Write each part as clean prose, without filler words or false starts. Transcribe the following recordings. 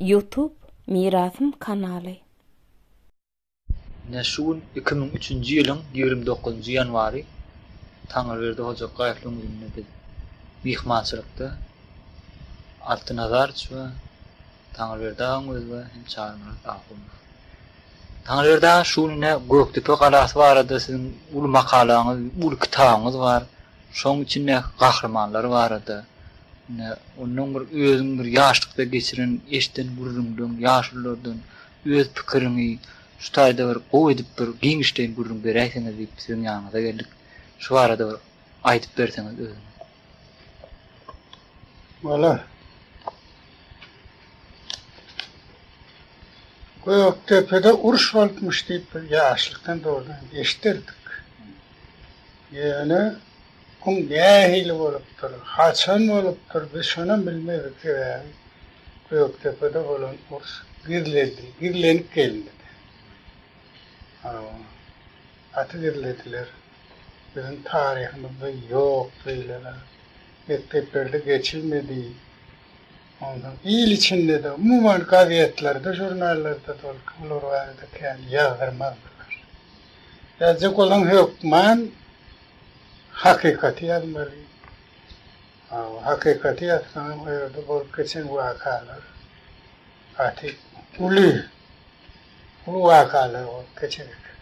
Youtube Mirasym kanaly. Ine şu gün 2003-nji ýylyň 29-njy ýanwary Taňryberdi Hojakgaýewiň öýünde biz myhmançylykda Alty Nazarowiç we Taňryberdi agaň özi we hem Çarymyrat Ahunow. Taňryberdi aga şu gün ine Gökdepe galasy barada siziň uly makalaňyz, uly kitabyňyz bar. Şoň içindäki gahrymanlar barada ine ondan bir özüň bir ýaşlykda geçiren eşiden gürrüňleň ýaşululardan öz pikiriňi şu taýda bir gowy edip bir giňişleýin gürrüň beräýseňiz diýip siziň ýanyňyza geldik. Şu barada bir aýdyp berseňiz özüňiz. Wala. Gökdepede uruş bolupmyş diýip bir ýaşlykdan dogrudan eşiderdik. Ýöne oň nähili bolupdyr, haçan bolupdyr biz şonam bilmedik sebäbi Gökdepede bolan uruş gizledi, gizlenip gelindi. Hawa. Gaty gizlediler. Biziň taryhymyzda ýok beýle zat. Mekdeplerde geçilmedi. Onsoň il içinde-de, umuman gazetlerde, žurnallarda-da ol olar barada kän ýazdyrmazdylar. Ýazjak bolsaň hökman hakykaty ýazmaly. Hawa, hakykaty ýazsaňam o ýerde bolup geçen wakalar gaty uly, uly wakalar bolup geçen eken.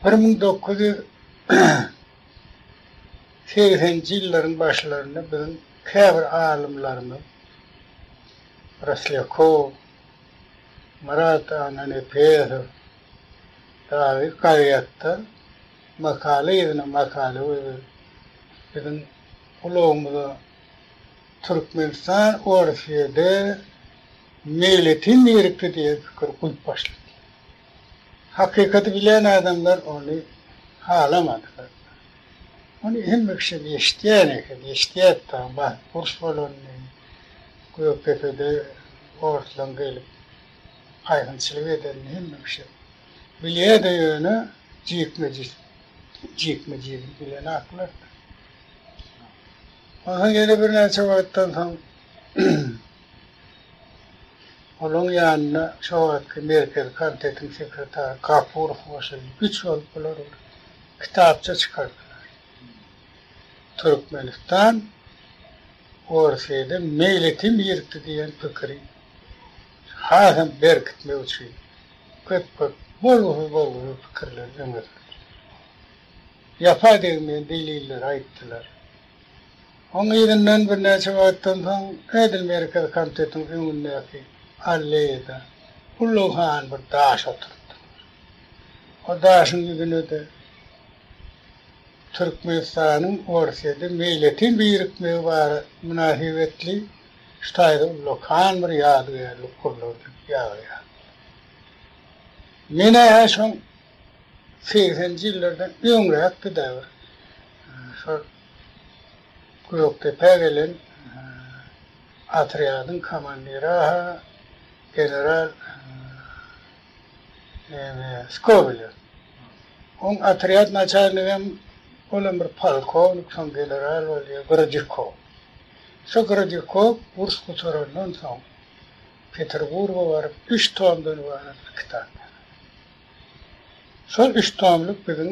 1980-nji ýyllaryň başlarynda biziň käbir alymlarymyz Roslýakow, Myrat Annanepesow dagy gazetde makala yzyna makala goýberip, biziň gulagymyza Türkmenistan Orsýede meýletin birikdi diýen pikiri guýup başladylar. Hakykaty bilýän adamlar ony halamadylar. Ony hemme kişi eşidýän eken, eşidýärdi-de, basyp uruş bolanyny, Gökdepede orslaň gelip gaýgynçylyk edenini hemme kişi bilýärdi, ýöne jikme-jik, jikme-jigini bilenoklardy. Onsoň ýene birnäçe wagtdan soň Olaň ýanyna şo wagtky Merkezi komitetiň sekretary Gapurow goşuldy. Üç bolup bular bir kitapça çykardylar. Türkmenistan Orsýede meýletin giripdi diýen pikiri hasam berkitmek üçin köp-köp bolgusyz-bolgusyz pikirleri öňe sürdüler. Ýapa degmeýän delilleri aýtdylar. Oň yzyndan birnäçe wagtdan soň edil Merkezi komitetiň öňündäki alleýada ullakan bir daş oturtdylar. O daşyň ýüzüne-de Türkmenistanyň Orsýede meýletin birikmegi bara mynasybetli şu taýda ullakan bir ýadygärlik gurlar diýip ýazýardylar. Men-ä şoň segseninji ýyllardan öňräkdi-dä bir şol Gökdepä gelen otrýadyň komandiri-ha general neme Skobelew. Oň otrýad naçalnigem olam bir polkownik, soň general bolýar, Grodýukow. Şo Grodýukow uruş gutarandan soň Peterburga baryp üç tomdan ybarat bir kitap ýazýar. Şol üç tomluk biziň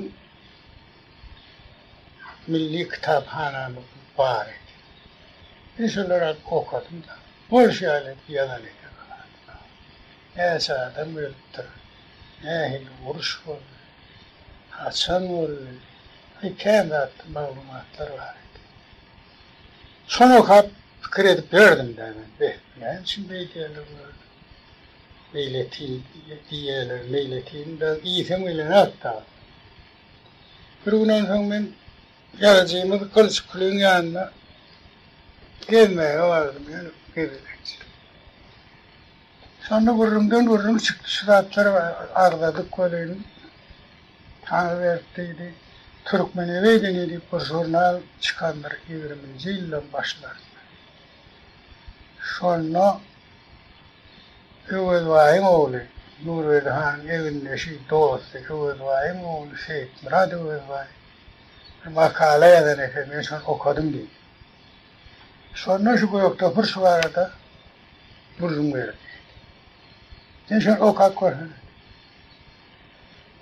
Milli kitaphanamyzda bar edi. Men şolary alyp okadym-da, bolşy ýaly edip ýazan eken zatlar. Näçe adam ölüpdir, nähili uruş boldy, haçan boldy, aý kän zat maglumatlar bar edi. Şony okap pikir edip ýördüm-dä men, beh, näme üçin beýdýärler bular? Meýletin diýýärler, meýletin dagy iýseň bilenok dagy. Bir gün onsoň men ýazyjymyz Gylyç Kulyň ýanyna gezmäge bardym, ýöne gezelenç. Şonda gürrüňden gürrüň çykdy, şu zatlary agzadyk welin, Taňry berip diýdi, Türkmenewedeniýe diýip bir žurnal çykandyr ýigriminji ýyllaryň başlarynda. Şonda Öwezbaýyň ogly, Nurberdi hanyň egindeşi, dosty Öwezbaýyň ogly Seýitmyrat Öwezbaý bir makala ýazan eken, men şony okadym diýdi. Şonda şu Gökdepir şu barada. gürrüň ber diýdi. Sen şony okap görsene.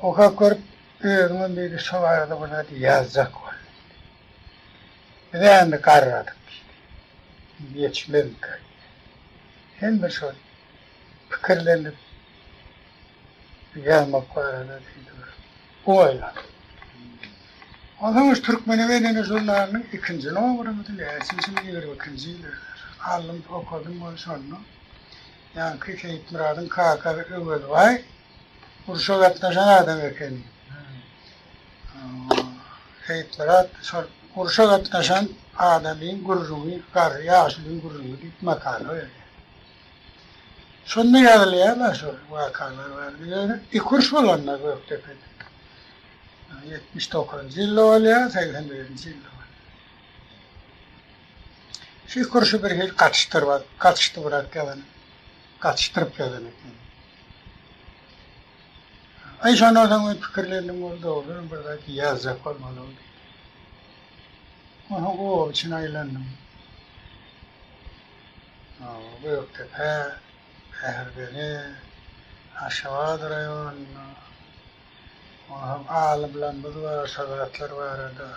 Okap görüp, özüňem diýdi, şo barada bir zat ýazjak bol diýdi. Biz-ä indi garradyk diýdi. Indi ýetişmezmikä diýdi. Sen bir şol pikirlenip ýazmak barada diýdi bir oýlan. Onsoň şu Türkmene medeni žurnalynyň ikinji nomerymydy, näçinji ýyl, 22-nji ýyl aldym, okadym ol şonda. Ýaňky Seýitmyradyň kakasy Öwezbaý urşa gatnaşan adam ekeni. Seýitmyrat şol urşa gatnaşan adamyň gürrüňi, garry ýaşulyň gürrüňi diýip makala berýär. Şonda ýazylýar-da şol wakalar barada. Ýöne iki uruş bolanda Gökdepede. 79-njy ýylda bolýar, 81-nji ýylda bolýar. Şu iki urşy bir hili gatyşdyryp, gatyşdybrak ýazan, gatyşdyryp ýazan eken. Aý şondan soň men pikirlendim, ol dogrudanam bir zat ýazjak bolmaly diýdim. Onsoň oba içine aýlandym. Gökdepe, Bäherdene, Aşgabat raýonyna, onsoň alymlarymyz bar, şo zatlar barada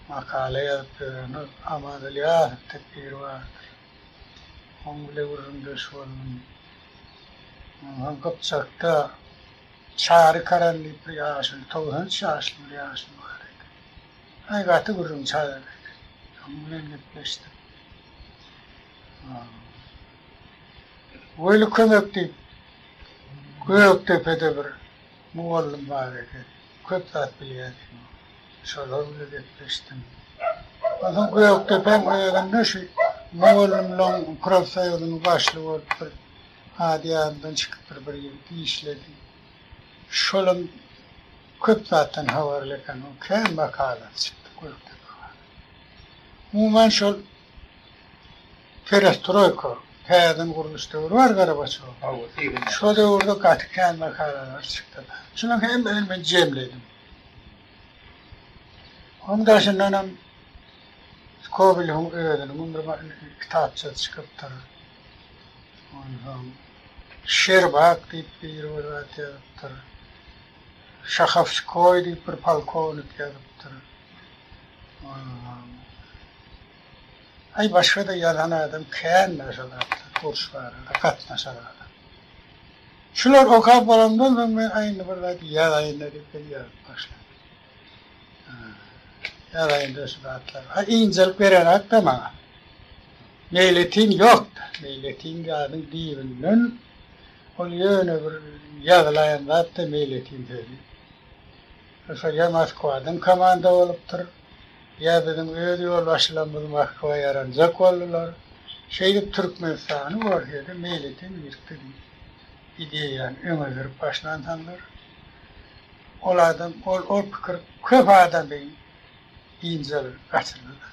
makala ýazyp ýören Aman Ylýasow diýip biri bardyr. Oň bile gürrüňdeş boldum. Onsoň Gypjakda Çary Karan diýip bir ýaşuly, 93 ýaşly bir ýaşuly bar eken. Aý gaty gürrüňçi adam eken. Oň bilen gepleşdim. Weli Kömek diýip Gökdepede bir mugallym bar eken. Köp zat bilýän eken. Şolar bilen gepleşdim. Onsoň Gökdepäň özünde şu mugallymlaryň profsoýuzynyň başlygy bolup bir ady ýadymdan çykypdyr bir ýigit işledi. Şolam köp zatdan habarly eken. Oň kän makalasy çykdy Gökdepe barada. Umuman şol perestroýka, täzeden gurluş döwri bar Gorbaçowyň. Şo döwürde gaty kän makalalar çykdy. Şularyň hemmesini men jemledim. Onuň daşyndanam Skobelewiň özüniň bir kitapçasy çykypdyr. Onsoň Şerbak diýip biri bir zat ýazypdyr. Şahowskoý diýip bir polkownik ýazypdyr. Onsoň aý başga-da ýazan adam kän-dä şo zatlar, uruş barada gatnaşan adam. Şular okap bolandan soň men aý indi bir zat ýazaýyn-da diýip men ýazyp başladym. Ýazaýyn-da şu zatlary. A ynjalyk berenok-da maňa. Meýletin ýok-da. Meýletin zadyň düýbünden ol ýöne bir ýazylaýan zat-da meýletin sözi. Şol ýa Moskwadan komanda bolupdyr, ýa biziň öz ýolbaşçylarymyz Moskwa ýaranjak boldular. Şeýdip Türkmenistany Orsýete meýletin giripdi diýip ideýany öňe sürüp başlansoňlar, ol adam, ol ol pikir köp adamy ynjalygyny gaçyrdy-da.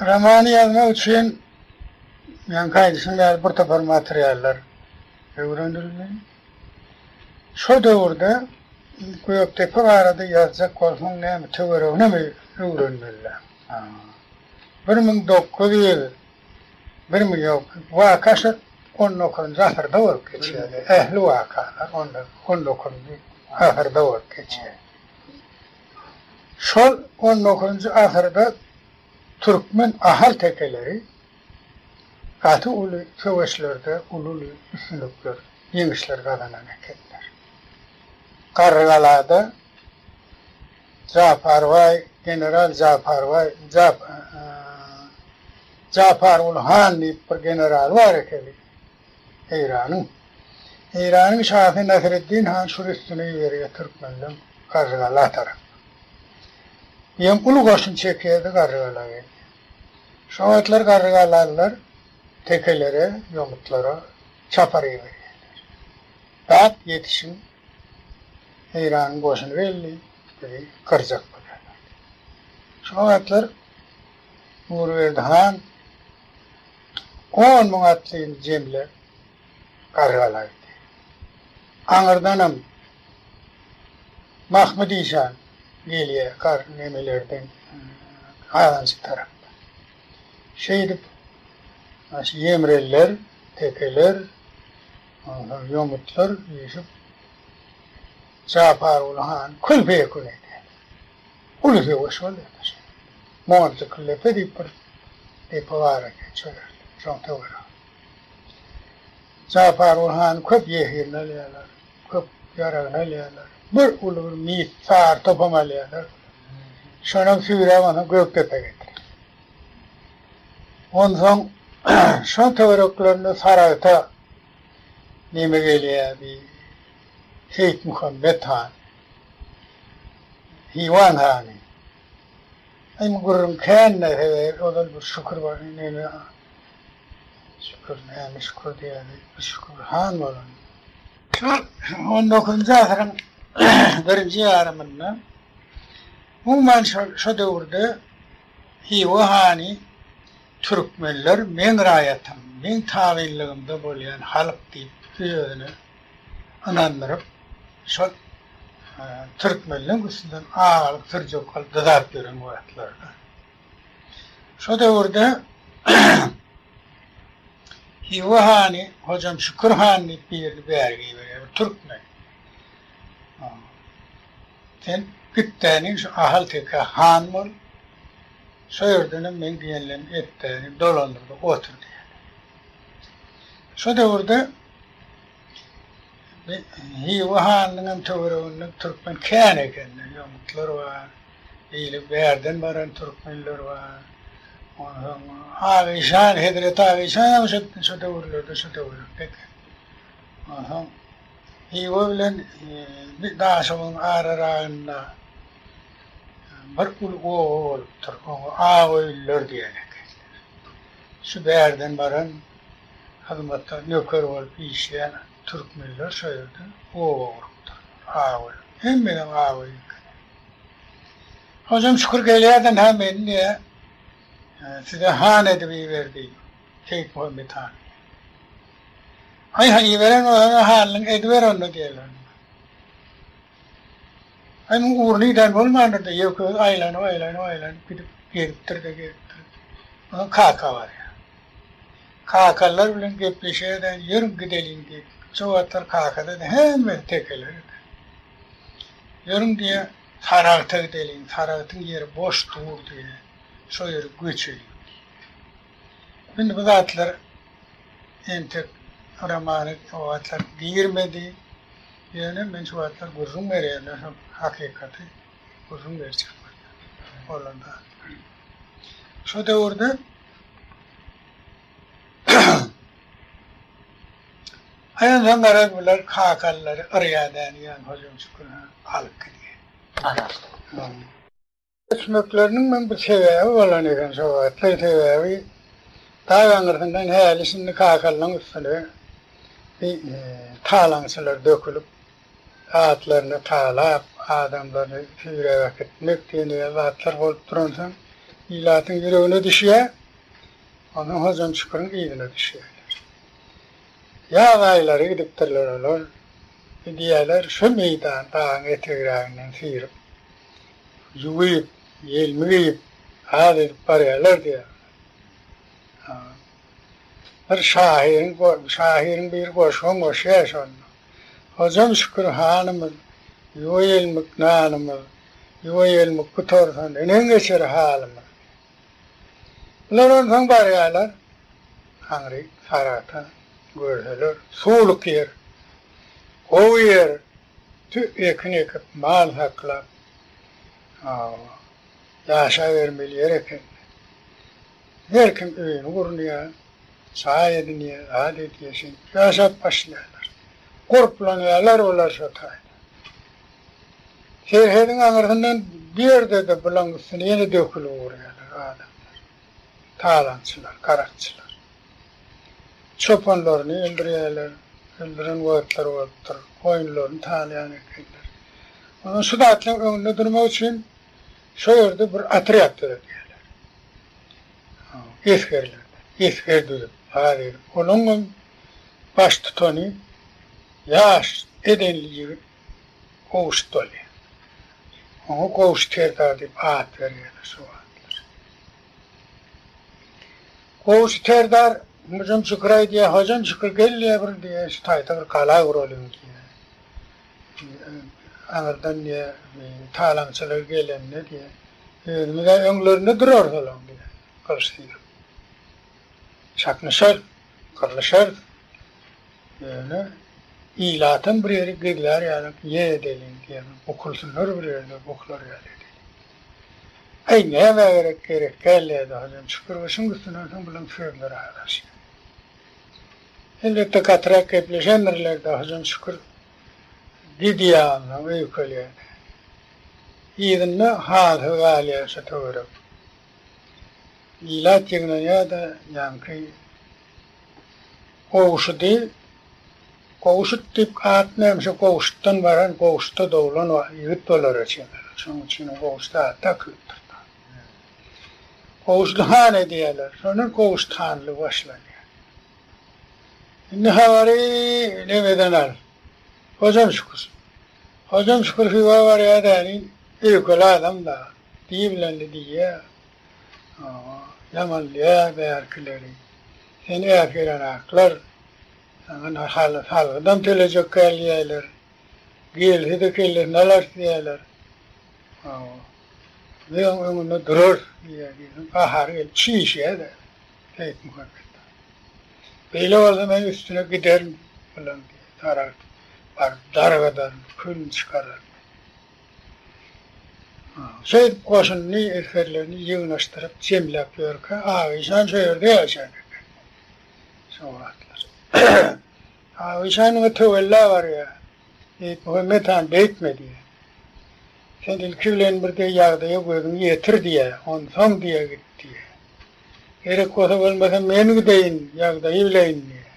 Romany ýazmak üçin ýaňky aýdyşym ýaly bir topar materiallar öwrenildi. Şo döwürde Gökdepe barada ýazjak bolsaň näme töwereginem öwrenmeli. 1901 ýok, waka şo on dokuzynjy asyrda bolup geçýär. Ähli wakalar on dokuzynjy asyrda bolup geçýär. Şol on dokuzynjy asyrda türkmen ahal tekeleri gaty uly söweşlerde uly-uly üstünlikler, ýeňişler gazanan ekenler. Garrygalada Japarbaý, general Japarbaý, Japarguly han diýip bir generaly bar ekeni Eýranyň. Eýranyň şasy Nasreddin han şul üstüne iberýär türkmenleň Garrygala tarap. Diýen uly goşun çekýär-de Garrygala gelýär. Şo wagtlar garrygalalylar tekelere, ýomutlara çapar iberýärler. Dat ýetişiň, Eýranyň goşuny geldi, bizi gyrjak bolýarlar diýip. Şo wagtlar Nurberdi han 10 müň atlyny jemläp Garrygala gidýär. Aňyrdanam Mahmyt işan gelýär gar nemelerden Gazanjyk tarapdan. Şeýdip, şu ýemreliler, tekeler, onsoň ýomutlar üýşüp, Japarguly hany kül-peýekun edýärler. Uly söweş bolýar-da şo ýerde. Monjuklydepe diýip bir depe bar eken şo ýerde, şoň töweregi. Japarguly hany köp ýesirini alýarlar, köp ýaragyny alýarlar. Bir uly bir mis sary topam alýarlar. Şonam süýräp onsoň Gökdepä getirýärler. Onsoň şoň töwereklerinde Saragta neme gelýär bi Seýitmuhammet han. Hiwan hany. Aý bu gürrüň kän-dä sebäbi ozal bir Şükür bar neme Şükür näme Şükür diýýärdi bir Şükür han bolan. Şol on dokuzynjy asyryň birinji ýarymynda umuman şol şo döwürde Hywa hany türkmenler meň raýatym, meň tabynlygymda bolýan halk diýip özüne ynandyryp, şol türkmenleň üstünden agalyk sürjek bolup dyzap ýören wagtlarydy. Şo döwürde Hywa hany Hojam Şükür han diýip birini bäri giberýär, bir türkmen. Sen git-däniň şu Ahal-Tekä han bol, şo ýerdenem meň diýenlerimi et-däni, dolandyr-da otur diýýär. Şo döwürde Hywa hanynyň hem töwereginde türkmen kän eken, ýomutlar bar, beýle bärden baran türkmenler bar. Onsoň Agyşan, Hezreti Agyşan hem şo döwürlerde şo töwerekde eken. Onsoň Hywa bilen Daşoguzyň araragynda bir uly oba bolupdyr. Oňa Agöýlüler diýen ekenler. Şu bärden baran hyzmatda nöker bolup işleýän türkmenler şo ýerde oba gurupdyrlar. Agöýli. Hemmeden Agöýli eken. Hojam Şükür gelýärden hä meni diýýär, size han edip iberdi Seýitmuhammet han. Aý, ha iberen bolsaň-a halynyň ediber onda diýerler. Aý, muň ugruny ýiten bolmandyr-da, ýeke özi aýlanyp, aýlanyp, aýlanyp gidip, gezipdir-de, gezipdir. Onsoň Kaka barýar. Kakalylar bilen gepleşýär-de, ýörüň gideliň diýip. Şo wagtlar Kakada-da hemmesi tekeler eken. Ýörüň diýýär, Saragta gideliň, Saragtyň ýeri boş dur diýýär, şo ýere göçeliň diýýär. Indi bu zatlar entek romana o wagtlar girmedi. Ýöne men şu wagtlar gürrüň berýän, şol hakykaty gürrüň berjek bolýan. Bolan zatlar. Şo döwürde Aýansoň garaz bular kakalylary yrýa dänýän Hojam Şükür han alyp gidýär. Ana. Öçmekleriniň hem bir sebäbi bolan eken şo wagtlar, sebäbi dag aňyrsyndan häli-şindi kakalynyň üstüne bir talaňçylar dökülip, atlaryny talap, adamlaryny süýräp äkitmek diýen ýaly zatlar bolup duransoň, ilatyň ýüregine düşýär, onsoň Hojam Şüküriň yzyna düşýärler. Ýaz aýlary gidipdirler olar, diýýärler, şu meýdan dagyň etegräginden syryp, Ýuwup, ýelmi geýip, az edip barýarlar diýýär. Bir şahyryň, şahyryň biri goşgam goşýar şonda. Hojam şükür hanymyz, ýuwa ýelmik nanymyz, ýuwa ýelmik gutarsa neneň geçer halymyz. Bular onsoň barýarlar, aňry Saragta görseler, suwluk ýer, gowy ýer, Tü ekin ekip, mal saklap, ýaşabermeli ýer eken. Her kim öýüni gurnaýar, jaý edinýär, zat edýär, şeýdip ýaşap başlaýarlar. Gurplanýarlar olar şo taýda. Serhediň aňyrsyndan bu ýerde-de bulaň üstüne ýene dökülip ugraýarlar adamlar. Talaňçylar, garakçylar. Çopanlaryny öldürýärler, öldüren wagtlary bolupdyr, goýunlaryny talaýan ekenler. Ondan şu zatlaryň öňünde durmak üçin şo ýerde bir otrýad döredýärler. Esgerler, esger düzüp, zat edip, olaňam baştutany ýaş, edenli ýigit Gowşut bolýar. Oňa Gowşut serdar diýip at berýärler şo wagtlar. Gowşut serdar Hojam Şükür aýdýar, Hojam Şükür gel diýýär bir diýýär, şu taýda bir gala guralyň diýýär. Aňyrdan diýýär, talaňçylar gelende diýýär, özümiz-ä öňlerinde durarys olaň diýýär, gylyç syryp. Çaknyşarys, gyrlyşarys. Ýöne ilatam bir ýeri gizlär ýaly ýer edeliň diýýär, bukulsynlar bir ýerde, bukular ýaly edeliň. Äý, nämä gerek, gerek däl diýýärdi Hojam Şükür we şuň üstünden soň bulaň sözleri aralaşýar. Elbetde gatyrak gepleşendirler-de Hojam Şükür gidýär onsoň öýkelýär-de. Yzynda halsyz galýar şo töwerek. Ilat ýygnanýar-da ýaňky Gowşudy, Gowşut diýip at näme şo Gowşutdan baran Gowşutda doglan ýigit bolara çemeli. Şonuň üçin Gowşut ady dakylypdyr. Gowşut han edýärler. Şondan Gowşut hanlygy başlanýar. Indi habary nemeden al. Hojam Şükür. Hojam Şükür Hywa barýar däni öýkeli adam-da. Diýibilende diýýär. Ýamanlaýar bärkileri. Seni äsgerenaklar, saňa salgydam tölejek däl diýýärler. Gelse-de kellesini alarys diýýärler. Hawa. Biz oň öňünde durarys diýýär. Diýseň, gahary gelip çişýär-de Seýitmuhammet. Beýle bolsa men üstüne giderin bulaň diýýär. Saragt baryp dargadaryn, külüni çykararyn. Şeýdip goşunyny, esgerlerini ýygnaşdyryp, jemläp ýörkä, Agyşan şo ýerde ýaşaýan eken. Şo wagtlar. Agyşanyňa töwella barýar. Seýitmuhammet han beýtme diýýär. Sen ilki bilen bir de ýagdaýa gözüňi ýetir diýýär, onsoň diýýär git diýýär. Gerek bolsa bolmasa men gideýin, ýagdaýy bileýin diýýär.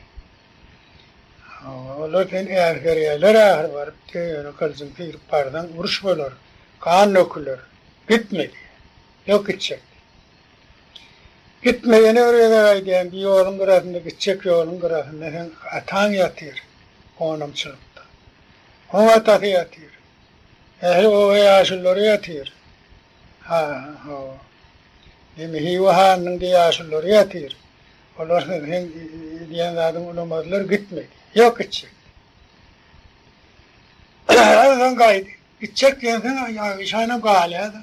Hawa, olar seni äsgerýärler ahyr baryp diýýär, ýöne gylyjyňy syryp barsaň uruş bolar, gan döküler, gitme diýýär. Ýok gitjek diýýär. Gitme ýene bir gezek aýdýan, bir ýoluň gyrasynda gitjek ýoluň gyrasynda seň ataň ýatyr gonamçylykda. Oň atasy ýatyr. Ähli oba ýaşululary ýatyr. Ha, hawa. Neme Hywa hanynyň diýe ýaşululary ýatyr. Olar seň diýen zadyňy unamazlar, gitme diýýär. Ýok, gitjek. Onsoň gaýdy. Gitjek diýensoň, Agyşanam galýar-da.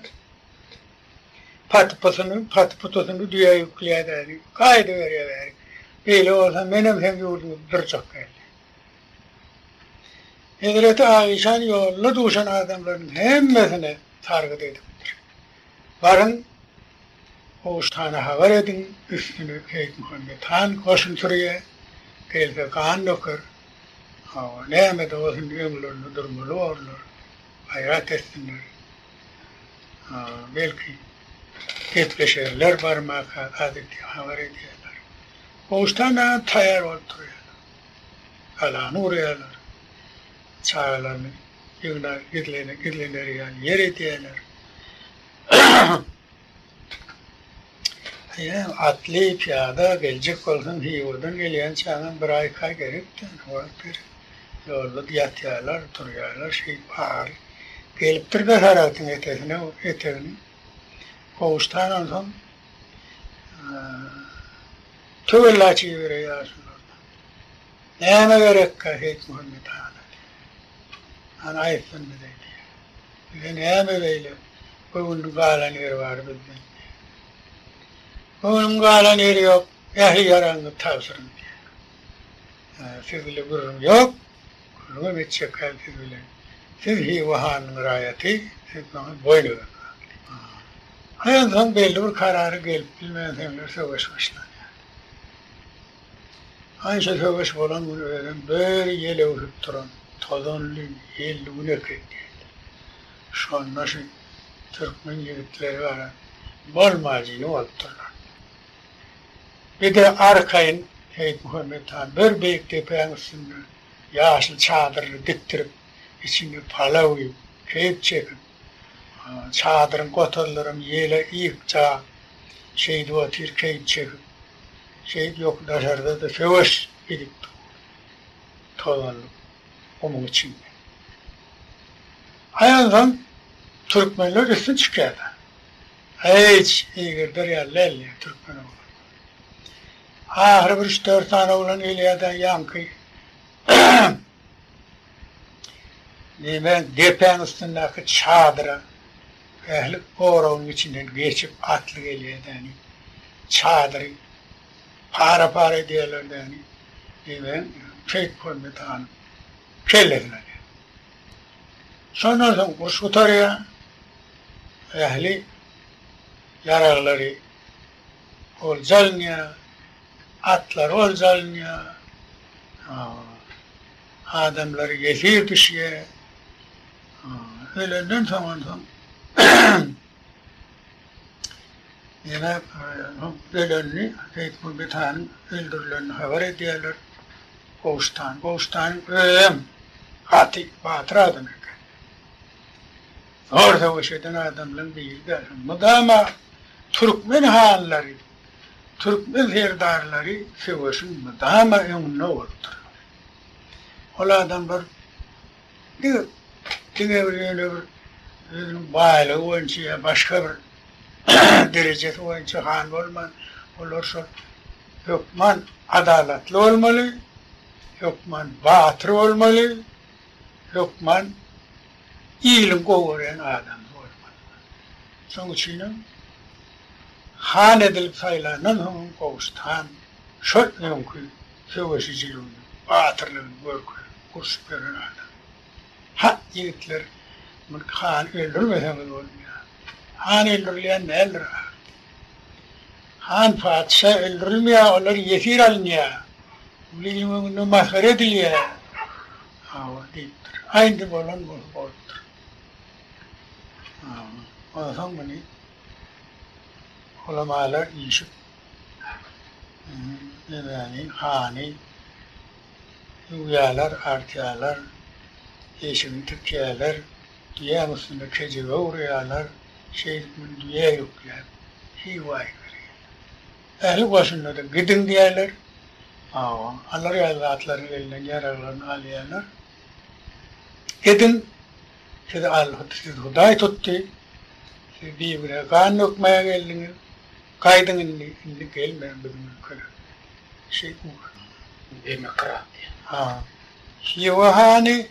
Paty-putyny, paty-putusyny düýä ýükleýär-de, gaýdyberýär bärik. Beýle bolsa, menem seň ýurduňda durjak däl. Hezreti Agyşan ýoluna duşan adamlaryň hemmesine sargyt edipdir. Baryň, Gowşut hana habar ediň, üstüne Seýitmuhammet han goşun sürýär, gelse gan döker. Hawa, näme-de bolsa indi öňlerinde durmaly borlar, gaýrat etsinler. Belki, gepleşerler barmaka, zat edýär, habar edýärler. Gowşut han taýýar bolup durýarlar. Galany gurýarlar. Çagalaryny ýygnap gizlener ýaly ýer edýärler. Atly, pyýada geljek bolsaň Hywadan gelýänçäňem bir aý-iki aý gerekdi, wagt gerek. Ýolda ýatýarlar, turýarlar, şeýdip ahyry gelipdir-de Saragtyň etesine, etegini gowuşdan onsoň töwellaçy iberýär ýaşululardan. Näme gerekkä Seýitmuhammet hana diýýär. Hany aýtsyn bize diýýär. Bize näme beýle göwnüniň galan ýeri bar bizden diýýär. Göwnümiň galan ýeri ýok, ähli ýaragyňyzy tabşyryň diýýär. Siz bile gürrüň ýok, gürrüňem etjek däl siz bilen. Siz Hywa hanynyň raýaty, siz maňa boýun egeňiz diýýär. Onsoň belli bir karara gelip bilmänsoňlar söweş başlanýar. Ança söweş bolan gün özem böri ýel öwsüp duran tozanly, ýelli gün eken diýdi. Şonda şu türkmen ýigitleri gara bolmajyny bolupdyrlar. Bir-de arkaýyn Seýitmuhammet han bir beýik depäň üstünde ýaşyl çadyryny dikdirip, içinde palaw iýip, keýp çekip, çadyryň gotazlaram ýele ýykja şeýdip otyr keýp çekip. Şeýdip ýok daşarda-da söweş gidip dur. Tozanly gumuň içinde. Aý onsoň türkmenler üstün çykýar-da. Hiç eýgerder ýaly däl diýýär türkmen oglanlary. Ahyry bir üç-dört sany oglan gelýär-de, ýaňky neme depäň üstündäki çadyra ähli goragyň içinden geçip atly gelýär-de, çadyry para-para edýärler-de, neme Seýitmuhammet hanyň kellesini alýar. Şondan soň uruş gutarýar. Ähli ýaraglary olja alynýar, atlary olja alynýar, adamlar ýesir düşýär. Ölenden soň onsoň ýene ölenini, Seýitmuhammet hanyň öldürilenini habar edýärler. Gowşut han. Gowşut hanyň özem gaty batyr adam eken. Zor söweş eden adamlaryň biri-de şol. Mydama türkmen hanlary, türkmen serdarlary söweşiň mydama öňünde bolupdyrlar. Ol adamlar diňe diňe bir ýöne bir özüniň baýlygy boýunça ýa başga bir derejesi boýunça han bolman, olar şol hökman adalatly bolmaly, hökman batyr bolmaly, hökman iliň gowy görýän adamsy bolmaly. Şonuň üçinem han edilip saýlandan soňam Gowşut han şol öňki söweşijiligini, batyrlygyny görkezip, urşup ýören adam. Hak ýigitler, muny hany öldürmeseňiz bolmaýar. Han öldürilýän däldir ahyr. Han patyşa öldürilmeýär, olar ýesir alynýar. Uly iliň öňünde masgara edilýär. Hawa, diýipdir. A indi bolan bolsa bolupdyr. Hawa, onsoň muny ulamalar üýşüp, nemäni, hany Ýuwýarlar, artýarlar, eşigini tikýärler, düýäň üstünde kejebe urýarlar, şeýdip muny düýä ýükläp, Hywa iberýärler. Ähli goşunda-da gidiň diýýärler. Hawa, alar ýaly zatlaryny elinden ýaraglaryny alýarlar. Gidiň, sizi Alla, sizi Hudaý tutdy, siz bigünä gan dökmäge geldiňiz, gaýdyň indi, indi gelmäň biziň ülkelere. Şeýdip ugradylar. Demokratiýa. Ha. Hywa hany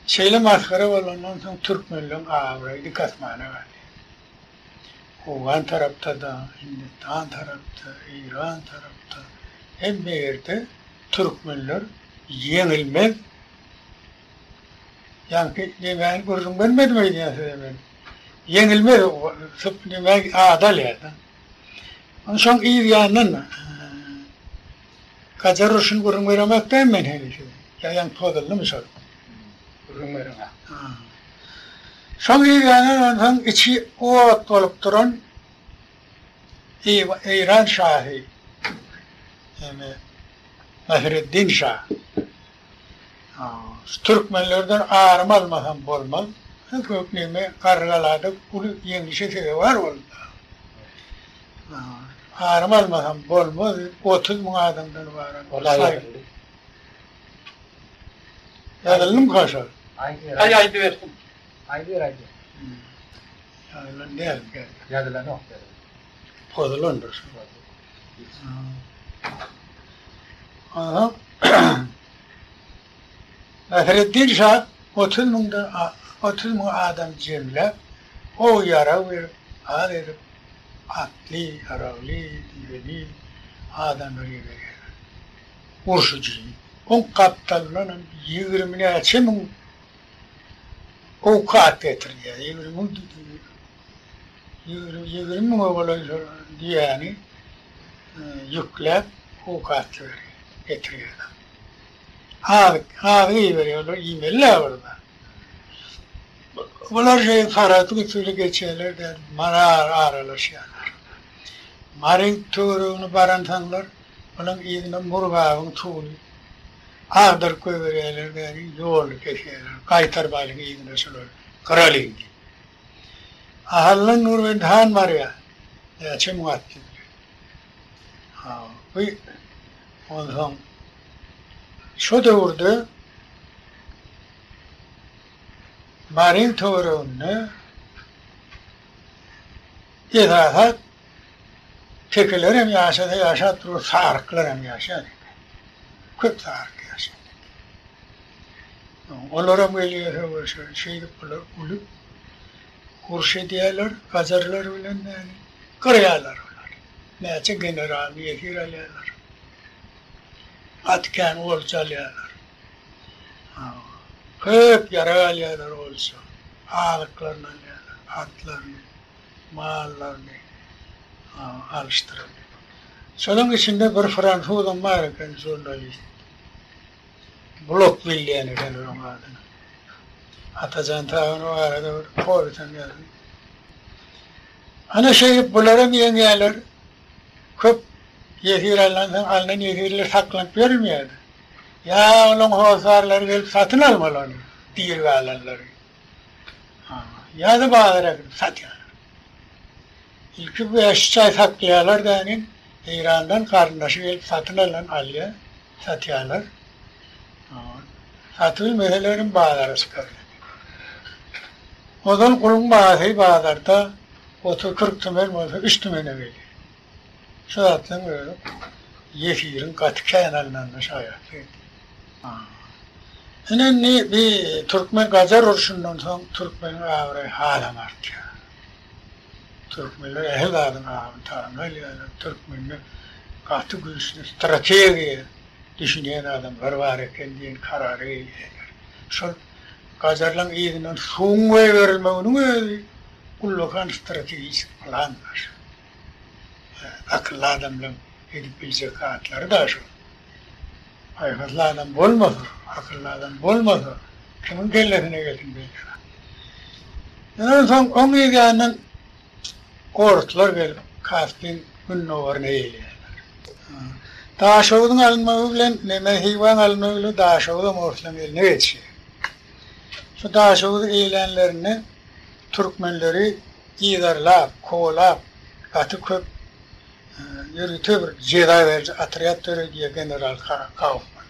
şeýle masgara bolandan soň türkmenleň abraýy dik asmana galýar. Owgan tarapda-da, Hindistan tarapda, Eýran tarapda, hemme ýerde türkmenler ýeňilmez. Ýaňky nemäni gürrüň bermedim öýdýän size men. Ýeňilmez neme ady alýar-da. Onsoň yz ýanyndan Gajar urşuny gürrüň beremok dämi men heniz size? Ýa ýaňy pozuldymy şol? Gürrüň beriň-ä. Şoň yz ýanyndan onsoň içi ot bolup duran Eýran şahy, ýagny Nasreddin şa Şu türkmenlerden arym almasam bolmaz. Kök neme Garrygalada uly ýeňlişe sezewar boldy. Arym almasam bolmaz diýip 30 müň adamdan ybarat. Ol aýdyldy. Ýazyldymyka şol? Aý aýdybersin. Aýdyber aýdyber. Ýazylan dälmi? Ýazylanok. Pozulandyr şol. Onsoň Nasreddin şa 30 müňden 30 müň adam jemläp, gowy ýarag berip, az edip, atly, ýaragly, düýeli adamlar iberýär. Uruş üçin. Oň gapdalyndan hem 20 näçe müň owkat getirýär. 20 müň 20 müňe golaý şol düýäni ýükläp owkatly berýär, getirýärler. Azyk, azyk iberýär, olar iýmeli-dä bir zat. Bular şeýdip Saragtyň üsti bilen geçýärler-de, Mara aralaşýarlar. Maryň töweregine baransoňlar, bularyň yzyna Murgabyň suwuny agdaryp goýberýärler-de, ýoluny kesýärler. Gaýtarmalyň yzyna şolary gyralyň diýip. Ahaldan Nurberdi han barýar. Näçe müň atly bilen. Ha, bu onsoň şo döwürde Maryň töwereginde esasy. Tekeler hem ýaşasa ýaşap durur, saryklar hem ýaşaýar eken. Köp saryk ýaşaýar eken. Olaram gelýär söweşe. Şeýdip bular uly uruş edýärler gajarlar bilen ýagny gyrýarlar olary. Näçe generalyny ýesir alýarlar. Gaty kän olja alýarlar. Köp ýarag alýarlar olja. Azyklaryny alýarlar, atlaryny, mallaryny alyşdyryp. Şolaryň içinde bir fransuzam bar eken žurnalist. Blok bilýän eken onuň adyny. Atajan Tagan o arada bir powestem ýazdy. Ana şeýdip bularam ýeňýärler. Köp ýesir alnansoň alnan ýesirler saklanyp ýörülmeýärdi. Ýa olaň hossarlary gelip satyn almaly ony, diri galanlary. Ýa-da bazara äkidip satýarlar. Ilki bäş-üç aý saklaýarlar dänin, Eýrandan garyndaşy gelip satyn alan alýar, satýarlar. Satybilmeselerem bazara çykarýar. Ozal guluň bahasy bazarda otuz-kyrk tümen bolsa üç tümene gelýär. Şu zatlaryň özi ýesiriň gaty kän alnanyna şaýatlyk edýär. Ine indi bi türkmen-gajar urşundan soň türkmeniň abraýy hasam artýar. Türkmenler ähli zadyň abyny tabyny alýarlar. Türkmende gaty güýçli strategiýa düşünýän adamlar bar eken diýen karara gelýärler. Şol gajarlaryň yzyndan suwuň goýberilmeginiň özi ullakan strategik plandyr. Akylly adamlaryň edip biljek zatlary-da şol. Paýhasly adam bolmasa, akylly adam bolmasa, kimiň kellesine gelsin beýle zat. Ondan soň oň yz ýanyndan oruslar gelip Kaspiň gündogaryny eýeleýärler. Daşoguzyň alynmagy bilen, neme Hywaň alynmagy bilen Daşoguzam orslaryň eline geçýär. Şu Daşoguzy eýelänlerinde türkmenleri yzarlap, kowalap gaty köp ýörite bir jeza beriji otrýad döredýär general Kaufman.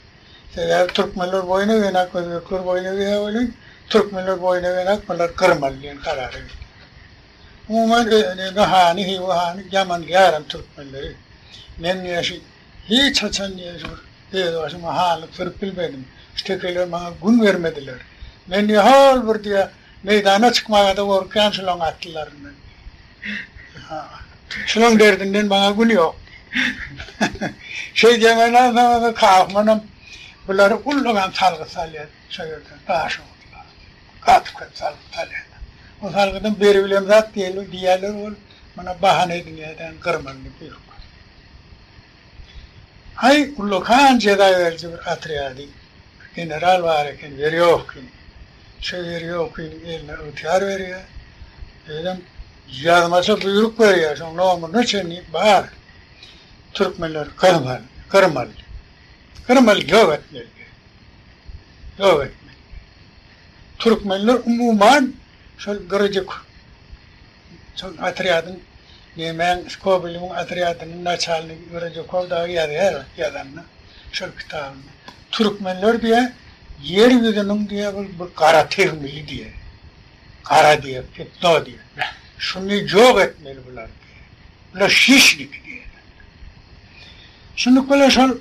Sebäbi türkmenler boýun egenak, özbekler boýun egýär welin, türkmenler boýun egenak, bular gyrmaly diýen karara gelýär. Umuman, neme hany, Hywa hany ýamanlaýaram türkmenleri. Men diýýär şu hiç haçan diýýär şu bir öz başyma hanlyk sürüp bilmedim. Şu tekeler maňa gün bermediler. Men diýýär hol bir diýýär meýdana çykmaga-da gorkýan şulaň atlylaryndan. Şulaň derdinden maňa gün ýok. Şeýdýäňem soň Kaufmanam bulary ullakan salgyt salýar şo ýerden Daşoguzda. Gaty köp salgyt salýarlar. O salgydam beribilemzat diýýärler ol muny bahana edinýär-de gyrmaly diýip buýruk berýär. Aý ullakan jeza beriji bir otrýady general bar eken Werýowkin. Şo Werýowkiniň eline ygtyýar berýär. Özem ýazmaça buýruk berýär, şoň nomuryna çenli bar. Türkmenleri gyrmaly, gyrmaly. Gyrmaly, ýok etmeli. Ýok etmeli. Türkmenler umuman şol gyryjy şol otrýadyň nemäň Skobelewiň otrýadynyň naçalnigi Gyryjykow dagy ýazýar ýazanda şol kitabynda. Türkmenler diýýär, ýer ýüzüniň diýýär bir gara tegmili diýýär. Gara diýýär, petno diýýär. Şuny ýok etmeli bular diýýär. Bular hişniki diýýär. Şunluk bilen şol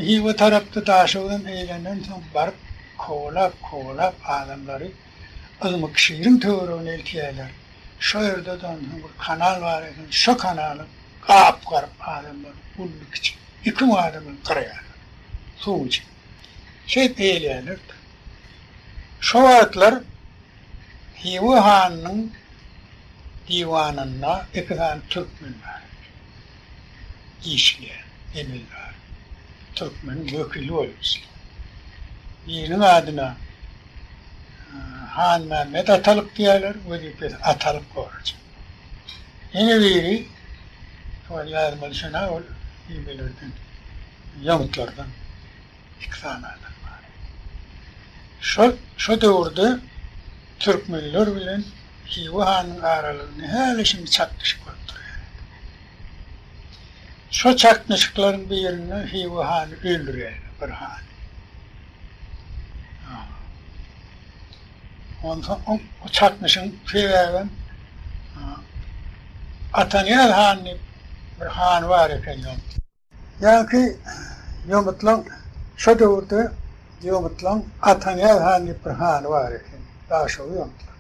Hywa tarapda Daşoguzam eýlenen soň baryp kowalap-kowalap adamlary Yzmykşiriň töweregine eltýärler. Şo ýerde-de onsoň bir kanal bar eken, şo kanaly gap-garyp adamlary uly-kiçi 2000 adamy gyrýarlar suw üçin. Şeýdip eýleýärler-de. Şo wagtlar Hywa hanynyň diwanynda iki sany türkmen bar eken. Işleýän emeldar. Türkmeniň wekili bolup işleýän. Biriniň adyna Hanmämmet atalyk diýýärler, wezipesi atalyk goraja. Ýene biri, ol ýadyma düşen-ä ol nimelerden, ýomutlardan iki sany adam bar. Şol, şo döwürde türkmenler bilen Hywa hanynyň aralygynda häli-şindi çaknyşyk bolup durýar eken. Şo çaknyşyklaryň birinde Hywa hany öldürýärler, bir hany. Onsoň o çaknyşygyň sebäbem Atanyýaz han diýip. bir hany bar eken ýomut. Ýaňky ýomutlaň şo döwürde ýomutlaň Atanyýaz han diýip bir hany bar eken. Daşoguz ýomutlaň.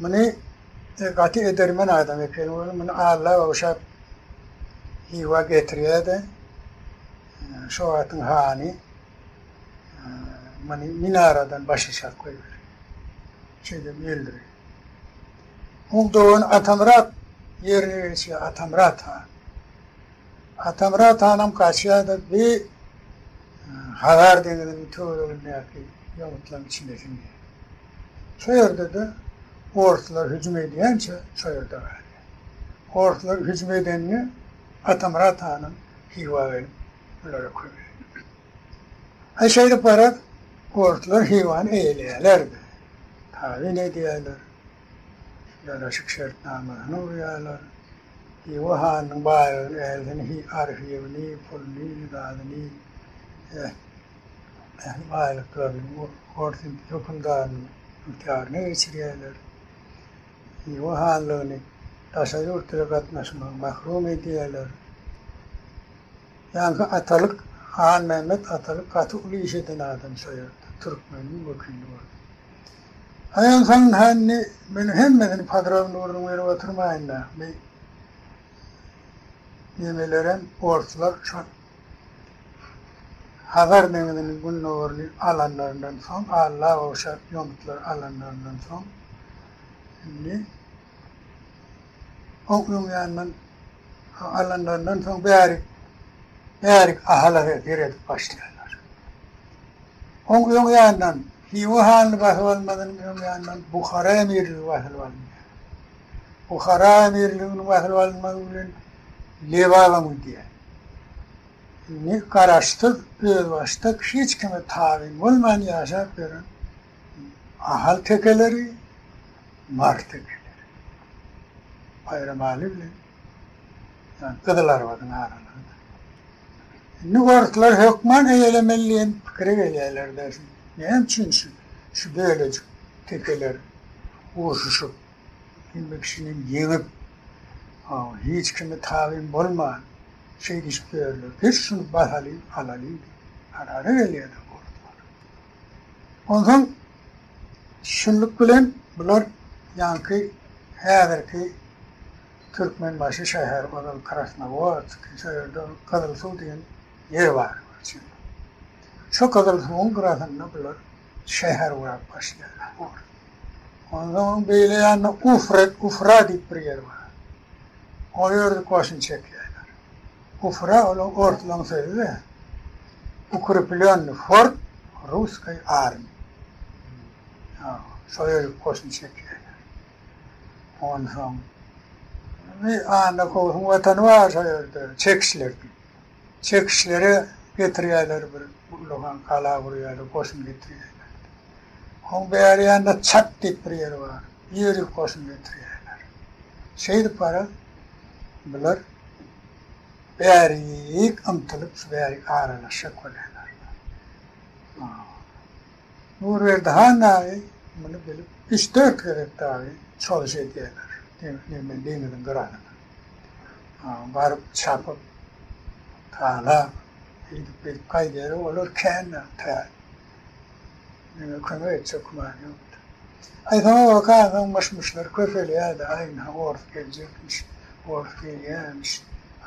Muny gaty edermen adam eken ol muny Alla ogşap Hywa getirýär-de, şo wagtyň hany muny minaradan başaşak goýberýär. Şeýdip öldürýär. Oň dogany Atamyrat ýerine geçýär, Atamyrat han. Atamyrat hanam gaçýar-da bi Hazar deňziniň töweregindäki ýomutlaryň içine siňýär. Şo ýerde-de orslar hüjüm edýänçä şo ýerde galýar. Orslar hüjüm edende Atamyrat hanam Hywa gelip bulara kömek edýär. Aý şeýdip garaz orslar Hywany eýeleýärler-de, tabyn edýärler, ýaraşyk şertnamasyny urýarlar. Hywa hanynyň baýlygyny, ählini, arhiwini, puluny, zadyny, ähli baýlyklaryny ors hökümdarynyň ygtyýaryna geçirýärler. Hywa hanlygyny daşary ýurt bilen gatnaşmagy mahrum edýärler. Ýaňky Atalyk, Hanmämmet Atalyk gaty uly iş eden adam şo ýerde, türkmeniň wekili boldy. Aýansoň hany men hemmesini podrobny gürrüň berip oturmaýyn-da, bi nemelerem orslar şo Hazar deňziniň gündogaryny alanlaryndan soň, Alla gowşap ýomutlary alanlaryndan soň, indi Oň öň ýanyndan alanlaryndan soň bärik, bärik Ahala seredip başlaýarlar. Oň öň ýanyndan Hywa hanyny basyp almazynyň öň ýanyndan Buhara emirligi basylyp alynýar. Buhara emirliginiň basylyp alynmagy bilen Lebabam gidýär. Indi garaşsyz, özbaşdak, hiç kime tabyn bolman ýaşap ýören Ahal tekeleri, Mary tekeleri. Baýramaly bilen Gyzylarbadyň aralygynda. Indi orslar hökman eýelemeli diýen pikire gelýärler-de. Näme üçin şu şu bölejik tekeler urşuşyp, hemme kişini ýeňip, hiç kime tabyn bolman şeýdişip ýörler. Biz şuny basalyň, alalyň diýip karara gelýärler orslar. Onsoň şunluk bilen bular ýaňky häzirki Türkmenbaşy şäheri, ozal Krasnowodsk, şo ýerde Gyzylsuw diýen ýer bar. Şo Gyzylsuwyň gyrasynda bular şäher gurap başlaýarlar. Onsoň onuň beýle ýanynda Ufra, Ufra diýip bir ýer bar. O ýerde goşun çekýärler. Ufra ol orslaň sözi-de. Ukreplýonnyý fort russkoý armiýi. Şo ýere goşun çekýärler. Onsoň Anna Kowusyň watany bar şo ýerde, çekişler diýip. Çekişlere getirýärler bir ullakan gala gurýarlar, goşun getirýärler. Oň bäri ýanynda Çat diýip bir ýer bar. Ýerik goşun getirýärler. Şeýdip garaz, bular bärik ymtylyp şu bärik aralaşjak bolýarlar. Nurberdi han dagy muny bilip, üç-dört gezek dagy çozuş edýärler deňziň gyrasyna. Baryp çapyp, talap, eýdip-beýdip gaýdýarlar. Olar kän tä neme kömek etjek gümany ýokdy. Aý soňa bolsa myş-myşlar köpelýärdi, aý ynha ors geljekmiş, ors gelýärmiş,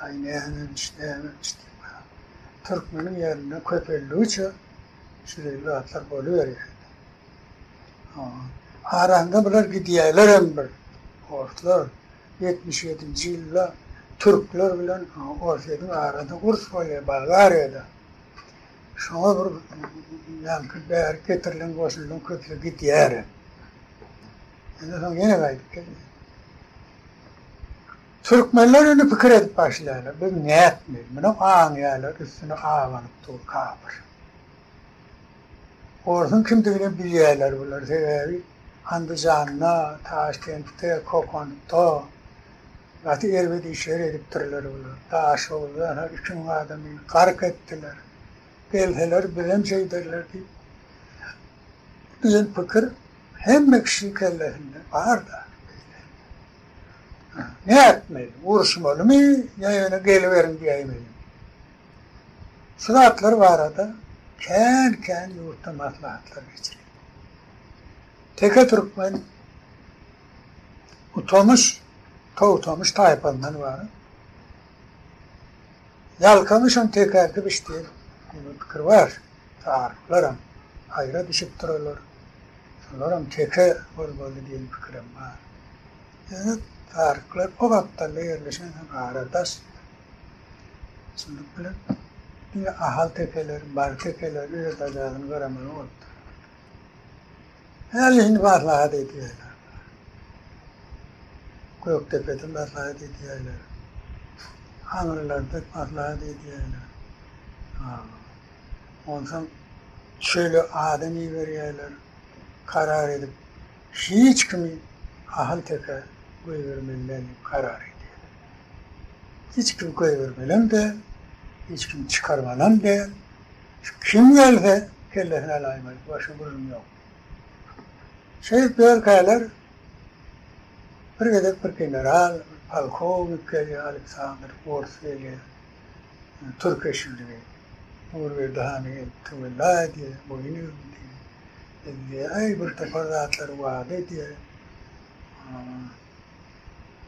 aý nämemiş, nämemiş diýip. Türkmeniň ýerinde köpeldigiçe Şeýle zatlar boluberýär. Arasynda bular gidýärlerem bir. Orslar 77-nji ýylda türkler bilen Orsýetiň arasynda uruş bolýar Bolgariýada. Şoňa bir ýaňky bärik getirilen goşunlaryň köpüsi gidýär. Indi soň ýene gaýdyp gelýär. Türkmenler indi pikir edip başlaýarlar, biz nätmeli? Muny aňýarlar, üstüne abanyp dur kapyr. Orsuň kimdiginem bilýärler bular, sebäbi Andijanda, Taşkentde, Kokantda gaty erbet işler edipdirler bular. Daşoguzda 2000 adamy gark etdiler. Gelseler bizem şeýderler diýip diýen pikir hemme kişiň kellesinde bar-da. Nätmeli? Uruşmalymy ýa ýöne geliberiň diýäýmelimi? Şu zatlar barada kän-kän ýurtda maslahatlar geçirildi. Teke türkmen Utamyş, Togtamyş taýpasyndan ybarat. Ýalkamyşam tekäkibiş diýen bir pikir bar. Saryklaram aýra düşüpdir olar. Şolaram teke bolmaly diýen pikirem bar. Ýöne saryklar o gapdalda ýerleşensoň ara daş. Şunluk bilen diňe Ahal tekeleri, Mary tekeleri öz ajazyny garamaly bolupdyr. Häli indi maslahat edýärler. Gökdepede maslahat edýärler. Aňrylarda maslahat edýärler. Onsoň çöle adam iberýärler. Karar edip, hiç kimi Ahal-Tekä goýbermeli däl diýip karar edýärler. Hiç kimi goýbermelem däl, hiç kimi çykarmalam däl. Kim gelse, kellesini alaýmaly, başga gürrüň ýok. Şeýdip ýörkäler, bir gezek bir general, bir polkownik gelýär, Aleksandr ors gelýär, türk eşigini geýip. Nurberdi hana gelip töwella edýär, boýun egdi diýýär. Diýýär, aý bir topar zatlary wada edýär.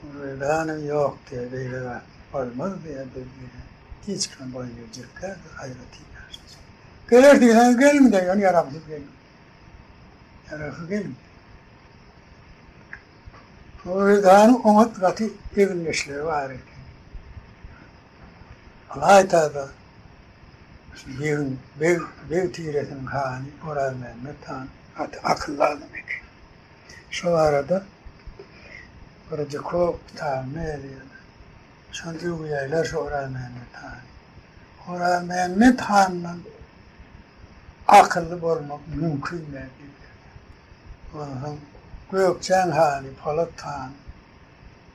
Nurberdi hanyň ýok diýýär, beýle zat bolmaz diýýär, biz diýýär, hiç kime boýun egjek däl, biz aýratyn ýaşajak. Geler diýseňiz geliň diýýär, ýöne ýaragsyz geliň. Ýaragsyz geliň. Nurberdi hanyň oňat gaty egindeşleri bar eken. Ylaýta-da, şu begiň, beg, beg tiresiniň hany Orazmämmet han gaty akylly adam eken. Şo barada Burdikow kitabynda ýazýarlar. Şony öwýärler şu Orazmämmet hany. Orazmämmet handan akylly bolmak mümkin däl diýipdirler. Onsoň Gökjäň hany Polat han,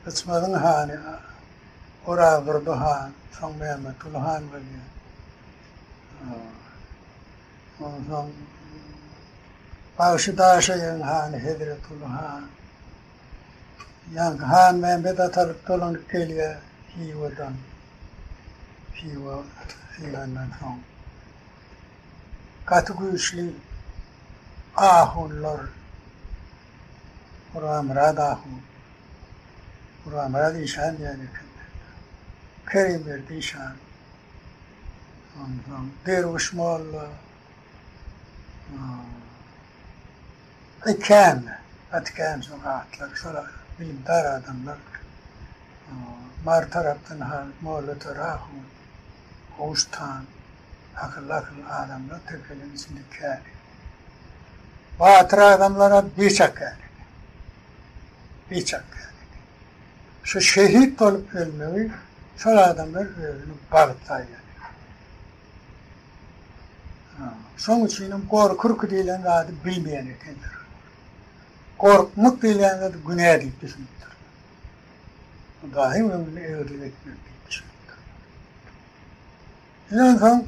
Yçmazyň hany Orazdurdy han, soň Mämmetguly han bolýar. Onsoň Bagşy Daşaýygyň hany Hezretguly han. Ýaňky Hanmämmet atalyk dolanyp gelýär Hywadan. Hywa synandan soň. Gaty güýçli ahunlar Gurbanmyrat ahun, Gurbanmyrat işan diýen ekenler. Kerimberdi işan. Onsoň Derwüş molla. Aý kän, gaty kän şol atlar, şol bilimdar adamlar. Mary tarapdan ha Molla Töre ahun, Gowşut han, akylly-akylly adamlar tekeleň içinde kän. Batyr adamlar-a biçak kän eken. Biçak kän eken. Şu şehit bolup ölmegi şol adamlar özüni bagt saýýar. Şoň üçinem gorky-ürki diýlen zady bilmeýän ekenler. Gorkmak diýlen zady günä diýip düşünipdirler. Hudaýyň öňünde egrilik etmek diýip düşünipdirler. Ine onsoň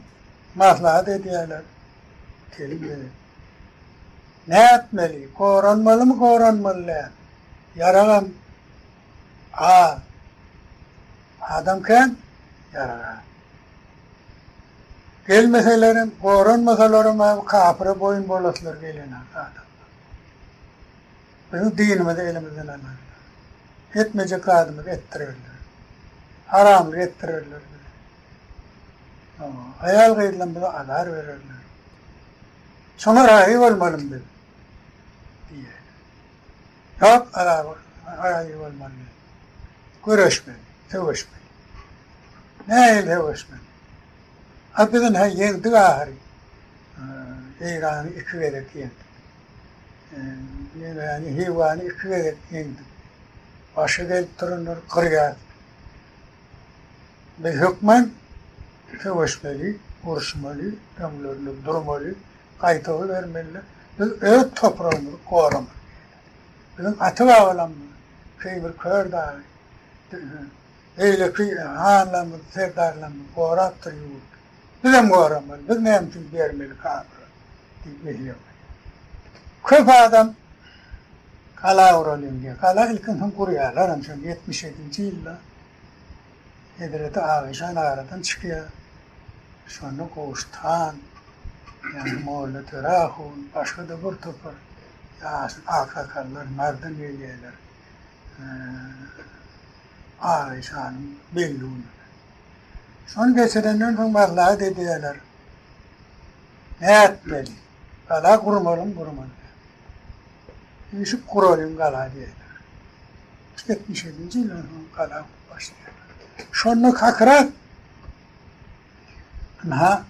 maslahat edýärler telim gezek. Nätmeli, goranmalymy, goranmaly däl? Ýaragam az. Adam kän, ýarag az. Gelmeselerem, goranmasalaram abi kapyra boýun bolaslary gelenok adamlar. Biziň dinimizi elimizden alarlar. Etmejek zadymyzy etdirerler. Haramlyk etdirerler bize. Aýal-gyzlarymyza azar bererler. Şoňa razy bolmalymy biz? Diýýärler. Ýok, razy bolmaly däl. Göreşmeli, söweşmeli. Nähili söweşmeli? A biz ynha ýeňdik ahyry. Eýrany iki gezek ýeňdik. Nemäni, Hiwany iki gezek ýeňdik. Başga gelip duranlar gyrýar. Biz hökman söweşmeli, uruşmaly, öňlerinde durmaly, gaýtawul bermeli. Biz öz topragymyzy goramaly. Biziň ata-babalarymyz, Keýmir kör dagy, beýleki hanlarymyz, serdarlarymyz gorapdyr ýurdy. Bizem goramaly. Biz näme üçin bermeli kapyra diýip mesele goýýar. Köp adam. Gala guralyň diýýär. Gala ilkinsoň gurýarlaram şol 77-nji ýylda Hezreti Agyşan aradan çykýar. Şonda Gowşut han, ýagny Molla Töre ahun, başga-da bir topar ýaşuly aksakallar Mardan gelýärler. Agyşanyň belli gününe. Şony geçirenden soň maslahat edýärler. Nätmeli? Gala gurmalymy, gurmaly däl. Üýşüp guralyň gala diýýärler. 77-nji ýyldan soň gala gurup başlaýarlar. Şonda kakras ynha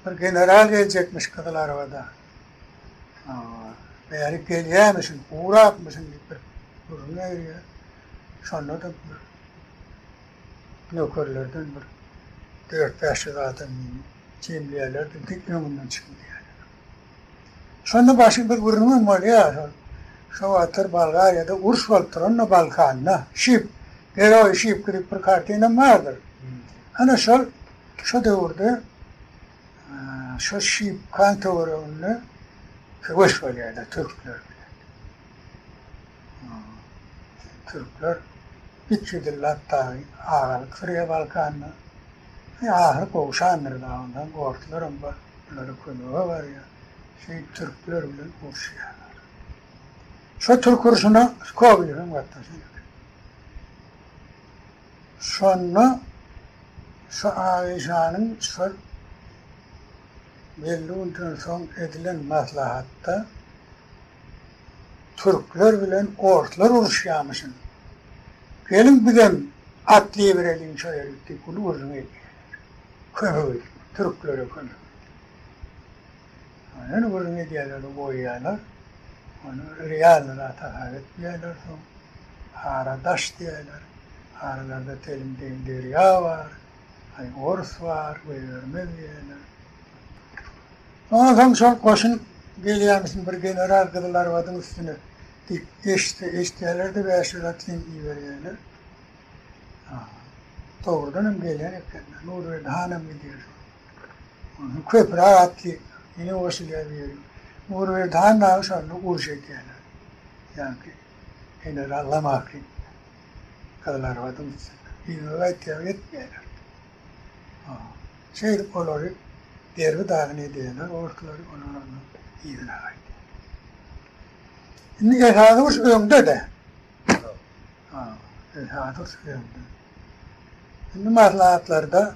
bir general geljekmiş gyzyl arabada. Bärik gelýärmişin, gurapmyşyn diýip bir gürrüň berýär. Şonda-da bir nökerlerden bir dört-bäş ýüz adam jemleýärler-de, dik öňünden çykyň diýýärler. Şonda başga bir gürrüňem bolýar şol. Şo wagtlar Bolgariýada uruş bolup duranda Balkanda Şip, Geroý Şipki diýip bir kartinam bardyr. Ana şol şo döwürde şo Şipkan töwereginde söweş bolýardy türkler bilen. Türkler 300 ýyllap dagy agalyk sürýär Balkanda. Ahyry gowşandyr dagy ondan orslaram bar. Bulara kömege barýar. Şeýdip türkler bilen uruşýarlar. Şo türk urşuna Skobelew hem gatnaşan eken. Şonda şu Agyşanyň şol belli günden soň edilen maslahatda türkler bilen orslar uruşýarmyşyn. Geliň bizem atly ibereliň şo ýerik diýip uly gürrüň edýärler. Kömek edip, türklere kömek edip. Ýöne gürrüň edýärler, goýýarlar. Ony realny zat hasap etmeýärler soň. Ara daş diýýärler. Aralarda telim deň derýa bar, aý ors bar, goýbermez diýýärler. Ondan soň şol goşun gelýärmişin bir general Gyzylarbadyň üstüne diýip eşitse, eşidýärler-de 500 atlyny iberýärler. Dogrudan hem gelýän ekenler. Nurberdi hanam gidýär şol. Ondan köpräk atly ýene goşulýar biri. Nurberdi han dagy şonda uruş edýärler. Ýaňky general Lamakin Gyzylarbadyň üstünde. Yzyna gaýtýar, etmeýärler. Şeýdip olary derbi-dagyn edýärler, orslary olar ondan yzyna gaýdýar. Indi esasy uruş öňde-de. Esasy uruş öňde. Indi maslahatlarda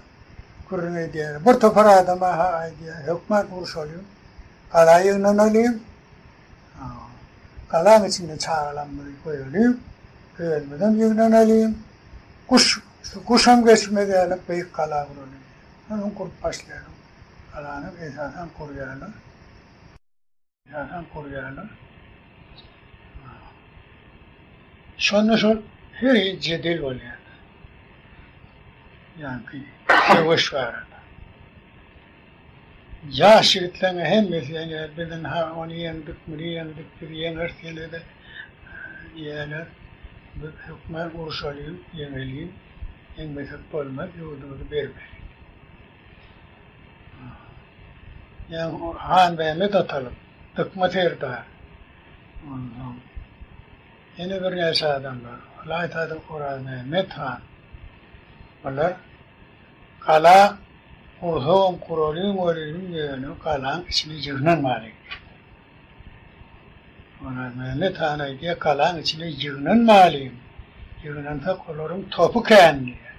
gürrüň edýärler. Bir topar adama-ha aýdýar, hökman urşalyň, gala ýygnanalyň, galaň içinde çagalarymyzy goýalyň, özümizem ýygnanalyň, guş, şu guşam geçmez ýaly beýik gala guralyň diýýär. Onsoň gurup başlaýarlar. Galany esasan gurýarlar. Esasan gurýarlar. Şonda şol her hili jedel bolýar. Ýaňky söweş barada. Ýaş ýigitleň hemmesi ýeňýär, biz ynha ony ýeňdik, muny ýeňdik, biz ýeňeris ýene-de diýýärler. Biz hökman urşalyň, ýeňeliň, ýeňmesek bolmaz, ýurdumyzy bermeli. Ýaňy Hanmämmet atalyk, Dykma serdar, onsoň ýene birnäçe adamlar, ylaýta-da Orazmämmet han, bular gala gursagam guralyň welin ýöne galaň içine ýygnanmalyň diýdiler. Orazmämmet han aýdýar, galaň içine ýygnanmalyň, ýygnansak olaryň topy kän diýýär.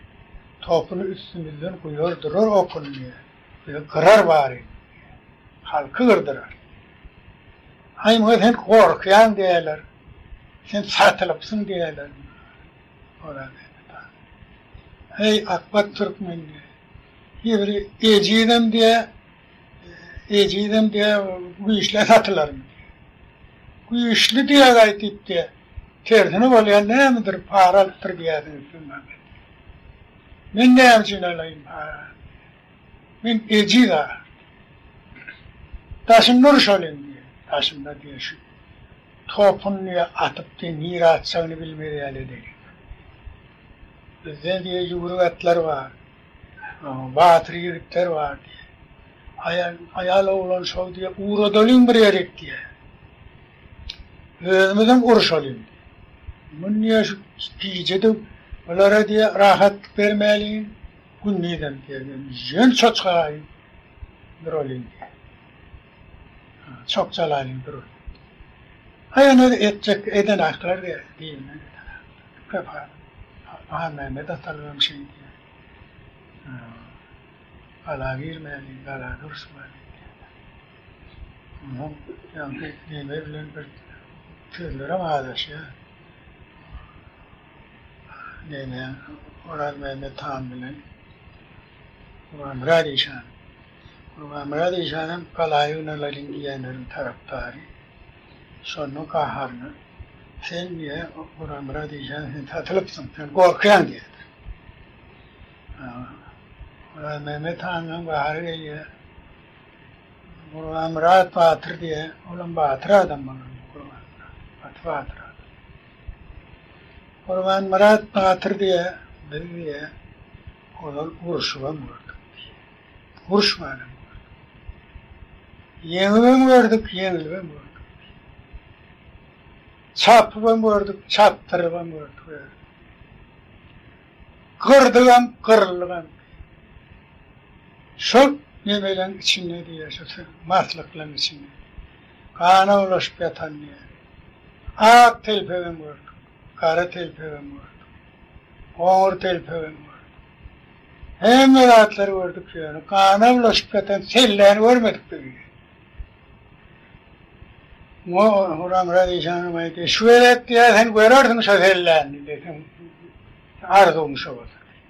Topuny üstümizden guýar durar okuny diýýär. Bizi gyrar bary diýýär. Halky gyrdyrar. Aý muňa sen gorkýaň diýýärler. Sen satylypsyň diýýärler. Orazmämmet han. Eý akmak türkmen diýýär. Ýeri ejizem diýýär, ejizem diýýär, güýçlä satylarmy diýýär. Güýçli diýýär gaýdyp diýýär. Tersine bolýan nämedir, para alypdyr diýýärsiňiz siz maňa. Men näme üçin alaýyn para? Men ejiz adam. Daşynda urşalyň diýýär. Daşynda diýýär şu topuny diýýär atyp diýýär nirä atjagyny bilmez ýaly edeliň. Bizde diýýär ýüwrük atlar bar. Batyr ýigitler bar diýýär. Aýal, aýal oglan şol diýýär ugradalyň bir ýerik diýýär. Özümizem urşalyň diýýär. Muny diýýär şu gije-de bulara diýýär rahatlyk bermäliň, gündizem diýýär ýöne çoçgalaýyn duralyň diýýär. Çokjalalyň duralyň. Aý ony etjek eden aklar diýýär, diýilmez eden aklar. Köp adam. Hanmämmet atalygam şeý diýýär. Gala girmäliň, galada uruşmalyň diýýär. Onsoň ýaňky neme bilen bir sözlerem azaşýar. Neme Orazmämmet han bilen Gurbanmyrat işan. Gurbanmyrat işanam gala ýygnalalyň diýenleriň tarapdary. Şonda gaharyna sen diýýär Gurbanmyrat işan sen satylypsyň, sen gorkýaň diýýär. Orazmämmet hanyň gahary gelýär. Gurbanmyrat batyr diýýär. Olam batyr adam bolan Gurbanmyrat. Gaty batyr adam. Gurbanmyrat batyr diýýär, biz diýýär, ozal urşubam gördük diýýär. Uruşmanam gördük. Ýeňibem gördük, ýeňilibem gördük diýýär. Çapybam gördük, çapdyrybam gördük. Gyrdygam, gyryldygam. Şol nemeleň içinde diýýär, şo maslyklaň içinde. Gana bulaşyp ýatan diýýär. Ak telpegem gördük, gara telpegem gördük, goňur telpegem gördük. Hemme zatlary gördük ýöne gana bulaşyp ýatan selläni görmedik biz diýýär. Muňa Huramyrat işanam aýdýar, Şu gezek diýýär, sen görersiň şo selläni diýýär, seň arzuwyň şo bolsa diýýär.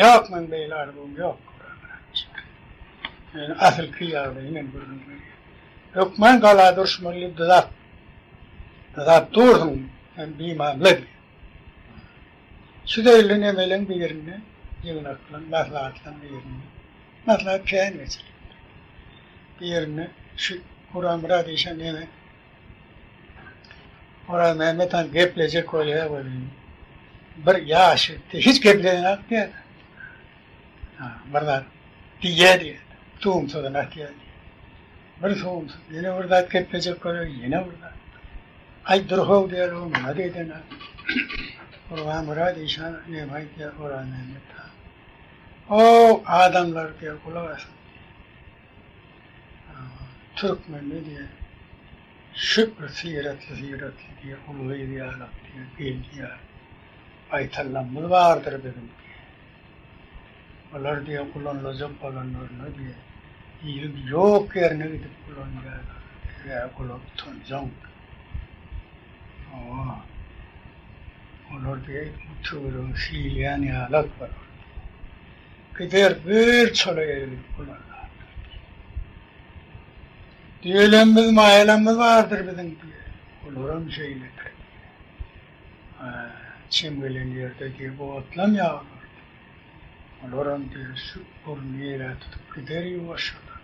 Ýok, meň beýle arzuwym ýok, Huramyrat işan. Ýöne asylky ýagdaýy men gürrüň berýän. Hökman gala duruşmaly diýip dyzap, dyzap dursuň, sen bimamla diýýär. Şu zeýilli nemeleň birinde, ýygnaklaň, maslahatlaň birinde, maslahat kän geçirilipdir. Birinde şu Guramyrat işan ýene Orazmämmet han geplejek bolýar welin, bir ýaş ýigitdi, hiç gepleýänok diýýär. Bir zat diýýär diýýär, suwumsyzyny atýar diýýär. Bir suwumsyz, ýene bir zat geplejek bolýar, ýene bir zat. Aý, dur-how diýýär, o muňa diýden-ä. Gurbanmyrat işan näme aýdýar Orazmämmet han. O, adamlar diýýär, gulak asyň diýýär. Türkmende diýýär, şu bir syratly-syratly diýýär, uly gyz ýalak diýýär, geldi ýaly. Baýtallamyz bardyr biziň diýýär. Olar diýýär, ulanylajak bolanlarynda diýýär, iliň ýok ýerine gidip ulanýarlar. Sebäbi olar utanjaň. Hawa. Olar diýýär, bu töweregi sylaýan ýalak bolar diýýär. Gider bir çola ýere gidip ulanarlar diýýär. Düýelerimiz, maýalarymyz bardyr biziň diýýär. Olaram şeýledir diýýär. Çem gelen ýerde diýýär, otlamýar olar diýýär. Olaram diýýär, şu burnuny ýere tutup gider ýuwaşjadan.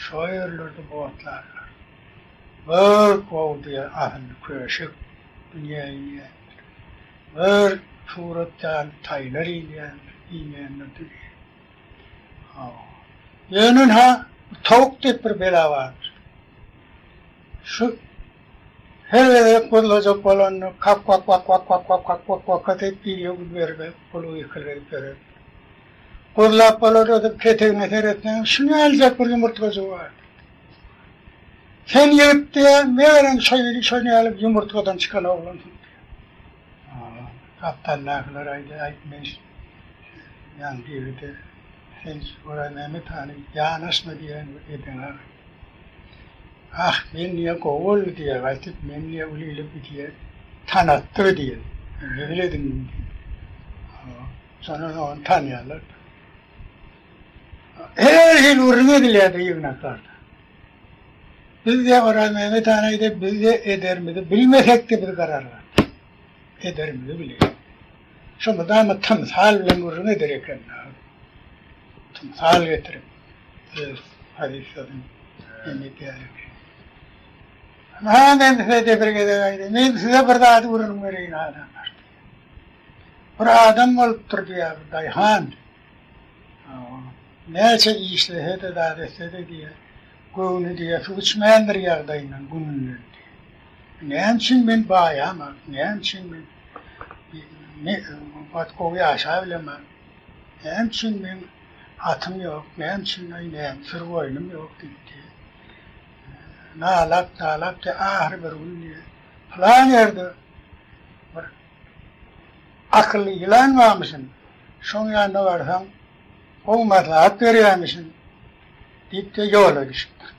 Şo ýerlerde otlarlar. Bir gowy diýýär, asylly köşek dünýä inýändir. Bir surat ýaly taýlar inýändir, inýändir dünýä. Hawa. Ýöne ynha, towuk diýip bir bela bardyr. Şu her gezek guzlajak bolanda kak kak kak kak kak kak kak kak kak diýip ile gül berip, uly gykylyk edip ýörerdi. Guzlap bolar-da ketegine seretseň, şuny ýalyjak bir ýumurtgajygy bar. Sen ýigit diýýär, megerem şo ýyl şony ýaly ýumurtgadan çykan oglansyň diýýär. Gapdaldakylar aýdýar, aýt men ýaňky ýigide sen Orazmämmet hany ýanaşma diýen edeňok. Ah, men diýýär, gowy boldy diýýär, gaýtyp men diýýär uly ile diýýär, tanatdy diýýär. Rezil edindim diýýär. Şondan soň ony tanýarlar. Her hili gürrüň edilýärdi ýygnaklarda. Biz-de Orazmämmet han aýdýar, biz-de ederimizi bilmesek-de biz karar berdik. Ederimizi bilýäris. Şo mydama tymsal bilen gürrüň eder eken. Tymsal getirip, öz pozisiýasyny hem edýär eken. Ha, men size-de bir gezek aýdaýyn. Men size bir zady gürrüň bereýin adamlar. Bir adam bolupdyr diýýär, bir daýhan. Näçe işlese-de, zat etse-de diýýär, göwni diýýär, suw içmändir ýagdaýyndan, gününden diýýär. Näme üçin men baýamak, näme üçin men gaty gowy ýaşabilemok, näme üçin meň atym ýok, näme üçin aý näme sür goýnum ýok diýip diýýär. Nalap, nalap diýýär, ahyry bir gün diýýär, pylan ýerde bir akylly ýylan barmyşyn, şoň ýanyna barsaň, gowy maslahat berýärmişin diýip-de ýola düşüpdir.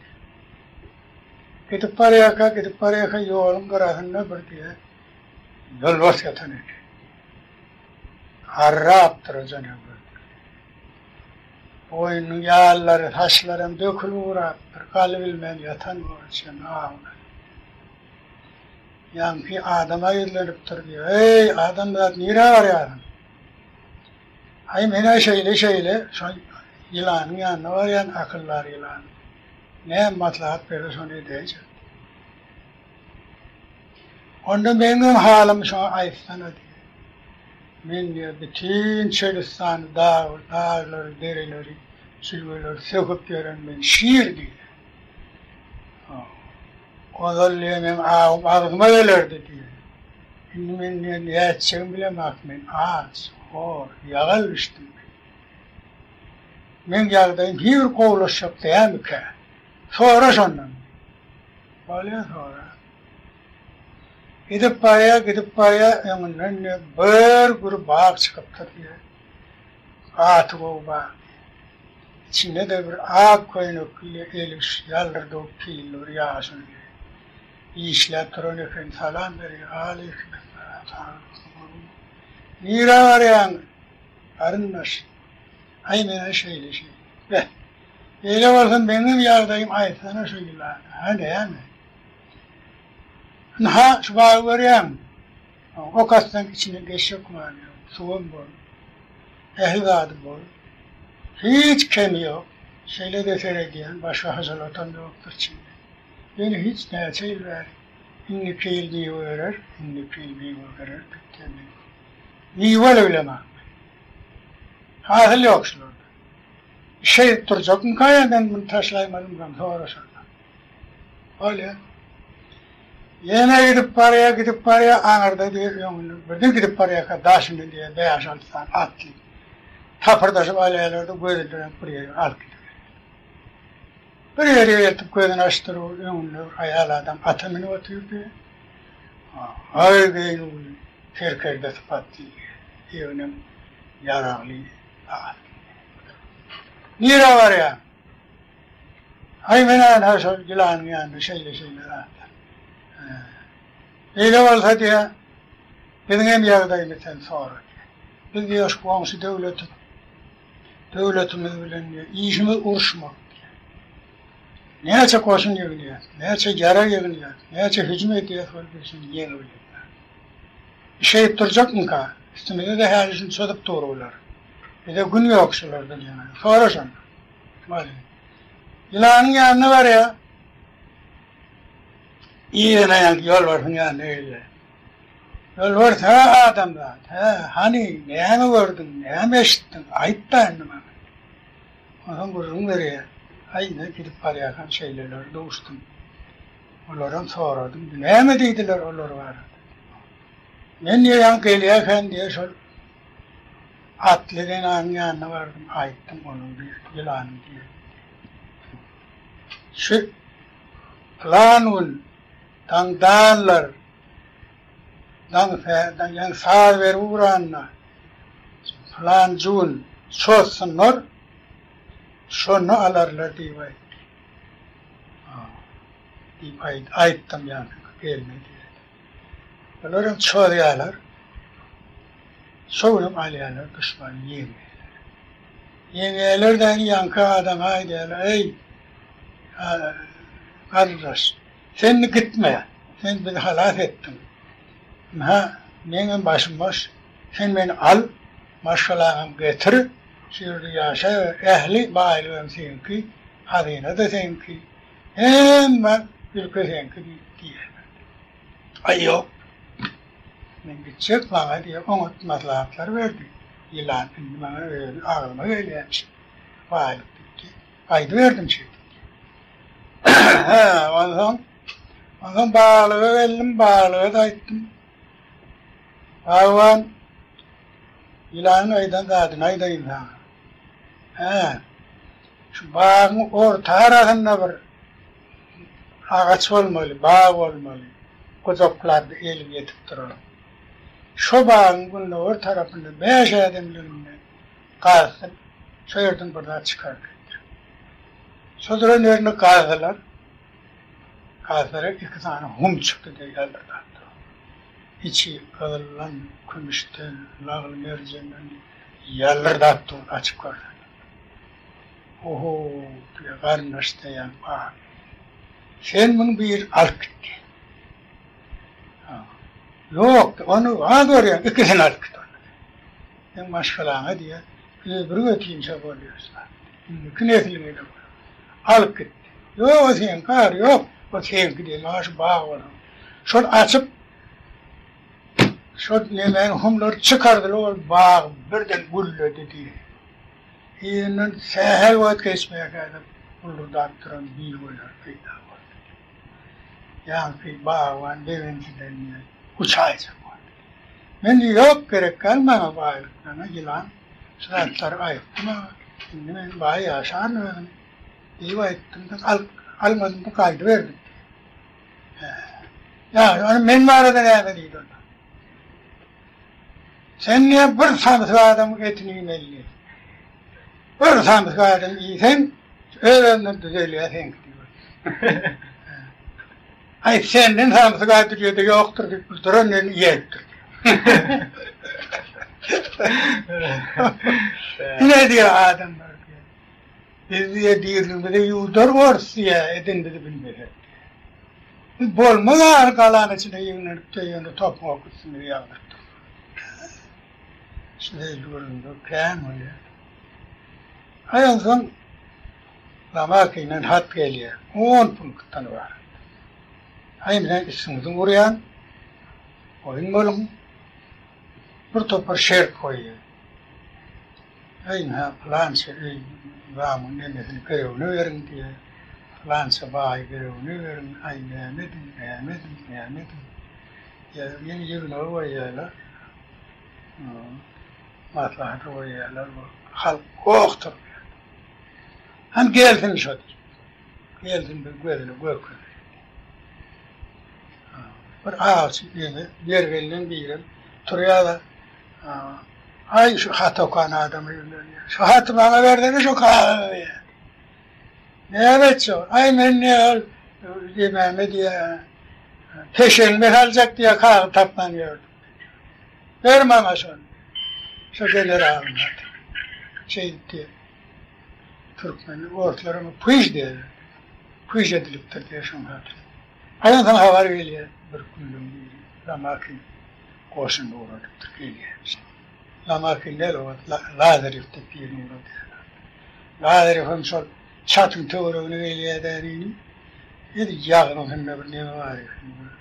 Gidip barýarka, gidip barýarka ýoluň gyrasynda bir diýýär, ýolbars ýatan eken. Garrapdyr o janawar. Boýnunyň ýallary, saçlaram dökülip ugrapdyr, galybilmän ýatan bolçan awuny. Ýaňky adama ýüzlenipdir diýýär, Eý, adamzat, nirä barýarsyň? Aý, men-ä şeýle-şeýle, şo ýylanyň ýanyna barýan, akyldar ýylan. Näme maslahat berse, şony edäýjek. Onda meňem halymy şoňa aýtsana diýýär. Men diýýär, bütin çölüstany, dag, daglary, dereleri, jülgeleri söküp ýören men şir diýýär. Ozal diýýär, meň awym agzyma gelerdi diýýär. Indi men diýýär, nätjegimi bilemok, men aç, hor, ýagal düşdüm men. Meň ýagdaýym hiç bir gowulaşjak dälmikä? Sora şondan. Bolýa sora. Gidip barýa, gidip barýa, öňünden diýýär, bir gür bag çykypdyr diýýär. Gaty gowy bag diýýär. Içinde-de bir ak köýnekli, eli ýaldyrdawuk pilli bir ýaşuly diýýär. Işläp duran eken, salam berýär, Aleýkimessalam, saglykmy, gowumy? Nirä barýaň, garyndaş? Aý, men-ä şeýle-şeýle. Beh, beýle bolsa meňem ýagdaýym aýtsana şu ýylana. Hä, näme? Ynha, şu bagy görýäňmi? Ok atsaň içinden geçjek gümany ýok. Suwam bol. Ähli zady bol. Hiç kemi ýok. Şeýle-de seredýän, başga haşalatam ýokdur içinde. Ýöne hiç näçe ýyl bäri indiki ýyl miwe berer, indiki ýyl miwe berer diýip men miweli bilemok. Hasyl ýok şularda. Şeýdip durjakmyka ýa men muny taşlaýmalymykam sora şondan. Bolýa. Ýene gidip barýa, gidip barýa, aňyrda diýe öňünde birden gidip barýarka daşyndan diýe bäş-alty sany atly tapyrdaşyp alýarlar-da gözünden bir ýere alyp gidiberýärler. Bir ýere eltip gözüni açdyr, öňünde bir aýal adam ata münüp otyr diýe. Aý geýnüwli, serkerde sypatly, egnem ýaragly atly. Nirä barýaň? Aý men änha şol ýylanyň ýanynda şeýle-şeýle zatlar. Beýle bolsa diýýär, biziň hem ýagdaýymyzy sen sora diýýär. Biz diýýär şu goňşy döwleti döwletimiz bilen diýýär, işimiz uruşmak diýýär. Näçe goşun ýygnýas, näçe ýarag ýygnýas, näçe hüjüm edýäs ol biz şuny ýeňip bilýär. Şeýdip durjakmyka? Üstümize-de häli şuny çozup dur bular. Bize gün ýok şulardan ýaňa. Sora şondan. Barýar. Ýylanyň ýanyna barýar. Yzyna ýaňky ýolbarsyň ýanyna gelýär. Ýolbars, hä adamzat, hä, hany, näme gördüň, näme eşitdiň, aýt-da indi maňa. Onsoň gürrüň berýär. Aý, ine, gidip barýarkam şeýlelere duşdum. Olaram soradym. Näme diýdiler olar barada? Men diýýär, ýaňy gelýärkäm diýýär, şol Atly zenanyň ýanyna bardym, aýtdym onuň bir ýylanyň diýenini. Şu pylan gün daňdanlar daň ýaňy saz berip ugranda pylanjy gün çozsunlar, şonda alarlar diýip aýtdy. Diýip aýtdym ýaňky gelne diýdi. Olaram çozýarlar. Şo günem alýarlar duşmany ýeňýärler. Ýeňýärler-de ýaňky adama aýdýarlar, Eý, garyndaş, sen indi gitme, sen bizi halas etdiň. Ynha, meňem başym boş, sen meni al, maşgalaňam getir, şu ýerde ýaşaber, ähli baýlygam seňki, hazyna-da seňki, hemme ülke seňki diýýärler. Aý, ýok. Men gitjek, maňa diýýär, oňat maslahatlar berdi. Ýylan indi maňa özi agzyma gelýärmiş. Baýlyk diýdi. Gaýdyberdim şeýdip. Hä, onsoň. Onsoň baglyga geldim, baglyga-da aýtdym. Bagban, ýylanyň aýdan zadyny aýdaýyn saňa. Hä, şu bagyň orta arasynda bir agaç bolmaly, bag bolmaly, gujaklap eliň ýetip duran. Şo bagyň gündogar tarapynda bäş ädimliginde gazsyn, şo ýerden bir zat çykar diýipdir. Şo duran ýerinde gazdylar. Gazlara iki sany hum çykdy diýýär bir zatlar. Içi gyzyldan, kümüşden, lagl-merjenden ýaldyrdap dur, açyp görseler. Oho, diýýär, garyndaş diýýär, bar. Sen muny bir alyp git diýýär. Ýok, ony az görýäň, ikisini alyp git onda. Seň maşgalaňa diýýär, bir ötinçe bolýar. Indiki nesliňe-de bolar. Alyp gitdi. Ýok, o seňki ar, ýok, o seňki diýdi. Maňa şu bag bolan. Şol açyp, şol nemäni humlary çykardylar, ol bag birden gülledi diýdi. Yzyndan sähel wagt geçmäkä-de buldurdap duran miweler peýda boldy. Ýaňky bagban begenjinden diýýär, uçaýjak boldy. Men diýýär, ýok, gerek däl maňa baýlyk, maňa ýylan şu zatlary aýtdy maňa, indi men baý ýaşaryn özüm diýip aýtdym-da, alyp, almadym-da gaýdyberdim diýýär. Hä. Ýa, ony men barada näme diýdi onda? Sen diýýär, bir samsyk adamyň etini iýmeli diýýär. Bir samsyk adam iýseň, öz-özünden düzelýär seňki diýip. Aý, senden samsyk adam dünýede ýokdur diýip, duran ýerinde iýäýipdir. Ine diýýär adamlar diýýär. Biz diýýär diriligimize ýuwdar borus diýýär, eden bizi bilmesek diýýär. Biz bolmaz ahyry galanyň içine ýygnanyp-da ýöne topuň ok üstümize ýagdyryp durmaly. Şeýle gürrüňler kän bolýar. Aý onsoň Lamakinden hat gelýär. On punktdan ybarat. Aý men üstüňizi urýan. Boýun boluň. Bir topar şert goýýar. Aý ynha pylança öý zamyň nemesini girewine beriň diýýär. Pylança baýy girewine beriň. Aý näme ediň, näme ediň, näme ediň. Ýa ýene ýygnagy goýýarlar. Maslahata goýýarlar bu halk goh turýar. Hany gelsin şo diýip. Gelsin bir gözüni görkezeli. Bir awçy ýene mergenden birem turýar-da, Aý şu hat okan adama ýüzlenýär. Şu haty maňa bersene şu kagyzy diýýär. Näme etjek? Aý men diýýär ol demäme diýýär. Peşeňime saljak diýýär kagyz tapman ýördüm. Ber maňa şony. Şo generalyň haty. Şeýdip diýýär. Türkmeni orslar oňa pyž diýýärler. Pyž edilipdir diýýär şoň haty. Aý onsoň habar gelýär bir günlüň biri Lomakin goşunyny ugradypdyr gelýär. Lomakin däl o wagt Lazarew diýip birini ugradýarlar. Lazarew hem şol çatyň töweregine gelýär dänini. Edil ýagyň üstünde bir neme bar eken bir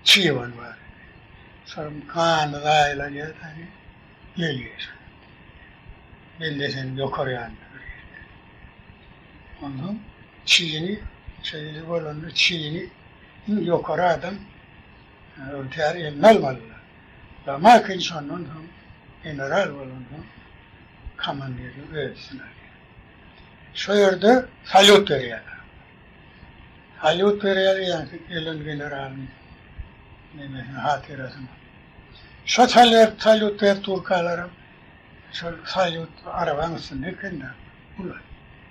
çyban bar eken. Şonuň gany zaýalanýar däni gelýär. Bendesiniň ýokary ýanynda bir ýerde. Onsoň çyny şeýle bolanda çyny iň ýokary adam ygtyýar eline almalylar. Lomakin şondan soň general bolansoň komandirlik öz üstüne alýar. Şo ýerde salýut berýärler. Salýut berýär ýaňky gelen generalyň nemesine, hatyrasyna. Şo salýut salýut berip durkalaram şol salýut arabaň üstünde eken-de, uly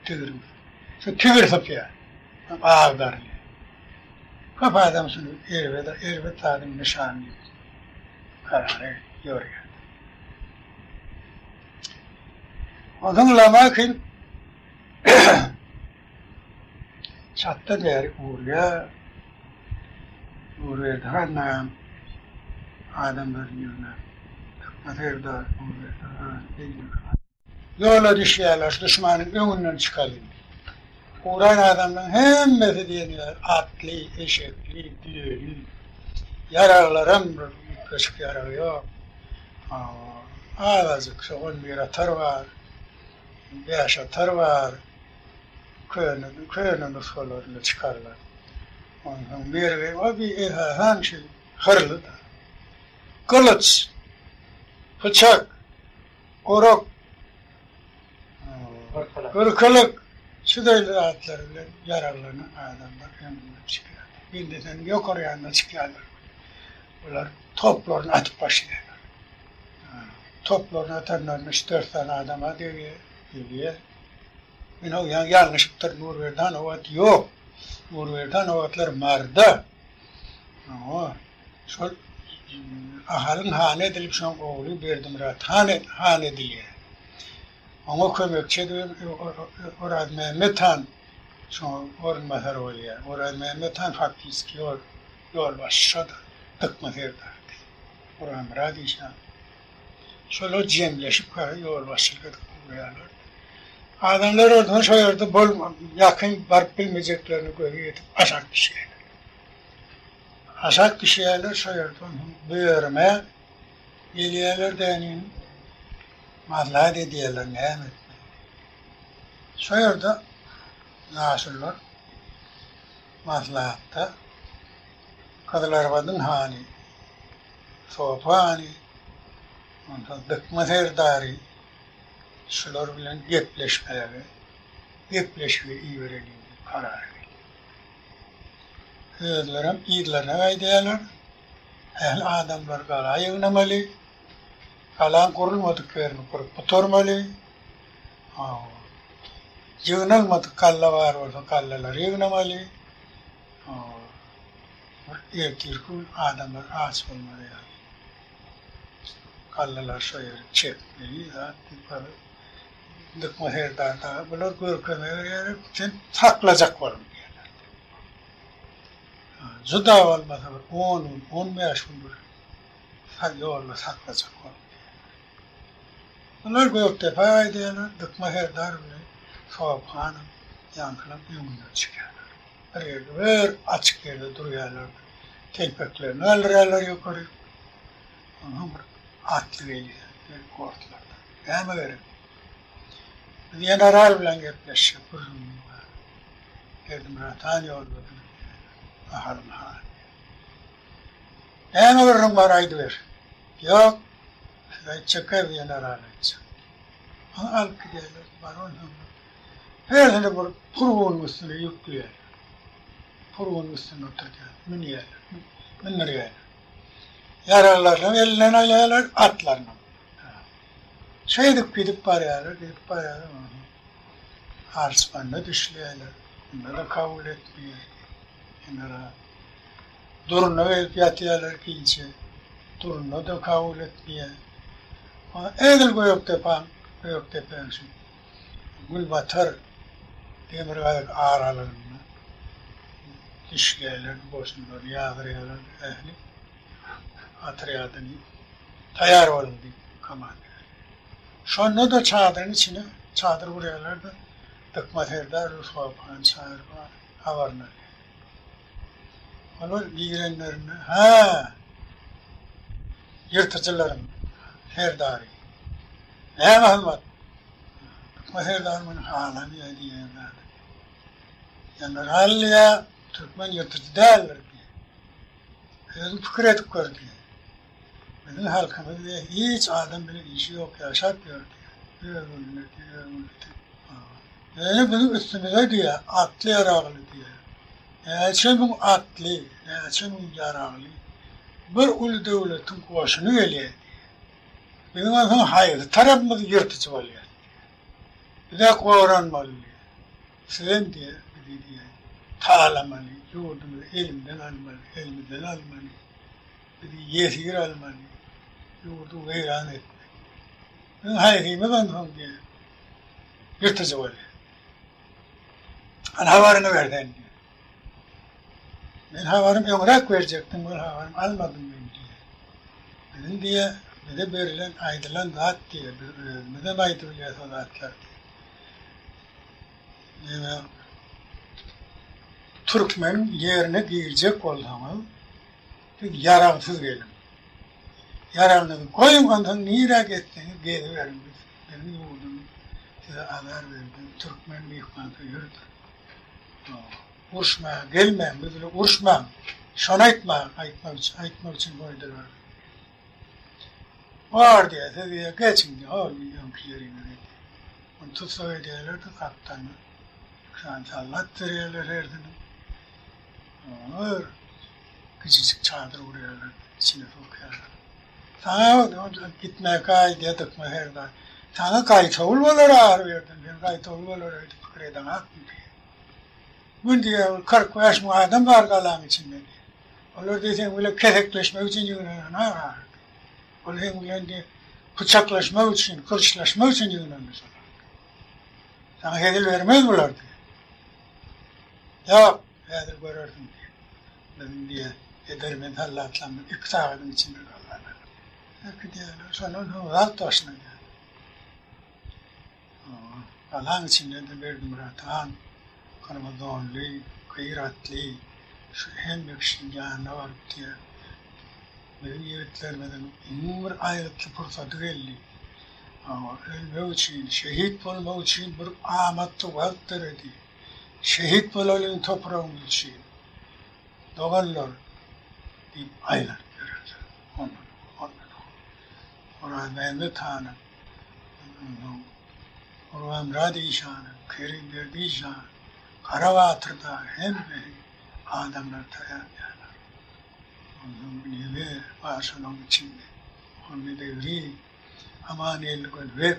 tigiriň üstünde. Şo tigir sypýar, agdarylýar. Köp adam şuny erbet, erbet zadyň nyşany diýip karara ýorýar. Onsoň Lomakin çatda bäri urýar. Nurberdi hanam adamlaryny ýygnap, Dykma serdar, Nurberdi han, beýleki han. Ýola düşýärler, şu duşmanyň öňünden çykalyň diýip. Ugran adamlaryň hemmesi diýen ýaly atly, eşekli, düýeli. Ýaraglaram bir üýtgeşik ýarag ýok. Azajyk şo on bir atar bar, bäş atar bar. Köne, köne nusgalarynda çykarylan. Onsoň mergi o bir esasan şu hyrlydyr. Gylyç, pyçak, orak, gyrkylyk şu zeýli zatlar bilen ýaraglanan adamlar öňünden çykýarlar. Bendesiniň ýokary ýanyna çykýarlar. Bular toplaryny atyp başlaýarlar. Toplaryny atanlarynda üç-dört sany adama degýär, ölýär. Men o ýaňy ýalňyşypdyr, Nurberdi han o wagt ýok. Nurberdi han o wagtlar Maryda. Hawa, şol Ahalyň hany edilip, şoň ogly Berdimyrat han han edilýär. Oňa kömekçi edibem Orazmämmet han şoňa orunbasar bolýar. Orazmämmet han faktiski ýol ýolbaşçy şodur, Dykma serdardy. Gurbanmyrat işan. Şolar jemleşip ýolbaşçylyk edip ugraýarlar. Adamlar onsoň şo ýerde bol ýakyn baryp bilmejeklerine gözi ýetip aşak düşýärler. Aşak düşýärler şo ýerde onsoň börüme gelýärler dänin maslahat edýärler näme etmeli. Şo ýerde ýaşulular maslahatda Gyzylarbadyň hany Sopy hany, onsoň Dykma serdary şular bilen gepleşmäge, gepleşige ibereliň diýip karara gelýär. Özlerem yzlaryna gaýdýarlar. Ähli adamlary gala ýygnamaly. Galaň gurulmadyk ýerini gurup gutarmaly. Ýygnalmadyk galla bar bolsa gallalary ýygnamaly. Bir ertirki gün adamlar aç bolmaz ýaly. Gallalar şo ýere çekmeli zat diýip galyp, Dykma serdar dagy bular görkezme berýärler, sen saklajak boluň diýýärler. Juda bolmasa bir on gün, 15 gün bir ýolda saklajak boluň diýýärler. Bular Gökdepä gaýdýarlar, Dykma serdar bilen Sopy hanyň ýaňkylaň öňünden çykýarlar. Bir ýerde, bir açyk ýerde durýarlar. Telpeklerini galdyrýarlar ýokary. Onsoň bir atly gelýär, gelip ortalarda. Näme gerek? Biz general bilen gepleşjek, gürrüňimiz bar. Berdimyrat han ýollady diýýärler. Ahalyň hany. Näme gürrüň bar, aýdyber. Ýok, siz aýtjak-a, general aýtjak. Ony alyp gidýärler, baransoňlar hersini bir purgunyň üstüne ýükleýärler. Purgunyň üstünde oturdýarlar, münýärler, mündürýärler. Ýaraglaryny elinden alýarlar, atlaryny. Şeýdip gidip barýarlar, gidip barýarlar. Arçmanda düşleýärler. Onda-da kabul etmeýär general. Durna gelip ýatýarlar gije. Durna-da kabul etmeýär. Edil Gökdepäň, Gökdepäň şu günbatar demirgazyk aralygynda düşleýärler, goşunlary ýazyrýarlar ähli otrýadyny taýýar boluň diýip komanda berýär. Şonda-da çadyryň içine çadyr gurýarlar-da, Dykma serdar Rüswap hany çagyryp habaryny alýar. Olar girenlerinde, Hä, ýyrtyjylaryň serdary, näme hyzmat? Dykma serdar muny halamýar diýýän zady. General diýýär, türkmen ýyrtyjy däldir diýýär. Özüň pikir edip gör diýýär. Biziň halkymyz diýýär, hiç adam bilen işi ýok ýaşap ýör diýýär. Öz gününe diýýär, öz gününe. Ýöne biziň üstümize diýýär, atly-ýaragly diýýär. Näçe müň atly, näçe müň ýaragly bir uly döwletiň goşuny gelýär diýýär. Biziň onsoň haýsy tarapymyz ýyrtyjy bolýar diýýär. Biz-ä goranmaly diýýär. Sizem diýýär, bizi diýýär, talamaly, ýurdumyzy elimden almaly, elimizden almaly, bizi ýesir almaly, ýurdy weýran etmeli. Biziň haýsymyz onsoň diýýär, ýyrtyjy bolýar. Hany habaryňy ber sen diýýär. Men habarym öňräk berjekdim, ol habarym almadym men diýýär. Biziň diýýär, bize berilen, aýdylan zat diýýär, biz özümizem aýdybilýäs o zatlary diýýär. Ýöne türkmeniň ýerine girjek bolsaňyz, siz ýaragsyz geliň. Ýaragyňyzy goýuň, onsoň nirä gezseňiz geziberiň, biz biziň ýurdumyz size azar bermez, türkmen myhmansöýerdir. Uruşmaga gelmäň, biz bilen uruşmaň. Şony aýtmaga, aýtmak üçin, aýtmak üçin goýdular. Bar diýýär, siz diýýär, geçiň diýýär, hol öňki ýeriňize diýýär. Ony tussag edýärler-de, gapdalyndan iki sany soldat berýärler hersine. Olar kiçijik çadyr gurýarlar, içine sokýarlar. Saňa gitmäge aýdýar Dykma serdar. Saňa gaýtawul bolar ahyr bu ýerden, sen gaýtawul bolar öýdüp pikir edeňakmy diýýär. Gün diýýär, bir 45 müň adam bar galaň içinde diýýär. Olar diýýär, seň bilen kesekleşmek üçin ýygnanan ahyr. Ol seň bilen diýýär, pyçaklaşmak üçin, gylyçlaşmak üçin ýygnandy şolar. Saňa hezil bermez bular diýýär. Ýok, häzir görersiň diýýär. Biziň diýýär, edermen sallatlarymyz iki sagadyň içinde galany alyp äkidýärler. Şondan soň wagt başlanýar. Galaň içinde-de Berdimyrat han gyrmyzy donly, gyr atly şu hemme kişiniň ýanyna baryp diýýär, Biziň ýigitlerimiziň iň bir aýgytly pursady geldi. Ölmek üçin, şehit bolmak üçin bir amatly wagt döredi. Şehit bolalyň topragymyz üçin, doganlar! diýip aýlanyp ýörerler. Ondan, ondan. Orazmämmet hanyň, ondan Gurbanmyrat işanyň, Kerimberdi işanyň, Gara batyr dagy hemmesi adamlar taýýarlaýarlar. Ondan neme bar şolaň içinde? Muhammet Egri, Amangeldi Gönübek,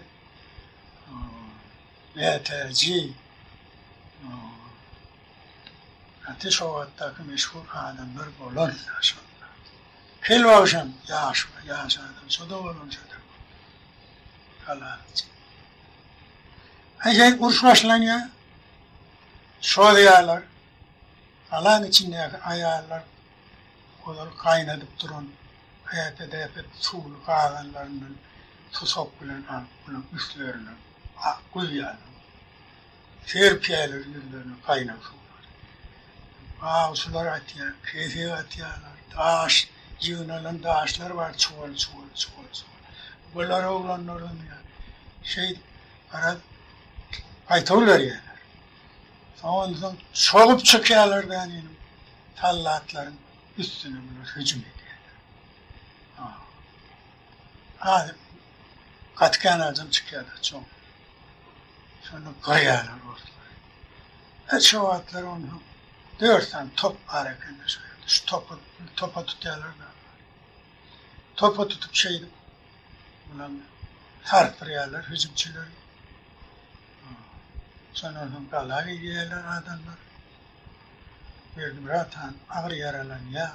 Mätäji, gaty şo wagtdaky meşhur adamlar bolan şonda. Kel bagşam ýaş, ýaş adam, şo-da bolan şo-da. Galanyň içinde. Aý, uruş başlanýar. Çozýarlar. Galaň içindäki aýallar ozal gaýnadyp duran äpet-äpet suwly gazanlaryndan susak bilen alyp, onuň üstlerine guýýarlar. Serpýärler ýüzlerine gaýnag suwlary. Awçylar atýar, kesek atýarlar, daş, ýygnalan daşlar bar çuwal-çuwal, çuwal-çuwal. Bular oglanlardan ýa şeýdip garaz gaýtawul berýärler. Soň onsoň çogup çykýarlar däniniň sallatlaryň üstüne bular hüjüm edýärler. Az gaty kän adam çykýarlar çogup. Şonda gyrýarlar orslary. E şo wagtlar onsoň dört sany top bar eken şo ýerde. Şu topy topa tutýarlar da. Topa tutup şeýdip bular sarsdyrýarlar hüjümçileri. Şondan soň gala girýärler adamlar. Berdimyrat han agyr ýaralanýar.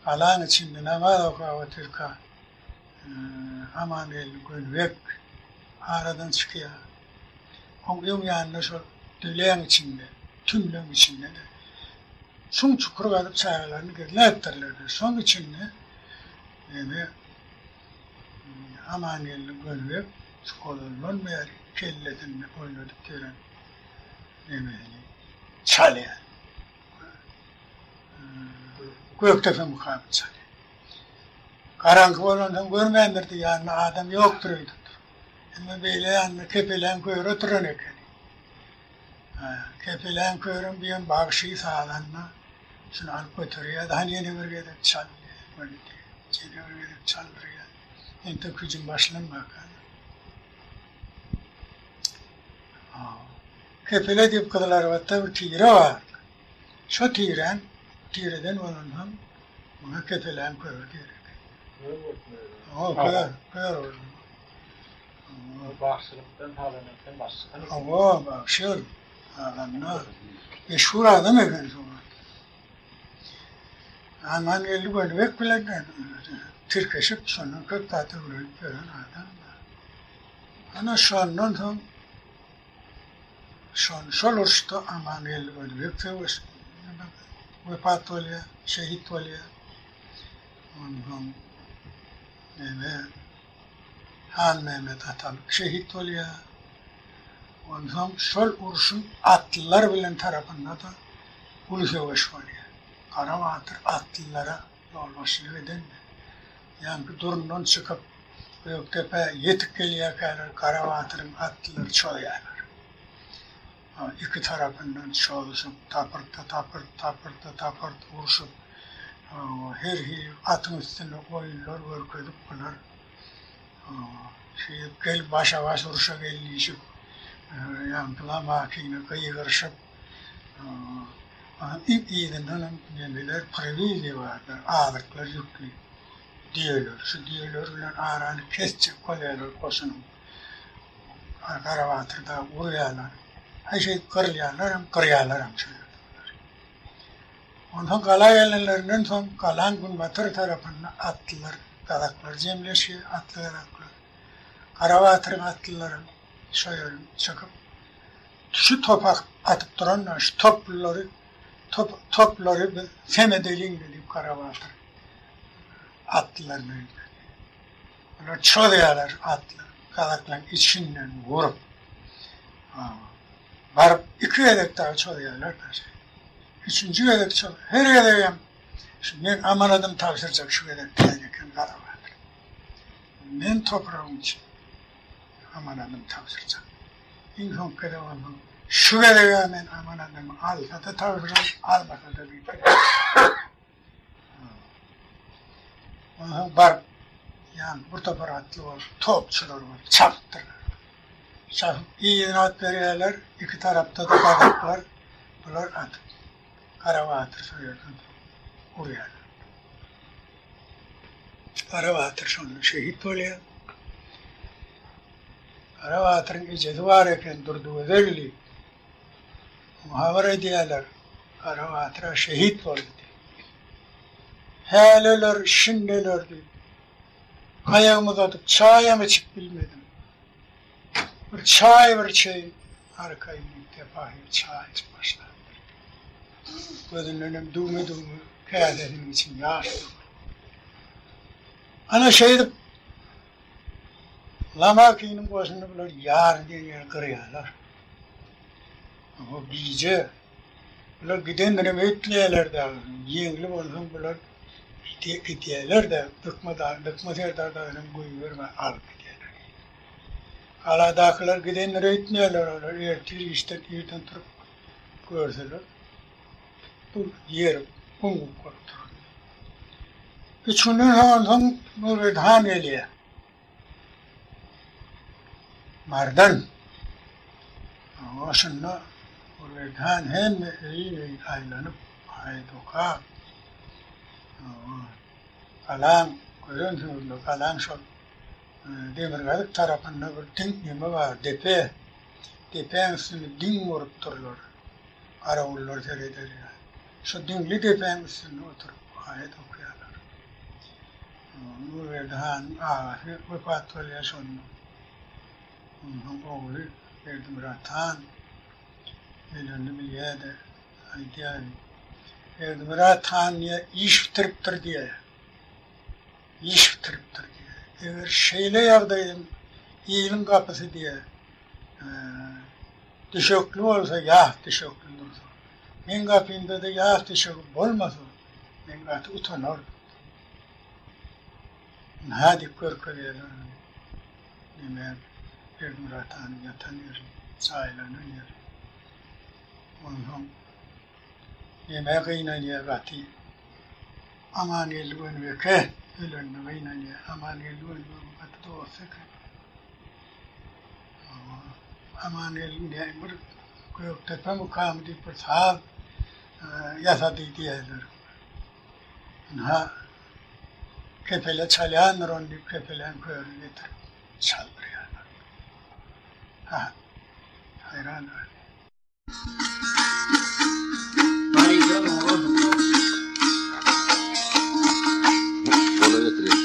Galaň içinde namaz okap otyrka Amangeldi Gönübek aradan çykýar. Oň öň ýanynda şol düleň içinde, tümlügiň içinde-de çuň çukur gazyp çagalaryny gizläpdirler-de, şoň içinde ýene Amangeldi Gönübek şu ozaldan bäri kellesinde oýnadyp ýören nemesini çalýar. Gökdepe mukamyny çalýar. Garaňky bolansoň görmändir-de, ýanynda adam ýokdur öýdüpdir. Emma beýle ýanynda Kepeläň köri oturan ekeni. Kepeläň körem diýen bagşy sazanda şuny alyp göterýär-de, hany ýene bir gezek çal diýýär. Ýene bir gezek çaldyrýar. Entek hüjüm başlanmaka. Kepele diýip Gyzylarbatda bir tire bardy. Şo tiräň, tireden bolansoň muňa Kepeläň köri diýer eken. Kör bolupdyr. Hawa, kör, kör boldy. Bagşylykdan, sazandalykdan başy çykan eken. Hawa, bagşy ol. Sazanda. Meşhur adam eken şo wagt. Amangeldi Gönübek bilen tirkeşip, şondan köp zat öwrenip ýören adam. Ana şondan soň şol şol uruşda Amangeldi Gönübek söweş wepat bolýar, şehit bolýar. Onsoň neme Hanmämmet Atalyk şehit bolýar. Onsoň şol urşuň atlylar bilen tarapynda-da uly söweş bolýar. Gara batyr atlylara ýolbaşçylyk edende, ýaňky Durundan çykyp, Gökdepä ýetip gelýärkäler Gara batyryň atlylary çozýarlar. Iki tarapyndan çozuşyp, tapyrtda-tapyrt, tapyrtda-tapyrt urşup, her hili atyň üstünde oýunlar görkezip bular şeýdip gel başa-baş urşa gel diýşip, ýaňky Lomakine gygyryşyp, iň yzyndanam nemeler prowiziýa bardyr, azyklar ýükli düýeler. Şu düýeler bilen arany kesjek bolýarlar goşunyň. Garabatyr dagy urýarlar. Aý şeýdip gyrylýarlaram, gyrýarlaram şo ýerde bulary. Onsoň gala gelenlerinden soň galaň günbatar tarapynda atlylar, gazaklar jemleşýär, atly gazaklar. Garabatyryň atlylaram şo ýeriň çykyp, şu top atyp duran şu toplulary, top, toplary biz sem edeliň-le diýip Garabatyr atlylaryna ýüzlenýär. Olar çozýarlar atly gazaklaryň içinden urup. Baryp iki gezek dagy çozýarlar daşy. Üçünji gezek çoz, her gezegem şu men amanadymy tabşyrjak şu gezek däl eken Garabatyr. Men topragym üçin amanadymy tabşyrjak. Iň soňky gezek onsoň şu gezeg-ä men amanadymy alsa-da tabşyrar, almasa-da diýip. Onsoň baryp, ýaňky bir topar atly bolup, topçular bolup çapypdyrlar. Çapyp, yzyna at berýärler, iki tarapda-da gazaklar, bular atyp, Garabatyr şo ýerden urýarlar. Garabatyr şonda şehit bolýar. Garabatyryň ejesi bar eken, Durdygözel diýip. Oňa habar edýärler, Gara batyr-a şehit boldy diýip. Häli öler, şindi öler diýip, aýagymy uzadyp çaýam içip bilmedim. Bir çaý bir içeýin, arkaýyn diýip, tepahyr çaý içip başlapdyr. Gözündenem düwme-düwme käsesiniň içine ýaş dökülipdir. Ana şeýdip, Lamakiniň goşunyny bular ýaryn diýen ýere gyrýarlar. O gije bular gidendirem öýtmeýärler dagy. Ýeňli bolsaň bular gidýärler-de, Dykma dag, Dykma serdar dagyny hem goýbermän alyp gidýärler. Galadakylar gidendir öýtmeýärler olar ertir işden irden turup görseler bu ýer gum-gum bolup duran. Üç günden soň onsoň Nurberdi han gelýär. Mardan. Şunda Nurberdi han hemme öýün-öýün aýlanyp, aýat okap, galaň görensiňizmi, galaň şol demirgazyk tarapynda bir diň neme bar, depe. Depäň üstünde diň gurupdyrlar. Garawullar sereder ýaly. Şo diňli depäň üstünde oturyp aýat okaýarlar. Nurberdi hanyň agasy wepat bolýar şonda. Onuň ogly Berdimyrat han ölenini bilýär-de, aýdýar, Berdimyrat han diýýär, iş bitiripdir diýýär. Iş bitiripdir diýýär. Eger şeýle ýagdaýda iliň gapysy diýýär, düşekli bolsa, ýas düşekli dursa, meň gapymda-da ýas düşegi bolmasa, men gaty utanardym. Nädip görkezýärler ony? Neme, Berdimyrat hanyň ýatan ýeri, jaýlanan ýeri. Onsoň neme gynanýar gaty. Amangeldi Gönübeke ölenine gynanýar. Amangeldi Gönübegiň gaty dosty eken. Amangeldi näme bir Gökdepe mukamy diýip bir saz ýasady diýýärler. Ynha, kepele çalýandyr ony diýip, kepeläň körüni getirip çaldyrýarlar. Ha, haýran galýan. Gola getirýär.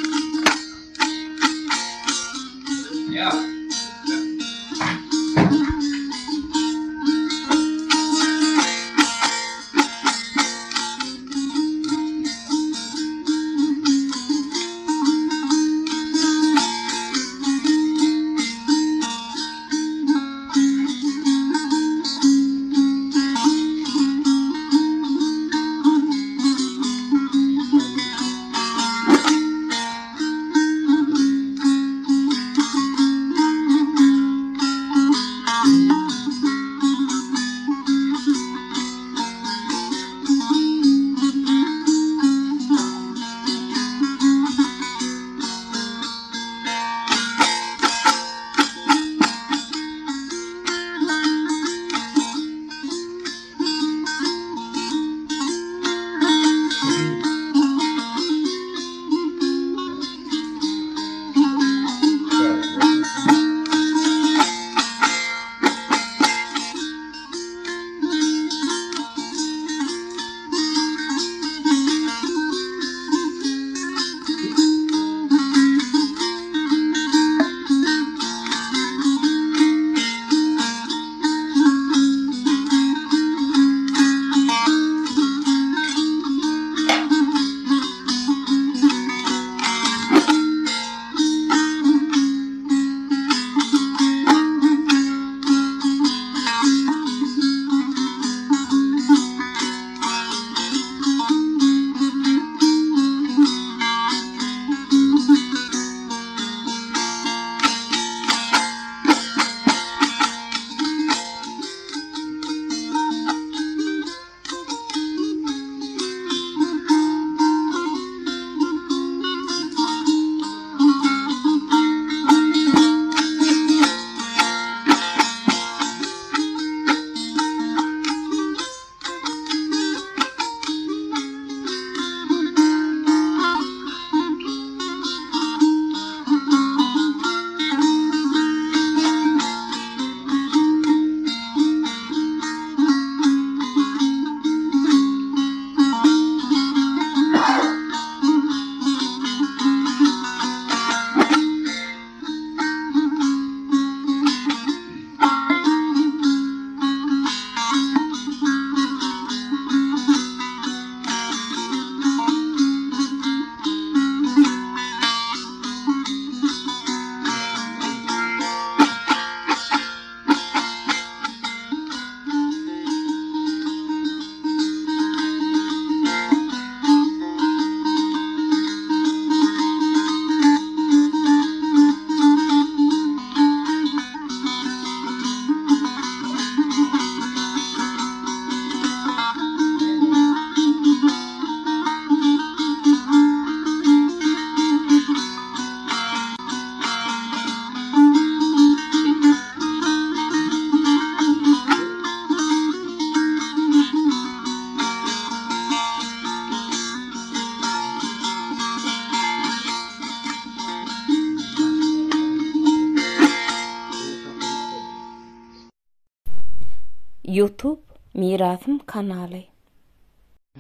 Youtube Mirasym kanaly.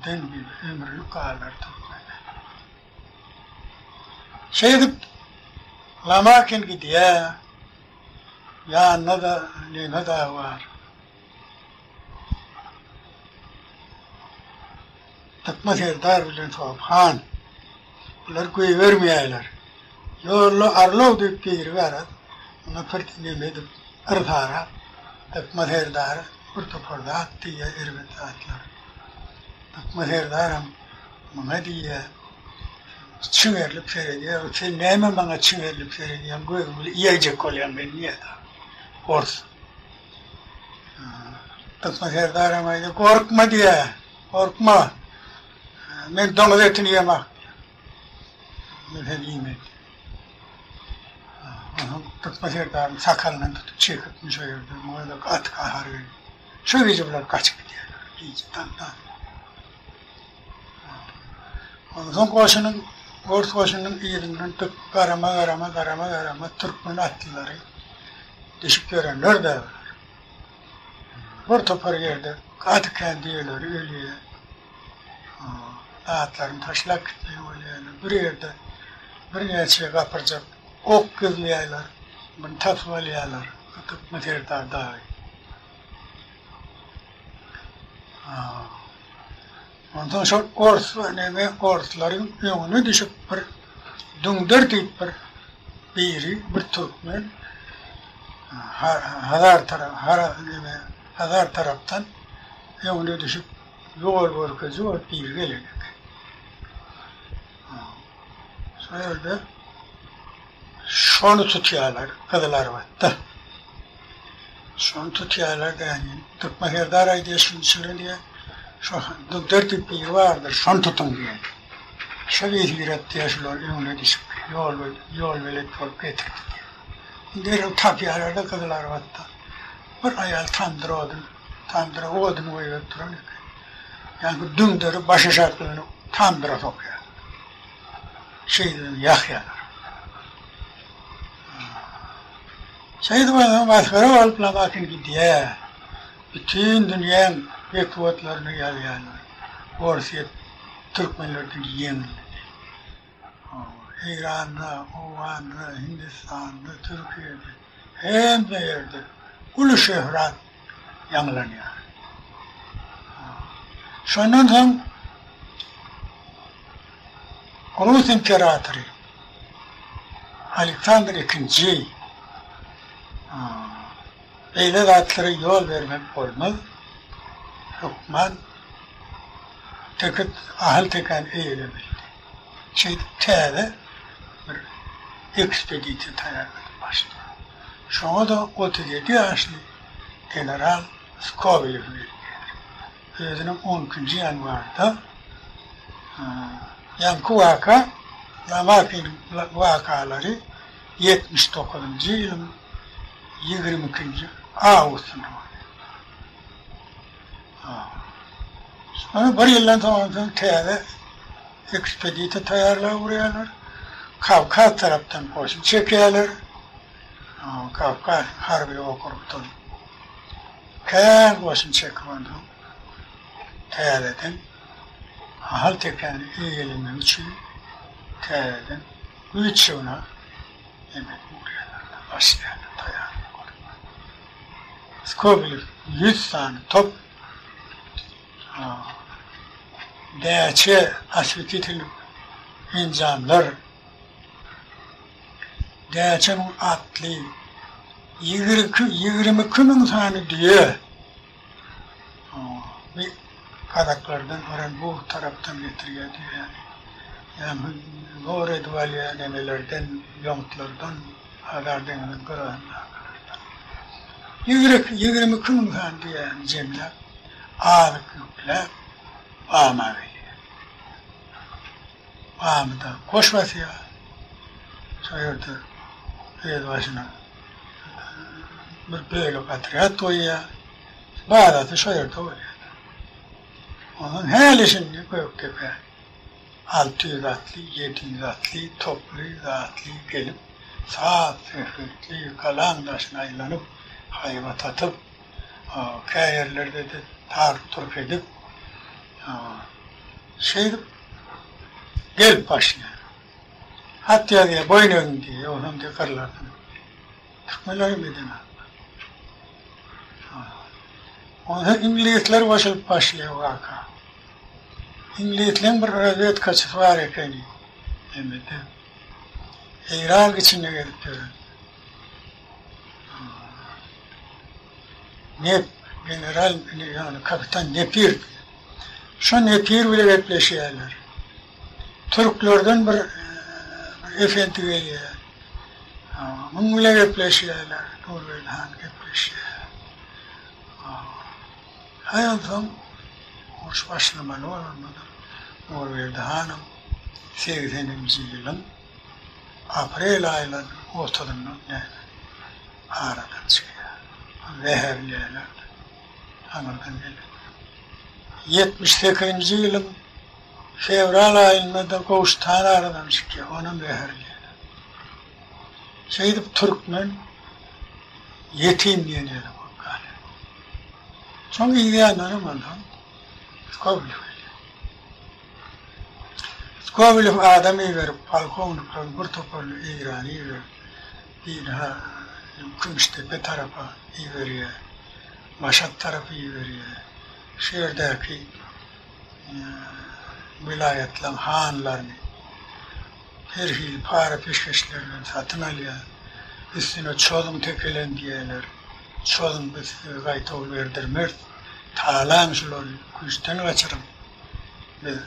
Den bir ömürlik galar türkmene. Şeýdip Lomakin gidýär. Ýanynda-da neme dagy bar. Dykma serdar bilen Sopy han. Bular goýbermeýärler. Ýolda Arlow diýip biri bar, oňa pürt neme edip, yrsarap, Dykma serdara bir topar zat diýýär, erbet zatlar. Dykma serdaram muňa diýýär, çiňerilip seredýär, Sen näme maňa çiňerilip seredýäň, gözüň bilen iýäýjek bolýaň meni diýýär-de, ors. Dykma serdaram aýdýar, Gorkma diýýär, gorkma, men doňuz etini iýemok diýýär. Men seni iýmen diýýär. Onsoň Dykma serdaryň sakalyndan tutup çekipmiş o ýerde, muňa-da gaty gahary gelip, şo gije bular gaçyp gidýärler, gije daňdan. Onsoň goşunyň, ors goşunynyň yzyndan dyk garama-garama, garama-garama türkmen atlylary düşüp ýörenler-dä bular. Bir topar ýerde gaty kän düýeleri ölýär. Zatlaryny taşlap gitmeli bolýarlar. Bir ýerde birnäçe gapyrjak ok gizleýärler. Muny tapyp alýarlar. Dykma serdar dagy. Onsoň şol ors neme orslaryň öňüne düşüp bir Düňder diýip bir biri bir türkmen Hazar tarap hara neme Hazar tarapdan öňüne düşüp ýol görkeziji bolup biri gelen eken. Şo ýerde şony tutýarlar Gyzylarbatda. Şony tutýarlar däni. Dykma serdar aýdýar şuny şuny diýýär. Şo Dugder diýip biri bardyr, şony tutuň diýýär. Şo ýesir diýýär şular öňüne düşüp ýol ýolbelet bolup getirdi diýýär. Derrew tapýarlar-da Gyzylarbatda. Bir aýal tamdyr odun, tamdyra odun goýberip duran eken. Ýaňky düňderi başaşaklygyny tamdyra sokýar. Şeýdibem ýakýarlar. Şeýdip onsoň masgara bolup Lomakin gidýär. Bütin dünýäň metbugatlarynda ýazýarlar. Orsýet türkmenlerden ýeňildi diýip. Eýranda, Owganda, Hindistanda, Türkiýede, hemme ýerde uly şöhrat ýaňlanýar. Şondan soň Rus imperatory Aleksandr ikinji beýle zatlara ýol bermek bolmaz, hökman teke Ahal-Tekäni eýelemeli diýip, şeýdip täze bir ekspedisiýa taýýarlanyp başlaýar. Şoňa-da 37 ýaşly general Skobelew gelýär. Özüniň on ikinji ýanwarda ýaňky waka Lomakiniň wakalary 79-njy ýylyň 22-nji awgustynda bolýar. Şonda bir ýyldan soň onsoň täze ekspedisiýa taýýarlap ugraýarlar. Kawkaz tarapdan goşun çekýärler. Kawkaz harby okrugdan kän goşun çekip onsoň täzeden Ahal-Tekäni eýelemek üçin täzeden güýç ýygnap emek urýarlar, başlaýarlar taýýarlyk görüp. Skobelew 100 sany top näçe oswetitel enjamlar, näçe müň atly, 22 müň sany düýe bi gazaklardan Orenburg tarapdan getirýär düýäni. Ýa zor edip alýar nemelerden, ýomutlardan. Hazar deňziniň gyrasyndakylardan. 22 müň sany düýäni jemläp, azyk ýükläp, Bama gelýär. Bamyda goş basýar. Şo ýerde öz başyna bir bölek otrýad goýýar. Bazasy şo ýerde bolýar. Ondan häli-şindi Gökdepä 600 atly, 700 atly, toply, zatly gelip, saz-söhbetli galaň daşyna aýlanyp, haýbat atyp. Kä ýerlerde-de taryp-turp edip, şeýdip gelip başlaýar. Hat ýazýar, boýun egiň diýýär, ýogsam diýýär gyrlarsyňyz diýýär. Türkmenler hem edenoklar. Onsoň iňlisler goşulyp başlaýar waka. Iňlisleň bir razwedkaçysy bar ekeni, nemede, Eýran içinde gezip ýören. Nep, general, ýagny kapitan Nepir. Şo Nepir bile gepleşýärler. Türklerden bir bir efendi gelýär. Muň bile gepleşýärler. Nurberdi han gepleşýär. Haý onsoň uruş başlamaly bolanda-da Nurberdi hanam segseninji ýylyň aprel aýlarynyň otuzynda näme aradan çykýar. Zäherleýärler. Aňyrdan gelip. 78-nji ýylyň fewral aýynda-da Gowşut han aradan çykýar. Onam zäherleýärler. Şeýdip türkmen ýetim diýen ýaly bolup galýar. Şoň yz ýanyndanam onsoň Skobelew gelýär. Skobelew adam iberip, polkownikleriň bir toparyny Eýrana iberip, birini-hä Kümüşdepe tarapa iberýär, Maşat tarapa iberýär. Şu ýerdäki welaýatlaryň hanlaryny her hili para-peşgeşler bilen satyn alýar. Üstüne çozuň tekelen diýýärler. Çozuň biz size gaýtawul berdirmeris. Talaň şulary, güýçden gaçyryň. Biz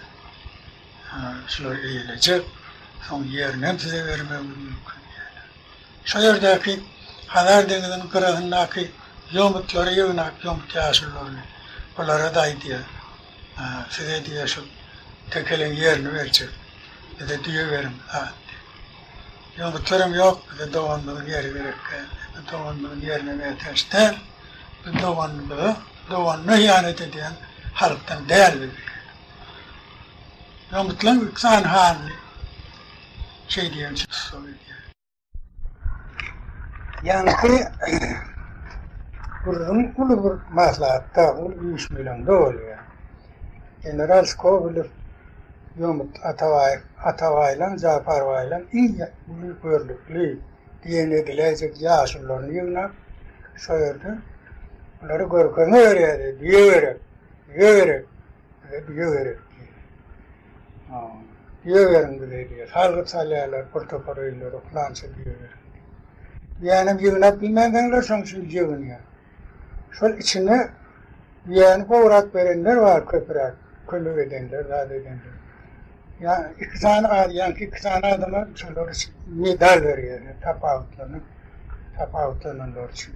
şulary eýelejek, soň ýerinem size bermegimiz mümkin diýýärler. Şo ýerdäki Hazar deňziniň gyrasyndaky ýomutlary ýygnap, ýomut ýaşulularyny bulara-da aýdýar. Size diýýär, şu tekeleň ýerini berjek. Bize düýe beriň, zat diýip. Ýomutlaram ýok, bize doganymyzyň ýeri gerek däl. Biz doganymyzyň ýerine mätäç däl. Biz doganymyza, doganyna hyýanat edýän halkdan däl biz diýýär. Ýomutlaryň iki sany hanyny şeý diýençe tussag edýär. Ýaňky gürrüň uly bir maslahatda, uly üýşmeleňde bolýar. General Skobelew Ýomut Atabaýew, Atabaýlaň, Japarbaýlaň iň uly görnükli diýen ediläýjek ýaşulularyny ýygnap, şo ýerde bulara görkezme berýärdi, Düýe gerek, düýe gerek, bize düýe gerek diýýär. Düýe beriň bize diýýär. Salgyt salýarlar bir topar öýlere, pylança düýe beriň diýip. Düýänem ýygnap bilmänsoňlar şoň üçin ýygynýar. Şol içine düýäni gowrak berenler bar köpüräk, kömek edenler, zat edenler. Ýa iki sany ýaňky iki sany adama şolar üçin medal berýärler tapawutlanyp, tapawutlananlar üçin.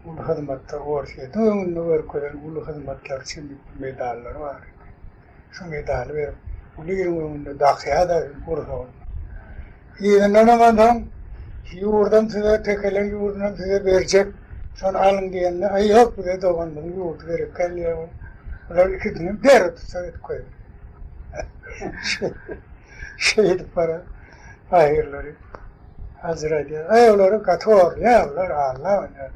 Uly hyzmatlar Orsýetiň öňünde görkezen uly hyzmatlary üçin medallar bar eken. Şu medaly berip, uly iliň öňünde dakýar-da gursagyna. Yzyndanam onsoň ýurdam size, tekeleň ýurdunam size berjek, şony alyň diýende, aý ýok, bize doganymyzyň ýurdy gerek däl diýýär. Bular ikisinem derrew tussag edip goýberýär. Şeýdip bara ahyrlary aljyradýar. Aý olary gaty horlaýar bular, Alla bilýär.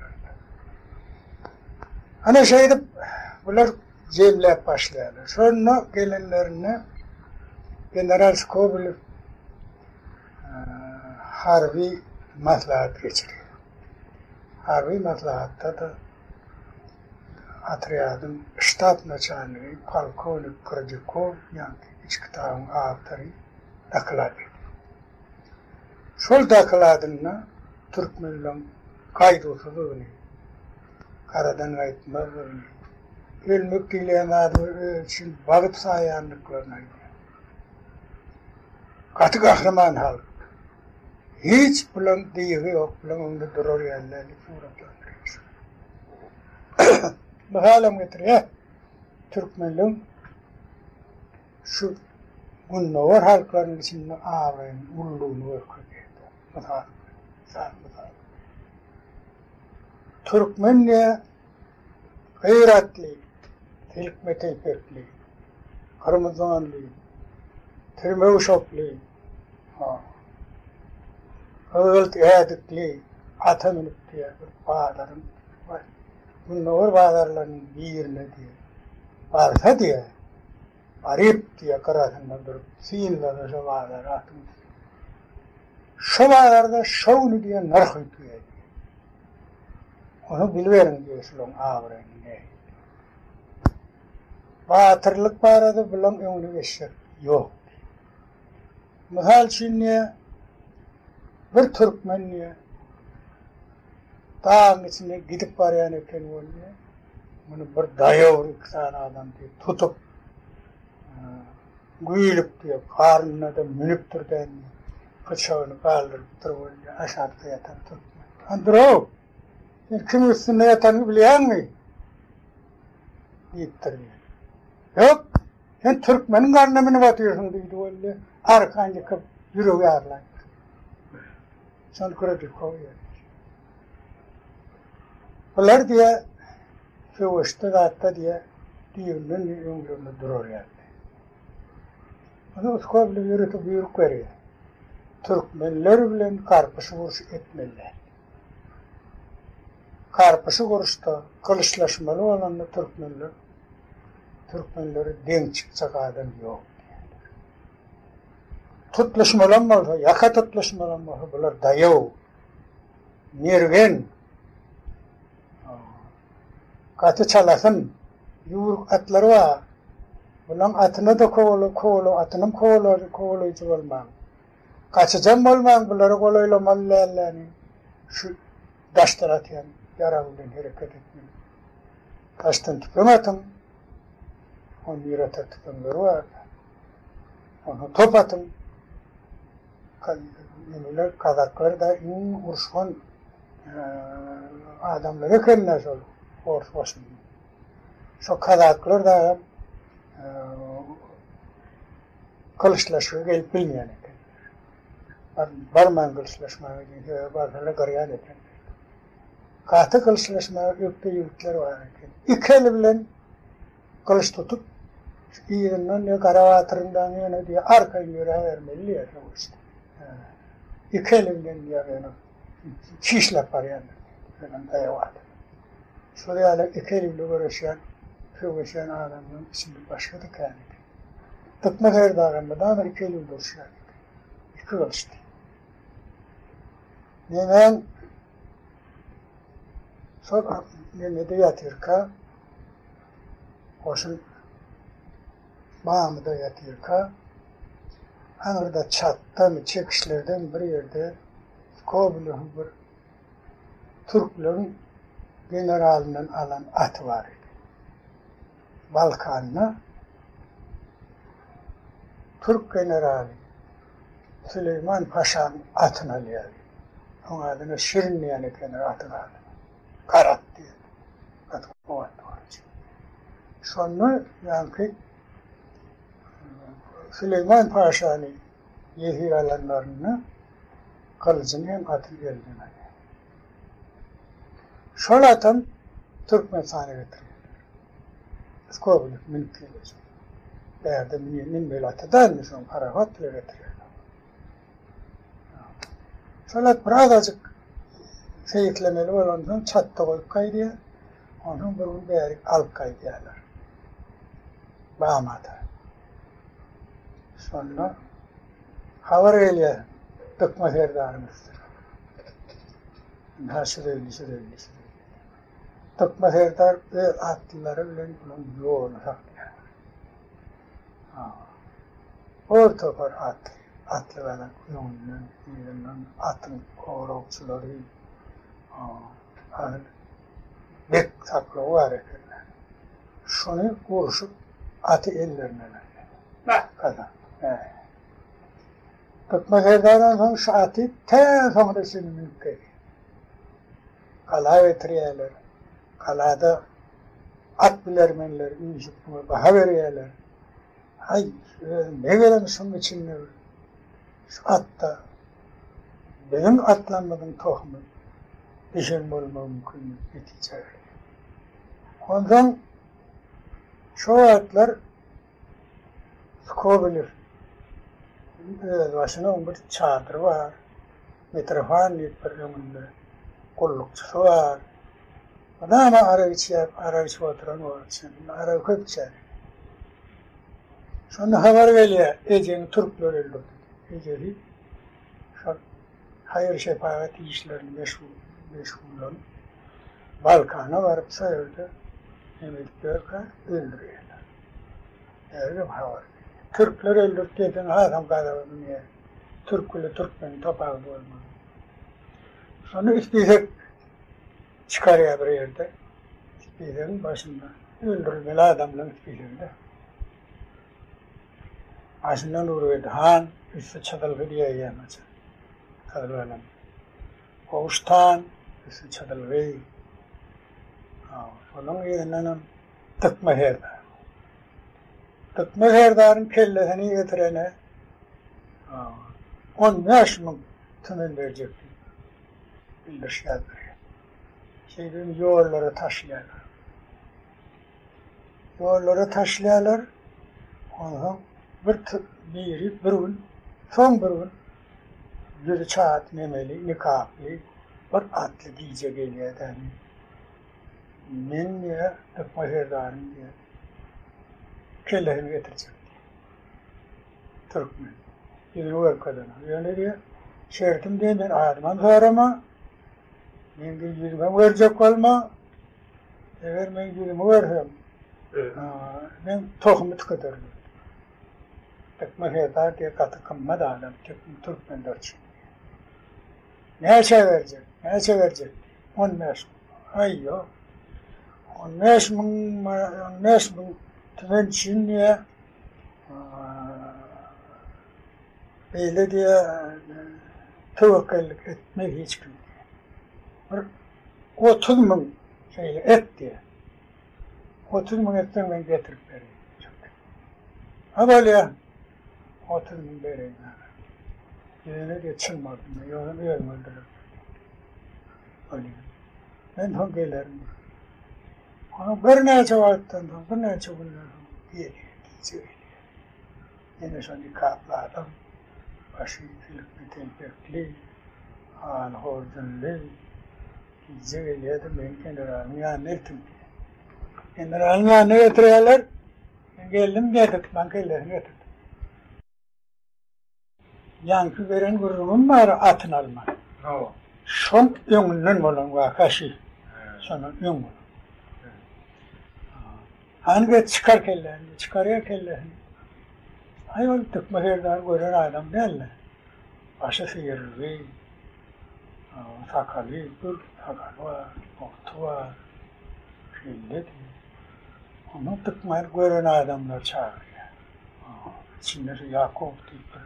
Ana şeýdip bular jemläp başlaýarlar. Şonda gelenlerinde general Skobelew harby maslahat geçirýär. Harby maslahatda-da otrýadyň ştab naçalnigi polkownik Grodýukow, ýaňky üç kitabyň awtory doklad edýär. Şol dokladynda türkmenleň gaýduwsyzlygyny, garadan gaýtmazlygyny, ölmek diýlen zady öz üçin bagt saýandyklaryny aýdýar. Gaty gahryman halk. Hiç bulaň dygy ýok, bulaň öňünde durar ýaly däl diýip suratlandyrýar. Mysalam getirýär. Türkmenleň şu gündogar halklarynyň içinde abraýynyň ululygyny görkezýär. Mysal, mysal, mysal. Türkmen diýýär, Gyratly, silkme telpekli, gyrmyzy donly, tirme guşakly, gyzylt ädikli ata münüp diýýär bir bazaryň. Gündogar bazarlarynyň birine diýýär, barsa diýýär, baryp diýýär, gyrasynda durup synlasa şo bazary atyň diýýär. Şo bazarda şo güni diýýär, nyrh üýtgeýär diýýär. Ony biliberiň diýýär, şularyň abraýyny nähili. Batyrlyk barada bulaň öňüne geçjek ýok diýýär. Mysal üçin diýýär, bir türkmen diýýär, Dagyň içinde gidip barýan eken bolýa. Muny bir daýaw iki sany adam diýip tutup, güýlüp diýip, garnyna-da münüpdir däni. Pyçagyny galdyrypdyr bolýa, aşakda ýatan türkmen. Androw, sen kimiň üstünde ýatanyňy bilýäňmi? diýipdir. Ýok, sen türkmeniň garnyna münüp otyrsyň diýdi bolýa. Arkan ýykyp, ýüregi ýarylaýypdyr. Şony Kuradykow ýazýar. Bular diýýär, söweşde zatda diýýär, düýbünden diýýär, öňlerinde durar ýaly. Muny Skobelew ýörite buýruk berýär. Türkmenler bilen garpyşyk uruş etmeli däl. Garpyşyk uruşda gylyçlaşmaly bolanda türkmenler türkmenlere deň çykjak adam ýok diýýärler. Tutluşmalam bolsa, ýaka tutluşmalam bolsa bular daýaw, mergen, gaty çalasyn, ýüwrük atlary bar. Bulaň atyna-da kowala, kowala, atynam kowala, kowalaýjy bolmaň. Gaçyjam bolmaň, bulara golaýlamaly dälläni. Şu daşdan atýan ýarag bilen hereket etmeli. Daşdan tüpeň atyň, on bir atar tüpeňleri bar. Onsoň top atyň. Nemeler, kazaklar da iň uruşgan adamlar eken-dä şol ors goşunynyň. Şo kazaklar dagam gylyçlaşyga gelip bilmeýän ekenler. Barman gylyçlaşmaga diýen, sebäbi barsalar gyrýan ekenler. Gaty gylyçlaşmaga ökde ýigitler bar eken. Iki eli bilen Gylyç tutup, şu yzyndan diýýär, Gara batyryň daňy ýöne diýýär, arkaýyn ýöräbermeli diýýär söweşde. Iki eli bilen diýýär, ýöne çişläp barýandyr diýýär. Özem daýaw adam. Şol ýaly iki eli bilen göreşýän, söweşýän adamlaryň içinde başga-da kän eken. Dykma serdaram mydama iki eli bilen uruşýan eken. Iki gylyçdy. Neneň şol nemede ýatyrka, Goşun Bamyda ýatyrka, aňyrda çatdamy, çekişlerden bir ýerde Skobelewiň bir türkleriň generalyndan alan aty bar eken. Balkanda türk generaly Süleýman paşanyň atyny alýar. Oň adyna Şirin diýen ekenler atyň adyna. Gara at diýen. Gaty gowy at bolupdyr. Şonda ýaňky Süleýman paşany ýesir alanlarynda gylyjyny hem atyny elinden alýar. Şol atam Türkmenistana getirýärler. Skobelew münüp gelýär. Bärde münmeli aty da indi şoň parahod bile getirýärler. Şol at birazajyk seýislemeli bolansoň çatda goýup gaýdýar. Onsoň bir gün bärik alyp gaýdýarlar. Bamada. Şonda habar gelýär Dykma serdaryň üstüne. Ynha şu zeýli, şu zeýli, şu zeýli. Dykma serdar öz atlylary bilen onuň ýoluny saklaýar. Bir topar atly, atly gazak öňünden, yzyndan atyň goragçylary, asyl bek saklawy bar ekenler. Şony urşup, aty ellerinden alýarlar. Bah, gazak! Hä. Dykma serdar onsoň şu aty tä soňuna çenli münüp gelýär. Gala getirýärler. Galada at bilermenler üýşüp muňa baha berýärler. Haý, özüm megerem şuň içinde bir şu atda biziň atlarymyzyň tohumy düşen bolmagy mümkin diýip netije berýär. Onsoň şo wagtlar Skobelew özbaşyna oň bir çadyry bar. Mitrofan diýip bir öňünde gullukçysy bar. Mydama arak içýär, arak içip oturan wagty. Arak köp içer. Şonda habar gelýär, ejeňi türkler öldürdi. Ejesi şol haýyr-şepagat işlerini meşgul meşgullanyp, Balkana baryp şo ýerde neme edip ýörkä öldürýärler. Häzirem habar gelýär. Türkler öldürdi diýseň hasam gazaba münýär. Türk bile türkmeniň tapawudy bolmaz. Şonda ispisek çykarýar bir ýerde. Spisegiň başynda öldürilmeli adamlaryň spisegi-de. Başynda Nurberdi han, üsti çyzylgy diýäýýän haçan. Gyzyl galam. Gowşut han, üsti çyzylgy. Şonuň yzyndanam Dykma serdar. Dykma serdaryň kellesini getirene 15 000 tümen berjek diýip bildiriş ýazdyrýar. Şeýdibem ýollara taşlaýarlar. Ýollara taşlaýarlar. Onsoň bir biri bir gün, soň bir gün ýüzi çat memeli, nikaply bir atly gije gelýär-de, Men diýýär, Dykma serdaryň diýýär, kellesini getirjek diýýär. Türkmen. Ýüzüni görkezenok. Ýöne diýýär, şertim diýýär, men adymam sorama, meň diýýär ýüzümem görjek bolma. Eger meň ýüzümi görseň, men tohumy tükederin. Dykma serdar diýýär, gaty gymmat adam türkmenler üçin. Näçä berjek? Näçe berjek? 15 müň. Aý, ýok. 15 müň, 15 müň tümen üçin diýe, beýle diýe, töwekgellik etmez hiç kim diýe. Bir 30 müň şeýle et diýe. 30 müň etseň men getirip bereýin. Ha bolýa. 30 müň bereýin. Ýöne diýe çyn bolsun, ýogsam özüňi öldürerin. Bolýa. Men soň gelerin. Onuň birnäçe wagtdan soň, birnäçe günden soň gelýär, gije gelýär. Ýene şo nikaply adam, başy silkme telpekli, haly horjunly gije gelýär-de, meni generalyň ýanyna eltiň diýýär. Generalyň ýanyna getirýärler. Men geldim diýdi, maň kellesini getirdim. Ýaňky beren gürrüňim bar atyny almak. Hawa. Şoň öňünden bolan waka şi. Şondan öň bolan. Hany get çykar kelläni, çykarýar kellesini. Aý ol Dykma serdar gören adam däldi. Başy syrylgy, sakaly, gür sakaly bar, murty bar. Kelledi. Onuň Dykmany gören adamlar çagyrýar. Içinde şu Ýakow diýip bir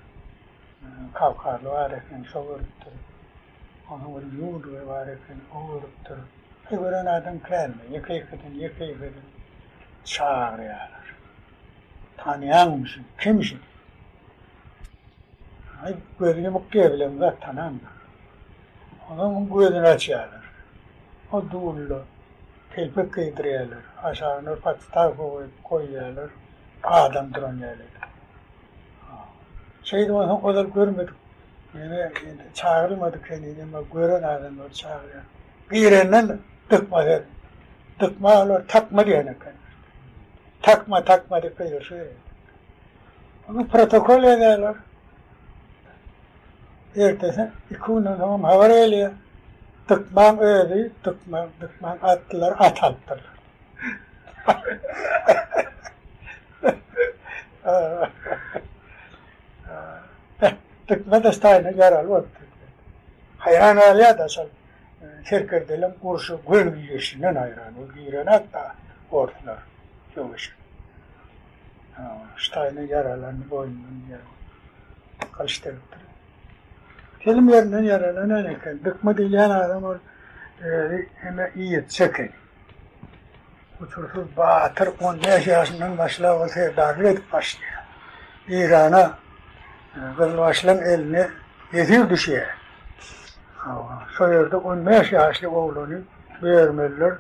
kawkazly bar eken, şo görüpdir. Onuň bir Ýudwy bar eken, o görüpdir. Aý gören adam känmi, ýeke-ýekeden, ýeke-ýekeden çagyrýarlar. Tanýaňmy şuny, kim şu? Aý gözi ýumuk diýe bilemzok, tanamzok. Onsoň muň gözüni açýarlar. O dulla telpek geýdirýärler, aşagyna podstawka goýup goýýarlar, adam duran ýaly edip. Şeýdip onsoň ozal görmedik, ýöne çagyrylmadyk heniz, emma gören adamlary çagyrýar. Girenden dykma sen, dykma olar takma diýen eken. Takma, takma diýip gygyryşyberýär. Onuň protokol ýazýarlar. Ertesi iki günden soňam habar gelýär. Dykmaň özi, dykma, dykmaň atlylar at alypdyrlar. Dykma-da staýyna ýaraly bolupdyr. Haýran galýar-da şol serkerdeleň urşa göni girişinden haýran. Ol girenok-da orslar söweşe. Ştaýna ýaralandy boýnundan ýer gylyç degipdir. Telim ýerinden ýaralanan eken. Dykma diýilýän adam ol özi heme ýetişi eken. Uçursyz batyr 15 ýaşyndan başlap ol serdarlyk edip başlaýar. Eýrana gyzylbaşlaryň eline ýesir düşýär. Şo ýerde 15 ýaşly oglany börmeliler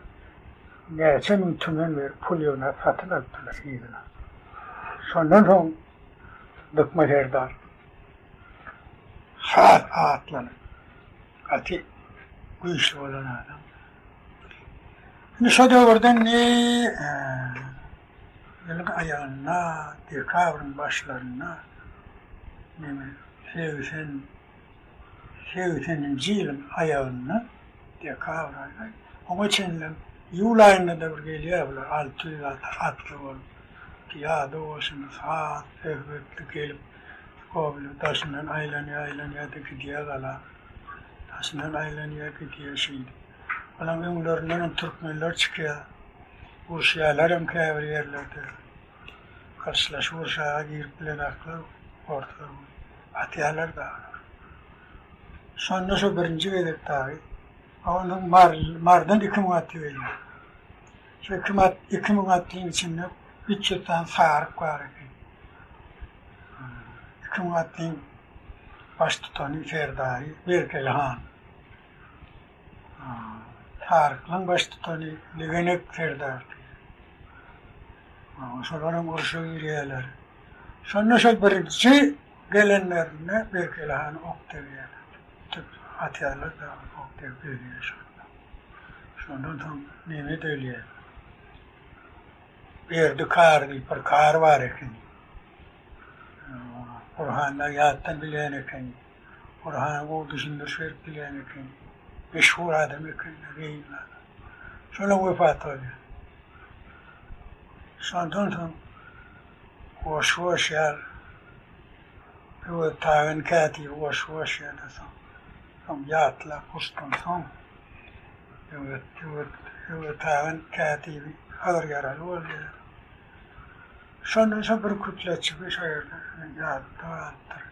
näçe müň tümen berip pul ýygnap satyn alypdyrlar yzyna. Şondan soň Dykma serdar has atlanyp, gaty güýçli bolan adam. Indi şo döwürde indi ýylyň aýagynda, dekabryň başlarynda neme 80 80-nji ýylyň aýagynda dekabr aýy, oňa çenlem iýul aýynda-da bir gelýär bular 600 atly bolup, pyýada goşuny saz söhbetli gelip, Skobelew daşyndan aýlanýar, aýlanýar-da gidýär gala. Daşyndan aýlanýar, gidýär şeýdip. Olaň öňlerindenem türkmenler çykýar. Uruşýarlaram käbir ýerlerde. Gylyçlaşyp urşaga girip bilenaklar orslar atýarlar dagy. Şonda şo birinji gezek dagy ondan Mar Mardan 2000 atly gelýär. Şo 2000 atlyň içinde 300 sany saryk bar eken. 2000 atlyň baştutany, serdary Berkeli han. Saryklaň baştutany Legenek serdardy. Şolaram urşa girýärler. Şonda şol birinji gelenlerinde Berkeli hana ok degýär. Tüp atýarlar da ok degip ölýär şonda. Şondan soň neme ölýär. Berdi kary diýip bir kary bar ekeni. Gurhanda ýatdan bilýän ekeni. Gurhana gowy düşündiriş berip bilýän eken. Meşhur adam eken, zehinli adam. Şolam wepat bolýar. Şondan soň goşgy goşýar. Öwez Tagan kätibi goşgy goşýar-da soň. Soň ýatlap uruşdan soň Öwez, Öwez, Öwez Tagan kätibi agyr ýaraly bolýar. Şondan soň bir kütleçigi şo ýerde ýatda galypdyr.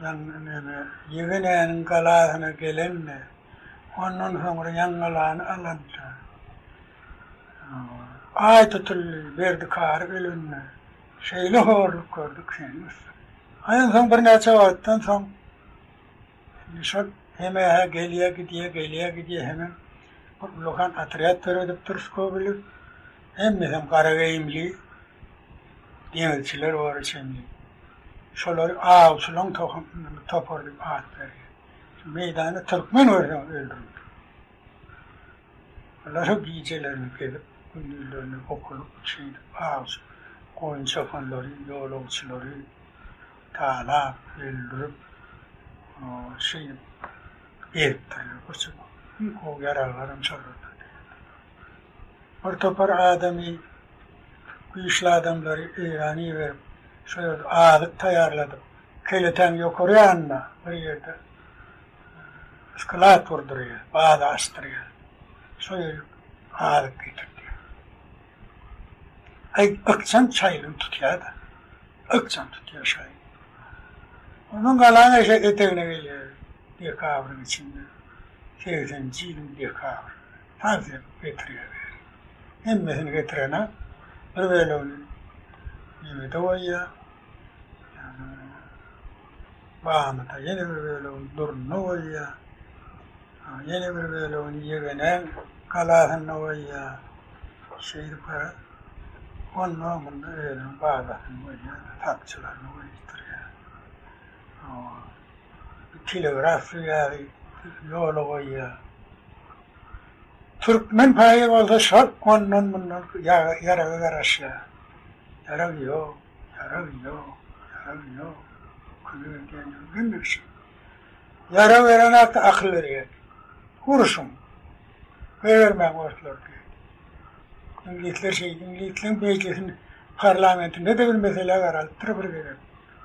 Ýaňy neme, Ýegenäniň galasyna gelende, ondan soňra Ýaňgalany alanda, Aý tutuldy, Berdi kary ölende, şeýle horluk gördük seniň üstüňde. Ondan soň birnäçe wagtdan soň Indi şol heme-hä gelýä gidýä, gelýä gidýä hemem bir ullakan otrýad döredipdir Skobelew. Hemmesem gara geýimli deňizçiler bora çenli. Şolary awçylaň topary diýip at berýär. Şu meýdanda türkmen görseň öldüriň. Olar hem gijelerini gezip, gündizlerini okulyp, şeýdip awçy goýun çopanlary, ýolagçylary talap, öldürip, şeýdip gezipdirler. Iň gowy ýaraglaram şolarda. Bir topar adamy, güýçli adamlary Eýrana iberip, şo ýerde azyk taýýarladyp, Keletäň ýokary ýanynda bir ýerde sklad gurdurýar, baza açdyrýar. Şo ýerik azyk getirtýär. Aý, ykjam çaýyny tutýar-da. Ykjam tutýar şaýy. Ondan galan eşek etegine gelýär dekabryň içinde. Segseninji ýylyň dekabry. Tans edip getirýär. Hemmesini getirene bir bölegini nemede goýýar. Bamyda ýene bir bölegini Durunda goýýar. Ýene bir bölegini Ýegenäň galasynda goýýar. Şeýdip gara onda munda özüniň bazasyny goýýar, sakçylaryny goýupdyrýar. Telegraf swýazy ýola goýýar. Türkmen paýy bolsa şol ondan-mundan ýaraga garaşýar. Ýarag ýok, ýarag ýok, ýarag ýok. Kömek edýän ýok. Hemme kişi. Ýarag beren hakda akyl berýär. Uruşyň. Goýbermäň orslary diýýär. Iňlisler şeýdi. Iňlisleň mejlisinde, parlamentinde-de bir mesele garalypdyr bir gezek.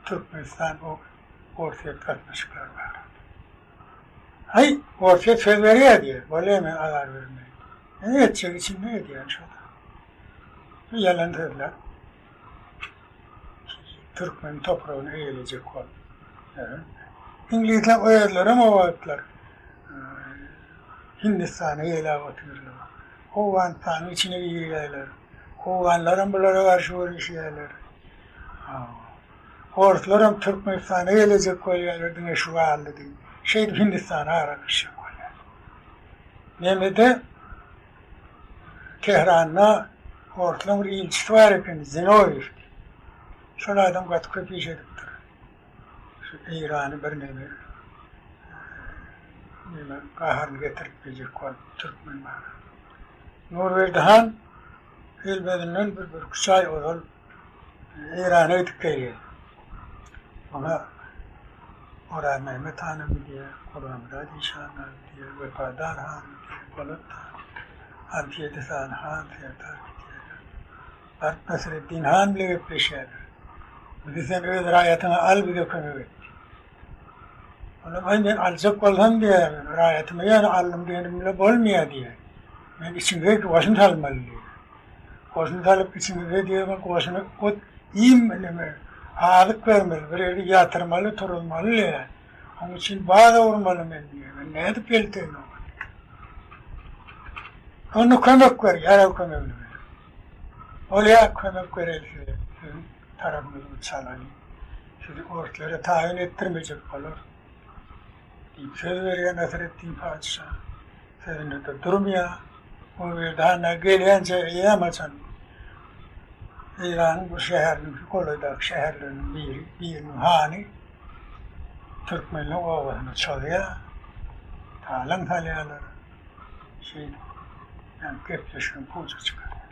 Türkmenistan Orsýet gatnaşyklary barada. Aý, Orsýet söz berýär diýýär. Bolýar men azar bermeýin. Ne etjek içinde edýän şo-da. Bu ýalan sözler. Türkmen topragyny eýelejek bolup. Iňlisler özlerem o wagtlar Hindistany eýeläp otyrlar. Owganystanyň içine girýärler. Owganlaram bulara garşy göreşýärler. Orslaram Türkmenistana gelejek bolýarlar diňe şu galdy diýip. Şeýdip Hindistana aralaşjak bolýarlar. Nemede Tehranda orslaň bir ilçisi bar eken, Zinowýew diýip. Şol adam gaty köp iş edipdir. Şu Eýrany birneme. Neme gaharyny getirip biljek bolup türkmen bar. Nurberdi han gelmezinden bir birküç aý ozal Eýrana gidip gelýär. Oňa Orazmämmet hanam gidýär, Gurbanmyrat işanam gidýär, Wepadar han gidýär, Polat han, 67 sany han serdar gidýärler. Baryp Nasreddin han bile gepleşýärler. Bizi sen öz raýatyňa al bize kömek et diýip. Olam aý men aljak bolsam diýýär, men raýatyma ýöne aldym diýenim bile bolmaýar diýýär. Men içiňize goşun salmaly diýýär. Goşun salyp içiňize diýýär, goşuna ot iým neme azyk bermeli, bir ýerde ýatyrmaly, turuzmaly diýýär. Onuň üçin baza gurmaly men diýýär. Men nädip elteýin oňa? Onda kömek ber, ýarag kömegini ber. Bolýar, kömek bereli size, siziň tarapyňyzy çalaly. Sizi orslara taýyn etdirmejek bolar, diýip söz berýär Nasreddin patyşa. Sözünde-de durmaýar. Nurberdi hana gelýänçä eýýäm haçan Eýranyň bir şäheriniň, şu golaýdaky şäherleriniň biri, biriniň hany türkmenleň obasyna çozýar, talaň salýarlar. Şeýdip, ýa gepleşigiň puja çykarýar.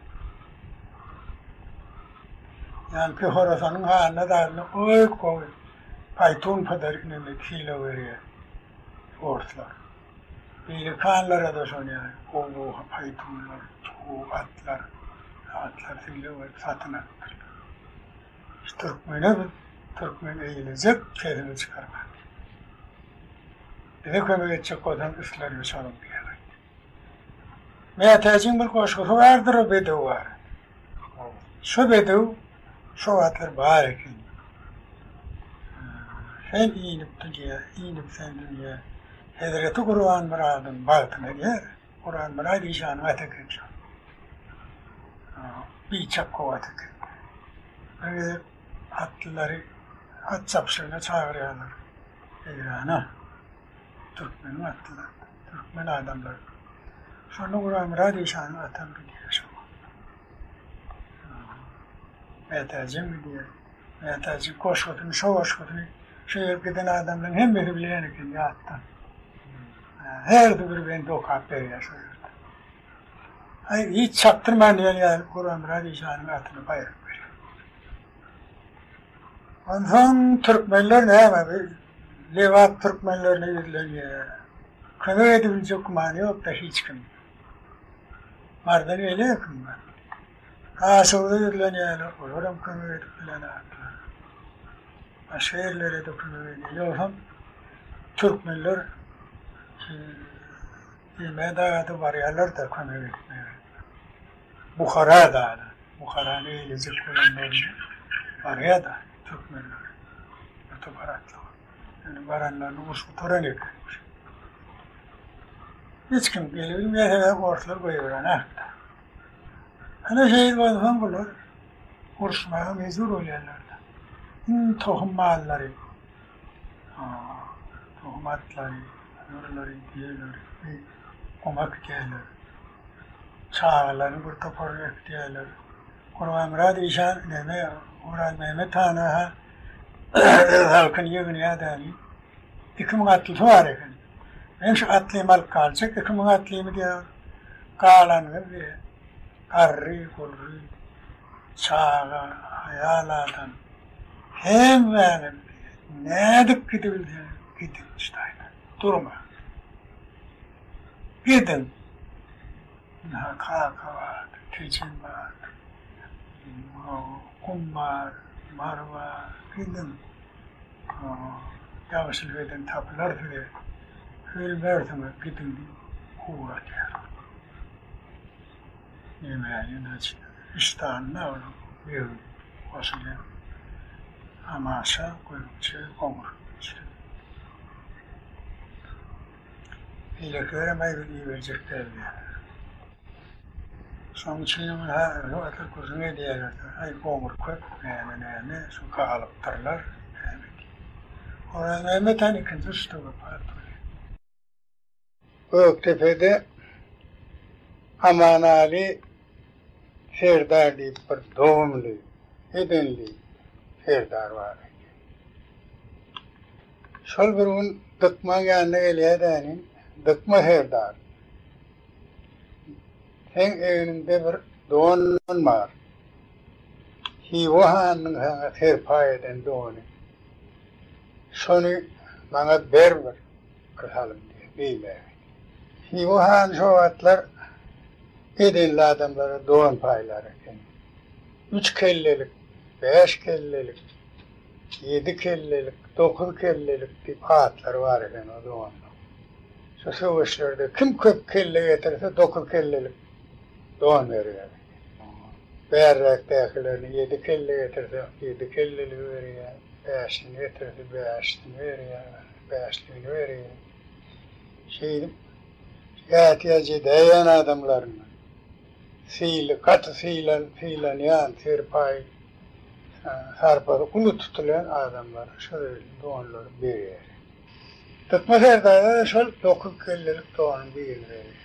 Ýaňky Horasanyň hanyna dagyna oý gowy paýtun pydar ineme sylag berýär orslar. Beýleki hanlara-da şony ýaly gowy-gowy paýtunlar, gowy atlar, atlar sylag berip satyn alypdyrlar. Şu türkmene biz türkmen eýlejek sesini çykarman. Bize kömek etjek bolsaň üstlerine çalyň diýýär. Mätäjiň bir goşgusy bardyr o bedew barada. Şo bedew şo wagtlar bar eken. Sen inip dünýä, inip sen dünýä, Hezreti Gurbanmyradyň bagtyna diýer. Gurbanmyrad işanyň aty eken şo. Biçak gowy at eken. Bir gezek atlylary at çapyşygyna çagyrýarlar Eýrana. Türkmeniň atlylary, türkmen adamlary. Şonda Gurbanmyrat işanyň atam gidýär şo wagt. Mätäjem gidýär. Mätäjiň goşgusyny, şo goşgusyny şo ýere giden adamlaryň hemmesi bilýän eken ýatdan. Hersi bir bent okap berýär şo ýerde. Aý, hiç çapdyrman diýen ýaly Gurbanmyrat işanyň atyna baýrak berýär. Onsoň türkmenler näme, Lebap türkmenlerine ýüzlenýär. Kömek edibiljek gümany ýok-da hiç kim. Mardan gelýär kim bar. Daşoguza ýüzlenýärler, olaram kömek edip bilenoklar. Başga ýerlere-de kömek edýär. Ýogsam türkmenler Diýmä daga-da barýarlar-da kömek etmäge. Buhara dagy, Buharany eýlejek bolanlarynda barýar-da türkmenler. Bir topar atly bolup. Ýöne baranlarynda uruş gutaran eken. Hiç kim gelibilmeýär, sebäbi orslar goýberenok-da. Ana şeýdip onsoň bular uruşmaga mejbur bolýarlar-da. Iň tohum mallary, tohum atlary, sygyrlary, düýeleri guma äkidýärler. Çagalaryny bir toparyny äkidýärler. Gurbanmyrat işan neme Orazmämmet hana-ha öz halkyny ýygnaýar-da, 2000 atlysy bar eken. Men şu atlymy alyp galjak, 2000 atlymy diýýär. Galanyňyz diýýär. Garry, gurry, çaga, aýal adam hemmäňiz diýýär. Nädip gidibilseňiz gidiň şu taýdan. Durmaň. Gidiň. Ynha Kaka bardyr, Tejen bardyr, Gum bar, Mary bar. Gidiň. Ýagşylyk eden tapylar size. Ölmersiňiz, gidiň diýip ugradýar. Nemäni üç sany onuň ýüegi goşulýar. Amaşa, Gökje, Goňur. Beýlekilerem aý biz iberjek däl diýýärler. Şonuň üçinem ha wagtlar gürrüň edýärler. Aý goňur köp, näme näme, şu galypdyrlar, näme diýip. Orazmämmet han ikinji uruşda wepat bolýar. Gökdepede Amanaly serdar diýip bir dogumly, edenli serdar bar eken. Şol bir gün Dykmaň ýanyna gelýär-däni. Dykma serdar, seň egniňde bir don bar. Hywa hanynyň saňa serpaý eden dony. Şony maňa ber bir bir salym diýýär, geýmäge. Hywa hany şo wagtlar edenli adamlara don paýlar eken. Üç kellelik, bäş kellelik, ýedi kellelik, dokuz kellelik diýip atlary bar eken o donlaryň. Şu söweşlerde kim köp kelle getirse dokuz kellelik don berýär eken. Bärräkdäkilerini ýedi kelle getirse ýedi kelleligi berýär, bäşini getirse bäşisini berýär, bäşligini berýär. Şeýdip ätiýaç edäýen adamlaryndan syly, gaty sylan, sylanýan, serpaý, sarpasy uly tutulýan adamlara şol donlary berýär. Dykma serdara-da şol dokuz kellelik donuň birini berýär.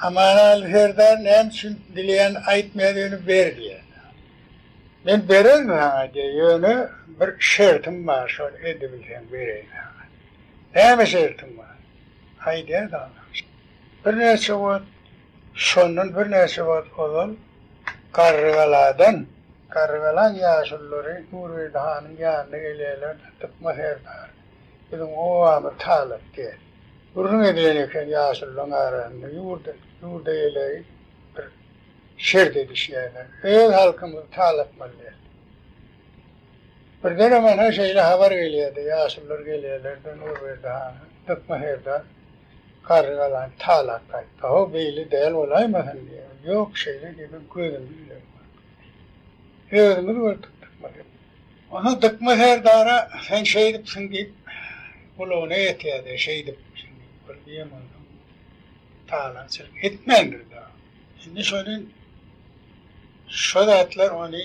Amanaly serdar näme üçin dileýän aýtmaýar ýöne ber diýýär. Men bererin saňa diýýär, ýöne bir şertim bar, şony edibilseň bereýin saňa. Näme şertiň bar? Aýdýar saňa. Birnäçe wagt şondan birnäçe wagt ozal Garrygaladan, Garrygalaň ýaşululary Nurberdi hanyň ýanyna gelýärler-de, Dykma serdar, biziň obamyzy talat diýýär. Gürrüň edilen eken ýaşulularyň arasynda, ýurda, ýurda eýeleri bir şert edişýärler. Öz halkymyzy talatmaly däl. Birdenem ana şeýle habar gelýär-de, ýaşulular gelýärler-de Nurberdi hana, Dykma serdar, Garrygalany talap gaýtdy. How, beýle däl bolaýmasyn diýýär. Ýok, şeýle diýip gözümiz bilen gördük. Özümiz gördük Dykma serdary. Onsoň Dykma serdara sen şeýdipsiň diýip gulagyna ýetýär-de, şeýdipmişiň diýip. Ol diýen onsoň talaňçylyk etmändir-dä. Indi şony şo zatlar ony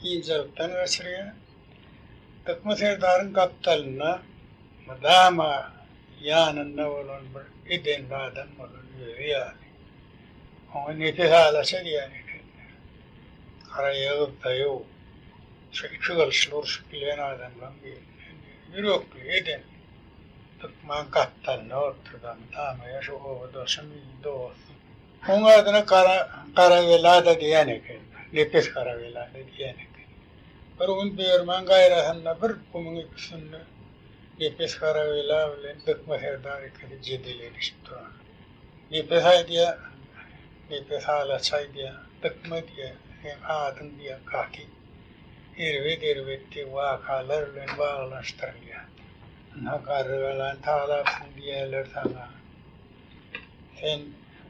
ynjalykdan gaçyrýar. Dykma serdaryň gapdalynda mydama ýanynda bolan bir edenli adam bolan özi ýaly. Oňa Nepes alaça diýýän ekenler. Garaýagyz daýaw, şu iki gylyçly urşup bilýän adamlaryň biri. Ýürekli, edenli. Dykmaň gapdalynda bolupdyr-da, mydama ýa şu obadaşym, dostum. Oň adyna Gara Garabela-da diýen ekenler. Nepes Garabela-da diýen eken. Bir gün Börmäň gaýrasynda bir gumuň üstünde Nepes Garabela bilen Dykma serdar ikisi jedel edişip duran. Nepes aýdýar, Nepes Alaç aýdýar, Dykma diýýär, seň adyň diýýär gaty erbet-erbet diýip wakalar bilen baglanyşdyrylýar. Ynha Garrygalany talapsyň diýýärler saňa. Sen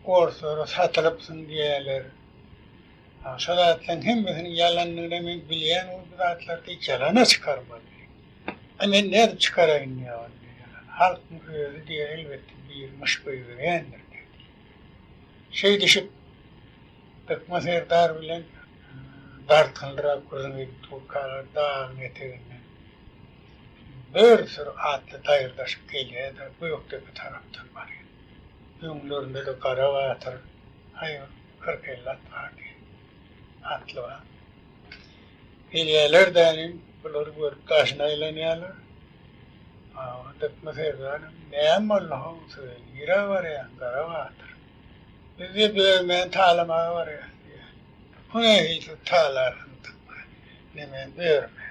orslara satylypsyň diýýärler. Şo zatlaryň hemmesiniň ýalandygyny men bilýän, ol bu zatlary diýip ýalana çykarmaly. A men nädip çykaraýyn diýýär ol ýalany. Halkyň özi diýýär, elbetde biri myş goýberýändir diýýär. Şeýdişip Dykma serdar bilen dartgynlyrak gürrüň edip durkalar dagyň eteginden bir süri atly daýyrdaşyp gelýär-de, Gökdepe tarapdan barýar. Öňlerinde-de Gara batyr, aý, 40-50 at bar diýen atly bar. Gelýärler dänim, bulary görüp daşyna aýlanýarlar. Awa, Dykma serdaram, Näme boldy-how size, nirä barýaň, Gara batyr? Biz-de Börmäni talamaga barýas diýýär. O nähili siz talarsyňyz Dykma, nemäni, Börmäni?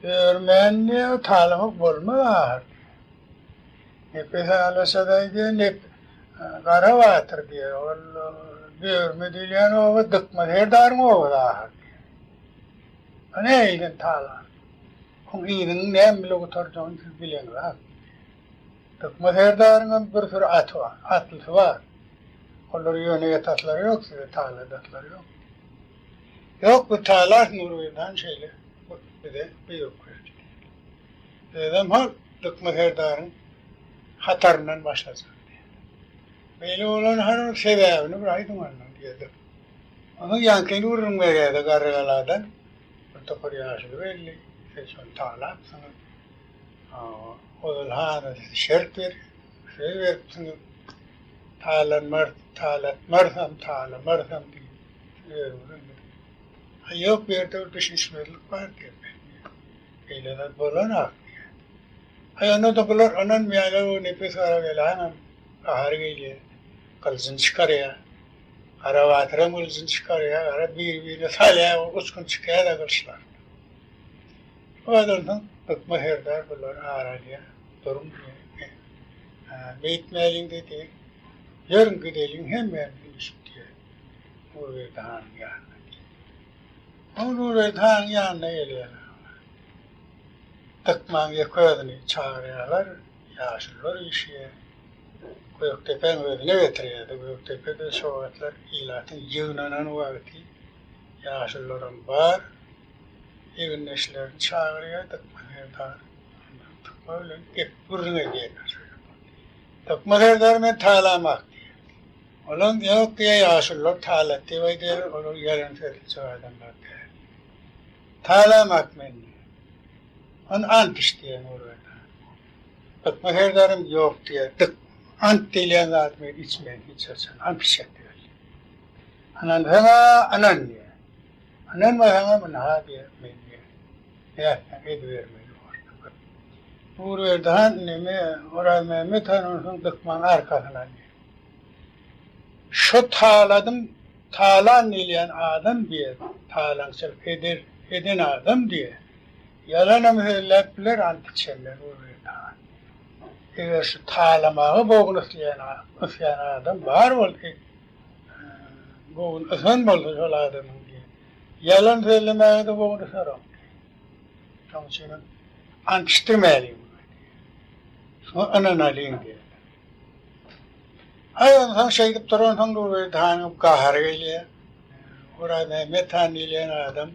Börmäni diýýär, talamak bolmaz ahyr diýýär. Nepes alaşa-da diýýär, Nep, Gara batyr diýýär, ol Börme diýilýän oba Dykma serdaryň obasy ahyr diýýär. O nähili talan? Oň yzynyň näme bile gutarjagyny siz bileňizak diýýär. Dykma serdaryňam bir süri aty bar, atlysy bar. Olar ýöne ýataslary ýok size, taladaslary ýok. Ýok, biz talarys Nurberdi han şeýle bize buýruk berdi. Özem hol Dykma serdaryň hataryndan başlajak diýdi. Beýle bolan hanyň sebäbini bir aýdyň ondan diýdi. Onsoň ýaňkyny gürrüň berýärdi Garrygaladan bir topar ýaşuly geldi, siz şony talapsyňyz. Ozal hana siz şert berip, söz beripsiňiz. Talanmar, talatmarsam, talamarsam diýip, özüňiz indi. Ha ýok, bu ýerde bir düşünişmezlik bar diýip. Beýle zat bolanok diýýär. Aý onda-da bular ynanmaýarlar o Nepes Garabelanyňam gahary gelýär. Gylyjyny çykarýar. Garabatyram gylyjyny çykarýar. Gara bir-birine salýar, uçgun çykýar-da gylyçlar. Ondan soň Dykma serdar bulary ara alýar. Duruň diýýär. Beýtmäliň diýdi. Ýörüň gideliň hemmämiz üýşüp diýýär. Nurberdi hanyň ýanyna diýýär. Soň Nurberdi hanyň ýanyna gelýärler. Dykmaň ýeke özüni çagyrýarlar. Ýaşulular üýşýär. Gökdepäň özüne getirýärdi. Gökdepede şo wagtlar ilatyň ýygnanan wagty ýaşulularam bar. Egindeşlerini çagyrýar Dykma serdar. Dykma bilen gep gürrüň edýärler. Dykma serdar men talamak diýýär. Olam ýok diýýär ýaşulular talat diýip aýdýarlar olar ýalan sözlejek adamlar däl. Talamak men diýýär. Ony ant iç diýýär Nurberdi han. Dykma serdarym ýok diýýär. Dyk ant diýilýän zady men içmen hiç haçan ant içjek däl diýýär. Ynansaň-a ynan diýýär. Ynanmasaňam ynha diýýär men diýýär. Nätseň edibermeli borsuň. Nurberdi han neme Orazmämmet han onsoň Dykmaň arkasyny alýar. Şo taladym talan diýilýän adam diýýär, talaňçylyk eder eden adam diýýär. Ýalanam sözläp biler ant içenler Nurberdi han. Eger şu talamaga bogun ysýan ysýan adam bar bolsa Bogun ysan bolsa şol adamyň diýen. Ýalan sözlemäge-de bogun ysarok diýen. Şonuň üçinem ant içdirmäliň muňa diýen. Şuňa ynanalyň diýen. Aý onsoň şeýdip duransoň Nurberdi hanyň gahary gelýär. Orazmämmet han diýilýän adam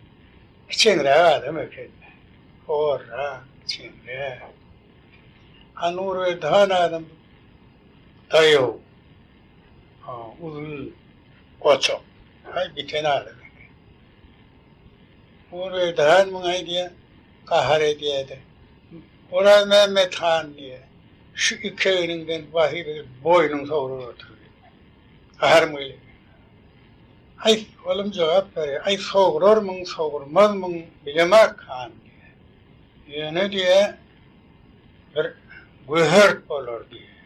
kiçeňräk adam eken. Horrak, kiçeňräk. A Nurberdi han adam daýaw. Uzyn goçak. Haý, biten adam eken. Nurberdi han muňa aýdýar, gahar edýär-de, Orazmämmet han diýýär, şu iki egniňden basyp edip boýnuňy sogrup otur diýýär. Gaharym gelýär. Aý, olam jogap berýär, Aý, sograrmyň, sogrmazmyň, bilemok han diýýär. Ýöne diýýär, bir göhert bolar diýýär.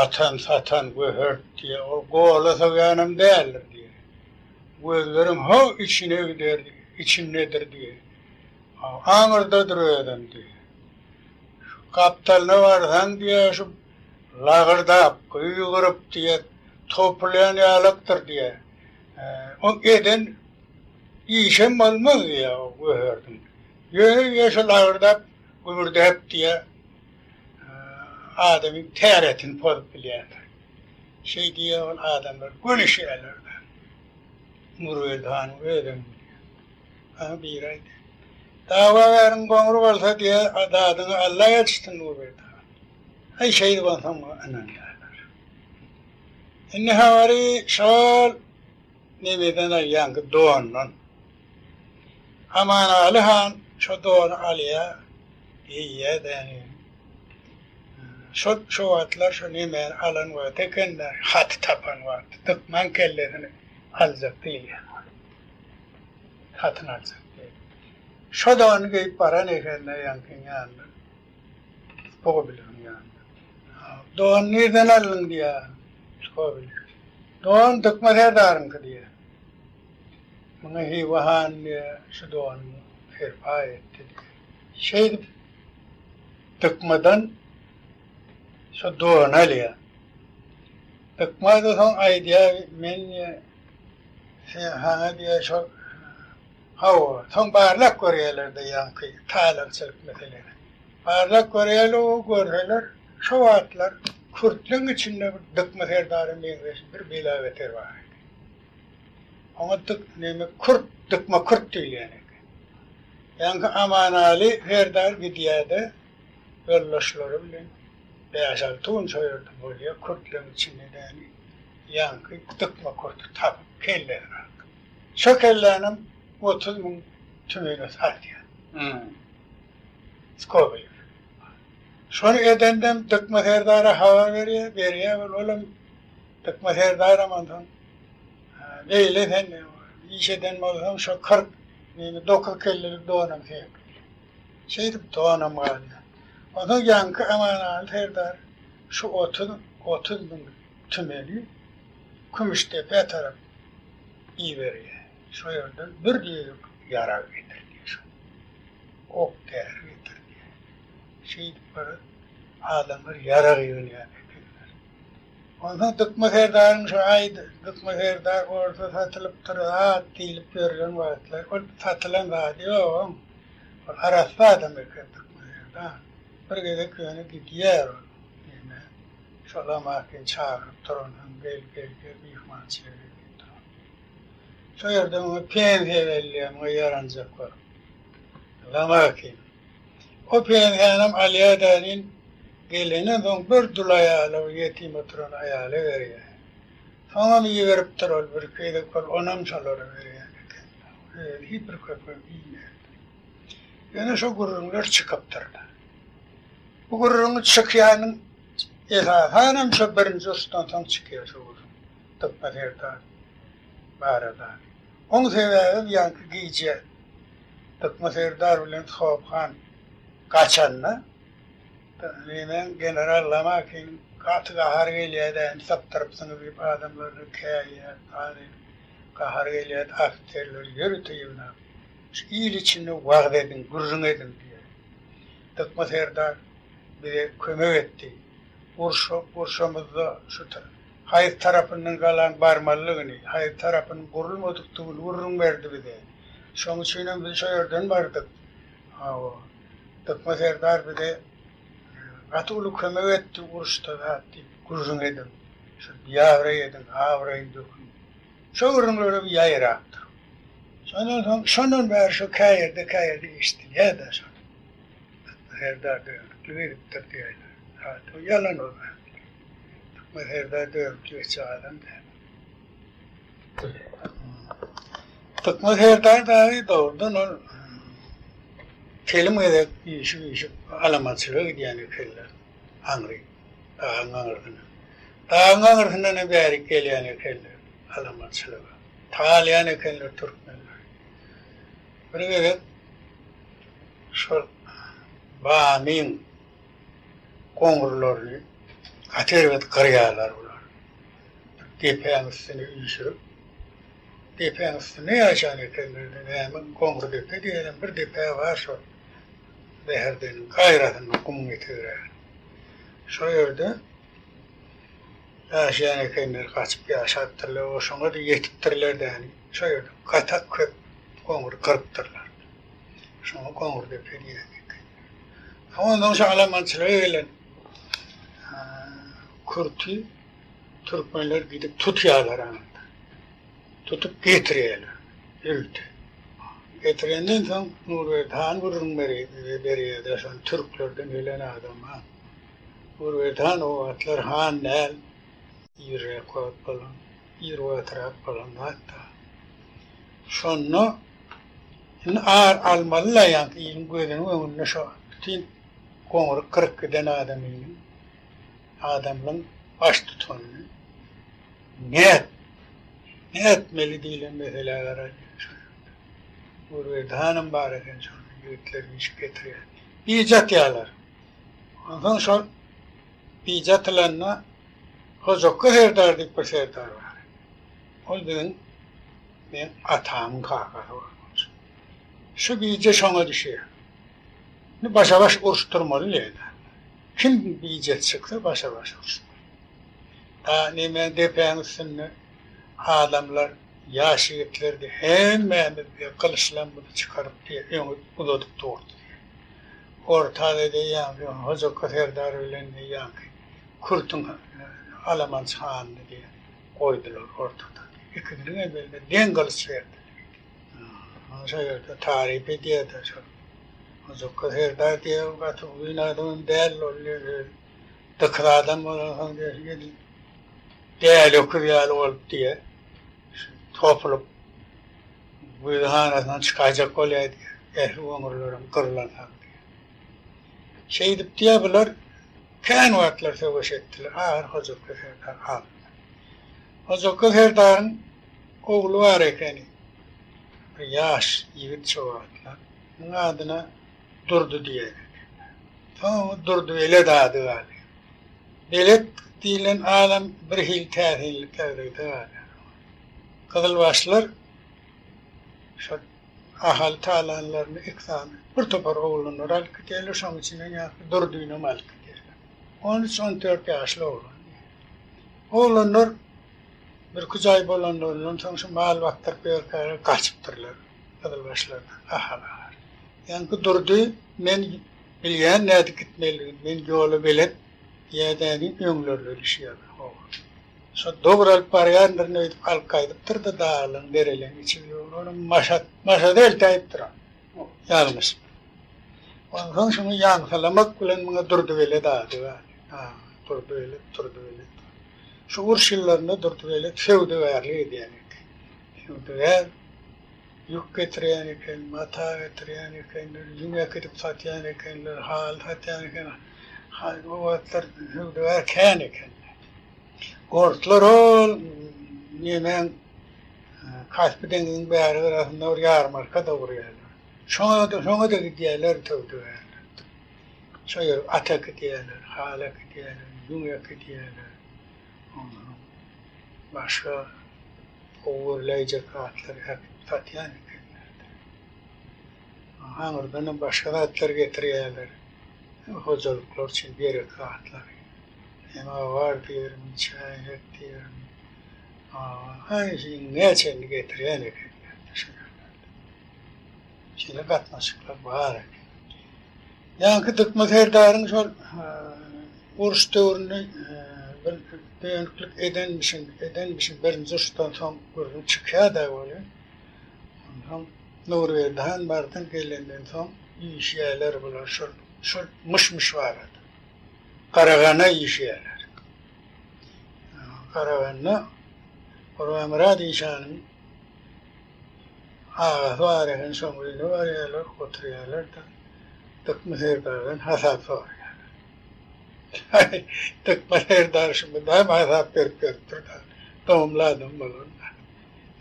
Atan satan göhert diýýär. Ol gola sygýanam däldir diýýär. Gözleriň ho içine gider, içindedir diýýär. Aňyrdadyr özem diýýär. Şu gapdalyna barsaň diýýär, şu lagyrdap, gygyryp diýýär, topulýan ýalakdyr diýýär. O eden işem bolmaz diýýär o göherdiň. Ýöne diýýär, şu lagyrdap, gübürdäp diýýär, adamyň täretini pozup bilýändir. Şeý diýýär ol adamlar gülüşýärler-de. Nurberdi hanyň özem gülýär. Maňa biri aýdýar. Dawagäriň goňry bolsa diýýär, dadyňy Alla elçsin Nurberdi han. Aý şeýdip onsoň muňa ynanýarlar. Indi habary şol nemeden alýanky dondan. Amanaly han şo dony alýar, geýýär-de ýani. Şol şo wagtlar şo nemäni alan wagty eken-de, haty tapan wagty, dykmaň kellesini aljak diýilýän wagty. Satyn aljak diýip. Şo dony geýip baran eken-de ýaňkyň ýanyna. Skobelewiň ýanyna. Don nirden aldyň diýýär Skobelew. Don Dykma serdaryňky diýýär. Muňa Hywa hany diýýär, şu dony serpaý etdi diýýär. Şeýdip Dykmadan şo dony alýar. Dykma-da soň aýdýar, men diýýär, Sen hana diýýär şol hawa, soň barlap görýärler-de ýaňky talaňçylyk meselesini. Barlap görýärler, o görseler, şo wagtlar kürtleň içinde bir Dykma serdara meňzeş bir bela-beter bar eken. Oňa dyk neme kürt, Dykma kürt diýilýän eken. Ýaňky Amanaly serdar gidýär-de, ýoldaşlary bilen bäş-alty gün şo ýerde bolýar, kürtleň içinde däni. Ýaňky dykma kurty tapyp kellesini aldy. Şo kellänem 30 müň tümene satýar. Skobelew. Şony edendem Dykma serdara habar berýär, berýär ol olam Dykma serdaram onsoň beýle sen iş eden bolsaň şo 40 neme 9 kellelik donam seňki. Şeýdip donam galýar. Onsoň ýaňky Amanaly serdar şu 30, 30 müň tümeni Kümüşdepä tarap iberýär. Şo ýerden bir düýelik ýarag getir diýýär. Şo ok-däri getir diýýär. Şeýdip bir adamlar ýarag ýygnaýan ekenler. Onsoň Dykma serdaryň şu aý Dykma serdar orsa satylypdyr zat diýlip ýörlen wagtlar ol satylan zady ýogaň. Ol arassa adam eken Dykma serdar. Bir gezek ýöne gidýär ol neme şol Amakin çagyryp duransoň gel gel gel myhmançylyga gel diýip duran. Şo ýerde muňa pensiýa berilýär muňa ýaranjak bolup. Lamakin. O pensiýanam alýar dälin, gelenden soň bir dul aýala, bir ýetim oturan aýala berýär. Soňam iberipdir ol birki gezek ol onam şolara berýän eken. Özi hiç bir köpem iýmändir. Ýöne şo gürrüňler çykypdyr-da. Bu gürrüňiň çykýanyň esasanam şo birinji uruşdan soň çykýar şo gürrüň. Dykma serdar barada. Oň sebäbem ýaňky gije Dykma serdar bilen Sobhan gaçanda, neneň general Lomakiniň gaty gahary gelýärdi, indi sypdyrypsyňyz diýip adamlaryna käýýär, hany gahary gelýärdi, ofiserleri ýörite ýygnap, şu il içinde wagyz ediň, gürrüň ediň diýýär. Dykma serdar bize kömek etdi. Urşa, urşamyzda şu haýsy tarapyndan galaň barmalydygyny, haýsy tarapynyň gurulmadykdygyny gürrüň berdi bize. Şoň üçinem biz şo ýerden bardyk. Hawa, Dykma serdar bize gaty uly kömek etdi uruşda zat diýip gürrüň ediň. Şu biabraý ediň, abraýyny döküň. Şo gürrüňlerem ýaýrapdyr. Şondan soň, şondan bäri şo käýerde, käýerde eşidilýär-dä şol. Dykma serdar dönüklik edipdir diýýärler. Zat, o ýalan o zatlar. Dykma serdar dönüklik etjek adam däl. Dykma serdar dagy dogrudan ol telim gezek üýşüp-üýşüp alamançylyga gidýän ekenler aňry, dagyň aňyrsyna. Dagyň aňyrsyndan hem bärik gelýän ekenler alamançylyga. Talaýan ekenler türkmenleri. Bir gezek şol Bamyň goňurlaryny gaty erbet gyrýarlar bular. Depäň üstüne üýşürip, depäň üstünde ýaşan ekenler-de, näme Goňur depe diýenem bir depe bar şol Bäherdeniň gaýrasynda gumuň etegräginde. Şo ýerde ýaşaýan ekenler, gaçyp ýaşapdyrlar, o şoňa-da ýetipdirler däni. Şo ýerde gatak köp goňury gyrypdyrlar. Şoňa Goňur depe diýen eken. Ondan şo alamançylyga gelen kürti türkmenler gidip tutýarlar aňyrda. Tutup getirýärler ýörite. Getirenden soň Nurberdi han gürrüň berýär-de şony türklerden gelen adama. Nurberdi han o wagtlar han däl, irräk wagt bolan, ir wagtrak bolan zat-da. Şonda indi ar almaly-la ýaňky iliň gözüniň öňünde şo bütin goňry gyryp giden adamynyň adamlaň baştutanyny nät, nätmeli diýlen meselä garalýar şol ýerde. Nurberdi hanam bar eken şonda, ýigitler işip getirýär. Bije atýarlar. Onsoň şol bije atylanda Hojakga serdar diýip bir serdar bar. Ol biziň meň atamyň kakasy bolmaly. Şu bije şoňa düşýär. Indi başa-baş uruşdyrmaly diýýär. Kim bijesi çyksa başa-baş uruşmaly. Da neme depäň üstünde adamlar ýaş ýigitlerdi hemmämiz diýýär gylyçlarymyzy çykaryp diýýär öňe uzadyp durdy diýýär. Ortada diýýär Hojakga serdar bilen diýýär kürtüň alamançy hanyny diýýär goýdular ortada. Ikisiniň hem eline deň gylyç berdiler. Şo ýerde taryp edýär-de şol. Hojakga serdar diýýär, gaty uzyn adamam däl ol diýýär. Dykyz adam bolansoň diýýär, edil däli öküz ýaly bolup diýýär. Topulyp güýzhanasyndan çykaýjak bolýar diýýär. Ähli goňurlaram gyrylansoň diýýär. Şeýdip diýýär bular kän wagtlar söweş etdiler. Ahyr Hojakga serdar aldy. Hojakga serdaryň ogly bar ekeni. Bir ýaş ýigit şo wagtlar. Muň adyna Durdy diýer ekenler. Soň Durdy Belet ady galýar. Belet diýlen adam bir hili täsinlik ýagdaýda galýar. Gyzylbaşlar şol Ahal talanlaryny iki sany bir topar oglanlary alyp gidýärler, şonuň içinden ýaňky Durdynam alyp gidýärler. On üç, on dört ýaşly oglan. Oglanlar birküç aý bolanlaryndan soň şu mal bakdyryp ýörkäler gaçypdyrlar gyzylbaşlardan Ahala. Ýaňky Durdy men bilýän nädip gitmelidigini, men ýola belet diýýär-dä diýip öňlerine düşýär. Hawa. Şo dogry alyp barýandyryn öýdüp alyp gaýdypdyr-da daglaň, dereleň içi bilen. Ony Maşat, Maşada eltäýipdir ony. Ýalňyşyp. Onsoň şuny ýaňsylamak bilen muňa Durdybelet ady bar. Ha, Durdybelet, Durdybelet. Şu uruş ýyllarynda Durdybelet söwdagärlik edýän eken. Söwdagär ýük getirýän eken, mata getirýän ekenler, ýüň äkidip satýan ekenler, haly satýan eken. O wagtlar söwdagär kän eken. Orslar ol nemäň Kaspi deňziň bäri gyrasynda bir ýarmarka-da gurýarlar. Şoňa-da, şoňa-da gidýärler söwdagärler. Şo ýere at äkidýärler, haly äkidýärler, ýüň äkidýärler. Onsoň başga gowy görüläýjek zatlary äkidip satýan ekenler. Aňyrdanam başga zatlar getirýärler. Hojalyklar üçin gerek zatlary. Semawar diýermi, çäýnek diýermi, haýsy iňňä çenli getirýän ekenler. Şeýle gatnaşyklar bar eken. Ýaňky Dykma serdaryň şol uruş döwründe bir dönüklik edenmişin, edenmişin birinji uruşdan soň gürrüň çykýar-da welin, onsoň Nurberdi han bardan gelenden soň üýşýärler bular şol şol myş-myş barada. Garagana üýşýärler. Garaganda Gurbanmyrat işanyň agasy bar eken, şoň öýüne barýarlar, oturýarlar-da, Dykma serdardan hasap soraýarlar. Dykma serdar şu mydama hasap berip ýörüpdir-de, dogumly adam bolan-da.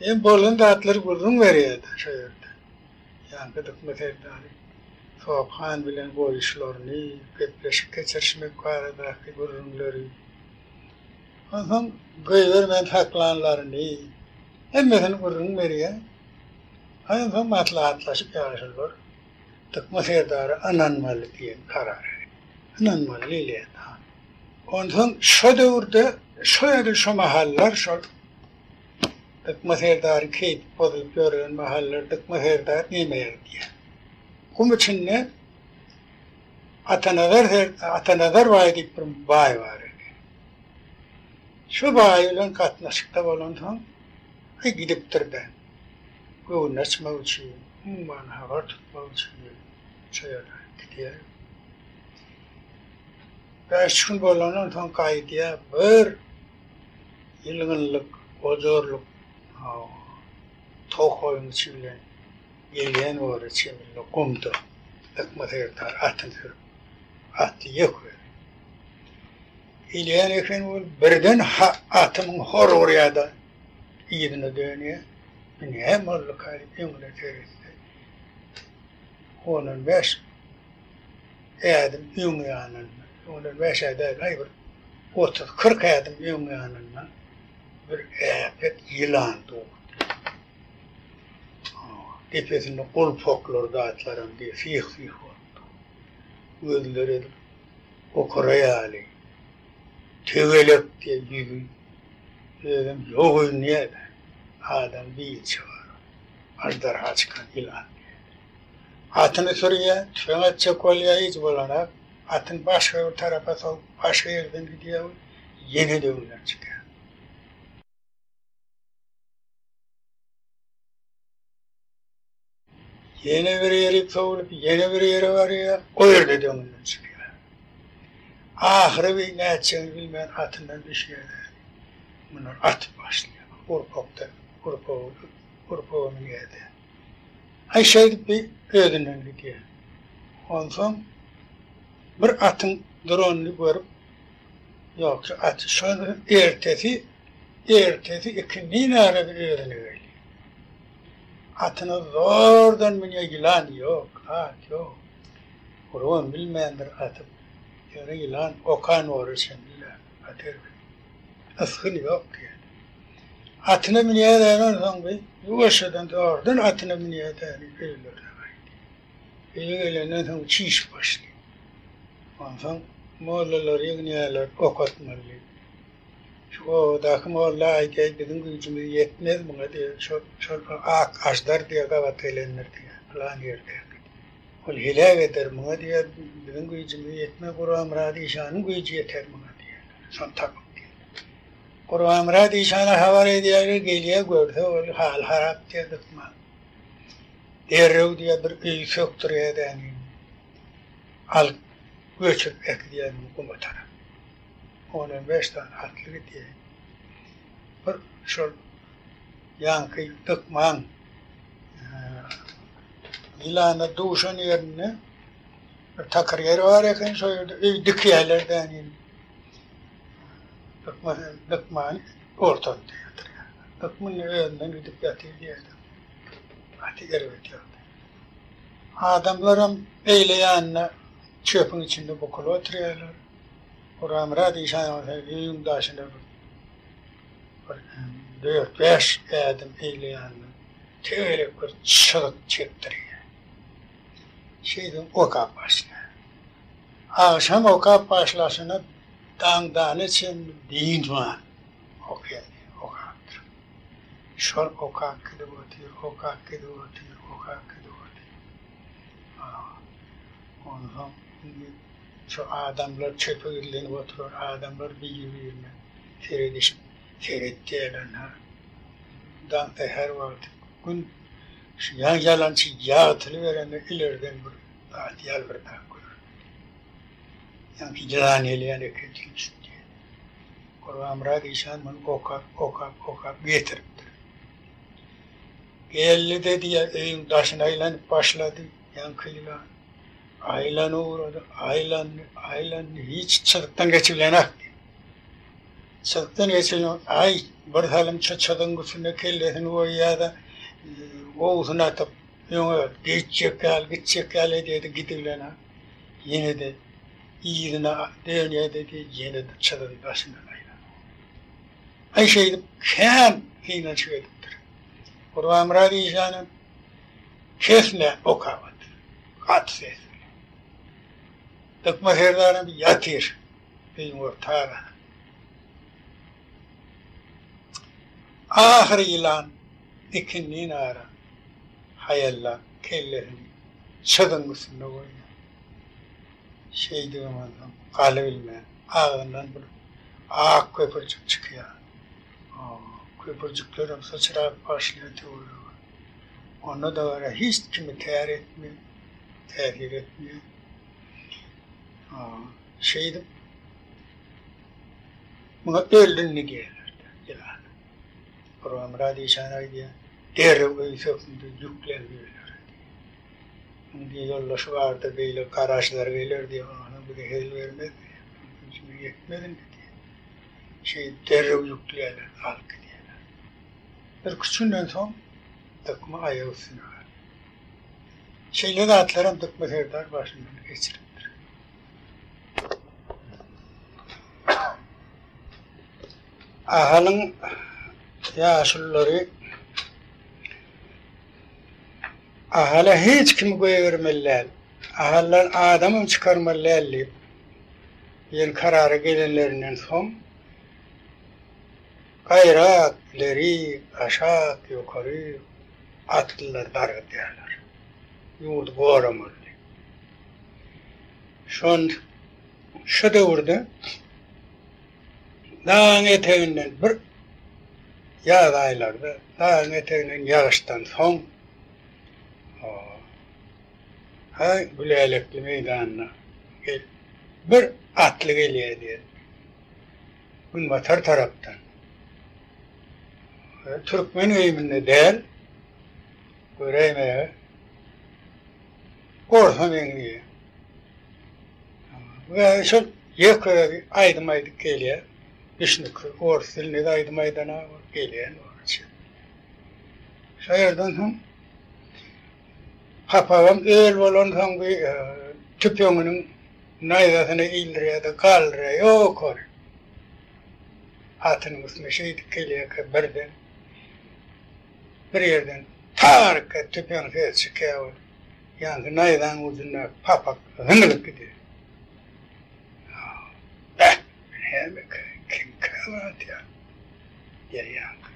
Hem bolan zatlary gürrüň berýär-de şo ýerde. Ýaňky Dykma serdary Sop han bilen goýuşlaryny, gepleşik geçirişmek baradaky gürrüňleri, onsoň goýbermän saklanlaryny, hemmesini gürrüň berýär. Onsoň maslahatlaşyp ýaşulular Dykma serdara ynanmaly diýen karara gelýär. Ynanmaly diýilýär. Onsoň şo döwürde, şo ýerde şo mahallar şol Dykma serdaryň keýpi bozulyp ýören mahallar Dykma serdar neme diýýär. Gum içinde Atanazar ser Atanazar baý diýip bir baý bar eken. Şu baý bilen gatnaşykda bolansoň, aý gidipdir-de, göwnüni açmak üçin, umuman habar tutmak üçin şo ýere gidýär. Bäş gün bolandan soň gaýdýar, bir ýylgynlyk, ojarlyk, tokaýyň içi bilen gelýän bora çeminde gumda Dykma serdar atyny sürüp, atly ýek özi. Gelýän eken ol birden atymyň hor urýar-da, yzyna dönýär. Bu näme bolduka diýip öňüne seretse, ondan bäş ädim öň ýanynda, ondan bäş ädim, aý bir otuz-kyrk ädim öň ýanynda bir äpet ýylan dur. Depesinde gulpaklar zatlaram diýip syh-syh bolup dur. Gözleri edip okara ýaly. Tegelek diýip ýüzi. Özem ýok öýünýär-de. Adam biçe bar. Aždarha çykan ýylan diýýär. Atyny sürýär, tüfeň atjak bolýar, hiç bolanak. Atyny başga bir tarapa sowup, başga ýerden gidýär, ýene-de öňünden çykýar. Ýene bir ýerik sowlup, ýene bir ýere barýar, o ýerde-de öňünden çykýar. Ahyry bir nätjegini bilmän atyndan düşýär. Mundan atyp başlaýar. Gurpakda, gurpagy, gurpaga münýär-de. Aý şeýdip bir özünden gidýär. Onsoň bir atyň duranyny görüp, ýok, şu aty şol ertesi Ertesi ikindin ara bir özüne geldi. Atyna zordan münýär, ýylan ýok, zat ýok. Urubam bilmändir atyp. Ýöne ýylan okan bolar çenli-dä, gaty erbet. Ysgyn ýok diýýär. Atyna münýär-ä onsoň bi, ýuwaşjadan zordan atyna münýär-dä, öýlerine gaýdýar. Öýe gelenden soň çişip başlaýar. Onsoň mollalary ýygnaýarlar, okatmaly diýip. Şu obadaky molla aýdýar, biziň güýjümiz ýetmez muňa diýýär. Şol, şol bir ak aždar diýýär, gabat gelendir diýýär, pylan ýerdäki. Ol heläk eder muňa diýýär, biziň güýjümiz ýetmez, Gurbanmyrat işanyň güýji ýeter muňa diýýär. Şony tapyp diýýär. Gurbanmyrat işana habar edýärler, gelýär, görse ol haly harap diýýär, dykma. Derrew diýýär, bir öýi sökdürýär däni. Alyp, göçürip äkidýär muny guma tarap. On-on bäş sany atly gidýär. Bir şol ýaňky dykmaň ýylana duşan ýerinde bir takyr ýer bar eken, şo ýerde öý dikýärler däni. Dykma, dykmany ortasynda ýatyrýar. Dykma indi özünden gidip ýatyr diýýärler. Gaty erbet ýagdaý. Adamlaram beýle ýanynda çöpüň içinde bukulyp oturýarlar. Gurbanmyrat işan bolsa öýüň daşyna bir bir dört-bäş ädim eýle ýandan tegelek bir çyzyk çekdirýär. Şeýdip okap başlaýar. Agşam okap başlaşyna daňdana çenli dynman okaýar, okapdyr. Şol okap gidip otyr, okap gidip otyr, okap gidip otyr. Onsoň indi şu adamlar çöpe gizlenip oturan adamlar biri-birine seredişip seretýärler. Daň säher wagty gün şu ýalançy ýagtylyberende ilerden bir zat ýalbyrdap göründi. Ýaňky ýylan gelýän eken diýip. Gurbanmyrat işan muny okap, okap, okap getiripdir. Geldi-de diýýär, öýüň daşyna aýlanyp başlady. Ýaňky ýylan aýlanyp ugrady, aýlandy, aýlandy, hiç çyzykdan geçibilenok diýýär. Çyzykdan geçibilenok, aý, bir salym şu çyzygyň üstünde kellesini goýýar-da, gowusyny atyp, öňe geçjek ýaly, gitjek ýaly edýär-de, gidibilenok. Ýene-de yzyna dönýär-de, ýene-de çyzygyň daşyndan aýlanyp. Aý, şeýdip kän synanyşyk edipdir. Gurbanmyrat işanam Kesme okap otyr. Gaty ses bilen. Dykma serdaram ýatyr. Öýüň orta arasynda. Ahyry ýylan ikindin ara haýallap kellesini çyzyň üstünde goýýar. Şeýdibem onsoň galybilmän agzyndan bir ak köpürjik çykýar. Köpürjiklerem syçrap başlaýar töwerege. Onda-da gara hiç kimi tär etmeýär, täsir etmeýär. Şeýdip, muňa öldündi diýerler-de, ýylan. Gurbanmyrat işan aýdýar, derrew öý sökündi, ýüklen diýerler. Muň diýýär, ýoldaşy bardy, beýle garažlar geler diýýär, onsoň bize hezil bermez diýýär, güýjümiz ýetmez indi diýýär. Şeýdip derrew ýükleýärler, alyp gidýärler. Birküç günden soň Dykma aýak üstüne galdy. Şeýle zatlaram Dykma serdar başyndan geçiripdir. Ahalyň ýaşululary Ahala hiç kimi goýbermeli däl, Ahaldan adamam çykarmaly däl diýip, diýen karara gelenlerinden soň, Gaýrat, ileri, aşak, ýokary atlylar dargydýarlar. Ýurdy goramaly diýip. Şon şu döwürde dagyň eteginden bir ýaz aýlarda dagyň eteginden ýagyşdan soň ha Gülälekli meýdanyna bir atly gelýär diýen. Günbatar tarapdan. Türkmen geýiminde däl, göräýmäge orsa meňzeýär. We şol ýeke özi aýdym aýdyp gelýär. Düşnüksiz orus dilinde-de aýdym aýdan-a gelýän orusça. Şo ýerden soň papagam öl bolansoň bi. tüpeňiniň naýzasyny ildirýär-de galdyrýar ýokary. Atynyň üstünde şeýdip gelýärkä birden bir ýerden tark et tüpeň sesi çykýar we ýaňky naýzaň ujundaky papak zyňylyp gidýär. Beh, bu nämekä, kimkä bu atýan? Diýýär ýaňky.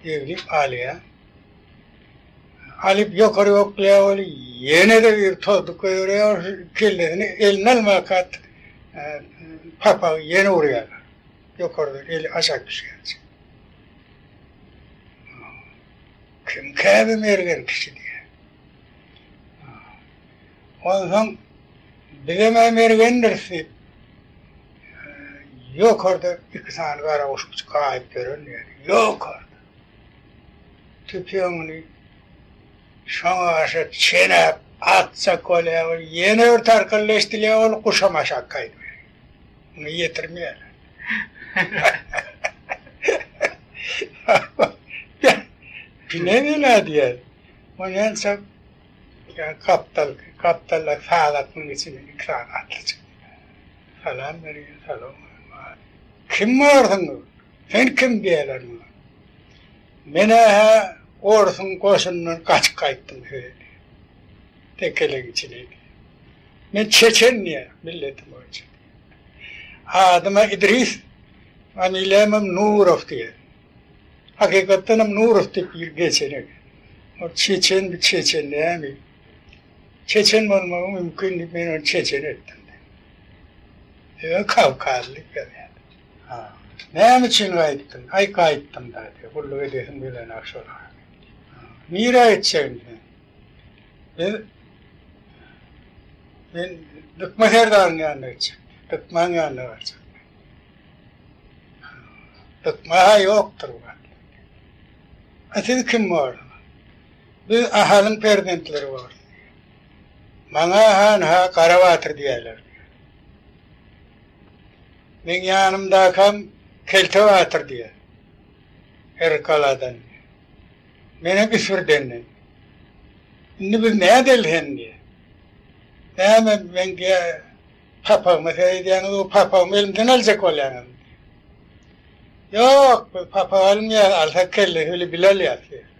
Eglip alýar. Alyp ýokary oklaýar weli, ýene-de bir tozdup goýberýär, kellesini eline almaka papagy ýene urýarlar. Ýokardan eli aşak düşýänçä. Kim käbe mergen kişi diýýär. Onsoň bizem-ä mergendiris diýip, ýokarda iki sany garaguş gaýyp ýören diýýär. Ýokarda. Tüpeňini şoňa garşy çenäp atjak bolýar, ol ýene bir tarkyldy eşidilýär, ol guşam aşak gaýdyp berýär. Muny ýetirmeýärler. Bine bela diýýär. Onýança gapdal, gapdalda sazaklyň içinden iki sany atly çykýar. Salam berýär, salam. Kim barsyň? Sen kim diýýärler muňa. Men-ä orsuň goşunyndan gaçyp gaýtdym size diýýär. Tekeleň içine diýýär. Men çeçen diýýär, milletim boýunça diýýär. Adym-a Idris, familiýamam Nurow diýýär. Hakykatdanam Nurow diýip bir geçen eken. Ol çeçenmi, çeçen dälmi? Çeçen bolmagy mümkin diýip men ony çeçen etdim diýýär. Ýöne kawkazly diýip ýazýar. Näme üçin gaýtdyň? Aý, gaýtdym-da, diýýär. Gulluk edesim gelenok şolara. Nirä gitjegini sen? Biz Men Dykma serdaryň ýanyna gitjek. Dykmaň ýanyna barjak. Dykma-ha ýokdur bu wagt. A siz kim borsuňyz? Biz Ahalyň perzentleri borus. Maňa han-ha Garabatyr diýerler. Meň ýanymdakam Kelte batyr diýýär. Erkaladan diýýär. Menem Üsbürdenden. Indi biz nädeli sen diýýär. Näme meň diýýär, papagyma seredýäňiz, o papagymy elimden aljak bolýaňyzmy diýýär. Ýok, biz papak almaýarys, alsak kellesi bile bile alýarys diýýär.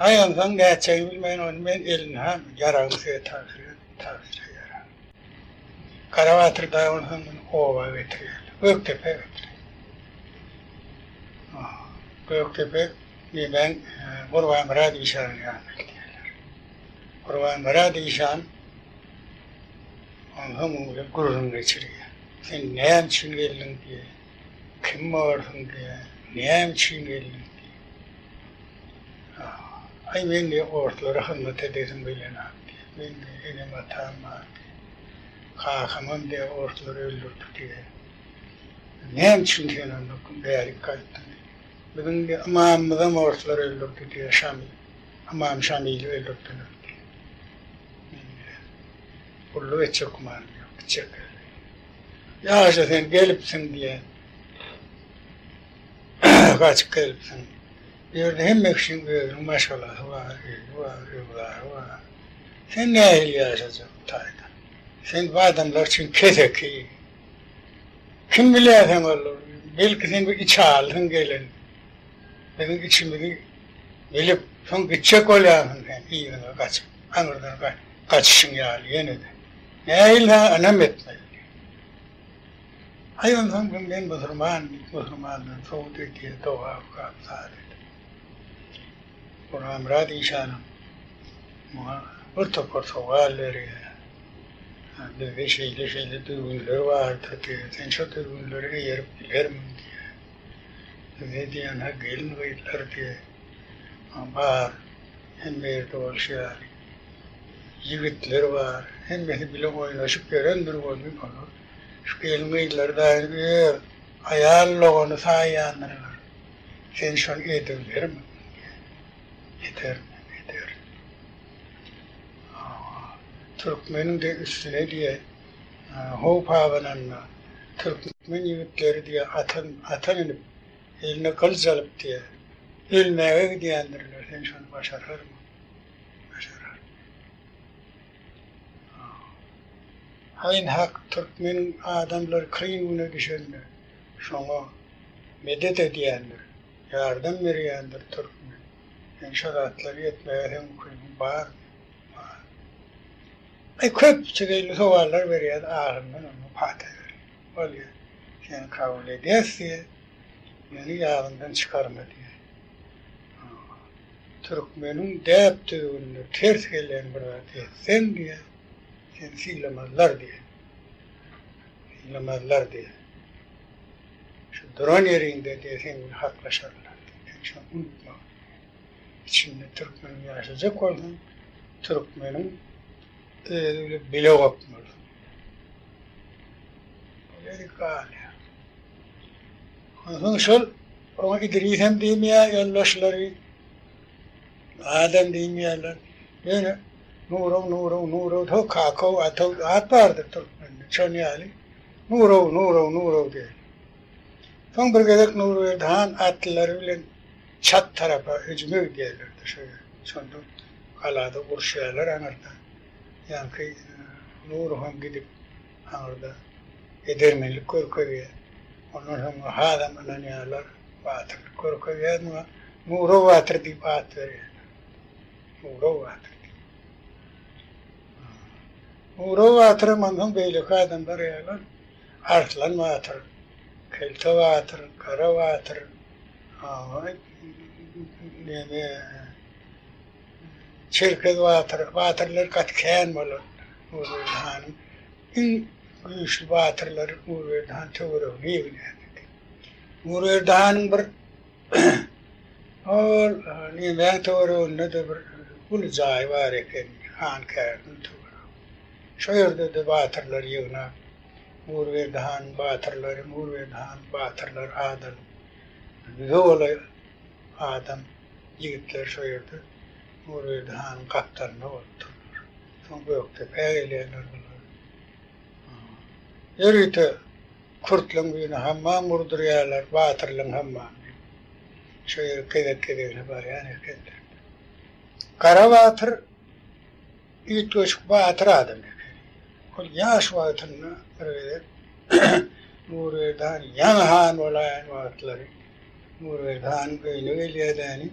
Aý onsoň nätjegimi bilmän ony men eline han ýaragymy size tabşyrýan, tabşyrýan ýaragymy. Garabatyr daýy onsoň muny oba getirýärler. Gökdepä getirýär. Gökdepe nemäň Gurbanmyrat işanyň ýanyna gidýärler. Gurbanmyrat işan onsoň muň bilen gürrüň geçirýär. Sen näme üçin geldiň diýýär. Kim borsuň diýýär. Näme üçin geldiň diýýär. Aý men diýýär orslara hyzmat edesim gelenok diýýär. Men diýýär enem-atam bar diýýär. Kakamam diýýär orslar öldürdi diýýär. Näme üçin sen onda bärik gaýtdyň diýýär. Biziň diýýär ymamymyzam orslar öldürdi diýýär Şamil. Ymam Şamili öldürdiler diýýär. Men diýýär gulluk etjek gümanym ýok gitjek diýýär. Ýaşa sen gelipsiň diýýär. Gaçyp gelipsiň. Bu ýerde hemme kişiň özüniň maşgalasy bar, öýi bar, öwlady bar. Sen nähili ýaşajak bu taýda? Sen bu adamlar üçin keseki. Kim bilýär sen ol, belki sen bir içalysyň gelen. Biziň içimizi bilip, soň gitjek bolýarsyň sen yzyňa gaçyp, aňyrdan gaçyşyň ýaly ýene-de. Nähili saňa ynam etmeli? Aý onsoň bu men musurman diýip musurmandan sowut edýär doga okap zat edip. Gurbanmyrat işanam muňa bir topar sowal berýär. Bizde şeýle şeýle düzgünler bardyr diýýär. Sen şo düzgünlere eýerip bilermiň diýýär. Bizde diýýän ha gelin gyzlar diýýär. Bar hemme ýerde bolşy ýaly. Ýigitler bar. Hemmesi bile oýnaşyp ýörendir welin olar şu gelin-gyzlary daýy öz aýal dogany saýýandyrlar. Sen şony edibilermiň? Ederin, ederin. Türkmeniň-de üstüne diýe howp abananda, türkmen ýigitleri diýe ata, ata münüp, eline gylyç alyp diýe, ölmäge gidýändirler, sen şony başararmyň? Başararyn. Aýn hak türkmeniň adamlary kyn güne düşende şoňa medet edýändir, ýardam berýändir türkmen. Sen şo zatlary etmäge seň ukybyň barmy? Bar. Aý köp çegeýli sowallar berýärdi ahyryndan oňa pata berýär. Bolýar. Seni kabul edýäs diýýär. Meni ýadyňdan çykarma diýýär. Türkmeniň däp-düzgünine ters gelýän bir zat etseň diýýär, seni sylamazlar diýýär. Sylamazlar diýýär. Şu duran ýeriňde diýýär, seň bilen haklaşarlar diýýär. Sen şony unutma. Içinde türkmeniň ýaşajak bolsaň, türkmeniň özi bilen bile gopmalysyň. Bu ýeri galýar. Onsoň şol oňa Idrisem diýmeýär ýoldaşlary, Adam diýmeýärler. Ýöne Nurow, Nurow, Nurow, ho Kakow, Atow at bardyr türkmende. Şon ýaly Nurow, Nurow, Nurow diýýär. Soň bir gezek Nurberdi han atlylary bilen çat tarapa hüjüme gidýärler-de şo ýer. Şonda galada uruşýarlar aňyrda. Ýaňky Nurow hem gidip aňyrda edermenlik görkezýär. Ondan soň hasam ynanýarlar, batyrlyk görkezýär muňa. Nurow batyr diýip at berýärler. Nurow batyr diýip. Nurow batyram onsoň beýleki adamlar ýaly Arslan batyr, Kelte batyr, Gara batyr, neme Çerkez batyr, batyrlar gaty kän bolan Nurberdi hanyň iň güýçli batyrlary Nurberdi han töweregine ýygnýardy. Nurberdi hanyň bir ol nemäň töwereginde-de bir uly jaýy bar eken, Hankärdiň töweregi. Şo ýerde-de batyrlary ýygnap, Nurberdi hanyň batyrlary, Nurberdi hanyň batyrlary adalyp, ýüze golaý adam, ýigitler şo ýerde Nurberdi hanyň gapdalynda bolupdyrlar. Soň Gökdepä gelýärler bular. Ýörite kürtleň birine hammam gurdurýarlar, batyrlaň hammamyny. Şo ýere gezek-gezegine barýan ekenler. Gara batyr üýtgeşik batyr adam ekeni. Ol ýaş wagtynda bir gezek Nurberdi han ýaňy han bolaýan wagtlary Nurberdi hanyň öýüne gelýär-däni,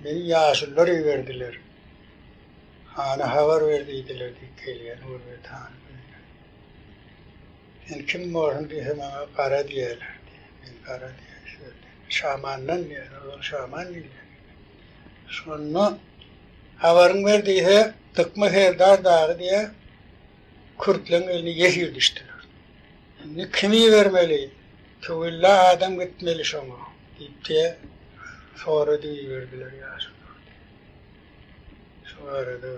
Meni ýaşulular iberdiler. Hana habar ber diýdiler diýip gelýär Nurberdi hanyň öýüne. Sen kim borsuň diýse maňa Gara diýerler diýýär. Men Gara diýýär şu ýerde. Şamandan diýýär. Ozal Şaman diýilýär. Şonda habaryň ber diýse Dykma serdar dagy diýýär. Kürtleň eline ýesir düşdüler. Indi kimi ibermeli? Töwella adam gitmeli şoňa diýip diýýär. Sorady iberdiler ýaşulular. Şu barada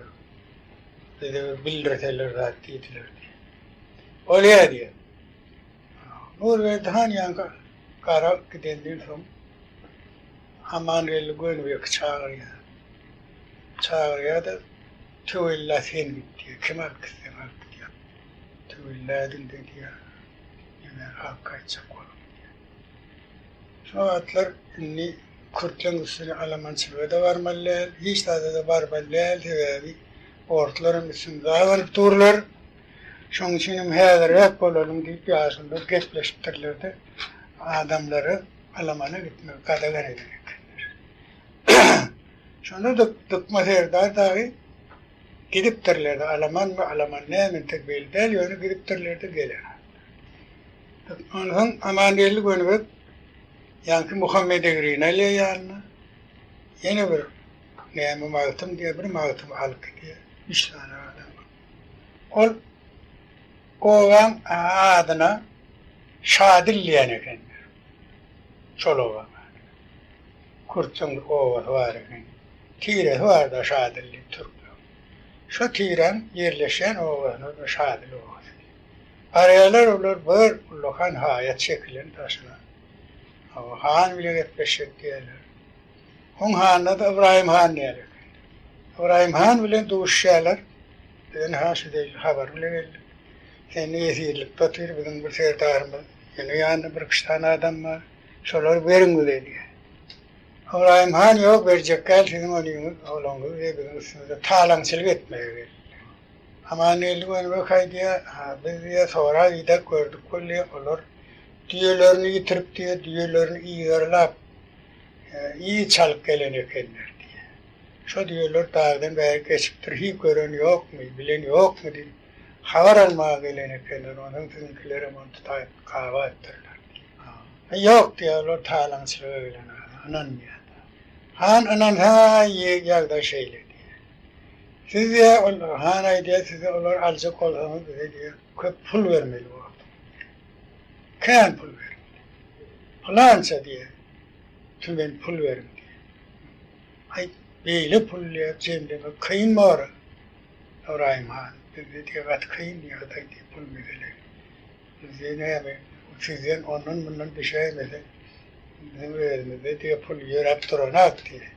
bize bir bildirseler zat diýdiler diýýär. Bolýar diýýär. Nurberdi han ýaňky gara gidenden soň Amangeldi Gönübeki çagyrýar. Çagyrýar-da, Töwella sen git diýýär. Kimi alyp gitseň alyp git diýýär. Töwella ediň-de diýýär. Ýene alyp gaýtjak boluň diýýär. Şo wagtlar indi kürtleň üstüne alamançylyga-da barmaly däl, hiç zada-da barmaly däl, sebäbi orslaram üstümize abanyp durlar. Şonuň üçinem häzirräk bolalyň diýip ýaşulular gepleşipdirler-de, adamlara alamana gitmegi gadagan eden ekenler. Şonda-da Dykma serdar dagy gidipdirler-de, alamanmy, alaman dälmi entek belli däl, ýöne gidipdirler-de gelen. Onsoň Amangeldi Gönübek ýaňky Muhammet Egrini alýar ýanyna. Ýene bir näme magtym diýýär, bir magtym alyp gidýär. Üç sany adam. Ol obaň adyna Şadil diýen ekenler. Şol obaň adyna. Kürtleň bir obasy bar eken. Tiresi bar-da Şadil diýip türkleň. Şo tiräň ýerleşýän obasyna-da Şadil obasy diýip. Barýarlar olar bir ullakan haýat çekilen daşyna. Hawa, han bile gepleşjek diýýärler. Oň hanyna-da Ybraýym han diýer eken. Ybraýym han bilen duşuşýarlar. Biz ynha şu zeýilli habar bile geldik. Sende ýesirlikde otyr biziň bir serdarymyz. Ýene ýanynda birküç sany adam bar. Şolary beriň bize diýýär. Ybraýym han ýok berjek däl siziň onyňyz, ogluňyz biziň üstümize talaňçylyk etmäge geldiler. Amangeldi Gönübek aýdýar, Ha, biz diýýär, sorap idek gördük weli, olar düýelerini ýitirip diýýär, düýelerini yzarlap, yz çalyp gelen ekenler diýýär. Şo düýeler dagdan bäri geçipdir, hiý gören ýokmy, bilen ýokmy diýip, habar almaga gelen ekenler, onsoň siziňkilerem ony tutaýyp, gabapdyrlar diýýär. Ýok diýýär, olar talaňçylyga gelen adam, ynanmaýar. Han ynansaň-a ýagdaý şeýle diýýär. Siz diýýär, ol han aýdýar, size olar aljak bolsaňyz bize diýýär, köp pul bermeli borsuňyz diýýär. Kän pul bermeli. Pylança diýýär, tümen pul beriň diýýär. Aý, beýle pul diýýär, jemlemek kyn bor, Ybraýym han. Bizde diýýär, gaty kyn ýagdaý diýýär, pul meselesi. Bizde näme, sizden ondan-mundan düşäýmese, biziň özümizde diýýär, pul ýöräp duranok diýýär.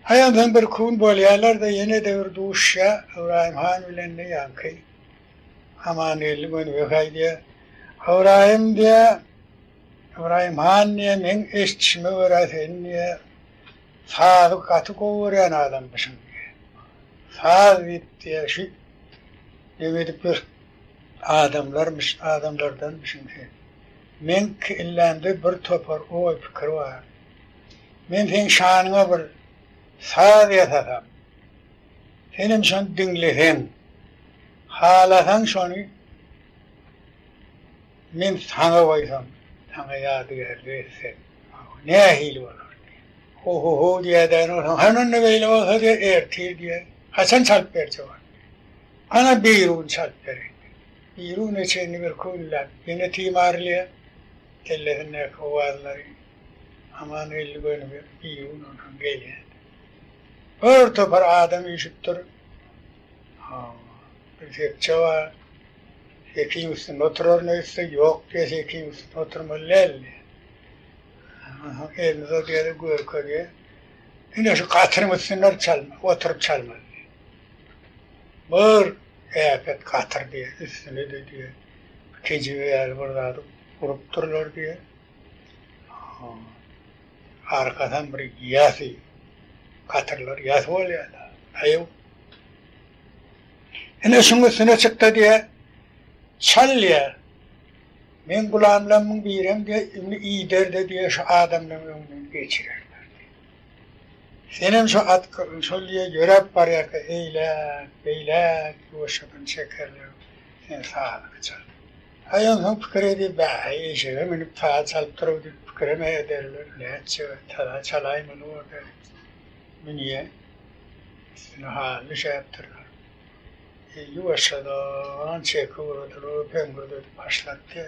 Aý, onsoň birki gün bolýarlar-da, ýene-de bir duşýar Ybraýym han bilen-de ýaňky Amangeldi Gönübek aýdýar. Ybraýym diýýär, Ybraýym han diýýär, meň eşidişime görä sen diýýär, sazy gaty gowy görýän adammyşyň diýýär. Saz diýip diýýär, şu neme edip bir adamlarmyş, adamlardanmyşyň sen. Meň kellämde bir topar oý-pikir bar. Men seň şanyňa bir saz ýasasam, senem şony diňleseň, halasaň şony men saňa goýsam, saňa ýadygärlik etsem, nähili bolar diýýär. Ho-ho-ho diýýär-dä, onsoň hany onda beýle bolsa diýýär, ertir diýýär, haçan çalyp berjek ony diýýär. Ana Biruny çalyp bereýin diýýär. Biruna çenli bir günläp ýene timarlaýar kellesindäki owazlary. Amangeldi Gönübek Birun onsoň gelýär. Bir topar adam üýşüpdir. Hawa, bir tekje bar. Sekiň üstünde oturaryn öýtse, ýok diýýär, sekiň üstünde oturmaly däl diýýär. Onsoň elini uzadýar-da görkezýär. Ine şu gatyryň üstünde çalma, oturyp çalmaly diýýär. Bir äpet gatyr diýýär, üstüne-de diýýär, kejibe ýaly bir zady gurupdyrlar diýýär. Arkasam bir ýasy, gatyrlar ýasy bolýar-da, aýaw. Ine şuň üstüne çykda diýýär, çal diýýär. Meň gulamlarymyň birem diýýär, indi iýder-de diýýär, şu adamlaryň öňünden geçirerler diýýär. Senem şu at şol diýýär, ýöräp barýarka eýläk, beýläk ýuwaşjadan çekerler, sen sazyňy çal. Aý onsoň pikir edip, bä, eşege münüp saz çalyp dur-ow diýip pikirem ederler, nätjek, saza çalaýmaly bor-da diýip. Münýä, üstüne haly düşäpdirler. Ýuwaşjadan çekip ugradylar, höňňürdedip başlatdy.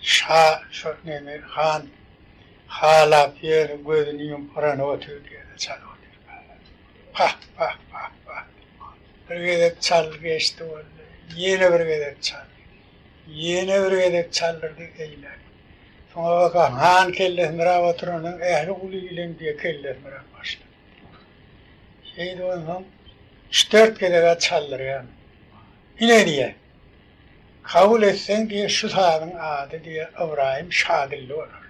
Şa şo neme han halap ýöne gözüni ýumup yranyp otyr diýýär-de çalyp otyr. Pah, pah, pah, pah. Bir gezek çaldy geçdi boldy. Ýene bir gezek çaldy. Ýene bir gezek çaldyrdy eýläk. Soňabaka han kellesini oturandan ähli uly ilem diýe kellesini başlady. Şeýdip onsoň üç-dört gezeg-ä çaldyrýan. Ine diýýär. Kabul etseň diýýär, şu sazyň ady diýýär, Ybraýym Şadilli bolar.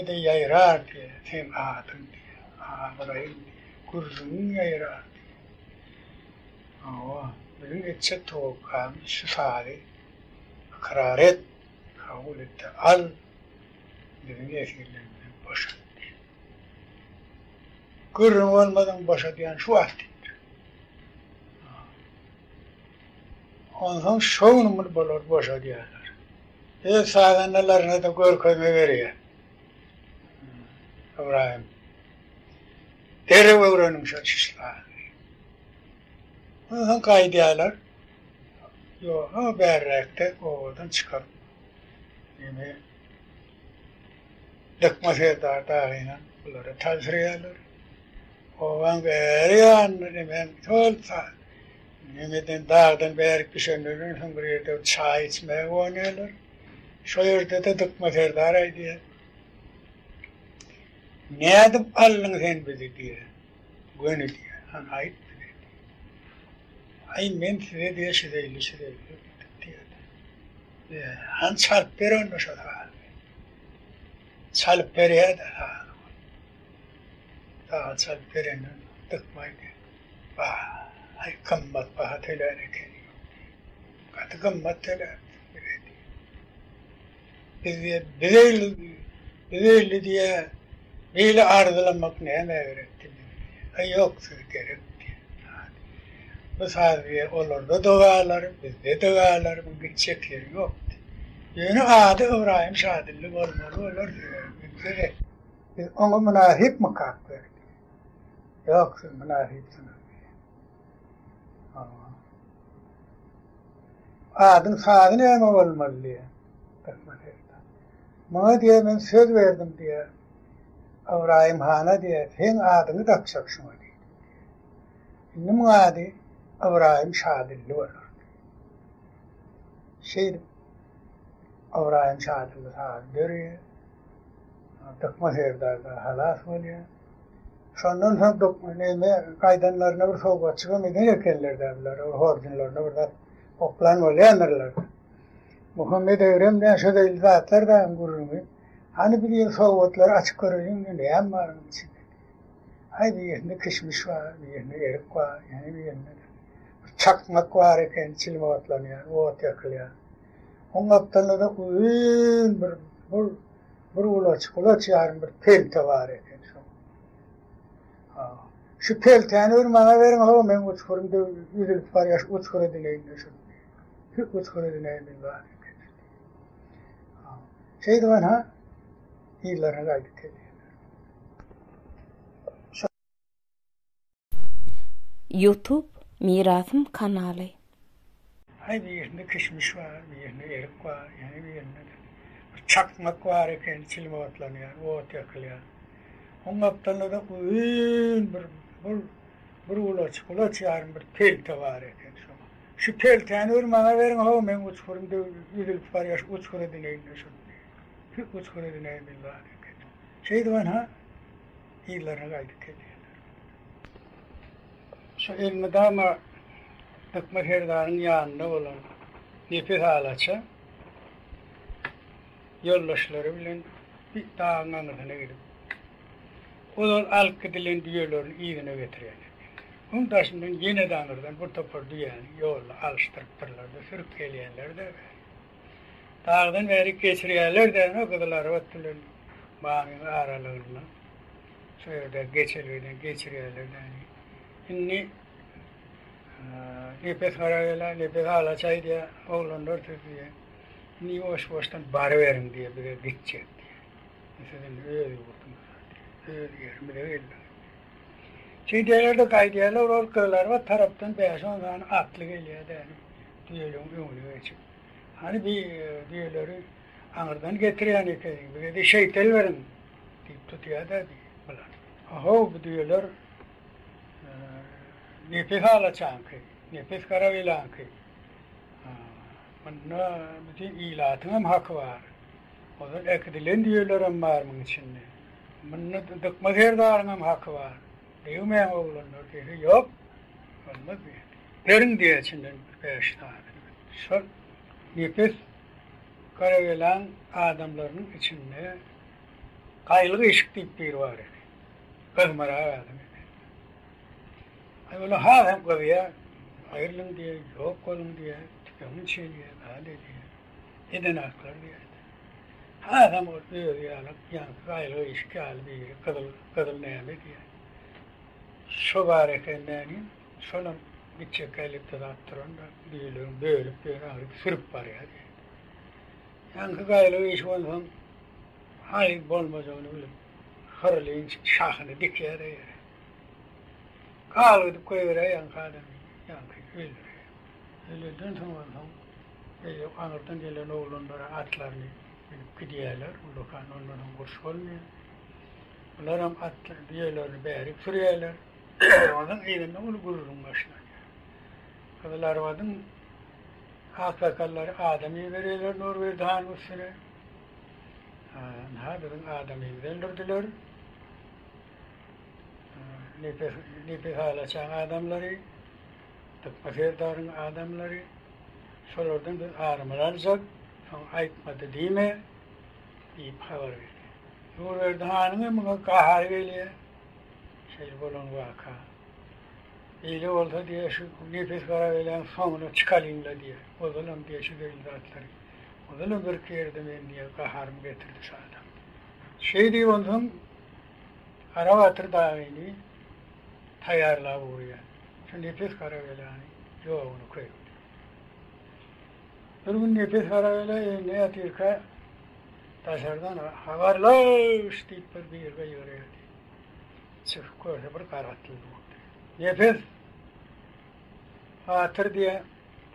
Hemme-de ýaýrar diýýär, seň adyň diýýär, abraýyň diýýär, gürrüňiň ýaýrar diýýär. Hawa, biziň etjek towakgamyz şu sazy ykrar et, kabul et-de al, biziň esirlerimizi boşat diýýär. Gürrüň bolmadyň boşadýan şu wagt diýipdir. Onsoň şo gün muny bular boşadýarlar. Öz sazandalaryna-da görkezme berýär. Ybraýym. Derrew öwreniň şo çyşlagy. Onsoň gaýdýarlar. Ýok, bärräkde obadan çykaryp, ýene Dykma serdar dagynam bulara tabşyrýarlar. Obaň bäri ýanynda nemäň şol nemeden dagdan bärik düşenlerden soň bir ýerde bir çaý içmäge gonýarlar. Şo ýerde-de Dykma serdar aýdýar. Nädip aldyň sen bizi diýýär. Göni diýýär. Hany aýt bize diýýär. Aý men size diýýär şüzeýli şüzeýli diýdik diýýär. Hany çalyp ber onda şo sazy. Çalyp berýär-de sazy. Sazy çalyp berenden dykmaýdy. Aý, gymmat baha tölän ekeniň. Gaty gymmat töläpsiň bize diýýär. Biz diýýär, bize bize diýýär, beýle arzylamak nämä gerek diýýär. Aý, ýok, siz gerek diýýär. Bu saz diýýär, olarda-da galar, bizde-de galar, muň gitjek ýeri ýok diýýär. Ýöne ady Ybraýym Şadilli bolmaly bolar diýýär, bizde-de. Biz oňa mynasypmykak berdi. Ýok, siz mynasypsyňyz diýýär. Hawa. Adyň sazy näme bolmaly diýýär. Dykma serdar. Muňa diýýär, men söz berdim diýýär. Ybraýym hana diýýär, seň adyňy dakjak şuňa diýdi. Indi muň ady Ybraýym Şadilli bolar. Şeýdip Ybraýym Şadilli sazy dörýär. Dykma serdar-da halas bolýar. Şondan soň Dykma neme gaýdanlaryna bir sowgatjygam eden ekenler-dä bular, ol horjunlaryna bir zat oklan bolýandyrlar. Muhammet Egrem bilen şo zeýilli zatlar dagyň gürrüňi. Hany bir ýyl sowgatlary açyp göreýin, näme bar onuň içinde diýip. Aý birisinde kişmiş bar, birisinde erik bar, ýene birinde-de bir çakmak bar eken, çilim otlanýar, ot ýakylýar. Oň gapdalynda-da uzyn bir bir bir gulaç, gulaç ýarym bir pelte bar eken şoň. Şu peltäni bir maňa beriň, ho, meň uçgurym üzülip barýar, şu uçgur edineýin-de şuny. Şu uçgur edineýin bir zat eken. Şeýdip anha yzlaryna gaýdyp gelýärler. Youtube Mirasym kanaly. Aý birinde kişmiş bar, birinde erik bar, ýene birinde-de bir çakmak bar eken, çilim otlanýar, ot ýakylýar. Oň gapdalynda-da uzyn bir bir bir gulaç, gulaç ýarym bir pelte bar eken şoň. Şu peltäni bir maňa beriň, how, meň uçgurym üzülip barýar, şu uçgur edineýin-de şuny. Şu uçgur edineýin bir zat eken. Şeýdip anha yzlaryna gaýdyp gelýärler. Şu elmydama Dykma serdaryň ýanynda bolan Nepes alaça ýoldaşlary bilen bir dagyň aňyrsyna gidip, ozal alyp gidilen düýelerini yzyna getirýän ekenler. Oň daşyndan ýene-de aňyrdan bir topar düýäni ýolda alyşdyrypdyrlar-da, sürüp gelýänler-de bäri. Dagdan bärik geçirýärler-dä, Gyzylarbat bilen Bamyň aralygynda. Şo ýerde geçelgeden geçirýärler-dä. Indi Nepes Garagela, Nepes Alaç aýdýar, oglanlar siz diýýär. Indi ýuwaş-ýuwaşdan baryberiň diýýär, bize gitjek diýýär. Siz indi öz ýurduňyza diýýär, öz ýerimize geldiňiz diýýär. Şeýdýärler-de gaýdýarlar, ol Gyzylarbat tarapdan bäş-on sany atly gelýär-dä, düýeleriň öňüne geçip. Hany bi düýeleri aňyrdan getirýän ekeniň, bize-de şeýtel beriň diýip tutýar-da bular. Ahow, bu düýeler Nepes alaçaňky, Nepes garabeläňki. Munda bütin ilatyňam haky bar. Ozal äkidilen düýelerem bar muň içinde. Munda Dykma serdaryňam haky bar. Degmäň oglanlar diýse, ýok, bolmaz diýýär. Beriň diýýär içinden bäş sanysyny. Şol Nepes Garabelaň adamlarynyň içinde. Gaýly gyşyk diýip biri bar eken. Gyzmarak adam eken. Aý olar hasam gyzýar. Aýrylyň diýýär, ýok boluň diýýär, tüpeňini çelýär, zat edýär. Edenaklar diýýär. Hasam ol özi ýaly, ýaňky Gaýly gyşyk ýaly biri gyzyl, gyzyl näme diýýär. Şo bar eken nänim, şolam gitjek elipde zat duran-da, düýelerini bölüp ýöne aňryk sürüp barýar diýýär. Ýaňky Gaýly gyşyk onsoň haý bolmajagyny bilip, hyrlyň şahyny dikýär-de ýere. Galgydyp goýberýär ýaňky adamy, ýaňky öldürýär. Ölenden soň onsoň beýle aňyrdan gelen oglanlara atlaryny münüp gidýärler. Ullakan ondan soň uruş bolmaýar. Bularam atly düýelerini bärik sürýärler. Onuň yzynda uly gürrüň başlanýar. Gyzylarbadyň aksakallary adam iberýärler Nurberdi hanyň üstüne. Ynha biziň adamymyzy öldürdiler. Nepes, Nepes Alaçaň adamlary, Dykma serdaryň adamlary. Şolardan biz arymyzy aljak, soň aýtmady diýme diýip habar berýär. Nurberdi hanyň hem muňa gahary gelýär. Şeýle bolan waka. Beýle bolsa diýýär, şu Nepes Garabelaň soňuna çykalyň-la diýýär. Ozalam diýýär şu zeýilli zatlary. Ozalam birki ýerde men diýýär gaharymy getirdi şu adam. Şeý diýip onsoň Garabatyr dagyny taýýarlap ugraýar. Şu Nepes Garabelany ýoguny köýüp. Bir gün Nepes Garabela öýünde ýatyrka daşardan Habarlaş diýip bir biri gygyrýardy. Çykyp görse bir gara atly durdy. Nepes batyr diýýär,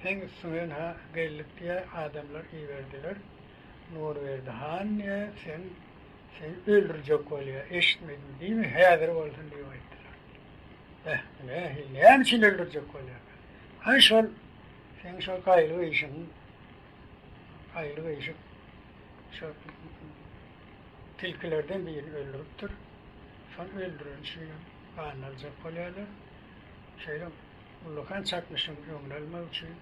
seň üstüňe ynha geldik diýýär, adamlar iberdiler. Nurberdi han diýýär, sen seni öldürjek bolýar, eşitmedim diýme, häzir bolsun diýip aýtdylar. Beh, bu nähili, näme üçin öldürjek bolýarka? Aý şol seň şol gaýly gyşygyň, gaýly gyşyk şol tilkilerden birini öldüripdir. Şony öldüreni üçinem ganyny aljak bolýarlar. Şeýle ullakan çaknyşygyň öňüni almak üçin,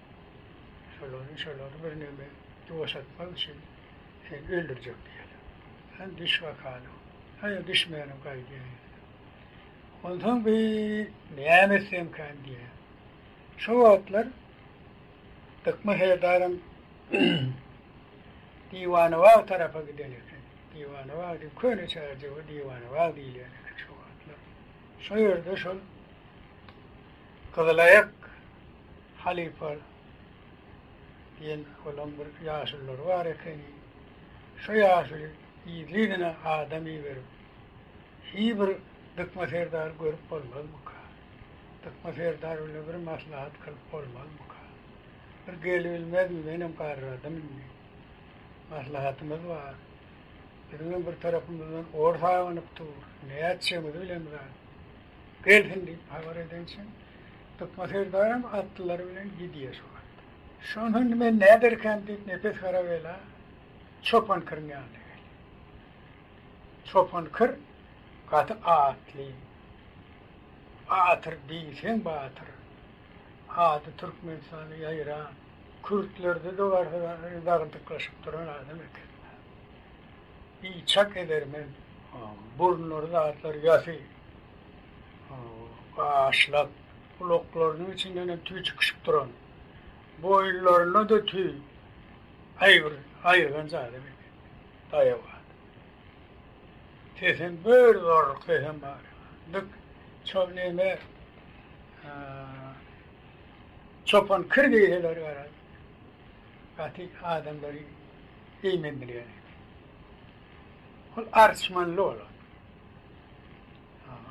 şolary, şolary birneme ýuwaşatmak üçin seni öldürjek diýýärler. Sen düş bakaly. Haý, düşmänem gaýdýar ýene. Onsoň bi näme etsemkäm diýýär. Şo wagtlar Dykma serdaram Diwanybag tarapa giden eken. Diwanybag diýip, köne Çärjewe Diwanybag diýilýän eken şo wagtlar. Şo ýerde şol Gyzylaýak halypa diýen olaň bir ýaşululary bar ekeni. Şo ýaşuly yzly-yzyna adam iberip, Hiý bir Dykma serdary görüp bolmazmyka? Dykma serdar bilen bir maslahat kylyp bolmazmyka? Bir gelibilmezmi, menem garradym indi. Maslahatymyz bar. Biziňem bir tarapymyzdan ors abanyp dur. Nätjegimizi bilemzok. Gelsin diýip habar edençe, Dykma serdaram atlylary bilen gidýär şo wagt. Şonda indi men näderkäm diýip Nepes Garabela Çopan kiriň ýanyna gelýär. Çopan kir gaty atly. Batyr diýseň batyr. Ady Türkmenistana ýaýran, kürtlerde-de barsa dagdyklaşyp duran adam eken. Biçak edermen, burunlary zatlar ýasy, gaşlak, gulaklarynyň içindenem tüý çykyşyp duran, boýunlarynda-da tüý, aý bir aýyrganç adam eken. Daýaw adam. Sesem bir zorluk sesem bar. Dik ço neme çopan kir diýseler gara gaty adamlary eýmendirýän eken. Ol arçmanly bolan.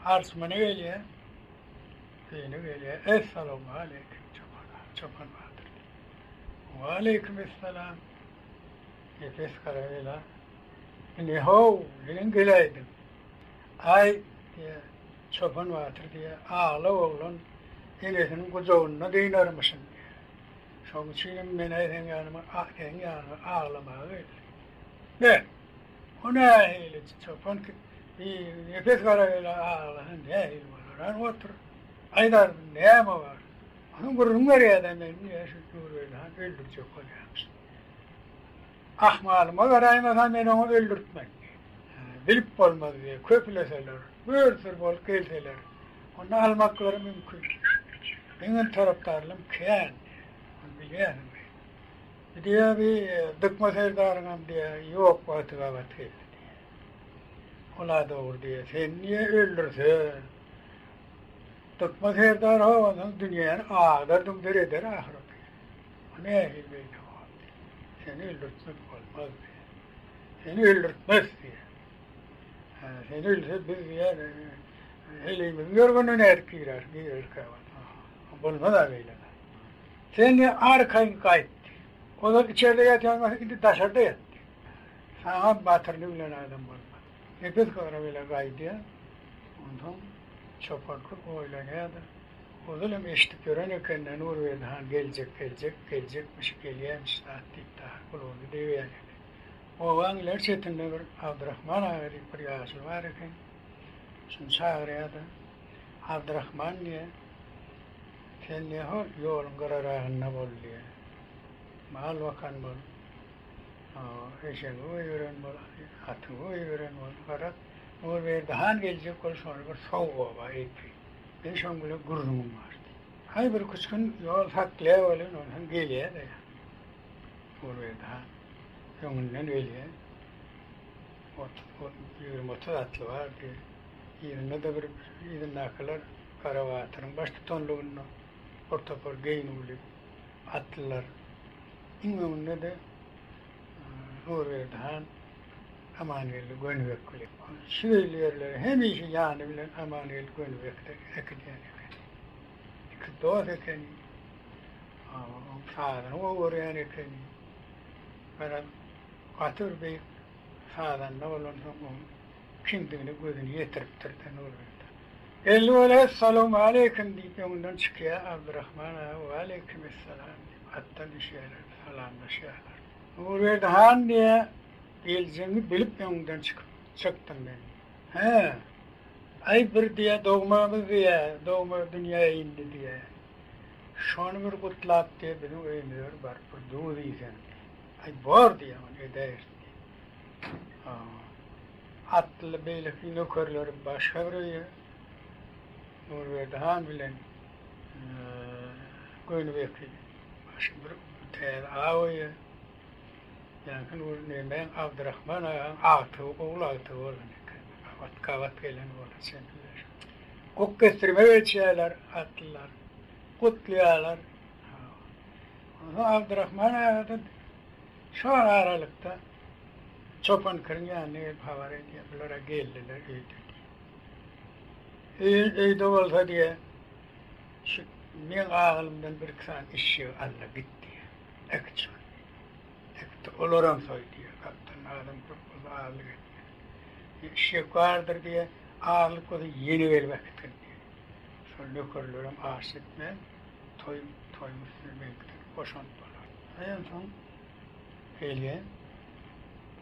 Arçmana gelýär. Öýüne gelýär. Essalawmaleýkim çopan, çopan batyr. Waleýkim essalam. Nepes Garabela. Ine how, senem geläýdiň. Aý, diýýär, Çopan batyr diýýär, aglak oglan enesiniň gujagynda dynarmyşyn diýýär. Şonuň üçinem men-ä seň ýanyma, seň ýanyňa aglamaga geldim. Be, o nähili çopan ki, bi Nepes Garabela aglasa nähili bolar? Hany otur, aýdardym, näme bar? Onuň gürrüň berýär-dä meni diýýär, şu Nurberdi han öldürjek bolýarmyşyn. Ahmalyma garaýmasa men oňa öldürtmen. Bilip bolmaz diýýär. Köpüleseler, bir sürü bolup gelseler, onda almaklary mümkin. Meňem tarapdarlarym kän diýýär. Ony bilýärsiň diýýär. Diýýär bi Dykma serdaryňam diýýär, ýok wagty gabat geldi diýýär. Ol-a dogry diýýär. Seni diýýär öldürse, Dykma serdar howansoň dünýäni agdar-düňder eder ahyry diýýär. O nähili beýle boldy? Seni öldürtmek bolmaz diýýär. Seni öldürtmez diýýär. Hä, seni öldürse biz diýýär, heleýimiziň ýorganyna nädip girer, girerkä? Bolmaz-a beýle zat. Sen diýýär, arkaýyn gaýt diýýär. Ozal içerde ýatýan bolsaň, indi daşarda ýat diýýär. Saňa batyryny bilen adam bolmaz. Nepes gara bela gaýdýar. Onsoň Çopan köp oýlanýar-da, Ozal hem eşidip ýören eken-dä, Nurberdi han geljek, geljek, geljekmiş, gelýämiş zat diýip dagy gulagyna degýän eken. Obaň ileri çetinde bir Abdyrahman aga diýip bir ýaşuly bar eken. Şuny çagyrýar-da, Abdyrahman diýýär, sen diýýär, hol ýoluň gyraragynda bol diýýär. Mal bakan bol. Eşegiňi goýberen bol, atyňy goýberen bol. Garaz, Nurberdi han geljek bol, şony bir sowuk oba eltdi. Men şoň bilen gürrüňim bar diýdi. Aý, birküç gün ýol saklaýar welin, onsoň gelýär-de. Nurberdi han öňünden gelýär. 20-30 atly bar diýdi. Yzynda-da bir yzyndakylar Garabatyryň baştutanlygynda bir topar geýnüwli atlylar. Iň öňünde-de Nurberdi han Amangeldi Gönübek bilen. Şu ýerlere hemişe ýany bilen Amangeldi Gönübekde äkidýän eken. Iki dost ekeni. Oň sazyny gowy görýän ekeni. Garaz, gaty bir beýik sazanda bolansoň oň kimdigine gözüni ýetiripdir-de Nurberdi. Geldi weli Essalawmaleýkim diýip öňünden çykýar Abdyrahman aga Waleýkimessalam diýip atdan düşýärler, salamlaşýarlar. Nurberdi han diýýär, geljegiňi bilip öňüňden çykyp çykdym men diýýär. Hä, aý bir diýýär dogmamyz diýýär, dogma dünýä indi diýýär. Şony bir gutlap diýýär biziň öýümize bir baryp bir duz iýseň diýýär. Aý bor diýýär ony edäýeris diýýär. Atly beýleki nökerleri başga bir öýe, Nurberdi han bilen Gönübeki başga bir täze aw öýe, ýaňky Nur nemäň Abdyrahman agaň agtygy, ogul agtygy bolan eken. Gabat gabat gelen bolar çendiler. Guk kesdirme geçýärler atlylar. Gutlaýarlar. Onsoň Abdyrahman aga-da Şo aralykda Çopan kiriň ýanyna gelip habar edýär, bular-a geldiler öýde diýip. Öý, öýde bolsa diýýär, şu meň agylymdan bir-iki sany eşegi al-da git diýýär. Äkit şony. Äkit-de, olaram soý diýýär. Gapdalynda adam köp bolsa azlyk etmez. Eşek bardyr diýýär, azlyk bolsa ýene gelip äkitgin diýýär. Şol nökerlerem aş etmän, toý, toýuň üstüne meňkiden goşant bolar. Onsoň gelýän,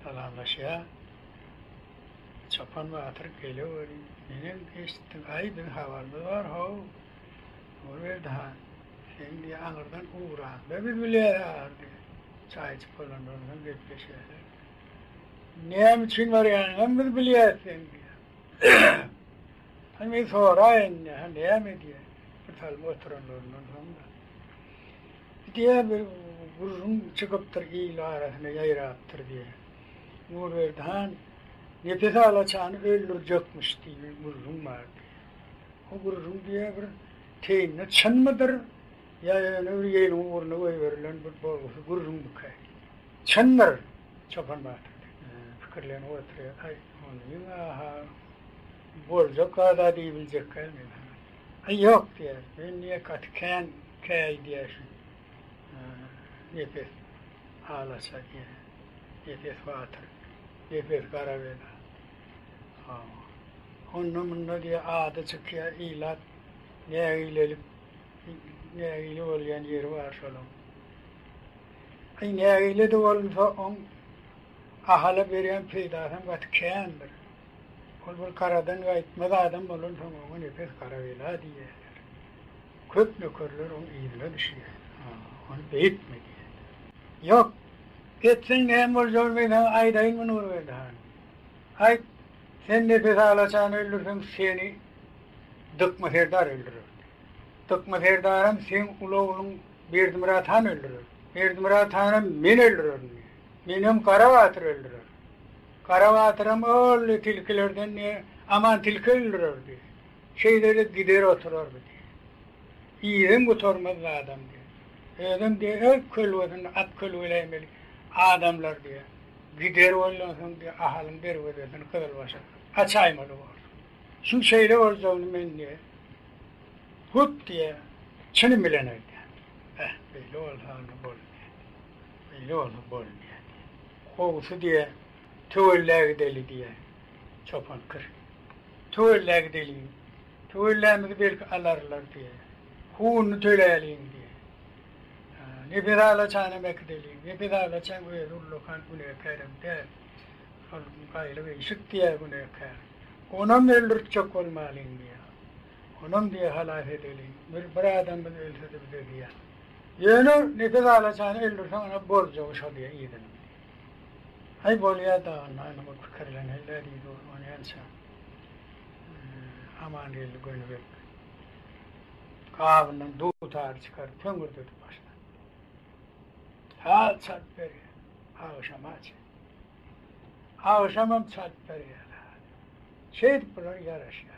salamlaşýar. Çopan batyr gele welin, menem eşitdim, aý, biziň habarymyz bar, how, Nurberdi han, sen diýýär, aňyrdan ugraňda biz bilýäris ahyr diýýär. Çaý içip bolandan soň gepleşýärler. Näme üçin barýanyňam biz bilýäris seň diýýär. Hany men soraýyn diýýär, hany näme diýýär. Bir salym oturanlaryndan soň-da. Diýýär, bir gürrüň çykypdyr, il arasyna ýaýrapdyr diýýär. Nurberdi han Nepes Alaçany öldürjekmiş diýen gürrüň bar diýýär. O gürrüň diýýär bir teýinde çynmydyr ýa ýöne bir ýeliň ugruna goýberilen bir bolgusy gürrüňmikä diýýär. Çyndyr, Çopan batyr diýýär. Pikirlenip oturýar. Aý, ony-ha boljak zad-a diýibiljek däl men saňa. Aý, ýok diýýär. Men diýýär gaty kän käýidýär şu Nepes Alaça diýýär. Nepes batyr, Nepes Garabela. Hawa. Onda-munda diýýär ady çykýar, ilat nägilelik, nägile bolýan ýeri bar şolaň. Aý, nägile-de bolunsa, oň Ahala berýän peýdasam gaty kändir. Ol bir garadan gaýtmaz adam bolansoň oňa Nepes Garabela diýýärler. Köp nökerler oň yzyna düşýär. Ony beýtme diýýärler. Ýok, etseň näme boljagyny men saňa aýdaýynmy Nurberdi han? Aýt. Sen Nepes Alaçany öldürseň, seni Dykma serdar öldürer. Dykma serdaram seň uly ogluň Berdimyrat han öldürer. Berdimyrat hanam men öldürerin diýýär. Menem Gara batyr öldürer. Gara batyram ol tilkilerden diýýär, Aman tilki öldürer diýýär. Şeýdede gider oturar bu diýýär. Yzam gutarmaz zadam diýýär. Özem diýýär, öz kölgesinde at kölgeläýmeli adamlar diýýär. Gider bollansoň diýýär, Ahalyň derwezesini gyzylbaşa açaýmaly borsuň. Şuň şeýle boljagyny men diýe, hut diýe, çynym bilen aýdýan. Beh, beýle bolsa onda bolmaýar. Beýle bolsa bolmaýar diýe. Gowusy diýe, töwella gideli diýe, çopan kir. Töwella gideliň. Töwellämizi belki alarlar diýe. Hununy töläliň diýe. Nepes Alaçanam äkideliň. Nepes Alaçaň özi ullakan günäkärem däl. Ol gaýly işik diýýär günäkär. Onam öldürtjek bolmalyň diýýär. Onam diýýär halas edeliň. Bir, bir adamymyz ölse-de bize zyýan. Ýöne Nepes Alaçany öldürseň ana boljagy şo diýýär yzynyň diýýär. Aý bolýar dagy indi bu pikirleneli-dä diýdi ol onýança. Amangeldi Gönübek gabyndan dutary çykaryp höňürdedip başlady. Saz çalyp berýär. Agşama çenli. Agşamam çalyp berýär. Şeýdip bular ýaraşýar.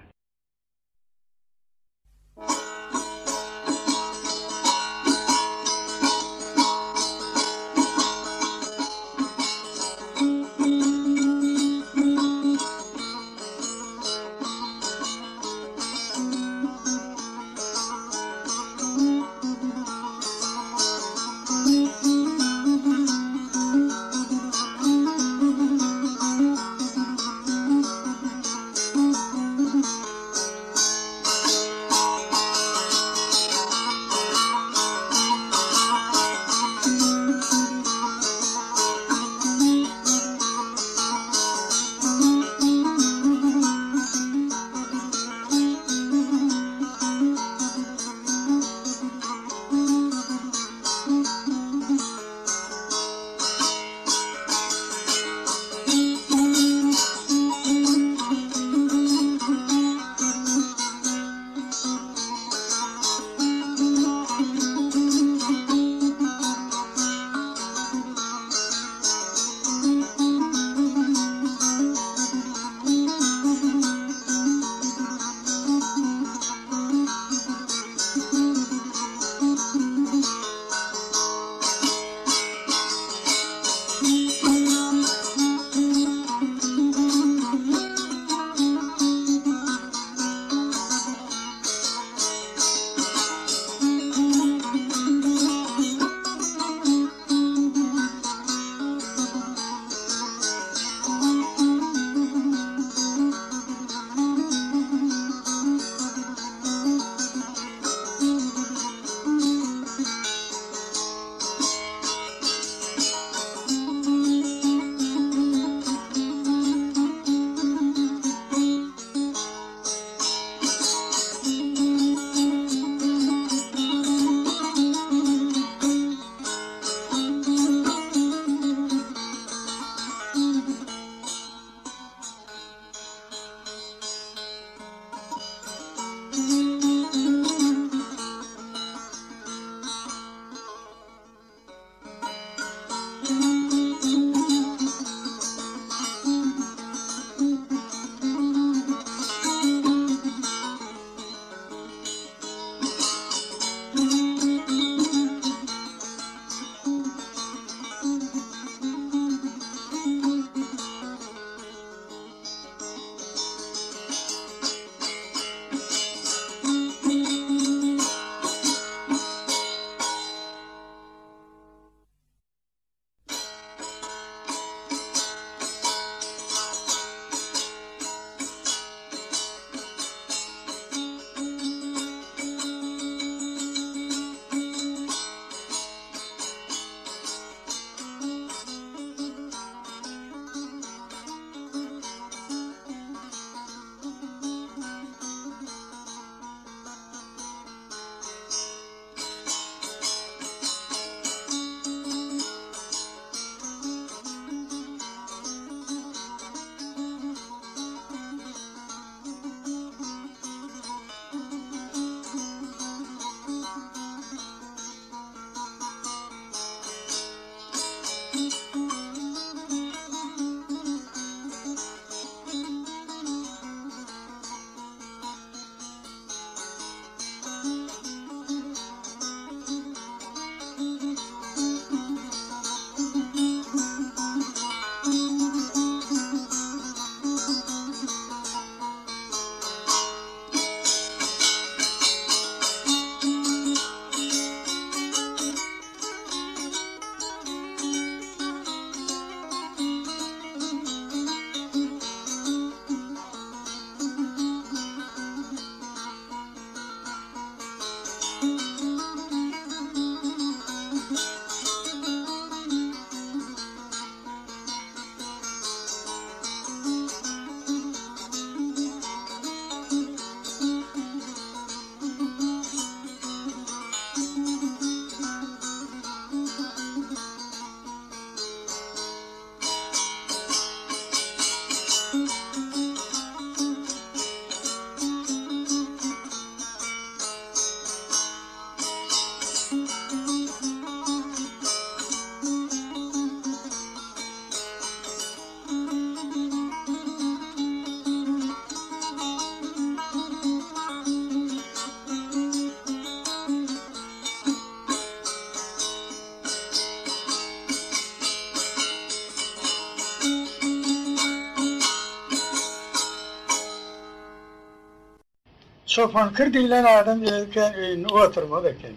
Çopan kir diýlen adam özi kän öýünde oturmaz eken.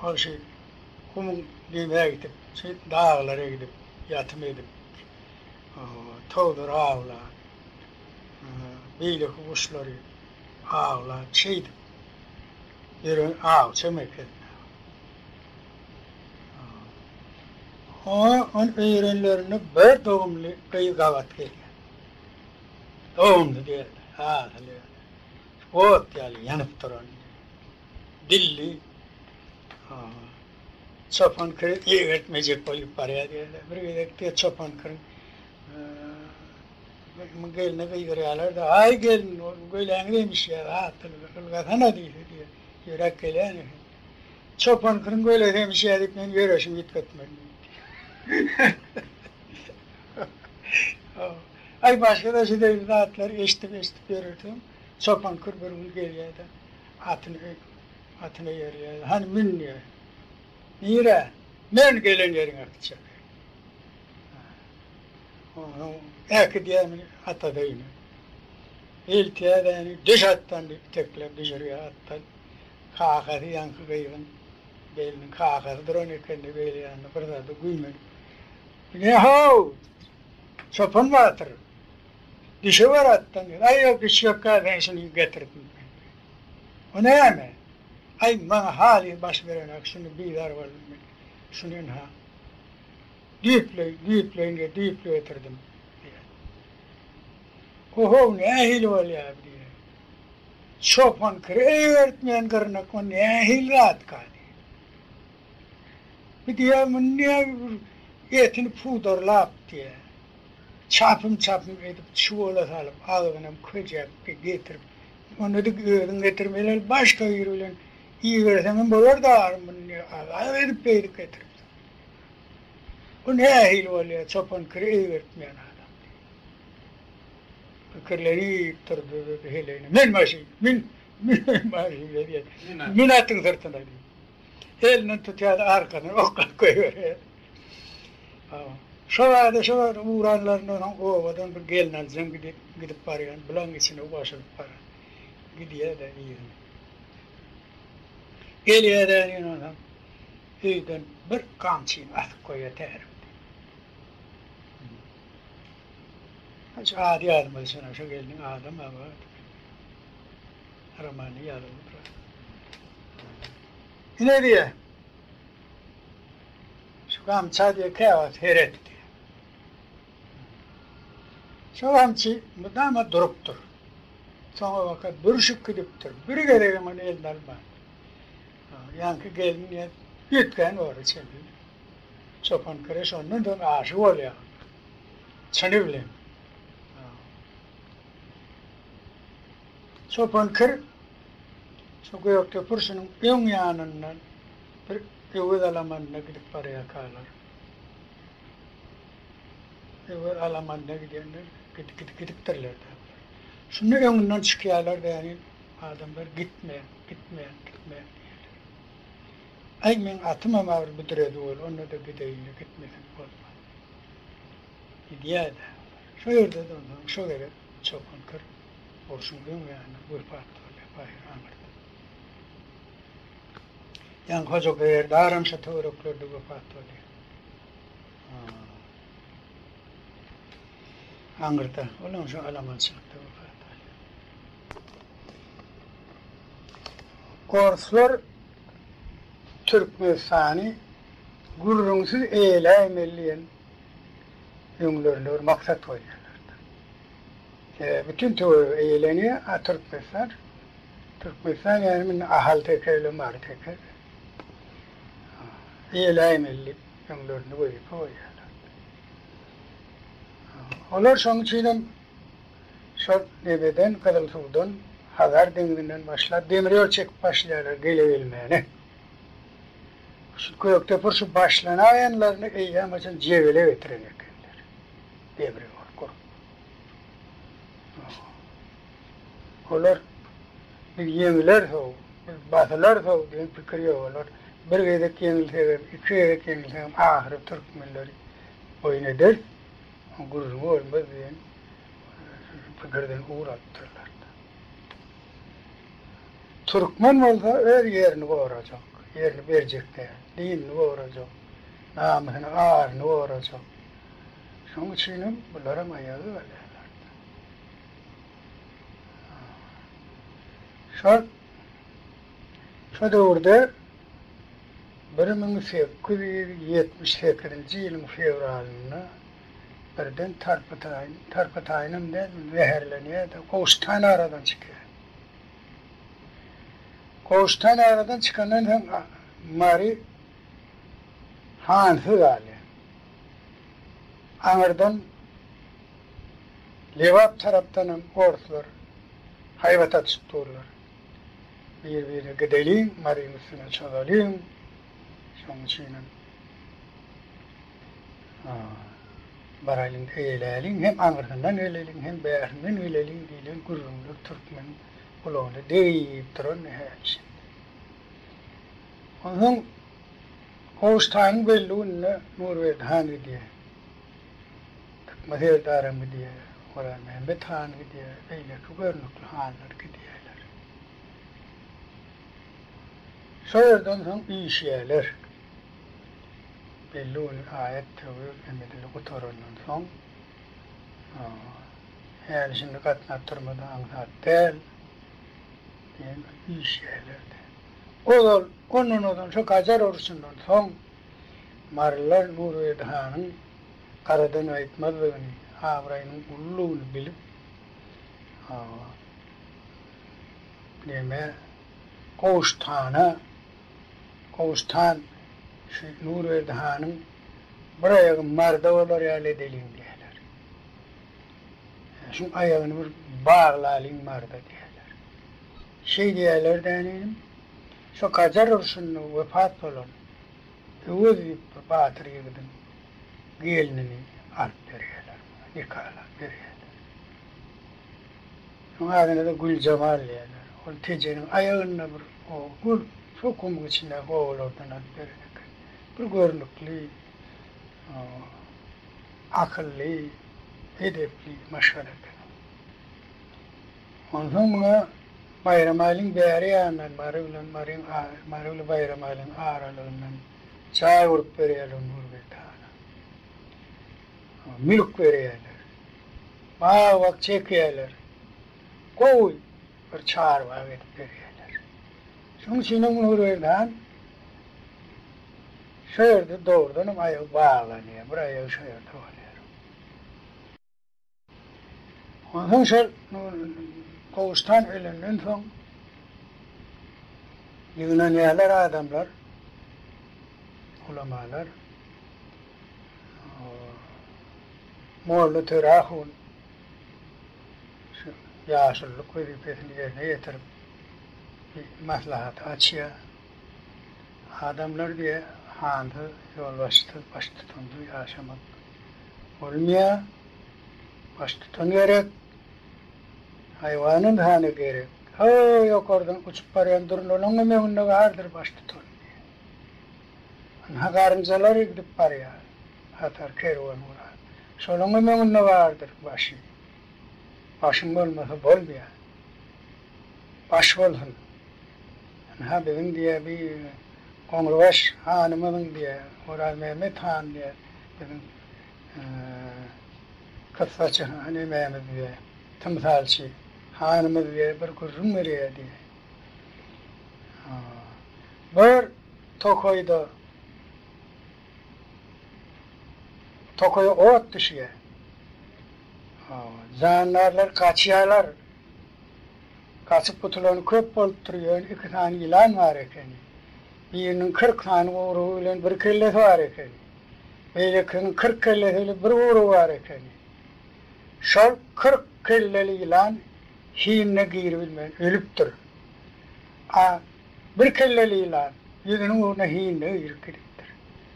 Ol şu gumuň nemä gidip, şu daglara gidip, ýatym edip, towlar awlap, beýleki guşlary awlap, şeýdip ýören awçam eken. Oňa ony öýerenlerinde bir dogumly gyz gabat gelýär. Dogumly diýerler, hasyly ot ýaly ýanyp duran, dilli çopan kiri egertmejek bolup barýar diýerler. Bir gezek diýer çopan kiriň gelne gygyrýarlar-da, Aý gelin, göläňiz emişýär, hasyly ylgasana diýse diýer, ýöräp gelýän eken. Çopan kiriň gölesi emişýär diýip men ýöreşimi üýtgetmedim diýipdir. Aý başga-da şu zeýli zatlary eşidip-eşidip ýörerdim. Çopan kür bir gün gelýär-de, atyny atyna ýerýär. Hany mün diýýär. Nirä? Men gelen ýeriňe äkitjek. Onsoň äkidýär muny atasy öýüne. Eltýär-de ýani düş atdan diýip itekläp düşürýär atdan. Kakasy ýaňky gyzyň gelniň kakasy duran eken-de beýle ýanynda bir zada güýmenip. Ne-how! Çopan batyr, düşewer atdan diýdi. Aý, ýok, düşjekkä sen şuny getirdiň. O näme? Aý, maňa halys baş berenak, şuny bizar boldum men. Şuny ynha, düýpleý, düýpleýin diýip, düýpli getirdim, diýýär. Ho-how, nähili bolýar bu diýýär. Çopan kire eýgertmeýän gyrnak, o nähili zatka diýýär. Bu diýýär, muny näme bir etini pudarlap diýýär. Çapym-çapym edip, çuwala salyp, agzynam köjäp getirip, onda-da özüň getirmeli, başga biri bilen iberseňem bolar dagyn, muny näme azap edip beýdip getiripsiň. Bu nähili bolýar, çopan kiri eýgertmeýän adam diýýär. Pikirlenip durdy-da heleýine, Min maşyn, min, min maşyna diýýär. Min atyň syrtyna diýýär. Elinden tutýar-da, arkasyna oklap goýberýär. Şo bada, şo bada ugranlaryndan soň obadan bir gelnaljam gidip, gidip barýan, bulaň içine goşulyp baran. Gidýär-de yzyna. Gelýär-de ýene onsoň öýden bir gamçyny asyp goýýar tärimde. Hiç ady ýadyma düşenok, şo gelniň adam-a bar. Romany ýazylypdyr. Ine diýýär. Şu gamça diýýär, käwagt seret diýýär. Şo gamçy mydama durupdyr. Soňabaka bürşüp gidipdir. Bir gezegem ony eline almandyr. Ýaňky gelin diýýär, üýtgän bor çenli. Çopan kire şondan soň aşyk bolýar. Çyny bilen. Çopan kir şu Gökdepe pürşüniň öň ýanyndan bir Öwez alamanyna gidip barýarkalar. Öwez alamanyna gidenler gidip gidipdirler-dä bular. Şunda öňünden çykýarlar däni adamlar gitmäň, gitmäň, gitmäň diýýärler. Aý meň atymam agyr büdredi weli, onda-da gideýin-le, gitmesem bolmaz. Gidýär-dä bular. Şo ýerde-de onsoň şo gezek Çopan kir urşuň öň ýany wepat bolýar Baýry aňyrda. Ýaňky Hoja Gerdaram şo töwereklerde wepat bolýar. Aňyrda, olam şo alamançylykda wepat bolýar. Orslar. Türkmenistany gürrüňsiz eýeläýmeli diýen öňlerinde bir maksat goýýarlar. Sebäbi bütin töweregi eýelenýär, a Türkmenistan, Türkmenistan ýaly indi Ahal teke bilen Mary teke eýeläýmeli diýip öňlerinde wezipe goýýarlar. Olar şonuň üçinem şol nebeden, Gyzylsuwdan, Hazar deňzinden başlap demir ýol çekip başlaýarlar gele-gelmäne. Şu Gökdepe urşy başlanaýanlaryny eýýäm haçan Jebele getiren ekenler. Demir ýol gurup. Olar biz ýeňileris-ow, biz basylarys-ow diýen pikir ýok. Olar bir gezek ýeňilsegem, iki gezek ýeňilsegem ahyry türkmenleri boýun ederis, gürrüňi bolmaz diýen pikirden ugur alypdyrlar. Türkmen bolsa öz ýerini gorajak, ýerini berjek däl, dinini gorajak, namysyny, aryny gorajak. Şonuň üçinem bularam aýaga galýarlar. Şol şo döwürde 1878-nji ýylyň fewralynda birden tarpa-taýyn, tarpa-taýynam däl, zäherlenýär-de, Gowşut han aradan çykýar. Gowşut han aradan çykandan soň Mary hansyz galýar. Aňyrdan Lebap tarapdanam orslar haýbat atyşyp durlar. Bir-birine gideliň, Maryň üstüne çozalyň. Şonuň üçinem baralyň, eýeläliň, hem aňyrsyndan geleliň, hem bärsinden geleliň diýlen gürrüňler türkmeniň gulagyna degip duran häli-şindi. Onsoň Gowuştanyň belli gününde Nurberdi han gidýär. Dykma serdaram gidýär, Orazmämmet han gidýär, beýleki görnükli hanlar gidýärler. Şo ýerden soň üýşýärler. Belli güni aýat-töwir emedili gutarandan soň, häli-şindi gatnap durma-da aňsat däl diýen üýşýärler-de. Ozal, ondan ozal şo gajar urşundan soň marylar Nurberdi hanyň garadan gaýtmazlygyny, abraýynyň ululygyny bilip, neme, Gowşut hana, Gowşut han şu Nurberdi hanyň bir aýagy Maryda bolar ýaly edeliň diýýärler. Şuň aýagyny bir baglalyň Maryda diýýärler. Şeý diýýärler däninim, şo gajar urşunda wepat bolan Öwez diýip bir batyr ýigidiň gelnini alyp berýärler muňa, nikalap berýärler. Şoň adyna-da Güljemal diýýärler. Ol Tejeniň aýagynda bir oba, gül, şo gumuň içindäki obalardan alyp beren eken. Bir görnükli, akylly, edepli maşgala eken. Onsoň muňa Baýramalyň bäri ýanyndan, Mary bilen Maryň, Mary bilen Baýramalyň aralygyndan jaý gurup berýärler Nurberdi hana. Mülk berýärler. Bag-bak çekýärler. Gowy bir çarbag edip berýärler. Şonuň üçinem Nurberdi han şo ýerde dogrudanam aýagy baglanýar. Bir aýagy şo ýerde bolýar. Onsoň şol Gowuştan ölenden soň ýygnanýarlar adamlar, ulamalar. Molla Töre ahun şu ýaşululyk wezipesini ýerine ýetirip, bir maslahaty açýar. Adamlar diýýär, hansyz, ýolbaşçysyz, baştutansyz ýaşamak bolmaýar. Baştutan gerek. Haýwanyň hany gerek. Ho-o ýokardan uçup barýan durnalaňam öňünde bardyr baştutan diýýär. Ynha garynjalar gidip barýar. Hatar kerwen gurap. Şolaňam öňünde bardyr başy. Başyň bolmasa bolmaýar. Baş bolsun. Ynha biziň diýýär bi Goňurbaş hanymyzyň diýýär, Orazmämmet han diýýär biziň Kyssaçy nemämiz diýýär, tymsalçy hanymyz diýýär, bir gürrüň berýär diýýär. Bir. Tokaýda tokaýa ot düşýär. Jandarlar gaçýarlar. Gaçyp gutulany köp bolupdyr, ýöne iki sany ýylan bar ekeni. Biriniň 40 sany guýrugy bilen bir kellesi bar ekeni. Beýlekisiniň 40 kellesi bilen bir guýrugy bar ekeni. Şol 40 kelleli ýylan hinine giribilmän ölüpdir. A bir kelleli ýylan ýüzüniň ugruna hinine girip gidipdir.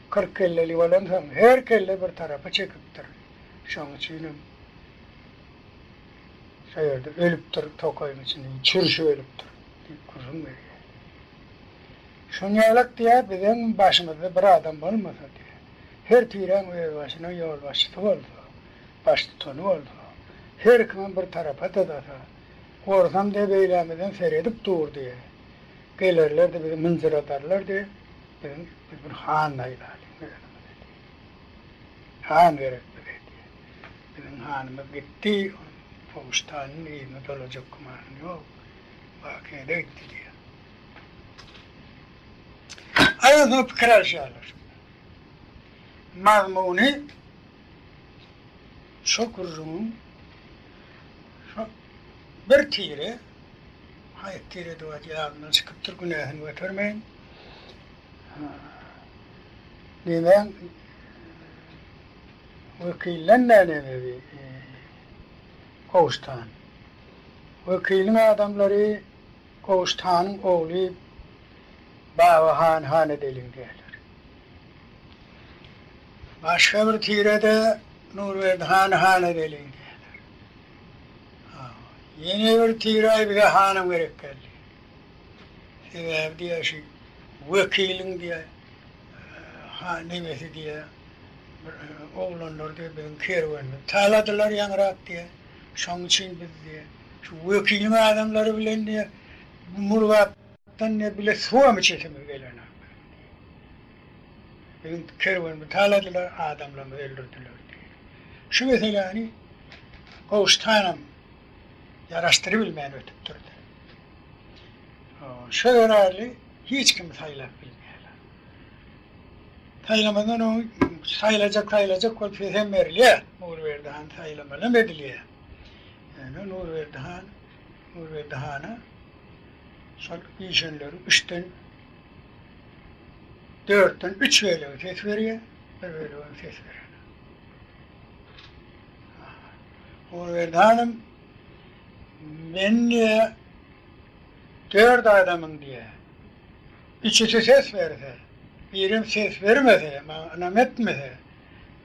40 kelleli bolansoň, her kelle bir tarapa çekipdir. Şonuň üçinem şo ýerde ölüpdir, tokaýyň içinde çürşüp ölüpdir diýip gürrüň berýär. Şonýalak diýýär, biziň başymyzda bir adam bolmasa diýýär. Her tiräň özbaşyna ýolbaşçysy bolsa, baştutany bolsa, her kimem bir tarapa dyzasa, orsam diýýär, beýlämizden seredip dur diýýär. Gelerler-de bizi mynjyradarlar diýýär, biziň biz bir han saýlalyň özümize diýýär. Han gerek bize diýýär. Biziň hanymyz gitdi, Gowuşdanyň yzyna dolajak gümany ýok, Bakyýa-da gitdi diýýär. Aýazda pikir alşýarlar. Mazmuny şo gürrüňiň şo bir tire, haýsy tiredi wagt ýadymdan çykypdyr, günäsini götermeýin. Nemäň wekilden nä neme Gowuşdan. Wekiliň adamlary Gowşut hanyň ogly Baba han han edeliň diýýärler. Başga bir tire-de Nurberdi hany han edeliň diýýärler. Ýene bir tire aý bize hanam gerek däl diýýär. Sebäbi diýýär şu wekiliň diýýär han nemesi diýýär bir oglanlar diýýär biziň kerwenimizi taladylar ýaňyrak diýýär. Şonuň üçin biz diýýär Şu wekiliň adamlary bilen diýýär, bu Murgapdan diýýär, bile suwam içesimiz gelenok biziň diýýär. Biziň kerwenimizi taladylar, adamlarymyzy öldürdiler diýýär. Şu meseläni Gowşut hanam ýaraşdyrybilmän ötüpdir-de. Şo zerarly hiç kimi saýlap bilmeýärler. Saýlamadan öň saýlajak saýlajak bolup sesem berilýär. Nurberdi han saýlamalam edilýär. Ýöne Nurberdi han, Nurberdi hana şol üýşenleriň üçden, dörtden üç bölegi ses berýär, bir bölegem ses berenok. Nurberdi hanam men diýýär, dört adamyň diýýär, üçüsi ses berse, birem ses bermese, maňa ynam etmese,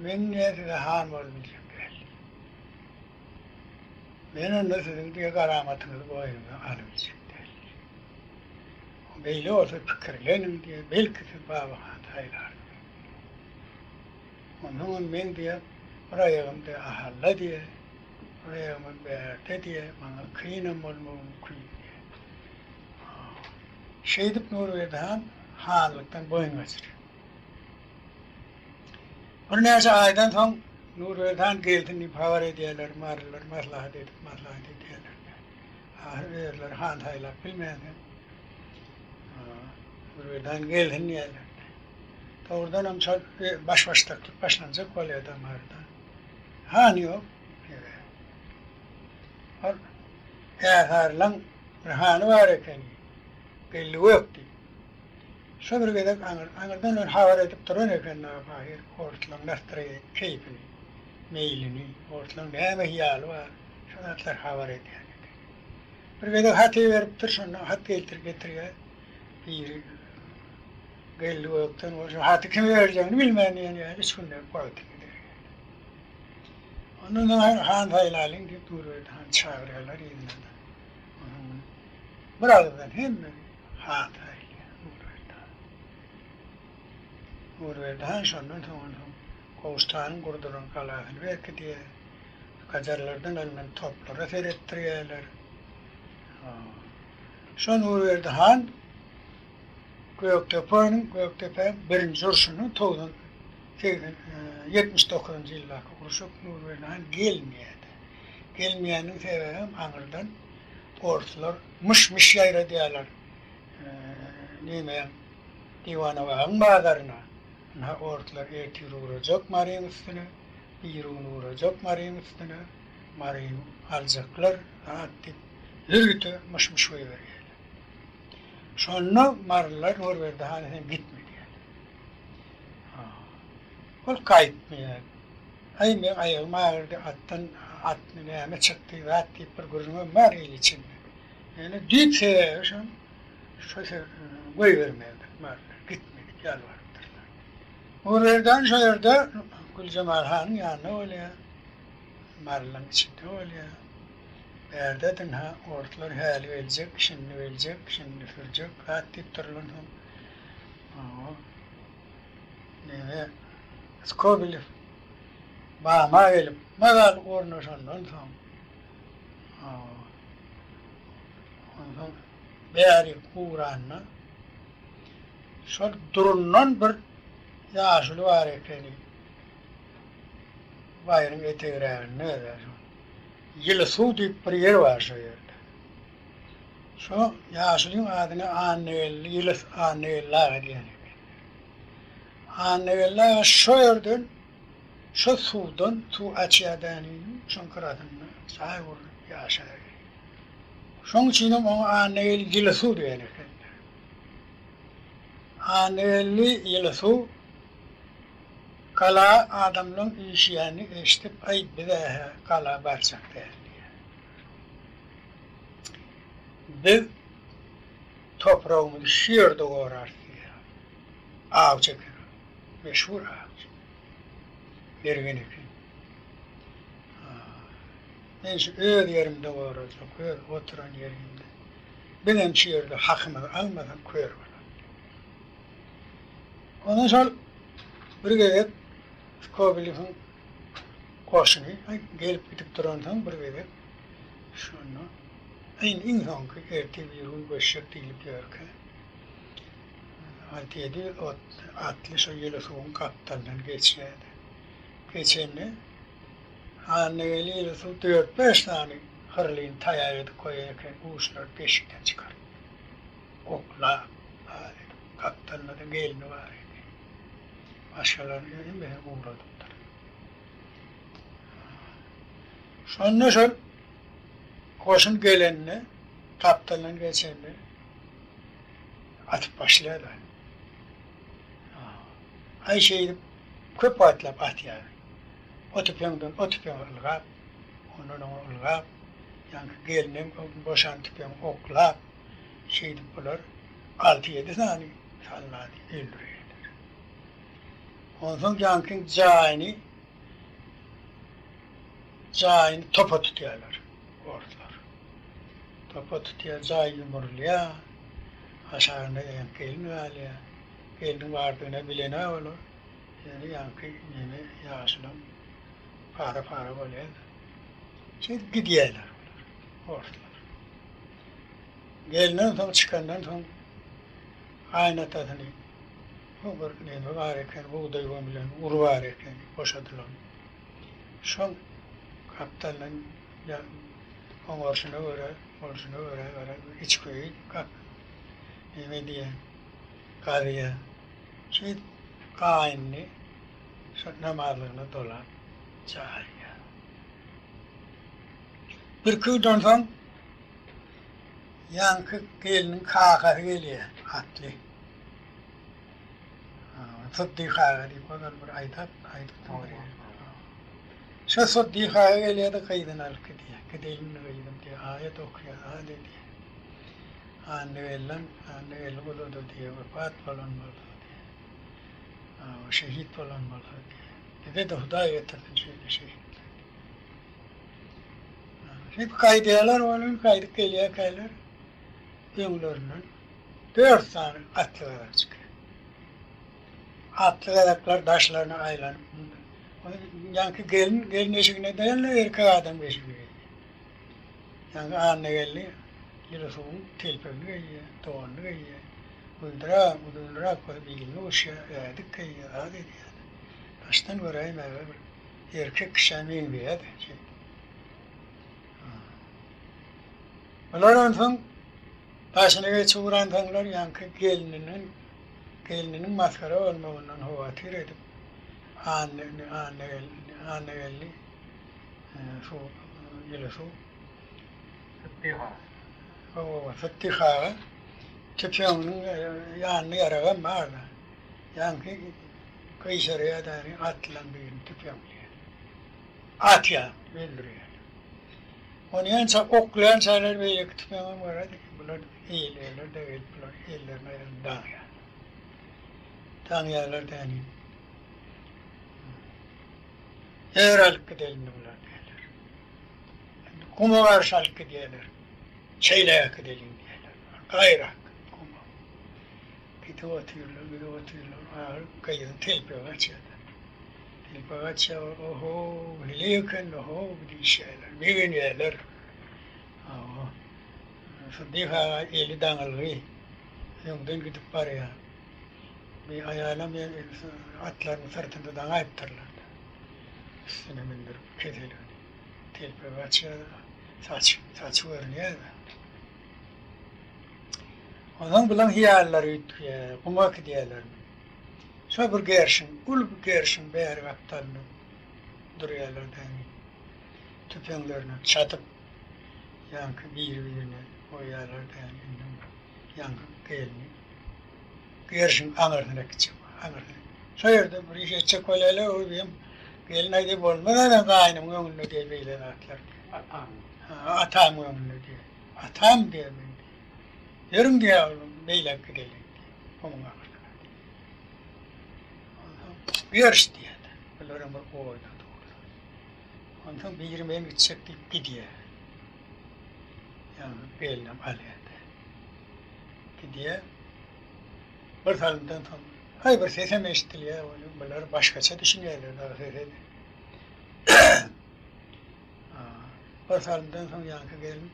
men diýýär size han bolup biljek däl diýýär. Men onda siziň diýe garamatyňyzy boýnuňyza alybiljek däl diýýär. Beýle bolsa pikirleniň diýýär, belki siz Babahan saýlarsyňyz diýýär. Onsoňam meň diýýär, bir aýagym diýýär Ahalda diýýär, bir aýagymam bärde diýýär, maňa kynam bolmagy mümkin diýýär. Şeýdip Nurberdi han hanlykdan boýun gaçyrýar. Birnäçe aýdan soň Nurberdi han gelsin diýip habar edýärler, marylylar maslahat edip, maslahat edýärler. Ahyry özleri han saýlap bilmänsoň, Nurberdi han gelsin diýýärler. Dogrudanam şol baş-başdaklyk başlanjak bolýar-da Maryda. Han ýok. Ol Ärsarylaň bir hany bar ekeni, Geldi Gök diýip. Şo bir gezek aňyr, aňyrdan ol habar edip duran eken Pahyr orslaň nastroýe, keýpini, meýlini, orslaň näme hyýaly bar, şo zatlar habar edýän eken. Bir gezek hat iberipdir, şonda hat geltir getirýär. Biri Geldi Gökden ol şo haty kime berjegini bilmän diýen ýaly üç günläp wagty giderýär. Ondan soň han saýlalyň diýip Nurberdi hany çagyrýarlar yzyna-da. Bir agyzdan hemme han saýylýar Nurberdi han. Nurberdi han şondan soň onsoň Gowşut hanyň gurduran galasyny berkidýär. Gajarlardan alnan toplara seretdirýärler. Şo Nurberdi han Gökdepeniň, Gökdepäň birinji urşuny togsan segsen 79-njy ýyldaky urşa Nurberdi han gelmeýär-de. Gelmeýäniniň sebäbem aňyrdan orslar myş-myş ýaýradýarlar. Nemäň? Diwanabagyň bazaryna, ynha orslar ertir ugrajak Maryň üstüne, birigün ugrajak Maryň üstüne, Maryny aljaklar zat diýip, ýörite myş-myş goýberýärler. Şonda marylylar Nurberdi hana sen gitme diýýärler. Ol gaýtmaýar. Aý, meň aýagym agyrdy, atdan atmy näme çykdy zat diýip bir gürrüňem bar il içinde. Ýöne düýp sebäbi şol, şo goýbermezlik marylylar, gitme diýip ýalbarypdyrlar. Nurberdi han şo ýerde Güljemal hanyň ýanynda bolýar. Marylyň içinde bolýar. Bärde dynha orslar häli geljek, şindi geljek, şindi sürjek zat diýip durlansoň, neme Skobelew Bama gelip, mazaly ornaşandan soň, onsoň bärik ugranda şol durundan bir ýaşuly bar ekeni. Baýryň etegräginde özä şol. Ýyly suw diýip bir ýer bar şo ýerde. Şo ýaşulyň adyna Annageldi Ýyly Annageldi aga diýen ekenler. Annageldi aga şo ýerden şo suwdan suw açýar däniniň şoň gyrasynda jaý gurlup ýaşar eken. Şoň üçinem oňa Annageldi Ýyly suw diýen ekenler. Annageldi Ýyly suw Gala adamlaň üýşýänini eşidip, Aý, biz-ä-hä gala barjak däl diýýär. Biz topragymyzy şu ýerde gorarys diýýär. Awçy eken ol. Meşhur awçy. Mergen eken. Men şu öz ýerimde gorajak, öz oturan ýerimde. Bizem şu ýerde hakymyzy almasak kör bolarys. Ondan şol bir gezek Skobelewiň goşuny gelip gidip duransoň bir gezek şonda iň iň soňky ertir bir gün göçjek diýlip ýörkä alty-ýedi atly şo ýyly suwuň gapdalyndan geçýärdi. Geçende Annageldi ýyly suw dört-bäş sany hyrlyny taýýar edip goýan eken, uçlary deşikden çykaryp. Oklap, bar edip, gapdalynda-da gelni bar eken. Başgalaryny hemmesini ugradypdyr. Şonda şol goşun gelende, gapdalyndan geçende atyp başlaýarlar. Aý şeýdip köp wagtlap atýar. O tüpeňden o tüpeňe ylgap, ondan oňa ylgap, ýaňky gelnem boşan tüpeňi oklap, Şeýdip bular alty-ýedi sany sallady öldürýärler. Onsoň ýaňkyň jaýyny jaýyny topa tutýarlar orslar. Topa tutýar, jaý ýumrulýar. Aşagynda ýaňky gelin galýar. Gelniň bardygyny bilen-ä olar. Ýöne ýaňky neme ýaşulam para-para bolýar-da. Şeýdip gidýärler bular, orslar. Gelnen soň çykandan soň gaýynatasyny bu bir neme bar eken bugdaý gömülen ur bar eken boşadylan. Şoň gapdalyndan ýa oňarşyna görä bolşuna görä gara bir içgöýi gap neme diýýä gazýa. Şeýdip gaýynyny şo namazlygyna dolap çagyrýar. Birki günden soň ýaňky gelniň kakasy gelýär, atly. Syddyk aga diýip, ozal bir aýdap, aýdypdym bir ýerde. Şo Syddyk aga gelýär-de, gyzyny alyp gidýär. Gideýin gyzym diýýär, aýat okaýar, zat edýär. Annageldim, Annageldi guda-da diýýär, wepat bolan bolsa diýýär. Şehit bolan bolsa diýýär. Bize-de Hudaý getirsin şeýle şehitleri. Şeýdip gaýdýarlar, olam gaýdyp gelýärkäler öňlerinden dört sany atly gazak çykýar. Atly gazaklar daşlaryna aýlanyp, ýaňky gelin gelin eşigine däl-de, erkek adam eşigini geýýär. Ýaňky Annageldi Ýylysuwyň telpegini geýýär, donuny geýýär. Uzynrak, uzynrak bir bilini goşýar, ädik geýýär, zat edýär. Daşdan göräýmäge bir Erkek kişä meňzeýär-de şeýdip. Bular onsoň daşyna geçip ugransoňlar ýaňky gelniniň, Gelniniň masgara bolmagyndan howatyr edip, Annageldi, Annageldi suw, ýyly suw. Sytdyh aga. Hawa, Sytdyh aga tüpeňiniň ýanynda ýaragam bar-da. Ýaňky gyşarýar-da, atylan birini tüpeňleýär. Atýar, öldürýär. Onýança oklaýançalar beýleki tüpeňem görerdi, bular eýleýärler-de gelip bular ellerini aýagyny daňýarlar. Daňýarlar däni. Ýör alyp gideli indi bular diýýärler. Guma garşy alyp gidýärler. Şeýleräk gideliň diýýärler. Gaýrak guma. Gidip otyrlar, gidip otyrlar. Ahyr gyzyň telpegi gaçýar. Telpegi gaçýar, oho, heleý eken-de-how diýişýärler, begenýärler. Hawa, Sydyk aga eli daňylgy, öňden gidip barýar. Bir aýalam atlarynyň syrtynda daňaýypdyrlar-da. Üstüne mündürip keseligini. Telpegi gaçýar, saçy, saçy görünýär-de. Onsoň bulaň hyýallary üýtgeýär, guma äkidýärler. Şo bir gerşiň, uly bir gerşiň bäri gapdalynda durýarlar dämi. Tüpeňlerini çatyp, ýaňky biri-birine goýýarlar dämi. Indi ýaňky gelni gerşiň aňyrsyna äkitjek bol, aňyrsyna. Şo ýerde bir iş etjek bolýarlar, ol hem gelin aýdýar, bolmaz adam gaýnymyň öňünde diýýär beýle zatlar diýýär. Atamyň. Ha, atamyň öňünde diýýär. Atam diýýär men diýýär. Ýörüň diýýär oglum, beýläk gideliň diýýär. Onuň aňyrsyna diýýär. Onsoň ýörüş diýýär. Bularam bir oýda durlar. Onsoň biri men gitjek diýip gidýär. Ýagny gelnem alýar. Gidýär. Bir salymdan soň aý bir sesem eşidilýär, bular başgaça düşünýärler dagy sese. Bir salymdan soň ýaňky gelin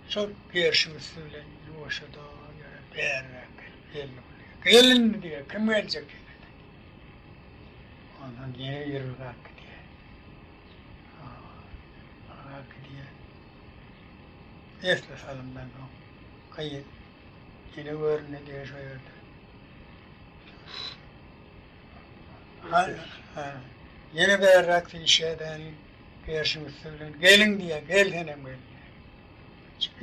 şol gerşiň üsti bilen ýuwaşjadan ýöräp bäriräk gelip elini bulýar. Gelin diýýär, kim geljek ýene diýýär. Ondan ýene ýyrgap gidýär. Yrgap gidýär. Esli salymdan soň gyz ýene göründi diýýär şo ýerde. Ýene bärräk süýşýär däni gerşiň üsti bilen. Gelin diýýär, gel senem gel diýýär.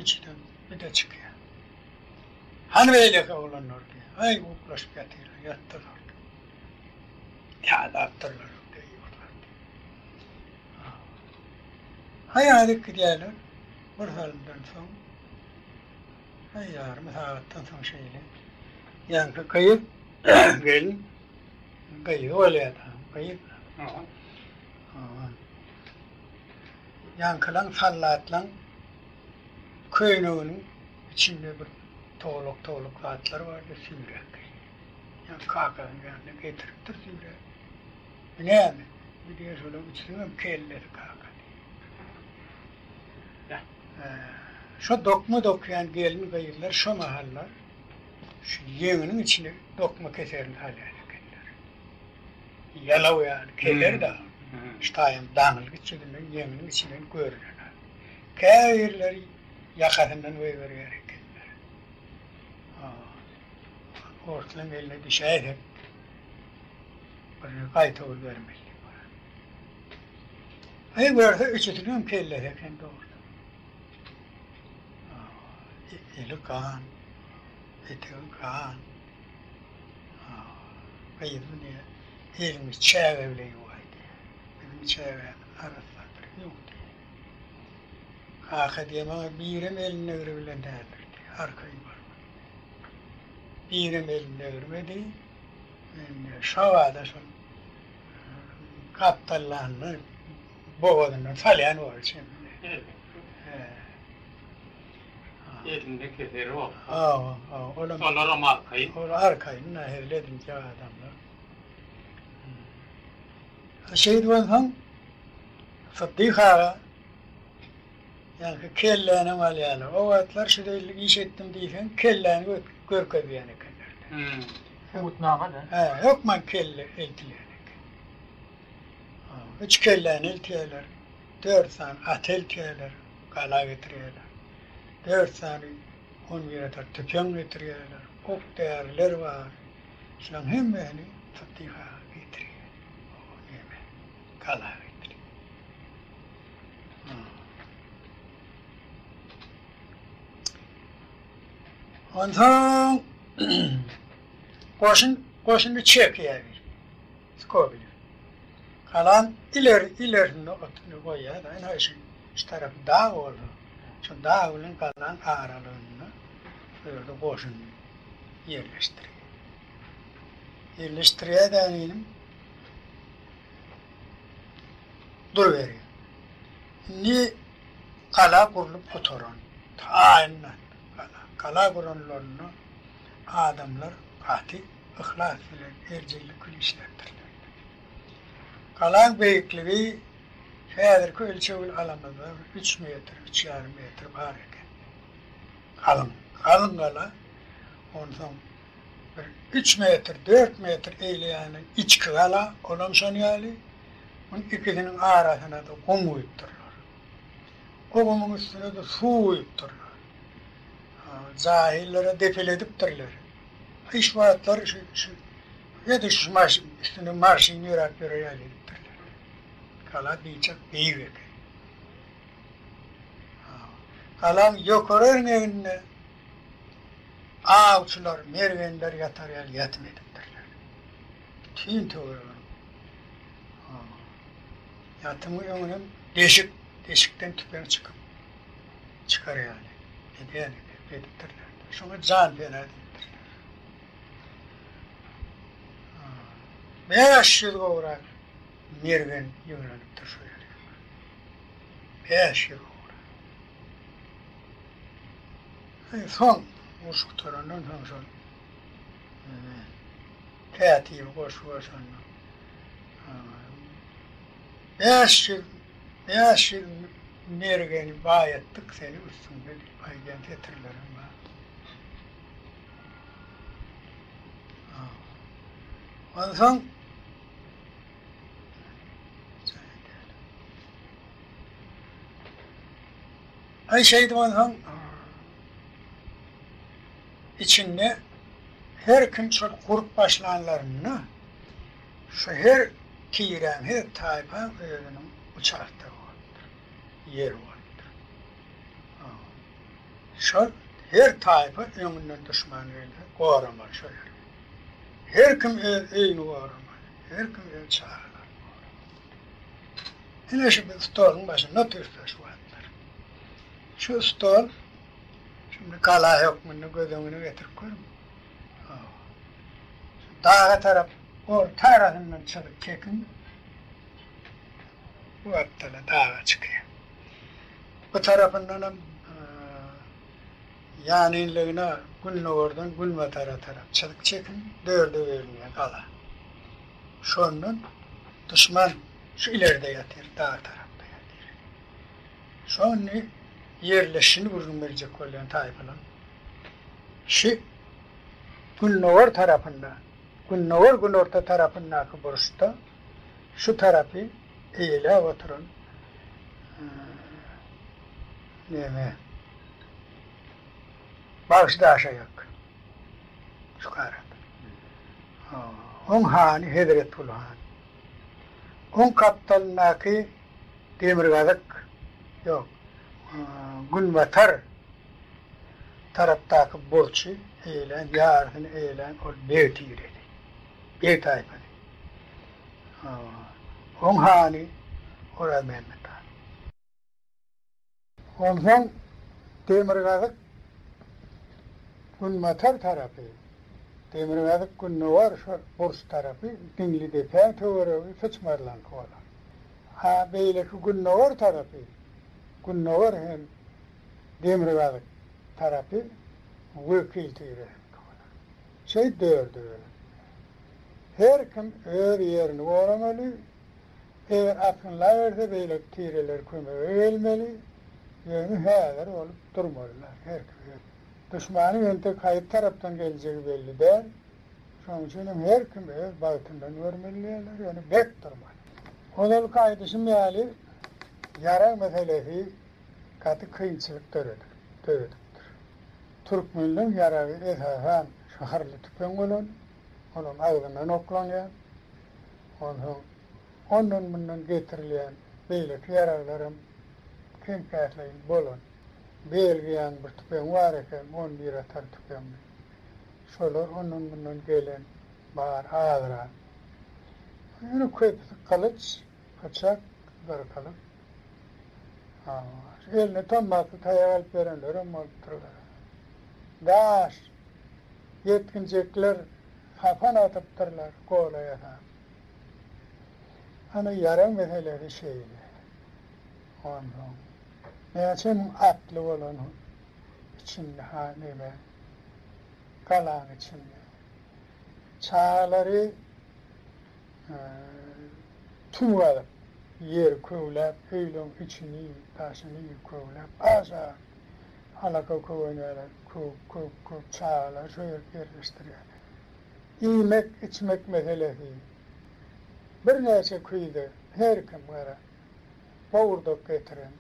Içiden bir-de çykýar. Hany beýleki oglanlar diýýär. Aý, uklaşyp ýatyrlar, ýatdylar. Ýadapdyrlar diýýär. Haý, alyp gidýärler. Bir salymdan soň, aý, ýarym sagatdan soň şeýle ýaňky gyz gelin gyzy bolýar-da, gyz. Ýaňkylaň sallatlaň köýneginiň içinde bir towlak-towlak zatlar bardy, süýräp gelýär. Ýaňky kakasynyň ýanyna getiripdir süýräp. Bu näme? Bu diýýär, şolaň üçüsiňem kellesi kaka diýýär. Şo dokma dokýan gelin-gyzlar şo mahallar şu ýeňiniň içine dokma keserini salýan ekenler. Ýalaw ýaly keser da, şu taýam daňylgyç ýüzünden ýeňiniň içinden görünen. Käbirleri ýakasyndan goýberýär ekenler. Orslaň eline düşäýsek, bir gaýtawul bermeli. Aý görse üçüsiniňem kellesi eken dogrudan. Eli gan, etegi gan. Gyzmy diýýär, eliňi çäge bile ýuwaý diýýär. Biziň çägämiz arassadyr, ýuw diýýär. Kaka diýýär, maňa birem elini degribilen däldir diýýär, arkaýyn bolma diýýär. Birem elini degirmedi. Men diýýär, şobada şol gapdallanyny bogazyndan salýan bolar çemli. Elinde keseri bolsa. Hawa, hawa. Olam Olaram arkaýyn. Ol arkaýyn hezil edinjek adamlar. Şeýdip onsoň Sytdyk aga ýaňky kellänem alýarlar. O wagtlar şu zeýilli iş etdim diýseň kelläni görkezýän ekenler. Subutnama-da. Hä, hökman kelle eltilýän eken. Üç kelläni eltýärler, dört sany at eltýärler. Gala getirýärler. Dört sany on bir atar tüpeň getirýärler. Ok-däriler bar. Şularyň hemmesini Sytdyk aga getirýär. O neme, gala getirýär. Onsoň goşun, goşuny çekýär bir. Skobelew. Galan ileri, ilerisinde otuny goýýar-da, ynha şu, şu tarapy dag bolsa, şu dag bilen galan aralygynda şu ýerde goşuny ýerleşdirýär. Ýerleşdirýär-de inim, duruberýär. Indi gala gurlup gutaran, taýyn gala. Gala guranlarynda adamlar gaty yhlas bilen, erjellik bilen işläpdirler. Galaň beýikligi häzirki ölçeg bilen alamyzda bir üç metr, üç ýarym metr bar eken. Galyň, galyň gala. Onsoň bir üç metr, dört metr eýle ýany içki gala, olam şon ýaly. Munuň ikisiniň arasyna-da gum guýupdyrlar. O gumuň üstüne-de suw guýupdyrlar. Jahyllary depeledipdirler. Hiç wagtlar şu şu edil şu maşyn üstünde maşyn ýöräp ýörer ýaly edipdirler. Gala biçak beýik eken. Galaň ýokary erňeginde awçylar, mergenler ýatar ýaly ýatym edipdirler. Bütin töweregini. Ýatymyň öňünem deşik, deşikden tüpeň çykyp çykar ýaly edýän edipdirler. Şoňa janpena diýipdirler. 500 gowrak mergen ýygnanypdyr şu ýere. 500 gowrak. Soň uruş gutarandan soň şol kätibi goşgy goşanda 500 500 mergeni baýatdyk seni üstüňde diýip aýdýan setirlerem bar. Onsoň Aý şeýdip onsoň içinde her kim şol gurup başlanlarynda şu her tiräň, her taýpaň özüniň uçastogy bolupdyr, ýeri bolupdyr. Şol her taýpa öňünden duşman gelse goramaly şol ýeri. Her kim öz öýüni goramaly, her kim öz çagalaryny goramaly. Ine şu biz stoluň başynda otyrys şu wagtlar. Şu stol şimdi gala hökmünde göz öňüne getirip görüň. Şu daga tarap orta arasyndan çyzyk çekiň. Bu gapdala daga çykýar. Bu tarapyndanam ýanynlygyna gündogardan günbatara tarap çyzyk çekiň, dörde bölünýär gala. Şondan duşman şu ileride ýatyr, dag tarapda ýatyr. Şony ýerleşişini gürrüň berjek bolýan taýpalar. Şu gündogar tarapynda, gündogar-günorta tarapyndaky burçda şu tarapy eýeläp oturan neme, Bagşy Daşaýak. Şu garat. Oň hany Hezretguly han. Oň gapdalyndaky demirgazyk, ýok, günbatar tarapdaky burçy eýelän, ýarysyny eýelän ol beg tiresi. Beg taýpasy. Oň hany Orazmämmet han. Onsoň demirgazyk günbatar tarapy, demirgazyk gündogar şol burç tarapy Diňli depäň töweregi Syçmarlaňky bolar. A beýleki gündogar tarapy, gündogar hem demirgazyk tarapy Wekil tiresiniňki bolar. Şeý dörde bölünýär. Her kim öz ýerini goramaly, Eger asgynlaberse beýleki tireler kömege gelmeli, ýöne häzir bolup durmalylar her kim öz. Duşmanyň entek haýsy tarapdan geljegi belli däl, şonuň üçin hem her kim öz bagtyndan görmeli diýýärler, ýöne berk durmaly. Ozalky aýdyşym ýaly ýarag meselesi gaty kynçylyk döredipdir. Türkmenleň ýaragy esasan şu hyrly tüpeň bolan. Olam agzyndan oklanýar. Onsoň ondan-mundan getirilýän beýleki ýaraglaram kem-käsleýin bolan. Belgiýanyň bir tüpeňi bar eken, on bir atar tüpeňi. Şolar ondan-mundan gelen bar azrak. Ýöne köpüsi gylyç, pyçak, gyrkylyk. Eline tommakly taýak alyp berenlerem bolupdyrlar. Daş, ýetginjekler sapan atypdyrlar gola ýasap. Ana ýarag meselesi şeýle. Onsoň näçe müň atly bolan içinde ha neme galaň içinde. Çagalary tüm gazyp, ýeri köwläp, öýleň içini, daşyny köwläp, aşak alaka köwenýärler, köwüp, köwüp, köwüp çagalary şo ýerki ýerleşdirýärler. Iýmek, içmek meselesi. Birnäçe küýze her kim gara gowurdak getiren,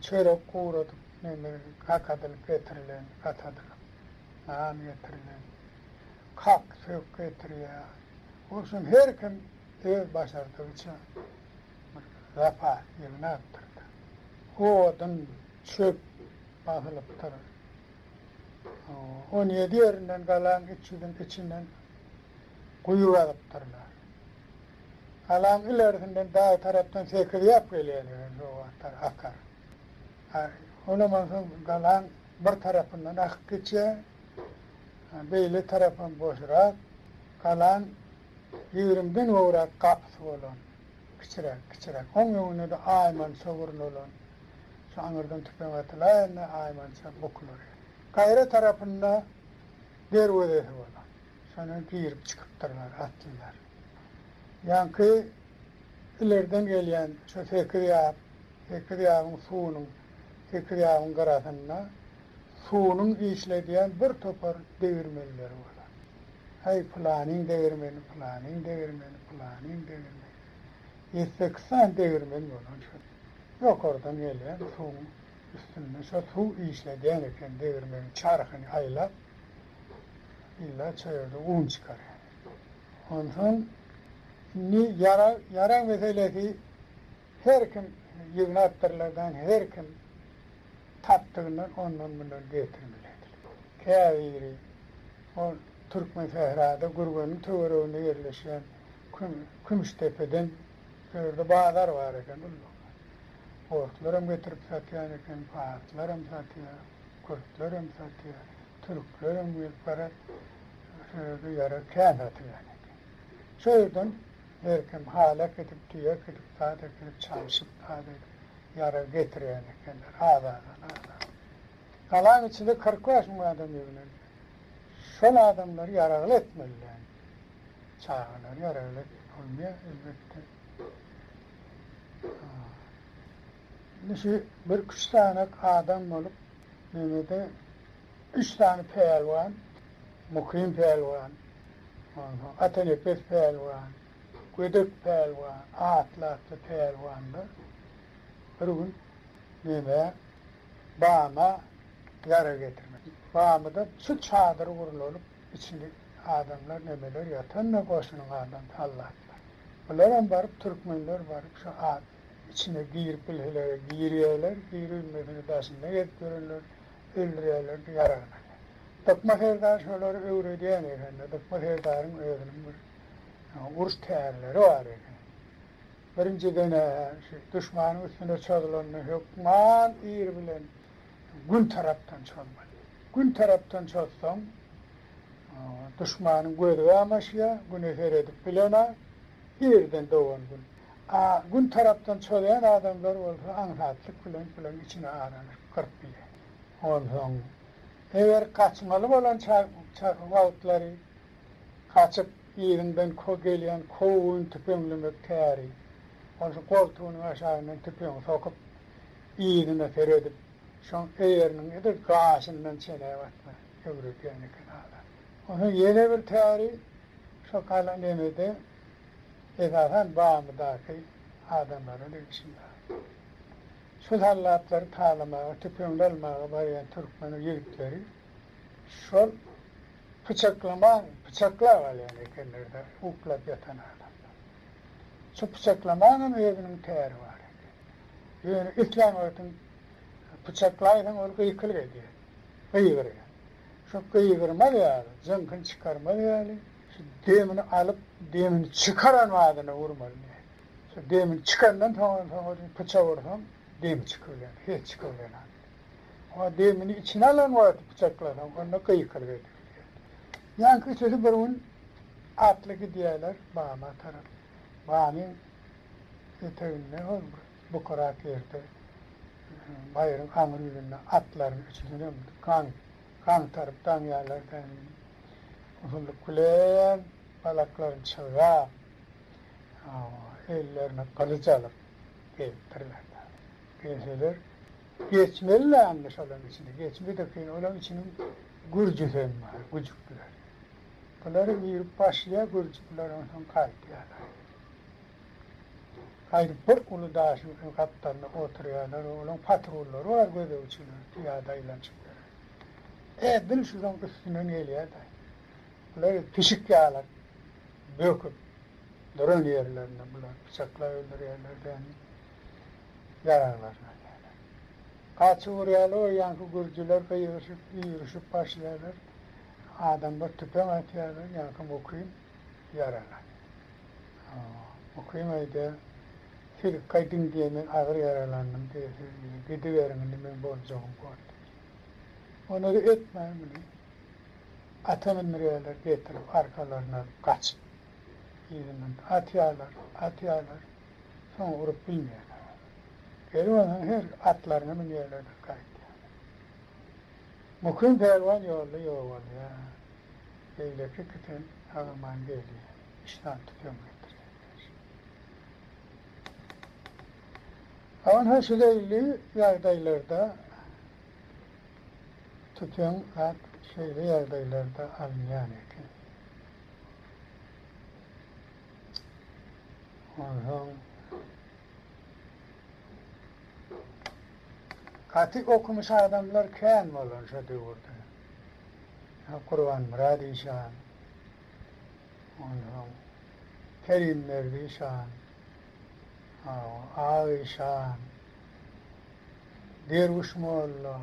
çörek guradyp, neme kakadylyp getirilen, gatadylyp, nan getirilen, kak, sök getirýär. Bolsun her kim öz başardygyça bir zapas ýygnapdyr-da. Odun, çöp basylypdyr. 17 ýerinden galaň iç ýüzüň içinden guýy gazypdyrlar. Galaň ilerisinden dag tarapdan sekiz ýap gelýän eken şo wagtlar akar. Olam onsoň galaň bir tarapyndan akyp geçýär. Beýle tarapam boşrak. Galaň ýigrimden gowrak gapysy bolan, kiçiräk, kiçiräk. Oň öňünde-de aýmança gurnalan. Şu aňyrdan tüpeň atylaýanda aýmança bukular. Gaýra tarapynda derwezesi bolan. Şondan girip çykypdyrlar atlylar. Ýaňky ilerden gelýän şu Sekizýap, Sekizýabyň suwunyň, Sekizýabyň gyrasynda suwunyň işledýän bir topar degirmenleri bolan. Häý, pylanyň degirmeni, pylanyň degirmeni, pylanyň degirmeni. Ýedi-sekiz sany degirmen bolan şol. Ýokardan gelýän suwuň üstünde şo suw işledýän eken degirmeniň çarhyny aýlap, illa şo ýerde un çykarýan eken. Onsoň indi ýarag, ýarag meselesi her kim ýygnapdyrlardan her kim tapdygyndan ondan-mundan getirmeli edilip. Käbiri ol Türkmensährada Gürgeniň töwereginde ýerleşýän Kümüşdepeden şo ýerde bazar bar eken ullakan. Orslaram getirip satýan eken, parslaram satýar, kürtlerem satýar, türklerem gelip garaz şo ýerde ýarag kän satylýan eken. Şo ýerden her kim haly äkidip, düýe äkidip, zat äkidip, çalşyp zat edip ýarag getirýän ekenler az-azdan, az-azdan. Galaň içinde 45 müň adam ýygnanýar. Şol adamlary ýaragly etmeli. Çagalary ýaragly etmek bolmaýar elbetde. Indi şu bir-iki üç sany adam bolup nemede üç sany pälwan, Mukym pälwan, onsoň Atanepes pälwan, Gödek pälwan atly-atly pälwanlar bir gün neme Bama ýarag getirmek. Bamyda şu çadyr gurnalyp içinde adamlar nemeler ýatanda goşunyň adam sallatlar. Bularam baryp türkmenler baryp şu at içine girip bilseler girýärler, girilmesine daşynda gezip ýörenler öldürýärler ýaragyny alýar. Dykma serdar şolary öwredýän ekende Dykma serdaryň özüniň bir uruş tärleri bar eken. Birinjiden-ä şu duşmanyň üstüne çozulanda hökman ir bilen gün tarapdan çozmaly. Gün tarapdan çozsaň, duşmanyň gözi gamaşýar, güne seredip bilenok, irden dogan gün. A gün tarapdan çozýan adamlar bolsa aňsatlyk bilen bularyň içine aralaşyp gyryp bilýär. Onsoň eger gaçmaly bolan wagtlary gaçyp Yzyňdan gelýän kowguny tüpeňlemek täri. Ol şu goltugynyň aşagyndan tüpeňi sokup, yzyna seredip, şoň eýeriniň edil gaşyndan çenäp atmak öwredýän eken adam. Onsoň ýene bir täri şo gala nemede, esasan Bamydaky adamlara degişli zat. Şu sallatlary talamaga, tüpeňli almaga barýan türkmen ýigitleri şol. Pyçaklaman, pyçaklap alýan ekenler-de uklap ýatan adamlar. Şu pyçaklamaňam özüniň täri bar eken. Ýöne islän wagtyň pyçaklaýsaň ol gykylyk edýär, gygyrýar. Şu gygyrmaz ýaly, jyňkyny çykarmaz ýaly, şu demini alyp, demini çykaran badyna urmaly diýýär. Şu demini çykandan soň soň ol pyçak ursaň, demi çykybilýär, ses çykybilýär. Oňa demini içine alan wagty pyçaklasaň, onda gykylyk edip bilýär. Ýaňky üçüsi bir gün atly gidýärler Bama tarap. Bamyň eteginde hol bir bukurak ýerde, baýryň aňry ýüzünde atlaryň üçüsinem gaň, gaňtaryp daňýarlar däni. Usullyk bilen balaklaryny çyzgap, ellerine gylyç alyp gelipdirler. Gelseler, geçmeli-dä indi şolaň içine. Geçmedi kyn, olaň içiniň gürjüsem bar, güjükler. Bular girip başlaýar, gürjükler onsoň gaýdýarlar. Gaýdyp bir uly daşyň gapdalynda oturýarlar. Olaň patrullary bar, gözegçiler, pyýada aýlanyşyp ýören. Edil şulaň üstünden gelýär-de. Bular pişik ýaly böküp duran ýerlerinde bular pyçaklap öldürýärler däni. Ýaraglaryny alýarlar. Gaçyp urýarlar, o ýaňky gürjüler gygyryşyp, üýrüşip başlaýarlar. Adamlar tüpeň atýarlar, ýaňky Mukym ýaralanýar. Mukym aýdýar, Siz gaýdyň diýýär, men agyr ýaralandym diýýär, siz diýýär, gidiberiň indi meň boljagym boldy diýýär. Onada etmän muny ata mündürýärler, getirip arkalaryna alyp gaçyp yzyndan atýarlar, atýarlar, soň urup bilmeýärler. Gelip onsoň her atlaryna münýärler-de gaýtýarlar. Mukym pälwan ýolda ýogalýar. Beýleki ikisem sag-aman gelýär. Üç sany tüpeň getirýärler. Onsoň şu zeýilli ýagdaýlarda tüpeň zat şeýle ýagdaýlarda alynýan eken. Onsoň gaty okumyş adamlar kän bolan şo döwürde. Gurbanmyrat işan, onsoň Kerimberdi işan, Ak işan, Derwüş molla,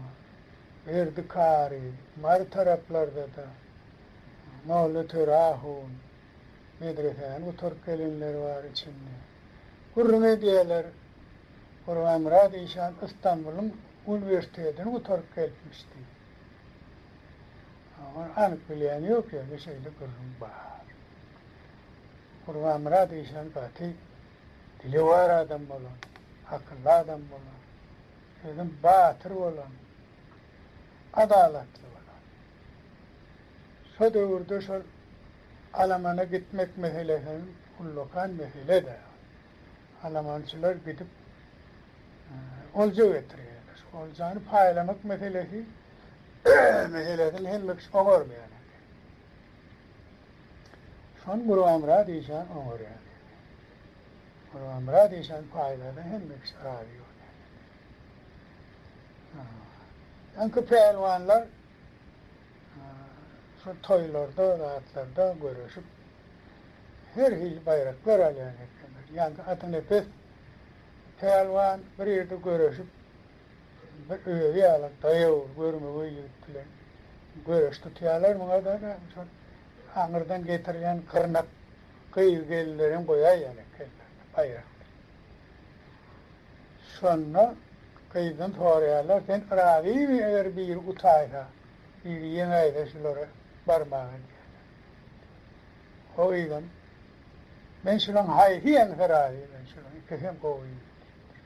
Berdi kary, Mary taraplarda-da Molla Töre ahun, medresäni gutaryp gelenler bar içinde. Gürrüň edýärler, Gurbanmyrat işan Istanbulyň uniwersitetini gutaryp gelipmiş diýip. Ony anyk bilýän ýok, ýöne şeýle gürrüň bar. Gurbanmyrat işan gaty dilewar adam bolan, akylly adam bolan, özem batyr bolan, adalatly bolan. Şo döwürde şol alamana gitmek meselesem ullakan mesele-dä. Alamançylar gidip olja getirýärler. Şu oljany paýlamak meselesi meselesini hemme kişi oňarmaýan eken. Şony Gurbanmyrat işan oňarýan eken. Gurbanmyrat işan paýlasa hemme kişi razy bolýan eken. Öňki pälwanlar Şol toýlarda, zatlarda göreşip, her hili baýraklar alýan ekenler. Ýaňky Atanepes pälwan bir ýerde göreşip, bir özi ýaly daýaw, görmegeý ýigit bilen göreş tutýarlar. Muňa-da şol aňyrdan getirilýän gyrnak gyz-gelinlerem goýaýýan ekenler baýrak diýip. Şonda gyzdan soraýarlar, sen razymy eger biri utaýsa, biri ýeňäýse şulara barmaga diýýärler. O gyzam, Men şulaň haýsy ýeňse razy, men şulaň ikisem gowy ýigit diýipdir.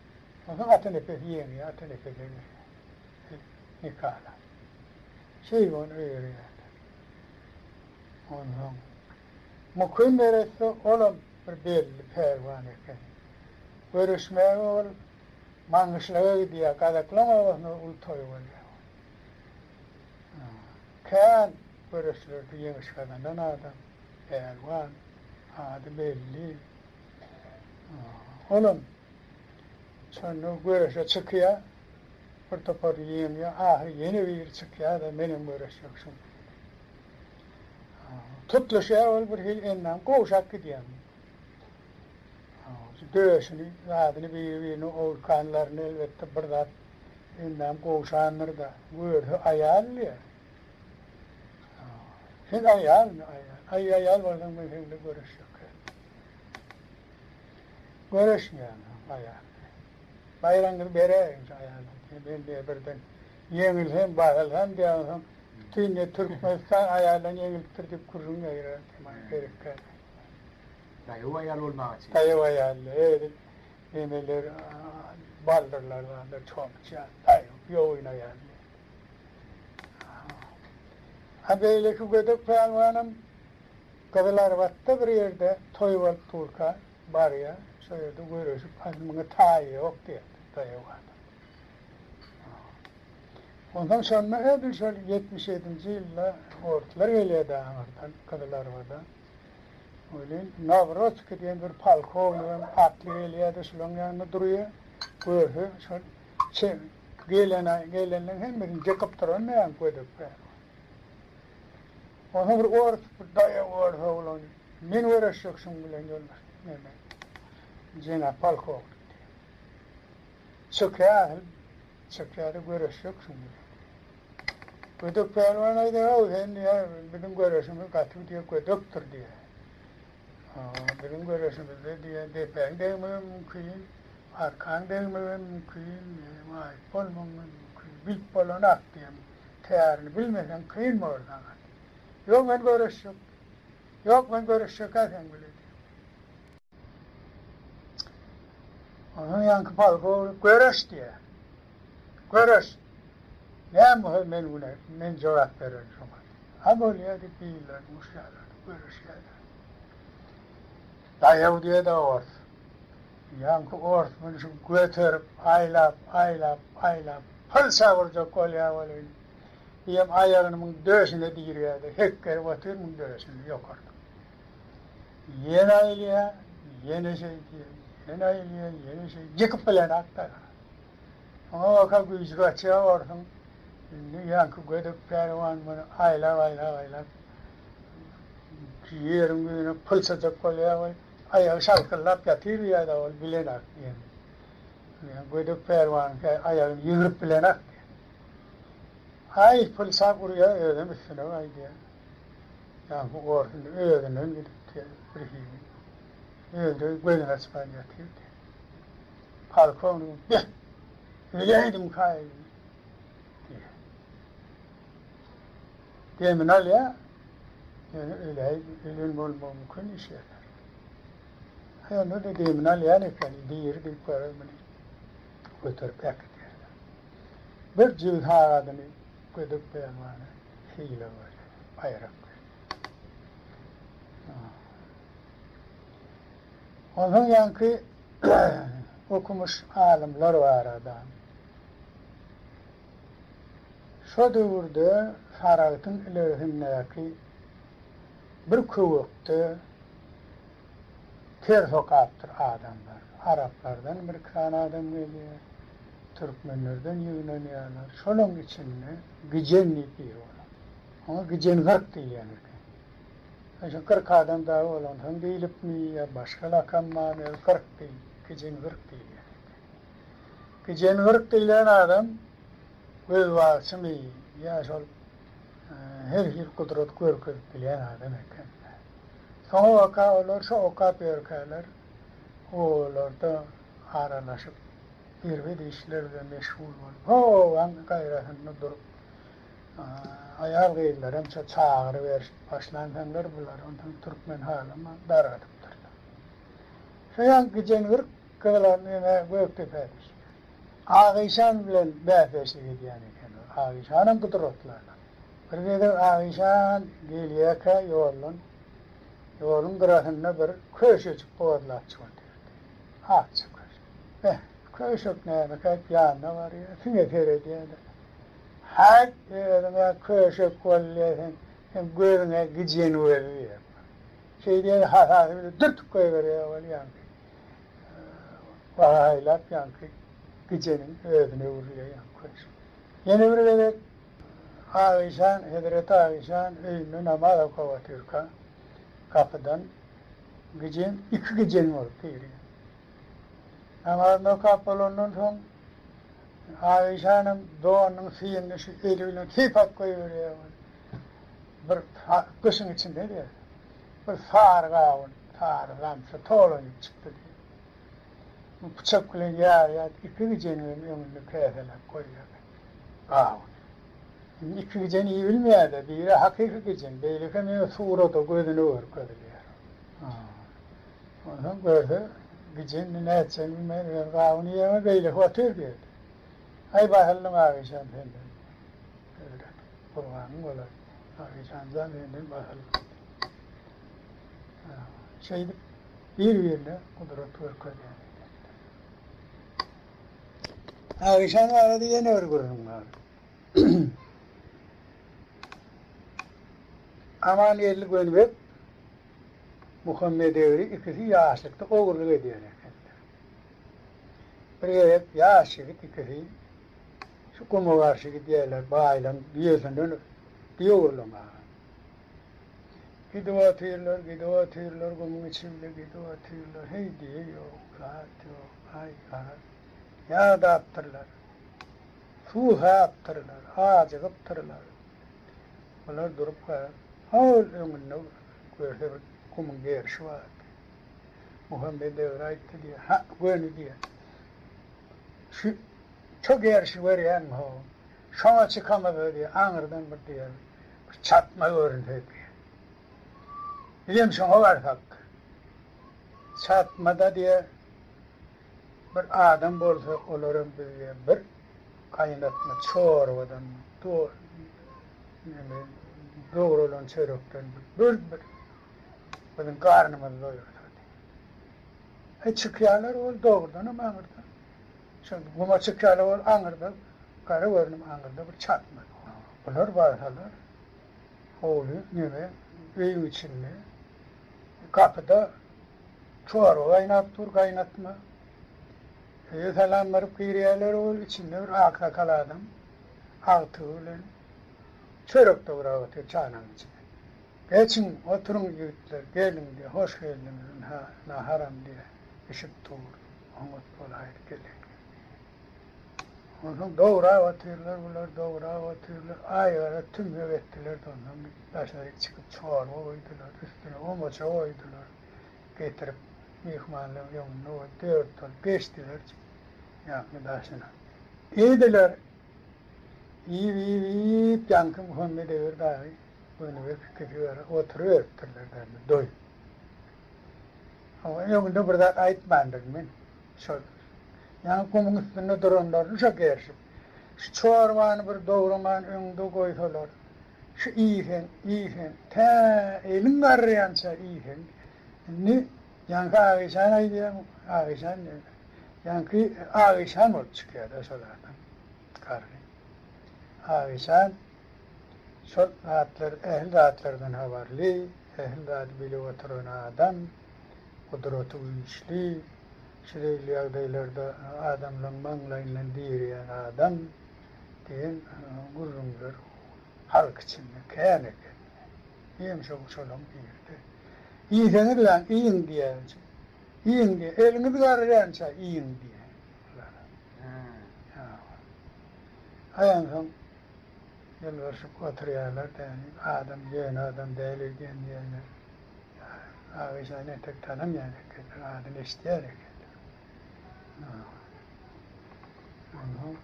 Onsoň Atanepes ýeňýär, Atanepese berýär. Nikalap. Şeýdip ony öýerýärler. Onsoň Mukym neresse olam bir belli pälwan eken. Göreşmäge ol Maňgyşlaga gidýär, gazaklaň obasynda uly toý bolýar. Kän göreşlerde ýeňiş gazanan adam, pälwan, ady belli. Olam şonda göreşe çykýar, bir toparyny ýeňýär, ahyry ýene biri çykýar-da, menem göreşjek şuň bilen diýip. Tutluşýar ol bir hili endam gowşap gidýär. Döşüni, zadyny biri-birine owkanlaryny elbetde bir zat endam gowşandyr-da. Görse aýal diýýär. Sen aýalmy, aýal? Aý, aýal bolsaň men seň bilen görüşjek. Görüşmeýän aýal. Baýragyňyzy beräýiň şu aýala. Men diýýär birden ýeňilsem, basylsam diýýär, Bütin diýýär Türkmenistan aýaldan ýeňilipdir diýip gürrüň ýaýrar diýýär, maňa gerek däl. Daýaw aýal bolmaga çyn. Daýaw aýal diýýär. Nemeler baldyrlar bardyr, çomuçýan, daýaw, ýogyn aýal diýýär. A beýleki gödek pälwanam Gyzylarbatda bir ýerde toý bolup durka barýar, şo ýerde göreşip, aý muňa taýy ýok diýýär, daýaw adam. Onsoň şonda edil şol 77-nji ýylda orslar gelýärdi aňyrdan, Gyzylarbadan. Welin Nawrotskiý diýen bir polkownik hem atly gelýärdi, şolaň ýanynda durýar. Görse, şol gelen gelenleň hemmesini jykyp duran näme gödek pälwan. Onsoň bir ors, bir daýaw ors oglan, men göreşjek şuň bilen ýoldaş neme, jenap polkownik diýýär. Çykýar, çykýar-da göreşjek şuň bilen. Gödek pälwan aýdar, Haw, sen diýýär, biziň göreşimiz gaty diýýär, gödekdir diýýär. Biziň göreşimizde diýýär, depäň degmegem mümkin, arkaň degmegem mümkin, maýyp bolmagyň hem mümkin, bilip bolanok diýýär. Tärini bilmeseň kyn bolar saňa diýýär. Ýok, men göreşjek. Ýok, men göreşjek-ä seň bile diýýär. Onsoň ýaňky polkownik göreş diýýär. Göreş. Näme bolsa men günä, men jogap bererin şoňa. Ha bolýar diýip birlerini uruşýarlar, göreşýärler. Daýaw diýýär-de ors. Ýaňky ors muny şu göterip, aýlap, aýlap, aýlap, pylça urjak bolýar welin, diýem aýagyny muň döşüne dirýär-de, hekgerip otyr muň döşünde ýokarda. Ýene aýylýar, ýene şeýdýär, ýene aýylýar, ýene şeýdýär. Ýykyp bilenok-da. Oňa baka güýji gaçýar orsuň. Indi ýaňky gödek pälwan muny aýlap-aýlap-aýlap ýeriň ýüzüne pylçajak bolýar we aýagy şalkyldap ýatyr ýa-da ol bilenok diýen. Gödek pälwanyňky aýagyny ýygryp bilenok diýen. Aý, pylçap urýar, özem üstüne gaýdýar. Ýaňky ors indi özünden gidipdi birhili. Özi gözüni açman ýatyrdy. Polkownik Beh! Öläýdimkaý! diýýär. Demini alýar, ýöne öläý, ölen bolmagy mümkin işgärler. Aý, onda-da demini alýan ekeni, diri diýip garaz muny göterip äkidýärler. Bir jübüt sagadyny gödek pälwana sylag berýär, baýrak berýär. Onsoň ýaňky okumyş alymlar barada. Şo döwürde Saragtyň ilerisindäki bir köwekde ters okapdyr adamlar. Araplardan bir-iki sany adam gelýär, türkmenlerden ýygnanýarlar. Şolaň içinde Gijen diýip biri bolan. Oňa Gijen 40 diýilýän eken. Şo 40 adam dagy bolansoň diýlipmi ýa başga lakam barmy, 40 diýip, Gijen 40 diýilýän eken. Gijen 40 diýlen adam gözbagçymy ýa şol her hili gudrat görkezip bilýän adam eken. Soňabaka olar şo okap ýörkäler obalarda aralaşyp, erbet işler bilen meşgul bolup, ho-owaň gaýrasynda durup, aýal-gyzlaram şo çagyryberişip başlansoňlar bular onsoň türkmen halaman dargadypdyrlar. Şo ýaňky gijen 40 gyzylan neme Gökdepä düşýär. Agyşan bilen bäsdeşlik edýän eken ol. Agyşanam gudratly adam. Bir gezek Agyşan gelýärkä ýoldan, ýoluň gyrasynda bir köşejik gozlapjyk otyrdy. Akja köşek. Beh, köşek nämekä diýip ýanyna barýar, siňe seredýär-de, Häýt, özüň-ä köşek bolýa sen, seň gözüň-ä gijen gözi diýýär. Şeýdýär, hasasy bilen dürtüp goýberýär ol ýaňky. Bahaýlap ýaňky gijeniň özüne öwrülýär ýaňky köşk. Ýene bir gezek. Agyşan, hezreti Agyşan öýünde namaz okap otyrka, gapydan gijen, iki gijen bolup girýär. Namazyny okap bolandan soň, Agyşanam donunyň syýyny şu eli bilen sypap goýberýär. Bir gyşyň içinde diýýär. Bir sary gawun, sary zamça tolanyp çykdy diýýär. Bu pyçak bilen ýarýar, iki gijeniň öňünde käseläp goýýar gawuny. Indi iki gijeni iýibilmeýär-de, biri hakyky gijen, beýlekem ýöne surata gözüne görkezilýär. Onsoň görse, gijen indi nätjegini bilmän, ýöne gawuny iýemez, beýleki otyr diýýär. Aý, basyldym Agyşan senden, hezret, gurbanyň bolaýyn, Agyşan jan senden basyldym. Şeýdip, Bir-birine gudrat görkezýän ekenler. Agyşan barada ýene bir gürrüň bar. Amangeldi Gönübek, Muhammet Egri ikisi ýaşlykda ogurlyk edýän ekenler. Bir gezek ýaş ýigit ikisi şu guma garşy gidýärler, baýlaryň düýesinden düýe ogurlamaga. Gidip otyrlar, gidip otyrlar, gumuň içinde gidip otyrlar. Heý, düýe ýok, zat ýok. Aý, garaz, ýadapdyrlar. Suwsapdyrlar, ajygypdyrlar. Bular durup garaz, hol öňünde görse bir gumuň gerşi bar eken. Muhammet Egri aýtdy diýýär, Ha, göni diýýär. Şu, şo gerşi görýäňmi, ho? Şoňa çykamyzda diýýär, aňyrdan bir diýýär, bir çatma görünse diýýär. Bizem şoňa barsak, çatmada diýýär, bir adam bolsa, olaram biz diýýär, bir gaýnatma çorbadan, neme, dogralan çörekden bir bir biziň garnymyzy doýursa diýýär. Aý, çykýarlar ol dogrudanam aňyrdan. Şol guma çykýarlar ol aňyrda gara görnüm aňyrda bir çatma. Bular barsalar howly neme öýüň içinde gapyda çorba gaýnap dur gaýnatma. Öýe salam berip girýärler ol içinde bir aksakal adam agtygy bilen çörek dograp otyr çanagyň içine. Geçiň oturyň ýigitler geliň diýýär hoş geldiňiz ynha naharam diýýär bişip dur. Oňat bolaýdy gelen. Onsoň dograp otyrlar bular, dograp otyrlar. Aýgara tümmek etdiler-de onsoň daşaryk çykyp çorba guýdular, üstüne omaça goýdular. Getirip myhmanlaryň öňünde goýup dört bolup geçdiler ýaňky daşyna. Iýdiler. Iýip-iýip-iýip ýaňky Muhammet Eger dagy Gönübek ikisi bäri oturyberipdirler doýup. Oňa öňünde bir zat aýtmandyryn men. Şol ýaňy gumuň üstünde duranlaryny şo gerşip, şu çorbany bir dograman öňde goýsalar, şu iýseň, iýseň, tä eliň garraýança iýseň. Indi ýaňky Agyşan aýdýan, Agyşan diýen, ýaňky Agyşan bolup çykýar-da şol adam, garry. Agyşan Şol zatlar, ähli zatlardan habarly, ähli zady bilip oturan adam, gudraty güýçli, şu zeýilli ýagdaýlarda adamlaryň maňlaýyndan direýän adam diýen gürrüňler halk içinde kän eken. Menem şo şolaň biride. Iýseňiz-läň, iýiň diýýär. Iýiň diýýär. Eliňiz garrýança iýiň diýýär. Aý onsoň Ýylgyryşyp oturýarlar däni, adam ýöne adam däl öýdýän diýýärler. Agyşany entek tanamaýan ekenler, adyny eşidýän ekenler. Onsoň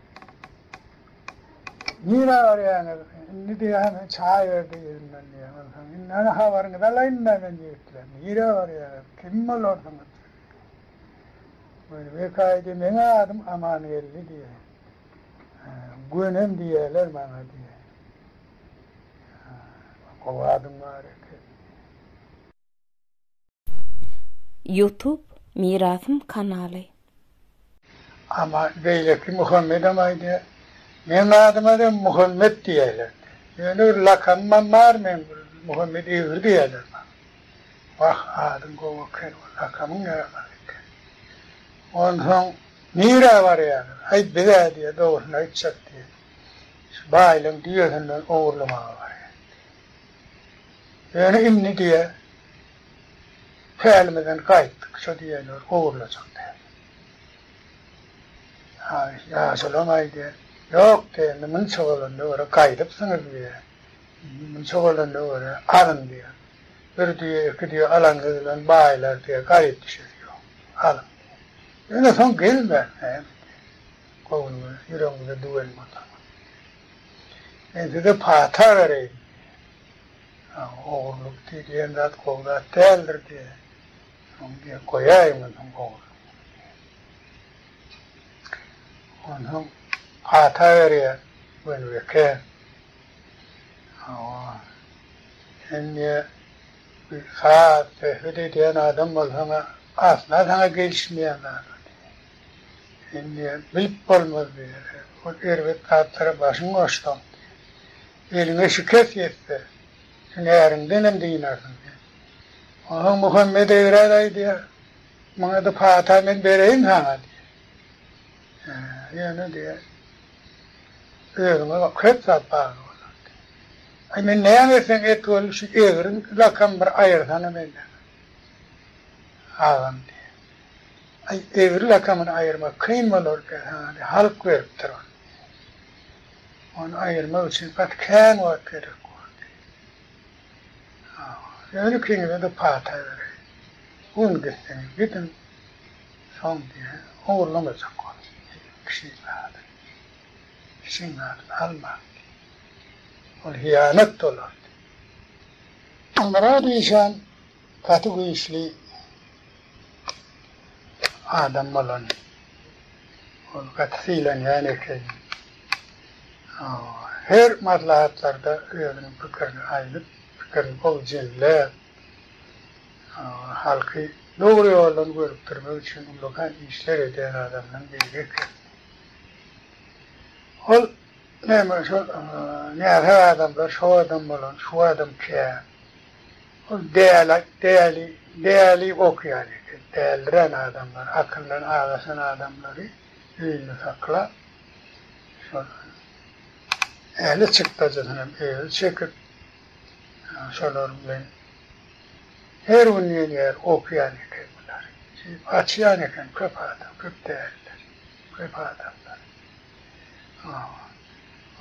Nirä barýaňyz? Indi diýýän, çaý berdi ýüzünden diýýän. Onsoň indi ana habaryňyzy alaýyn-da men ýigitler. Nirä barýaňyz? Kim bolarsyňyz? Gönübek aýdy, meň adym Amangeldi diýýän. Gönem diýerler maňa diýýär. Gowy adyň bar eken. Youtube Mirasym kanaly. Ama beýleki Muhammedem aýdýar. Meň adyma-da Muhammet diýerler. Ýöne bir lakamymam bar meň bir Muhammet Egri diýerler maňa. Wah, adyň gowy eken, lakamyň ýaramaz eken. Onsoň Nirä barýaňyz? Aý, biz-ä diýýär, dogrusyny aýtjak diýýär. Şu baýlaň düýesinden ogurlamaga barýas diýýär. Ýöne indi diýýär, pälimizden gaýtdyk, şo düýeleri ogurlajak däl. Ýaşulam aýdýar, Ýok diýýär, indi munça bolanda görä gaýdypsyňyz diýýär. Indi munça bolanda görä alyň diýýär. Bir düýe, iki düýe alanyňyz bilen baýlar diýýär, garyp düşesi ýok. Alyň diýýär. Ýöne soň gelmän näme diýýär. Göwnüňize, ýüregiňize düwen bolsaňyz. Men size pata bereýin diýýär. Ogurlyk diýen zat gowy zat däldir diýýär. Soň diýýär, goýaýyň onsoň ogurlygy diýýär. Onsoň pata berýär Gönübeke. Hawa, sen diýýär, bir saz, söhbet edýän adam bolsaň-a, asla saňa gelişmeýän zat o diýýär. Sen diýýär, bilip bolmaz diýýär, ol erbet zatlara başyň goşsaň diýýär. Eliňe şikes ýetse, hünäriňdenem dynarsyň sen. Onsoň Muhammet Egrä aýdýar, Muňa-da pata men bereýin saňa diýýär. Ýöne diýýär, özüňe köp zat bagly bolar diýýär. Aý, men näme etseň et weli, şu egriň lakamy bir aýyrsana menden, agam diýýär. Aý, egri lakamyny aýyrmak kyn bolar diýýär, saňa diýýär, halk beripdir ony diýýär. Ony aýyrmak üçin gaty kän wagt gerek bor diýýär. Ýöne ikiňize-de pata bereýin. Bu gün gitseňiz gidiň, soň diýýär, ogurlamajak boluň diýýär, kişiň zadyny. Kişiň zadyny almaň diýýär. Ol hyýanat bolar diýýär. Myrat işan gaty güýçli adam bolan. Ol gaty sylanýan eken. Her maslahatlarda özüniň pikirini aýdyp, pikirini gowy jemläp, halky dogry ýoldan görükdirmek üçin ullakan işler edýän adamlaryň biri eken. Ol näme şol näsag adamlar şo adam bolan, şu adam kän. Ol däli, däli, däli okýan eken. Dälirän adamlary, akyldan azaşan adamlary öýünde saklap, şol ähli çykdajysynam özi çekip, şolar bilen her gün diýen ýaly okýan eken bulary. Şeýdip açýan eken köp adam, köp däliler, köp adamlar.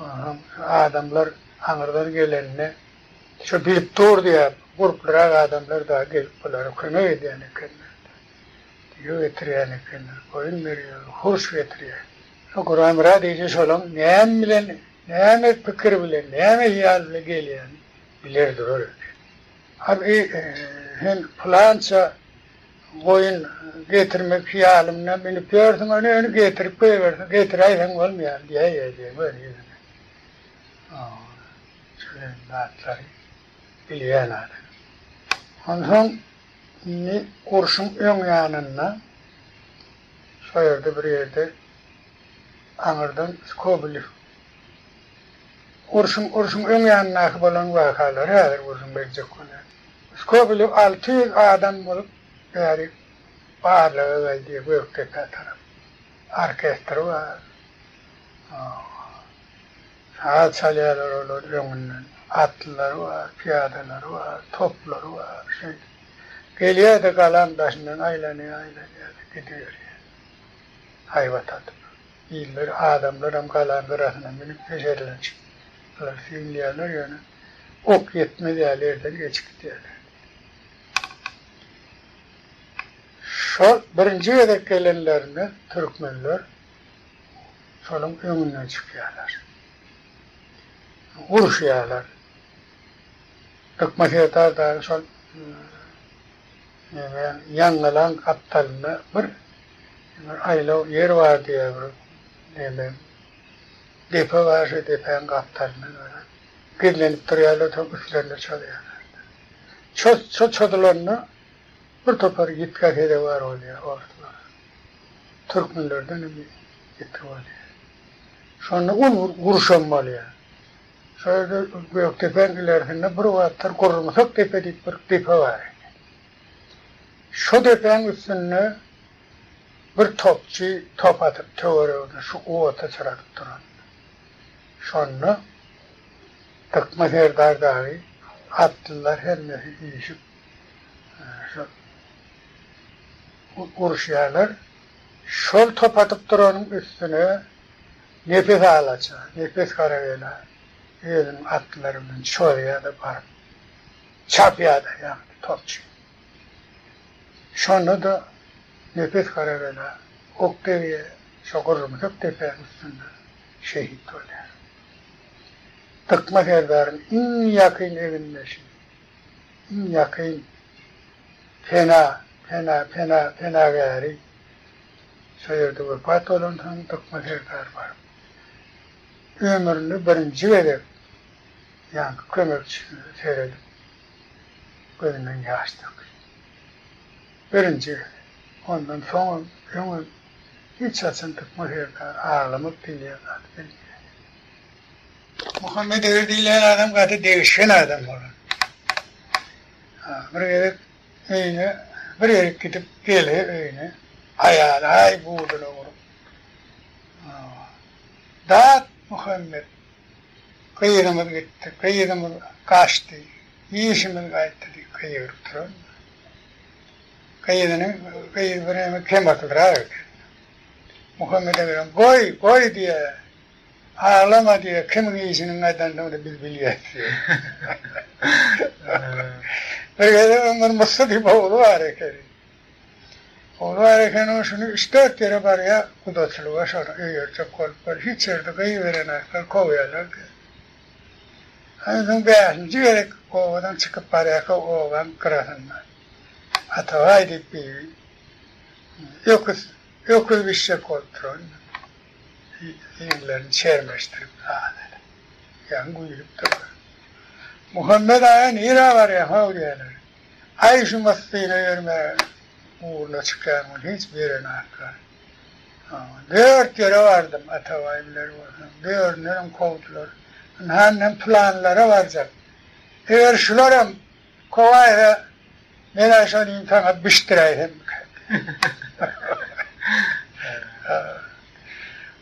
Onsoň adamlar aňyrdan gelende Şo bilip dur diýýär, gurplyrak adamlar dagy gelip bulara kömek edýän ekenler. Düýe getirýän ekenler, goýun berýär, hurş getirýär. Şo Gurbanmyrat eje şolaň näme bilen, näme pikir bilen, näme hyýal bilen gelýänini biler durar eken. Abi, sen pylança goýun getirmek hyýalymda münüp ýörsüň, ony ony getirip goýberseň, getiräýseň bolmaýar diýäýýär diýýär göni ýüzüne. Şeýle zatlary bilýän adam. Onsoň indi urşuň öň ýanynda şo ýerde bir ýerde aňyrdan Skobelew urşuň urşuň öň ýanyndaky bolan wakalary häzir gürrüň berjek bolýan. Skobelew 600 adam bolup bäri barlaga geldi Gökdepä tarap. Orkestr bar. Saz çalýarlar olar öňünden. Atlylary bar, pyýadalary bar, toplary bar. Şeýdip. Gelýär-de galaň daşyndan aýlanýar, aýlanýar-da gidiberýär. Haýbat atyp. Iller, adamlaram galaň gyrasyna münüp heşerlenişip bulary synlaýarlar, ýöne ok ýetmez ýaly ýerden geçip gidýärler. Şol birinji gezek gelenlerinde türkmenler Şolaň öňünden çykýarlar. Uruşýarlar. Dykma serdar dagy şol neme Ýaňgalaň gapdalynda bir bir aýlaw ýer bar diýýär bir neme depe bar şo depäň gapdalynda böyle gizlenip durýarlar soň üstlerine çozýarlar. Şo şo çozulanda bir topar ýitgä sezewar bolýar orslar. Türkmenlerden hem ýitgi bolýar. Şonda uly bir uruşam bolýar. Şo ýerde Gökdepäň ilersinde bir wagtlar Gurrumsak depe diýip bir depe bar eken. Şo depäň üstünde bir topçy top atyp töweregine şu ota çyradyp duran. Şonda Dykma serdar dagy atlylar hemmesi üýşüp şol uruşýarlar. Şol top atyp duranyň üstüne Nepes alaça, Nepes Garabela özüniň atlylary bilen çozýar-da baryp çapýar-da ýaňky topçy. Şonda-da Nepes Garabela ok degýär, şo gurrumsak depäniň üstünde şehit bolýar. Dykma serdaryň iň ýakyn egindeşi, iň ýakyn pena, pena, pena, penagäri şo ýerde wepat bolansoň Dykma serdar baryp, ömründe birinji gezek ýaňky kömekçisine seredip, gözünden ýaş dökdi. Birinji gezek. Ondan soňam, öňem hiç haçan Dykma serdar aglamak diýilýän zady bilmeýär. Muhammet Egri diýilýän adam gaty degişgen adam bolan. Bir gezek öýüne bir ýerik gidip gelse öýüne aýaly aý buduna urup Dat Muhammet gyzymyz gitdi, gyzymyz gaçdy, işimiz gaýtdy diýip gygyryp duran. Gyzyny gyz birneme kemakylrak eken. Muhammet Egrem goý, goý diýýär. Aglama diýýär, kimiň işiniň gaýdandygyny biz bilýäs diýýär. Bir gezek onuň bir Mussa diýip ogly bar ekeni. Ogly bar ekeni, o şuny üç-dört ýere barýar gudaçylyga şony öýerjek bolup, ol hiç ýerde gyz berenoklar, kowýarlar diýýär. Onsoň bäşinji gezek obadan çykyp barýarka obaň gyrasynda Atabaý diýip biri öküz, öküz bişjek bolup duran. Eginlerini çermeşdirip zat edip, ýaňy güýlüp durlar. Muhammet aga nirä barýaň-how diýýärler. Aý şu myssyna ýörmäge ugruna çykýan ol hiç berenaklar. Dört ýere bardym Atabaý biler bolsaň, dördündenem kowdular. Ynha indem pylanlara barjak. Eger şularam Kowaýsa, men-ä şony saňa bişdiräýsemmikä?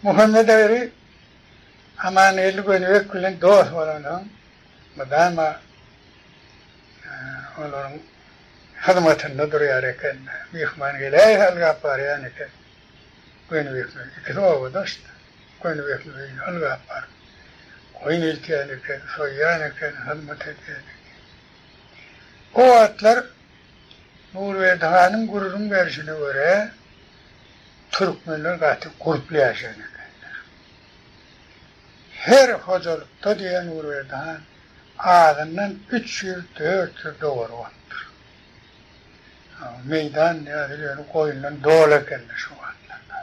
Muhammet Egri Amangeldi Gönübek bilen dost bolansoň, mydama olaryň hyzmatynda durýar eken. Myhman geläýse ylgap barýan eken. Gönübekler ikisi obadaşdy. Gönübekler öýüne ylgap baryp, goýun eltýän eken, soýýan eken, hyzmat edýän eken. O wagtlar Nurberdi hanyň gürrüň berşine görä, türkmenler gaty gurply ýaşaýan ekenler. Her hojalykda diýen Nurberdi han azyndan 300, 400 dowar bolupdyr. Meýdan ýaly ýöne goýundan doly ekenler şo wagtlarda.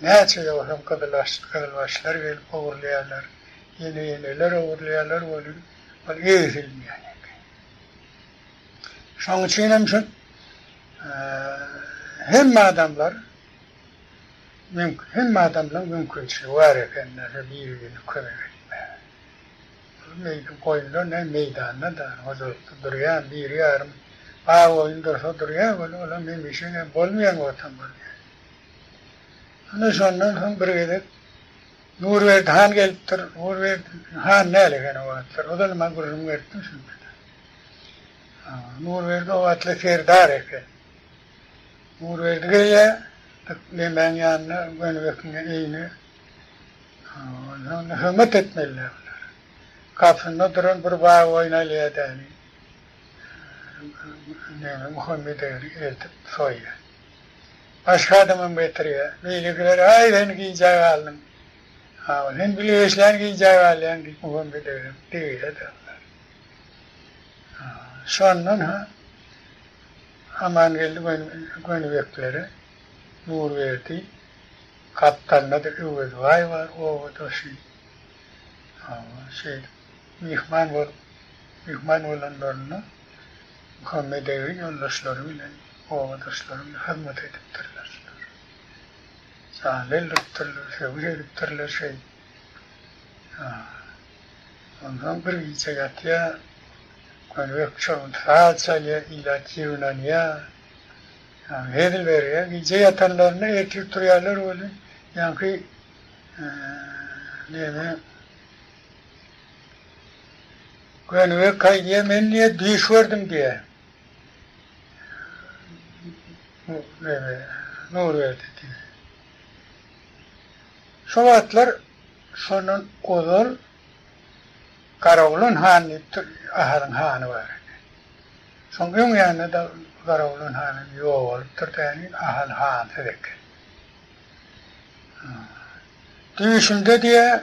Näçe ýogsam gyzylaş, gyzylbaşlar gelip ogurlaýarlar, ýene-ýeneler ogurlaýarlar welin, ol egsilmeýän eken. Şonuň üçin hem şu hemme adamlar hemme adamlaryň mümkinçiligi bar eken bir-birine kömek etmäge. Meýdan goýunlar ne meýdanda-da hojalykda durýan biri ýarym bag goýun dursa durýar weli olam hemişe hem bolmaýan wagtam bolýar. Ana şondan soň bir gezek Nurberdi han gelipdir. Nurberdi han däl eken o wagtlar. Ozal men gürrüň beripdim şunda. Nurberdi o wagtlar serdar eken. Nurberdi gelýär, nemäň ýanyna, Gönübekiň öýüne. Onsoň hömet etmeliler bular. Gapysynda duran bir bag goýun alýar däni. Neme Muhammet egri eltip soýýar. Başga adamam getirýär. Beýlekiler, Aý, sen gijä galdyň. Hawa, sen bilgeşlän gijä galýaň diýip Muhammet egrem degýär-de olara. Şondan-ha Amangeldi Gönübeklere Nurberdi, gapdalynda-da Öwezbaý bar obadaşy. Hawa, şeýdip myhman bolup, myhman bolanlarynda Muhammet egri ýoldaşlary bilen Obadaşlary bilen hyzmat edipdirler şular. Janly öldüripdirler, sögüş edipdirler şeýdip. Onsoň bir gije ýatýar, Gönübek şol saz çalýar, ilat ýygnanýar. Hezil berýär. Gije ýatanlarynda ertir turýarlar welin, ýaňky neme. Gönübek aýdýar, men diýýär, düýş gördüm diýýär. Nurberdi diýýär. Şo wagtlar şondan ozal Garaglan han diýip Ahalyň hany bar eken. Şoň öň ýanynda-da Garaglan han hem ýogalypdyr däni, Ahal hansyz eken. Düýşümde diýýär,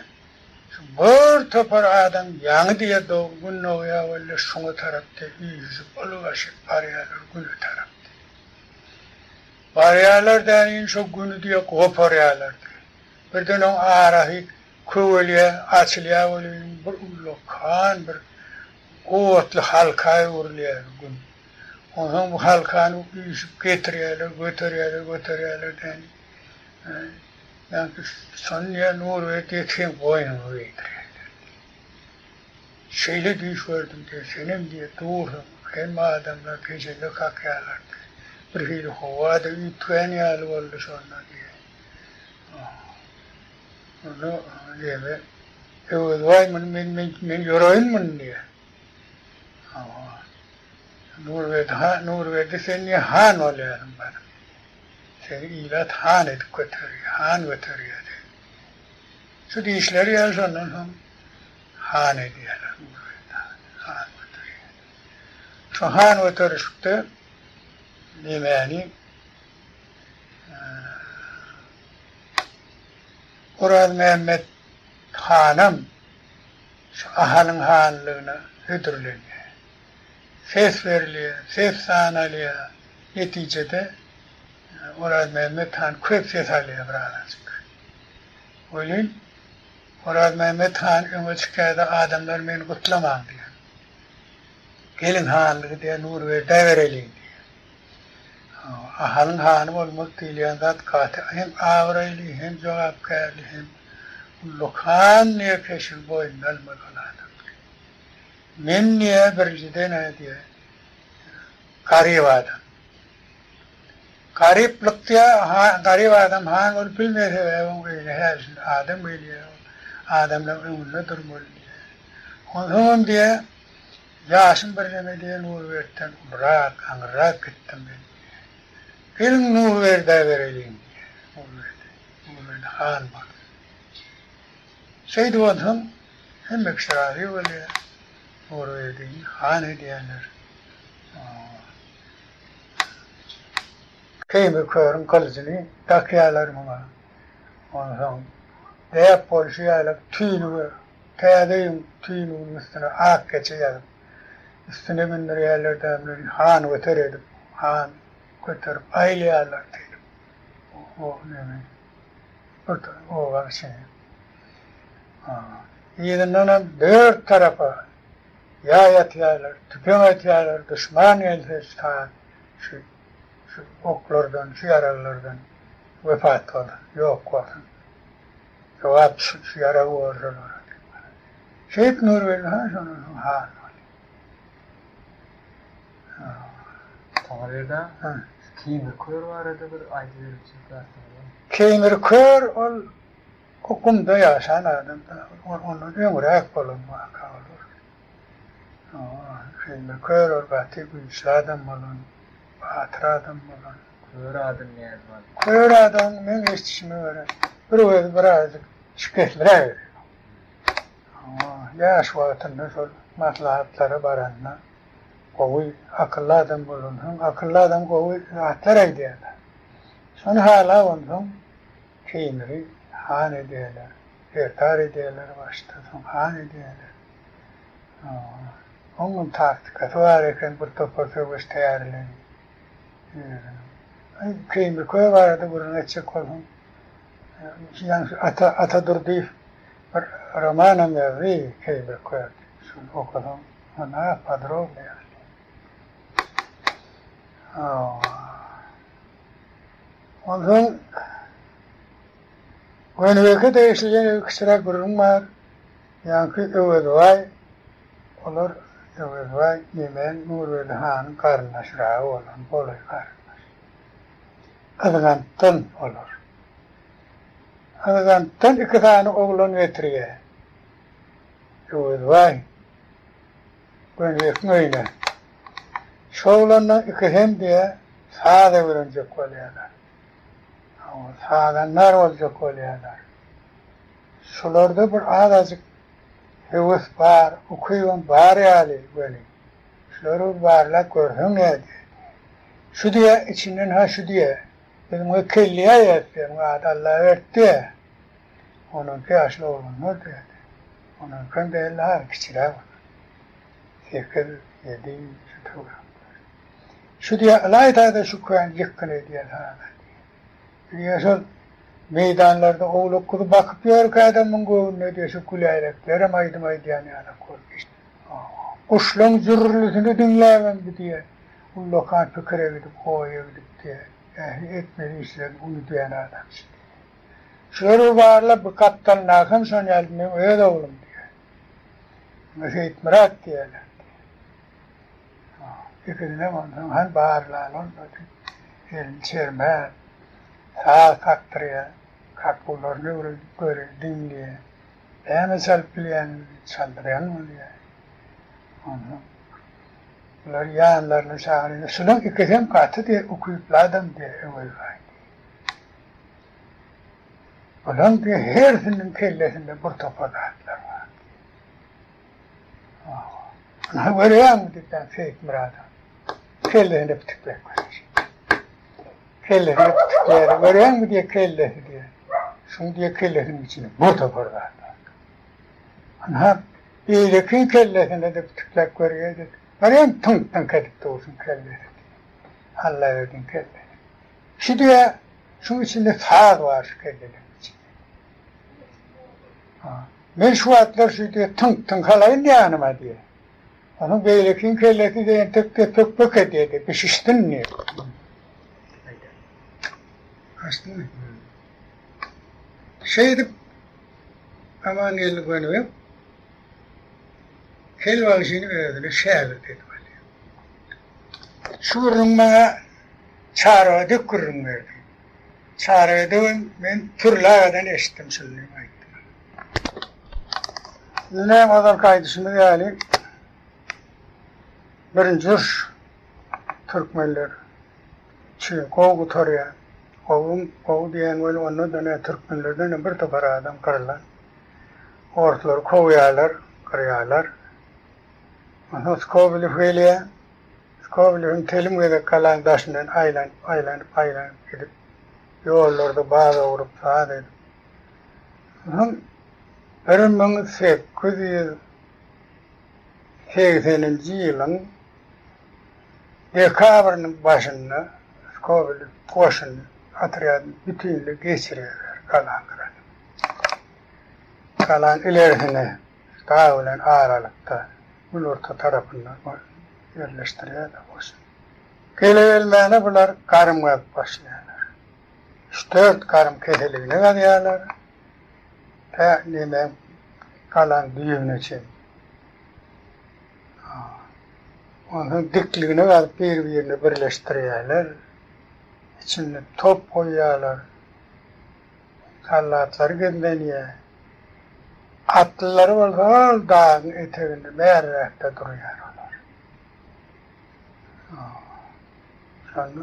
şu bir topar adam ýaňy diýýär, gün dogýar weli şuňa tarap diýýär, üýşüp, ylgaşyp barýarlar güne tarap diýýär. Barýarlar däniň şo güni diýýär, goparýarlar diýýär. Birden oň arasy köwelýär, açylýar welin bir ullakan bir otly halka öwrülýär gün. Onsoň bu halkany üýşüp getirýärler, göterýärler, göterýärler däni. Ýaňky şony diýýär, Nurberdi diýýär, seň boýnuňa geýdirýärler diýýär. Şeýle düýş gördüm diýýär, senem diýýär, dursuň, hemme adamlar kejebe kakýarlar diýýär. Birhili howa-da üýtgän ýaly boldy şonda diýýär. Onda diýýär, Öwezbaý muny men men men ýoraýyn muny diýýär. Nurberdi han, Nurberdi sen diýýär, han bolýarsyň baryp. Seni ilat han edip göterýär, han göterýär seni. Şu diýişleri ýaly şondan soň han edýärler Nurberdi hany, han göterýärler. Şu han göterişikde nemäni Orazmämmet hanam şu Ahalyň hanlygyna hödürlenýär. Ses berilýär, ses sanalýar. Netijede Orazmämmet han köp ses alýar birazajyk. Welin Orazmämmet han öňe çykýar-da adamlar meni gutlamaň diýýär. Geliň hanlygy diýýär Nurberdä bereliň diýýär. Ahalyň hany bolmak diýilýän zat gaty hem abraýly, hem jogapkärli, hem ullakan diýýär keşigi boýnuna almaly ol adam diýýär. Men diýýär birinjiden-ä diýýär garyp adam. Garyplyk diýýär, garyp adam han bolup bilmeýär sebäbi oň öýüne häli-şindi adam gelýär, ol adamlaryň öňünde durmaly diýýär. Onsoňam diýýär Ýaşym birneme diýen Nurbertden ulurak, aňyrrak gitdim men diýýär. Geliň Nurberdä bereliň diýýär. Nurberdi, Nurberdi han bolsun. Şeýdip onsoň hemme kişi razy bolýar. Nurberdini han edýärler. Keýmir körüň gylyjyny dakýarlar muňa. Onsoň däp bolşy ýaly tüýnüge Täze öýüň tüýnüginiň üstüne ak keçe ýazyp, üstüne mündürýärler dämleri, han göter edip, han göterip aýlaýarlar diýlip, o neme, bir obaň içine. Yzyndanam dört tarapa ýaý atýarlar, tüpeň atýarlar, duşman gelse şu şu oklardan, şu ýaraglardan wepat bolsun, ýok bolsun. Jogap şu şu ýaragy bolsa bolar diýip. Şeýdip Nurberdi han şondan soň han boldy. Taňryberdi aga, şu Keýmir kör barada bir aýdyberipjek zatlaryň barmy? Keýmir kör ol o gumda ýaşan adam da, ol ondan öňräk bolan waka olar. Keýmir kör ol gaty güýçli adam bolan, batyr adam bolan. Kör adyny nädip aldy? Kör adam meň eşidişime görä, bir gözi birazajyk şikesliräk eken. Ýaş wagtynda şol maslahatlara baranda gowy akylly adam bolansoň, akylly adam gowy zatlar aýdýar-da. Şony halap onsoň Keýmiri han edýärler, serdar edýärler başda, soň han edýärler. Onuň taktikasy bar eken, bir topar söweş tärleri. Keýmir köý barada gürrüň etjek bolsaň, ýaňky Ata Ata Durdyýew bir romanam ýazdy, Keýmir köý diýip. Şony okasaň, onda has podrobnyý ýazylýar. Onsoň Gönübeke degişli ýene bir kiçiräk gürrüň bar. Ýaňky Öwezbaý, olar Öwezbaý Nemen Nurberdi hanyň garyndaşyragy bolan, golaý garyndaş. Yzgantdan olar. Yzgantdan iki sany oglan getirýär. Öwezbaý. Gönübekiň öýüne. Şu oglanlaň ikisem diýýär, saz öwrenjek bolýarlar. Hawa, sazandar boljak bolýarlar. Şularda bir azajyk höwes bar, ukybam bar ýaly weli, şulary bir barlap görseň nädýär diýýär. Şu diýýär, içinden-hä şu diýýär, biz muňa kelleýäýeris diýýär, muň ady Allaberdi diýýär. Onuňky ýaşly oglanlar diýýär. Onuňkam däldi-ha, kiçiräk olar. Sekiz, ýedi şu töwerekler. Şu diýýär, ylaýta-da şu kän ýykgyn edýär saza diýýär. Diýýär, şol meýdanlarda owlak-guzy bakyp ýörkä-de muň göwnüne diýýär, şu güläýreklerem aýdym aýdýan ýalak bolup Guşlaň jürrülisini diňläbem bu diýýär, ullakan pikire gidip, oýa gidip diýýär, ähli etmeli işlerini unudýan adam şu diýýär. Şular bir barla bu gapdalyndaky hem şon ýaly meň öz oglum diýýär. Muňa Seýitmyrat diýýärler diýýär. Ikisinem onsoň hany barlaly onda diýip, elini çermäp, saz kakdyrýar, kakuwlaryny öwredip görýär, diňleýär. Näme çalyp bilýäňiz diýip çaldyrýan bolýar. Onsoň bulary ýanlaryna çagyrýar. Şulaň ikisem gaty diýýär, ukyply adam diýýär Öwezbaý diýýär. Bulaň diýýär hersiniň kellesinde bir topar zatlar bar diýýär. Ynha görýäňmi diýip ben Seýitmyrada kellesine pitikläp görýär. Kellesine pitikläp görýäňmi diýýär kellesi diýýär. Şuň diýýär kellesiniň içinde bir topar zat bar. Ynha beýlekiň kellesine-de pitikläp görýär diýip. Görýäňmi tyňk-tyňk edip dur şuň kellesi diýýär. Allaberdiň kellesi. Şu diýýär şuň içinde saz bar şu kelleleriň içinde. Men şu wagtlar şu diýe tyňk-tyňk alaýyn ýanyma diýe. Onuň beýlekiň kellesi-de entek diýe pök-pök edýär-de, bişişsin diýe. Açdyňmy? Şeýdip, Amangeldi Gönübek Kel bagşyny özüne şägirt edip alýar. Şu gürrüň maňa Çary dek gürrüň berdi. Çary degem men Pürli agadan eşitdim şuny diýip aýtdy maňa. Ine, ozalky aýdyşymyz ýaly, birinji uruş türkmenler üçin gowy gutarýar. Gowy, gowy diýen weli onda-da nä türkmenlerdenem bir topar adam gyrylan. Orslary kowýarlar, gyrýarlar. Onsoň Skobelew gelýär. Skobelewiň telim gezek galaň daşyndan aýlanyp, aýlanyp, aýlanyp gidip, ýollarda baz ogrup, saz edip. Onsoň 1880-nji ýylyň dekabrynyň başynda Skobelew goşuny, otrýadyny bütinleý geçirýärler galaň gyrasyna. Galaň ilerisine, dag bilen aralykda, günorta tarapynda ýerleşdirýärler goşuny. Gele-gelmäne bular garym gazyp başlaýarlar. Üç-dört garym keseligine gazýarlar. Tä nemäň galaň düýbüne çenli. Onsoň dikligine gazyp bir-birine birleşdirýärler. Içinde top goýýarlar. Soldatlar gizlenýär. Atlylary bolsa ol dagyň eteginde bärräkde durýar olar. Şonda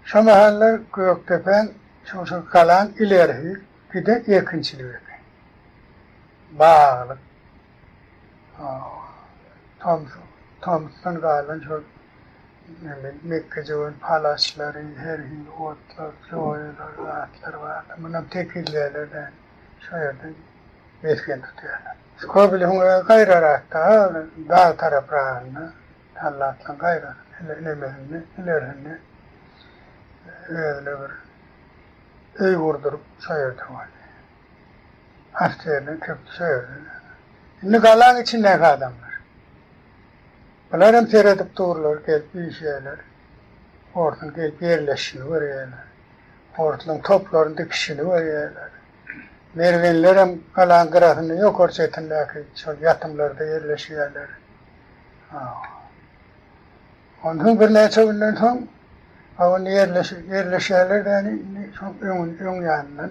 Şo mahallar Gökdepäň şo-şo galaň ilerisi giden ekinçilik eken. Baglyk. Tomus, tomusdan galan şol mekgejöwen palaçlary, her hili otlar, joýalar, zatlar bardy. Munam tekizleýärler-dä, şo ýerden mesgen tutýarlar. Skobelewiň özi gaýrarakda, dag tarapragynda, Sallatlaň gaýra nemesinde, ilerisinde özüne bir öý gurduryp, şo ýerde bolýar. Ofiserler köpüsi şo ýerde. Indi galaň içindäki adamlar. Bular hem seredip durlar, gelip üýşýärler. Orsuň gelip ýerleşişini görýärler. Orslaryň toplaryny dikişini görýärler. Mergenler hem galaň gyrasynda ýokary çetindäki şol ýatymlarda ýerleşýärler. Onsoň birnäçe günden soň indi ýerleşýärler däni indi şoň öň ýanyndan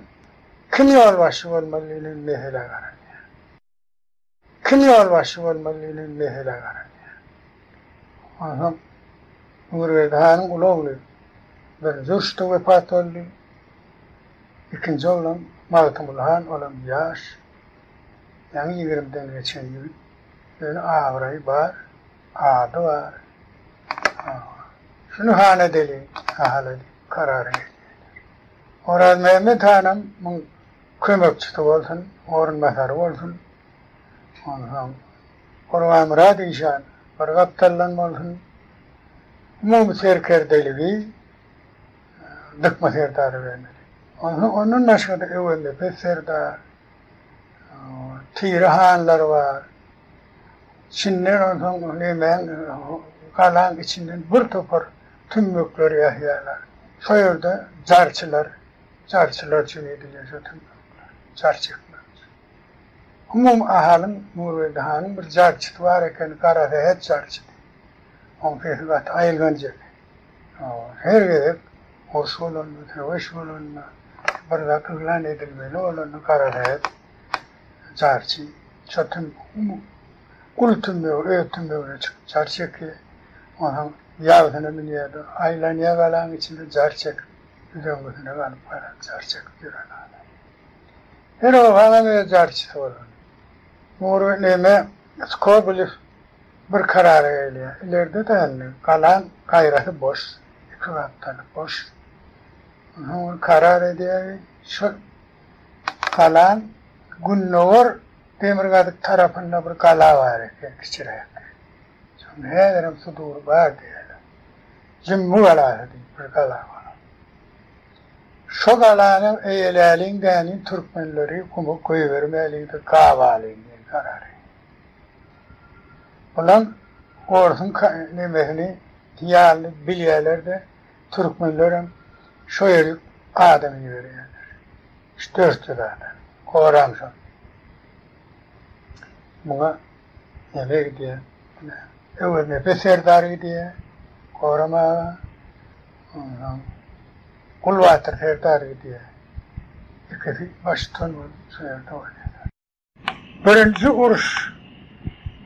kim ýolbaşçy bolmaly diýlen meselä garalýar. Kim ýolbaşçy bolmaly diýlen meselä garalýar. Onsoň Nurberdi hanyň uly ogly birinji uruşda wepat boldy. Ikinji oglam Magtymguly han, olam ýaş, ýaňy ýigrimiden geçen ýigit. Ýöne abraýy bar, ady bar. Şuny han edeliň, Ahala diýip karara gelýärler. Orazmämmet hanam muň kömekçisi bolsun, orunbasary bolsun. Onsoň Gurbanmyrat işan bir gapdaldan bolsun. Umumy serkerdeligi Dykma serdara bermeli. Onsoň ondan başga-da Öweznepes serdar, Tire hanlary bar. Içinden onsoň nemäň, galaň içinden bir topar tümmekler ýasýarlar. Şo ýerde jarçylar, jarçylar üçin edilýär şo tümmekler, jar çekmek üçin. Umumy Ahalyň Nurberdi hanyň bir jarçysy bar ekeni, Garasähet jarçy diýip. Oň sesi gaty aýylganç eken. Her gezek uruş bolanda, söweş bolanda, bir zat yglan edilmeli bolanda Garasähet jarçy şo tüm uly tümmegi, öz tümmegine çykyp jar çekýär. Onsoň ýabysyna münýär-de, aýlanýar galaň içinde jar çekip, üzeňňisine galyp galan jar çekip ýören adam. Her obaňam öz jarçysy bolan. Nury neme Skobelew bir karara gelýär. Ileride-de indi galaň gaýrasy boş, iki gapdaly boş. Onsoň ol karar edýär, şol galaň gündogar demirgazyk tarapynda bir gala bar eken, kiçiräk. Şonuň häzirem sudury bar diýýärler. Jümmi galasy diýip bir gala bar. Şo galany eýeläliň däniň türkmenleri guma goýbermäliň-de gabalyň diýen karara geldi. Bulam orsuň nemesini hyýalyny bilýärler-de, türkmenlerem şo ýerik adam iberýärler. Üç-dört ýüz adam. Goraň şony. Muňa neme gidýär? Öweznepes serdar gidýär goramaga. Onsoň Gulbatyr serdar gidýär. Ikisi baştutan bolup şo ýerde bolýarlar. Birinji uruş,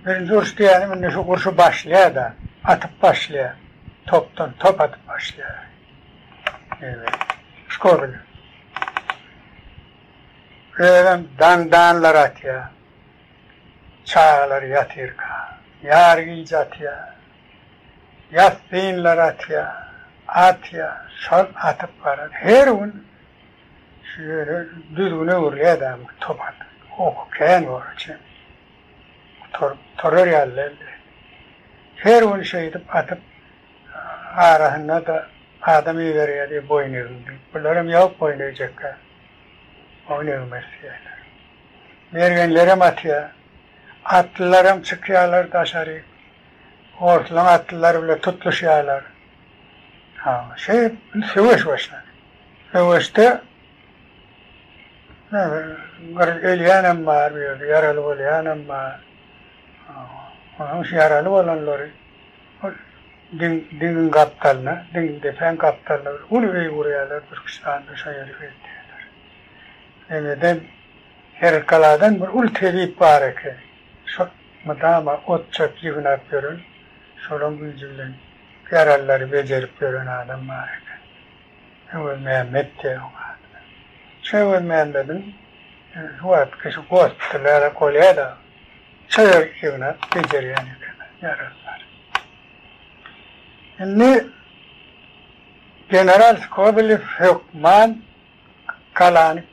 birinji uruş diýýänim indi şu urşy başlaýar-da, atyp başlaýar. Topdan top atyp başlaýar. Neme, Skobelew. Özem daňdanlar atýar. Çagalar ýatyrka, ýary gije atýar. Ýassynlar atýar, atýar, şol atyp barar. Her gün şu ýere düzgüne öwrülýär-dä bu top atyp. Oky kän bor üçin. Gutaryp, gutarar ýaly däldi. Her gün şeýdip atyp, arasynda-da adam iberýärdi, boýun egiň diýip. Bularam ýok boýun egjekkä. Boýun egmez diýýärler. Mergenlerem atýar. Atlylaram çykýarlar daşaryk. Orslaň atlylary bile tutluşýarlar. Ha, şeýdip söweş başlanýar. Söweşde bir ölýänem bar bu ýerde, ýaraly bolýanam bar. Onuň şu ýaraly bolanlary ol diň, diňiň gapdalyna, diň depäň gapdalyna bir uly öý gurýarlar, Türküstanda şo ýeri eltýärler. Nemeden, Herikgaladan bir uly tebip bar eken. Şol mydama ot-çöp ýygnap ýören, şolaň güýji bilen ýaralylary bejerip ýören adam bar eken. Öwezmämmet diýen oň ady. Şu Öwezmämmediň şu wagtky şu gospitallara bolýar-da, şo ýer ýygnap bejerýän eken ýaralylary. Indi general Skobelew hökman galany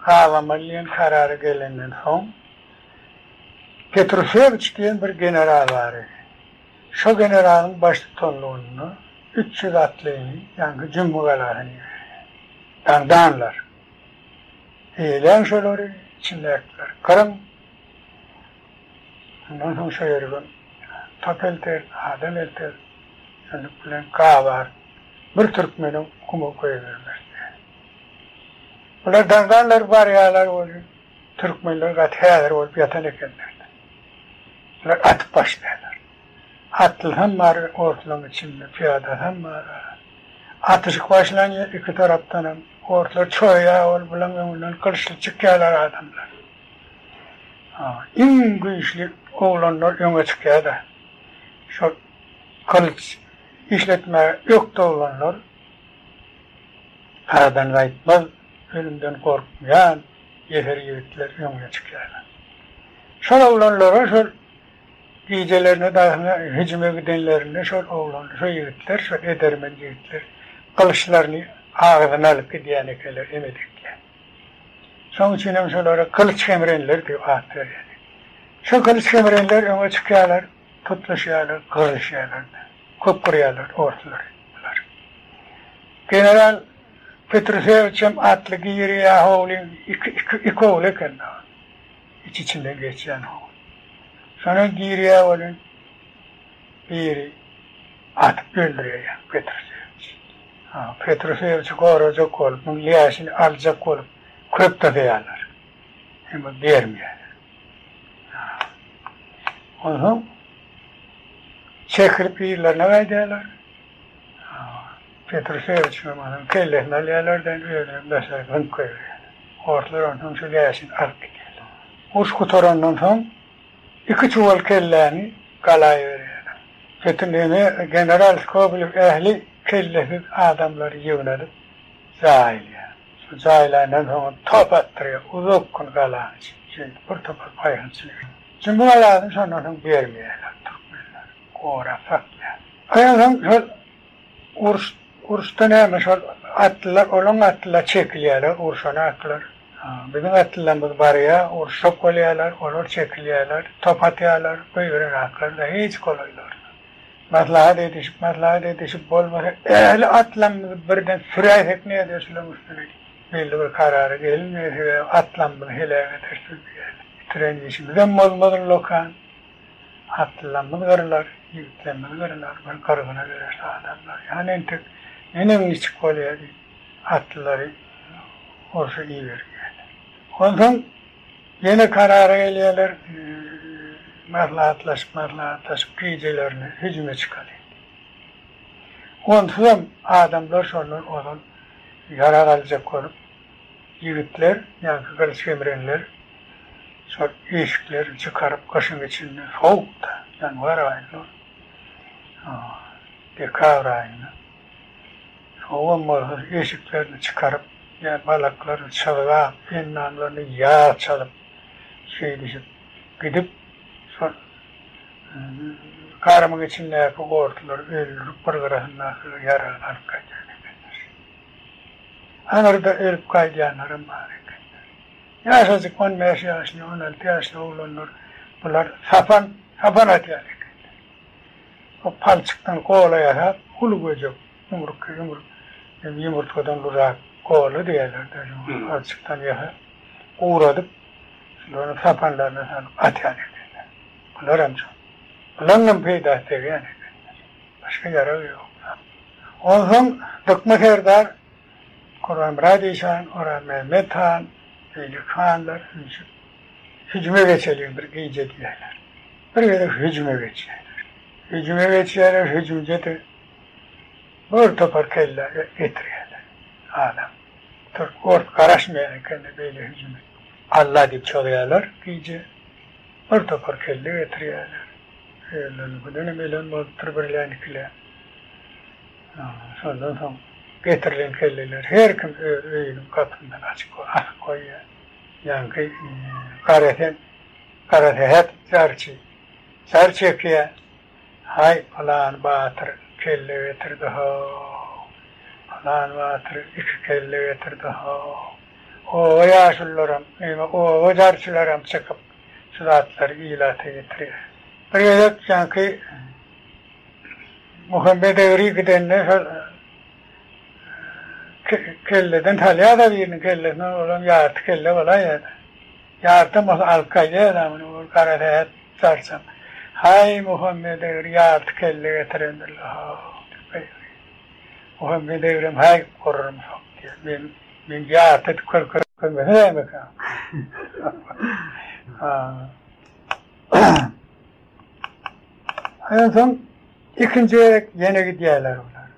gabamaly diýen karara gelenden soň, Petrusewiç diýen bir general bar eken. Şo generalyň baştutanlygynda 300 atlyny ýaňky Jümmi galasyna iberýär. Daňdanlar. Eýläň şolary, içindäkileri gyryň. Ondan soň şo ýerige top elter, adam elter. Şonluk bilen gabar. Bir türkmeniň guma goýbermez diýýär. Bular daňdanlar barýarlar welin, türkmenler gaty häzir bolup ýatan ekenler. Bular atyp başlaýarlar. Atlysam bar orslaryň içinde, pyýadasam bar. Atyşyk başlanýar iki tarapdanam. Orslar çoýýar ol bulaň öňünden gylyçly çykýarlar adamlar. Iň güýçli oglanlar öňe çykýar-da. Şol gylyç işletmäge ökde oglanlar aradan gaýtmaz, ölümden gorkmaýan ýeser ýigitler öňe çykýarlar. Şol oglanlara şol gijelerine dagyna hüjüme gidenlerinde şol oglan, şo ýigitler, şol edermen ýigitler gylyçlaryny agzyna alyp gidýän ekenler, emedekläp. Şonuň üçin hem şolara gylyç gemrenler diýip at berýärler. Şo gylyç gemrenler öňe çykýarlar, tutluşýarlar, gyrlyşýarlar-da. Köp gyrýarlar orslary bular. General Petrusewiç hem atly girýär howlyň iki, iki, iki howly eken iç-içinden geçýän howly. Şondan girýär welin biri atyp öldürýär Petrusewiç. Petrusewiçi gorajak bolup, muň läşini aljak bolup köp dyzaýarlar. Emma bermeýärler. Onsoň çekilip yzlaryna gaýdýarlar. Petrusewiçiň hem kellesini alýarlar-da, özünem daşary zyňyp goýberýärler. Orslar onsoň şu läşini alyp gidýärler. Uruş gutarandan soň iki çuwal kelläni gala iberýärler. Petr general Skobelew ähli kellesiz adamlary ýygnadyp jaýlaýar. Şu jaýlandan soňam top atdyrýar uzak gün galanyň içinde. Şeýdip bir topar paýhynçylyk. Jümbi galasyny şondan soň bermeýärler türkmenler. Gorap saklaýar. Ondan soň şol uruş uruşda näme şol atlylar olaň atlylar çekilýärler urşan atlylar. Biziň atlylarymyz barýar uruşjak bolýarlar olar çekilýärler top atýarlar goýberen atlar-da hiç golaýlaryna. Maslahat edişip maslahat edişip bolmasa ähli atlarymyzy birden süräýsek nädýär şularyň üstüne diýip belli bir karara gelinmeýär sebäbi atlarymyzy heläk ederis biz diýýärler. Bitiren işimizem bolmaz ullakan. Atlylarymyz gyrlar, ýigitlerimiz gyrlar, bir gyrgyna bereris adamlar. Ýa entek neneň niçik bolýar diýip, atlylary urşa iberýärler. Onsoň ýene karara gelýärler, maslahatlaşyp, maslahatlaşyp gijelerine hüjüme çykalyň diýip. Onsuzam adamlar şondan ozal ýarag aljak bolup, Ýigitler, ýaňky gylyç gemrenler şol eşiklerini çykaryp gyşyň içinde, sowukda, ýanwar aýynda, dekabr aýynda sowugam bolsa eşiklerini çykaryp, ýa balaklaryny çyzgap, endamlaryny ýag çalyp, şeýdişip gidip, şol garymyň içindäki orslary öldürip, bir gyrasyndakylar ýaragyny alyp gaýdýan ekenler. Aňyrda ölüp gaýdýanlaram bar ekenler. Ýaşajyk on bäş ýaşly, 16 ýaşly oglanlar bular sapan, sapan atýan ekenler. O palçykdan gola ýasap, uly göjek, ýumruk, ýumruk, ýumurtgadan ulurak gola diýerler-de, palçykdan ýasap, guradyp, şularyň sapanlaryna salyp atýan ekenler. Bularam şol. Bularyňam peýdasy degýän ekenler. Başga ýaragy ýok. Onsoň Dykma serdar, Gurbanmyrat işan, Orazmämmet han, beýleki hanlar üýşüp, Hüjüme geçeliň bir gije diýýärler. Bir gezek hüjüme geçýärler. Hüjüme geçýärler, hüjümde-de bir topar kelle getirýärler. Adam. Türk, ors garaşmaýan eken-de beýle hüjüme. Alla diýip çozýarlar gije. Bir topar kelle getirýärler. Özleriniňkidenem ölen bolupdyr birlän-ikilän. Şondan soň getirilen kelleler her kim öz öýüniň gapysyndan açyp asyp goýýar. Ýaňky Garesen, Garasähet jarçy jar çekýär. Haý, pylan batyr kelle getirdi-how! Pylan batyr iki kelle getirdi-how! Oba ýaşulularam, ýa oba jarçylaram çykyp şu zatlary ilata ýetirýär. Bir gezek ýaňky Muhammet egri gidende şol kelleden salýar-da biriniň kellesine, olam ýarty kelle bolaýýar-da. Ýartam bolsa alyp gaýdýar-da muny ol Garasähet jarçam. Haý, Muhammet egri ýarty kelle getirendir-le-how diýip gygyrýar. Muhammet egrem haý, gurrumsak diýýär. Men, men ýarty edip görkezmese nämekä? Onsoň ikinji gezek ýene gidýärler olar.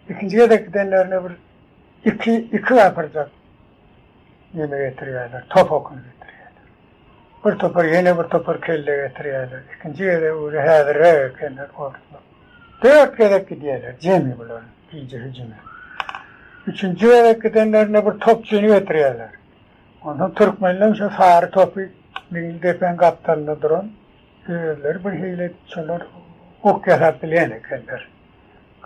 Ikinji gezek gidenlerinde bir iki, iki gapyrjak neme getirýärler, top okuny getirýärler. Bir topar ýene bir topar kelle getirýärler. Ikinji gezek uje häzirräk ekenler oruslar. Dört gezek gidýärler jemi bular gije hüjüme. Üçünji gezek gidenlerinde bir topçyny getirýärler. Onsoň türkmenleň şo sary topy Meňli depäň gapdalynda duran özleri bir hili edip şolar ok ýasap bilýän ekenler.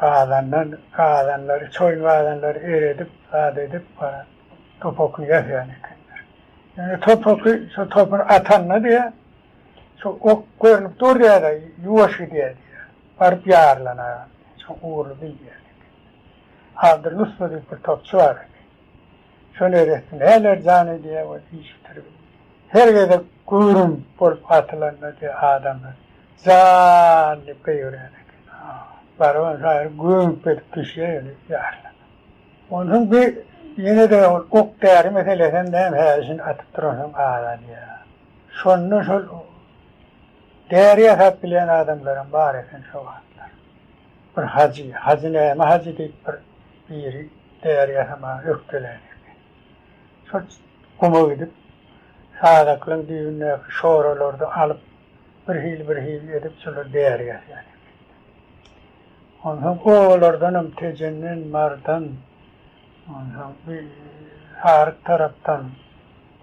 Gazandan gazanlary, çoýun gazanlary eredip, zat edip, top okuny ýasaýan ekenler. Ýöne top oky şo topuny atanda diýýär, şo ok görnüp dur diýýär-de, ýuwaş gidýär diýýär. Baryp ýarylan şo ugurly bilýän eken. Abdylla ussa diýip bir topçy bar eken. Şo neresse näler jan edýär we iş bitirip. Her gezek gürüm bolup atylanda diýýär adamlar jan diýip gygyrýan eken. Barybam şaýyr gümp edip düşýär ýöne ýarylan. Onsoň bi ýene-de ol ok däri meselesem näme häli şindi atyp duransoň azalýar. Şonda şol däri ýasap bilýän adamlaram bar eken şo wagtlar. Bir hajy, hajy näme hajy diýip bir biri däri ýasamaga ökdelän eken. Şol guma gidip, sazaklyň düýbündäki şoralarda alyp bir hili bir hili edip şolar däri ýasaýan eken. Onsoň obalardanam Tejenden, Marydan, onsoň bi Saryk tarapdan,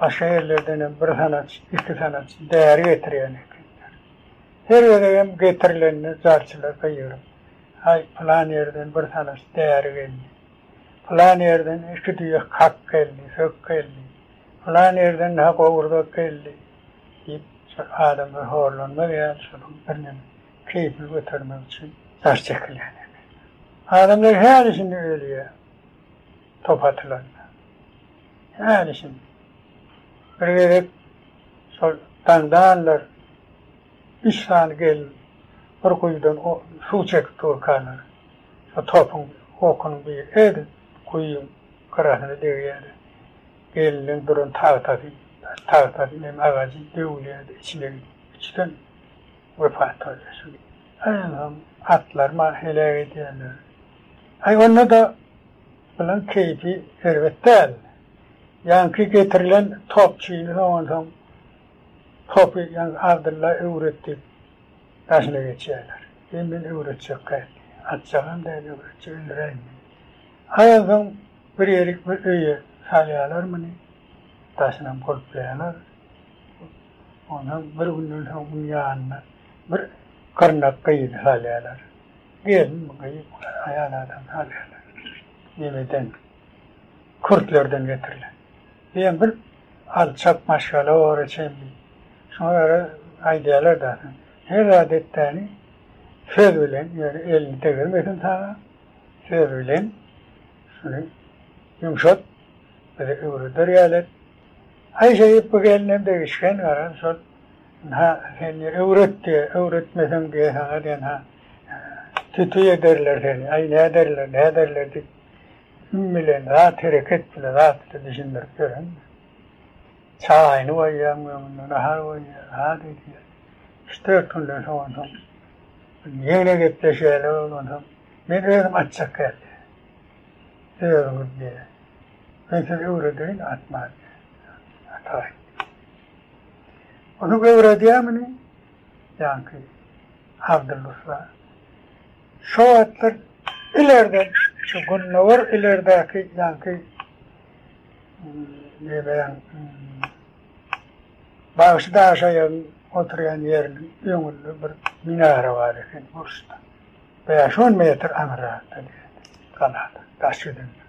başga ýerlerdenem bir sanaç, iki sanaç däri getirýän ekenler. Her gezegem getirilende jarçylar gygyryp, Aý, pylan ýerden bir sanaç däri geldi. Pylan ýerden iki düýe kak geldi, sök geldi. Pylan ýerden-hä gowurdak geldi diýip, şol adamlar horlanmaz ýaly şonuň birneme keýpini götermek üçin jar çekilýän eken. Adamlar häli-şindi ölýär top atylanda. Häli-şindi. Bir gezek şol daňdanlar üç sany gelin bir guýudan suw çekip durkalar, şo topuň okunyň biri edil guýyň gyrasyna degýär-de, gelniň duran tagtasy, tagtasy nem agajy döwülýär-de içine gidip, üçden wepat bolýar şu. Aý onsoň atlaryma heläk edýärler. Aý onda-da bulaň keýpi erbet däl. Ýaňky getirilen topçyny soň onsoň topy ýaňky Abdylla öwret diýip daşyna geçýärler. Eý men öwretjek däl diýýär. Atjagam däl öwretjek öldüräýin meni. Aý onsoň bir ýerik bir öýe salýarlar muny. Daşynam gulplaýarlar. Onsoň bir günden soň muň ýanyna bir gyrnak gyzy salýarlar. Gelinmi, gyzmy, aýal adam salýarlar. Nemeden, kürtlerden getirilen. Diýen bir alçak maşgala bora çemli. Şoňa görä aýdýarlar-da, her zat etdäni söz bilen, ýöne elini degirmesin saňa, söz bilen şuny ýumşat, bize öwreder ýaly et. Aý şeýdip bu gelinem degişgen garaz şol ynha sen diýe öwret diýe öwretmeseň diýe saňa diýen ha tüti ederler seni aý näderler näderler diýip üm bilen zat hereket bile zat bile düşündirip ýören çaýyny goýýaň öňünde nahar goýýar zat edýär üç dört günden soň onsoň ýene gepleşýärler onsoň men özüm atjak geldi özüňiz diýe Men size öwredeýin atmany. Ataý. Ony öwredýär muny ýaňky Abdylla ussa. Şo wagtlar ilerden şu gündogar ilerdäki ýaňky nemäň Bagşy Daşaýagyň oturýan ýeriniň öňünde bir minara bar eken burçda. Bäş-on metr aňyrrakda diýýär galada, daş ýüzünde.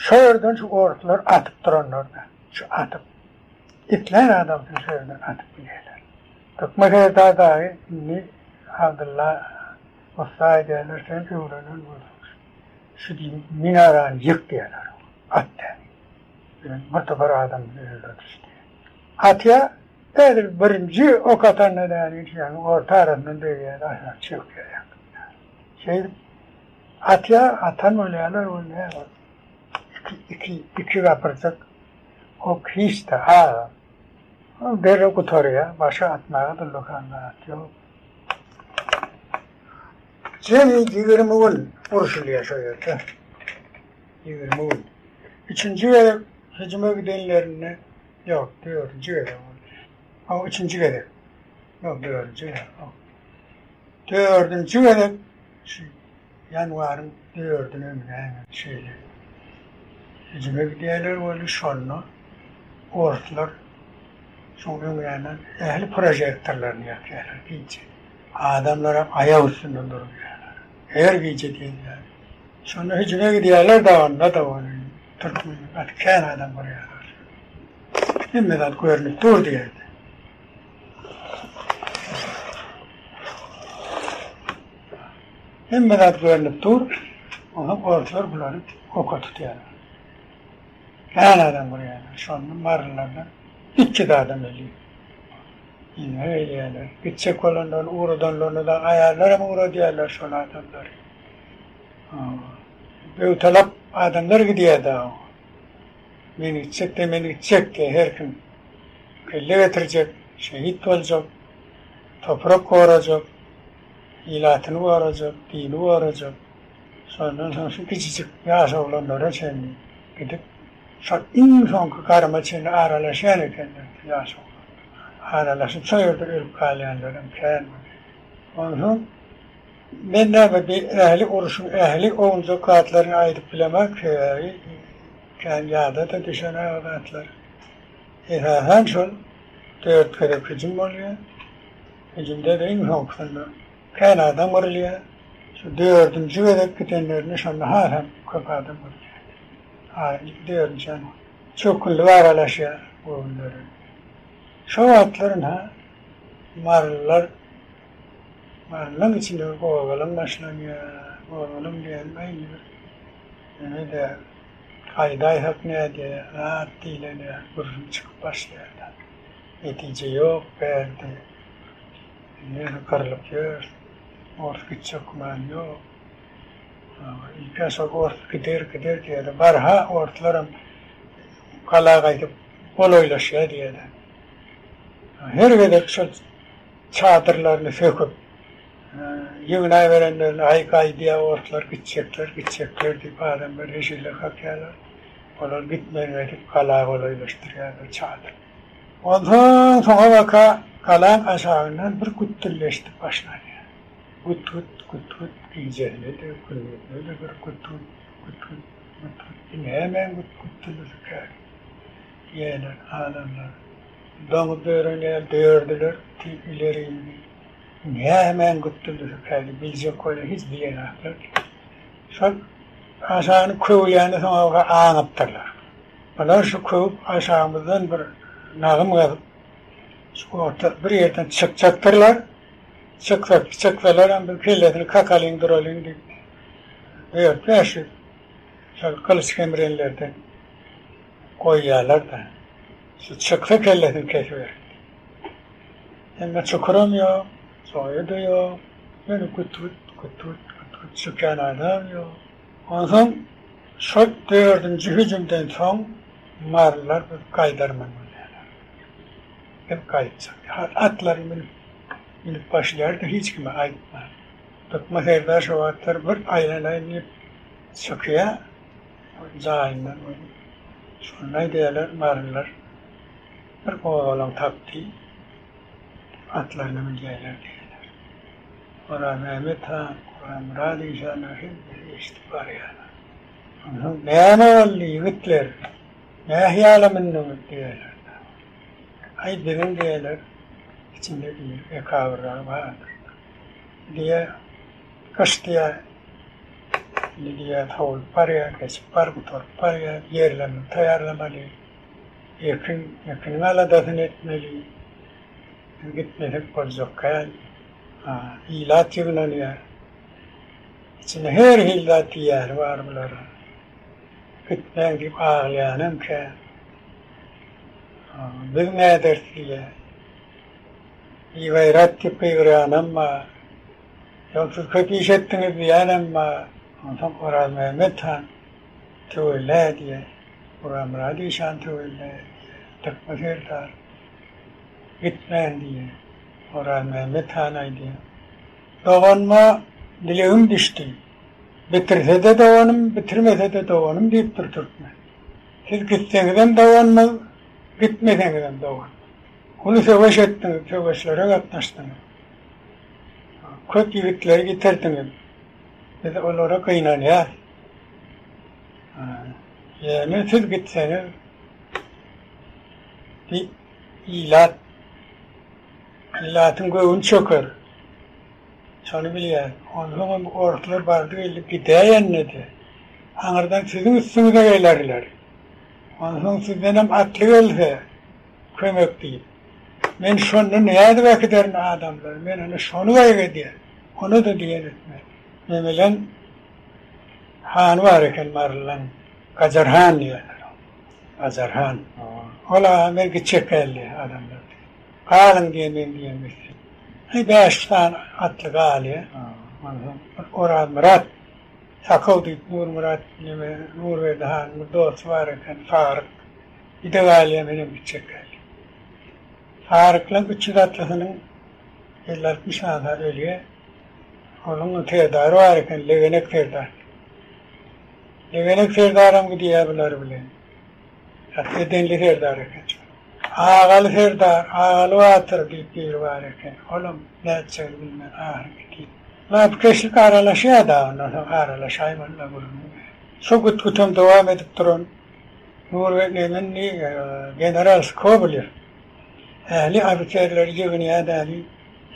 Şo ýerden şu oruslar atyp duranlar-da, şu atyp, islän adamsyny şo ýerden atyp bilýärler. Dykma serdar dagy indi Abdylla ussa aýdýarlar, sen öwrenen bolsaň, şu diýip minarany ýyk diýýärler, at däl. Bilen bir topar adam öldürdi şu diýýär. Atýa, edil birinji ok atanda däl, ýaňy orta arasyndan degýär, aşak çökýär ýaňky minara. Şeýdip Atýa atan bolýarlar ol näme ol iki iki iki gapyrjak ok hiç-de az. Ol derrew gutarýar, başga atmaga-da lokanda at ýok. Jemi 20 gün urşulýar şo ýerde. 20 gün. Üçünji gezek hüjüme gidenlerinde, ýok, dördünji gezek boldy. O üçünji gezek. Ýok, dördünji gezek. Dördünji gezek şu ýanwaryň dördüne näme şeýle hüjüme gidýärler weli şonda orslar şoň öň ýanyndan ähli prožektorlaryny ýakýarlar gije. Adamlaram aýak üstünde durýarlar. Her gije diýen ýaly. Şonda hüjüme gidýärler da onda-da weli türkmen gaty kän adam gyrýarlar. Hemme zat görnüp dur diýerdi. Hemme zat görnüp dur. Onsoň orslar bulary oka tutýarlar. Kän adam gurýarlar. Şonda marylylardan 300 adam ölýär. Ine gelýärler. Gitjek bolanlaryny ugradanlaryny da aýallaram ugradýarlar şol adamlary. Döwtalap adamlar gidýär dagy. Men gitjek-de, men gitjek diýýär her kim. Kelle getirjek, şehit boljak, toprak gorajak, ilatyny gorajak, dini gorajak. Şondan soň şu kiçijik ýaş oglanlara çenli gidip, şol iň soňky garyma çenli aralaşýan ekenler şu ýaş oglanlar. Aralaşyp şo ýerde ölüp galýanlaram kän bolýar. Onsoň men näme bi ähli urşuň ähli ownujak zatlaryny aýdyp bilemok, sebäbi kän ýada-da düşenok o zatlar. Esasan şol dört gezek hüjüm bolýar. Hüjümde-de iň soňkusynda kän adam gyrylýar. Şu dördünji gezek gidenlerinde şonda hasam köp adam gyrylýar. Ha, dördünji ýaly. Çökgünlik aralaşýar göwünlere. Şo wagtlar ynha marylylar marylylaryň içinde bir gozgalaň başlanýar. Gozgalaň diýenim aýny bir neme-de gaýdaýsak nädýär, zat diýlen ýaly gürrüň çykyp başlaýar-da. Netije ýok bärde. Ýöne gyrlyp ýör. Ors gitjek güman ýok. Ilk-ä şol ors gider, gider diýýärler. Barha orslaram gala gaýdyp golaýlaşýar diýýärler. Her gezek şol çadyrlaryny söküp, ýygnaberenlerini aý gaýdýar orslar gitjekler, gitjekler diýip adamlar heşelle kakýarlar. Olar gitmän gaýdyp gala golaýlaşdyrýarlar çadyr. Onsoň soňabaka galaň aşagyndan bir gütdülleşdik başlanýar. Güt-güt, güt-güt, gijesine-de, gündizine-de bir güt-güt, güt-güt, güt-güt, bu nämäň güt-gütdülikä? Diýýärler adamlar. Doňuz dören ýaly dördüler diýip ileri-indi. Nämäň gütdülikä diýip biljek bolýar, hiç bilenoklar. Şol aşagyny köwýäni soňabaka aňypdyrlar. Bular şu köwüp aşagymyzdan bir nagym gazyp, şu orta bir ýerden çykjakdyrlar. Çyksa, çyksalaram biz kellesini kakalyň duralyň diýip, dört-bäş şol gylyç kemrenlerden goýýarlar-da. Şu çyksa kellesini kesiberin diýip. Emma çukuram ýok, joýa-da ýok. Ýöne güt-güt, güt-güt, güt-güt çykýan adam ýok. Onsoň şol dördünji hüjümden soň marylar biz gaýdarman bolýarlar. Biz gaýtjak. Atlary münüp, münüp başlaýar-da hiç kime aýtman. Dykma serdar şo wagtlar bir aýlanaýyn diýip çykýar jaýyndan. Şonda aýdýarlar marylar bir gozgalaň tapdy, atlaryna münýärler diýýärler. Orazmämmet han, Orazmyrat işanlar hemmesi eşidip barýarlar. Onsoň näme boldy, ýigitler? Nähili mündüňiz? diýýärler. Aý, biziň diýýärler, içinde bir ekabyrragy bardyr. Diýýär, gyş diýýär, indi diýýär, sowulyp barýar, geçip bar, gutaryp barýar, ýerlerimizi taýýarlamaly, ekin, ekiniň aladasyny etmeli. Biz gitmesek boljak kän. Ilat ýygnanýar. Içinde her hili zat diýýäni bar bularyň. Gitmäň diýip aglaýanam kän. Biz näderis diýýär. Bigaýrat diýip gygyrýanam bar. Ýok siz köp iş etdiňiz diýýänem bar. Onsoň Orazmämmet han töwella diýýär. Orazmyrat işan töwella diýýär. Dykma serdar. Gitmän diýýär. Orazmämmet han aýdýar. Doganyma dilegim düşdi. Bitirse-de doganym, bitirmese-de doganym diýipdir türkmen. Siz gitseňizem doganymyz, gitmeseňizem doganymyz. Uly söweş etdiňiz, söweşlere gatnaşdyňyz. Köp ýigitleri ýitirdiňiz. Biz olara gynanýas. Ýöne siz gitseňiz, bi ilat, ilatyň göwni çöker. Şony bilýän. Onsoňam orslar bardy-geldi gidäýende-de, aňyrdan siziň üstüňize gelerler. Onsoň sizdenem atly gelse, kömek diýip. Men şonda nädip äkiderin adamlary, men ine şony gaýgy edýän. Ony-da diýen etme. Memelen hany bar eken Marylyň, Gajar han diýýärler oňa. Gajar han. Ol-a men gitjek däl diýýär adamlar diýýär. Galyň diýýär men diýen gitsin. Heý bäş sany atly galýar. Onsoň bir Orazmyrat Sakaw diýip Nurmyrat neme Nurberdi hanyň bir dosty bar eken Saryk. Bir-de galýar menem gitjek däl. Saryklaň 300 atlysynyň 50-60 sanysy ölýär. Onuň serdary bar eken Legenek serdar. Legenek serdaram gidýär bular bilen. Gaty edenli serdar eken şol. Agaly serdar, Agaly batyr diýip biri bar eken. Olam nätjegini bilmän ahyry gidýär. Lapykeçlik aralaşýar-da, ondan soň aralaşaýmaly-da gürrüň. Şo güt-gütem dowam edip duran Nurberdi indi general Skobelew ähli ofiserleri ýygnaýar-da,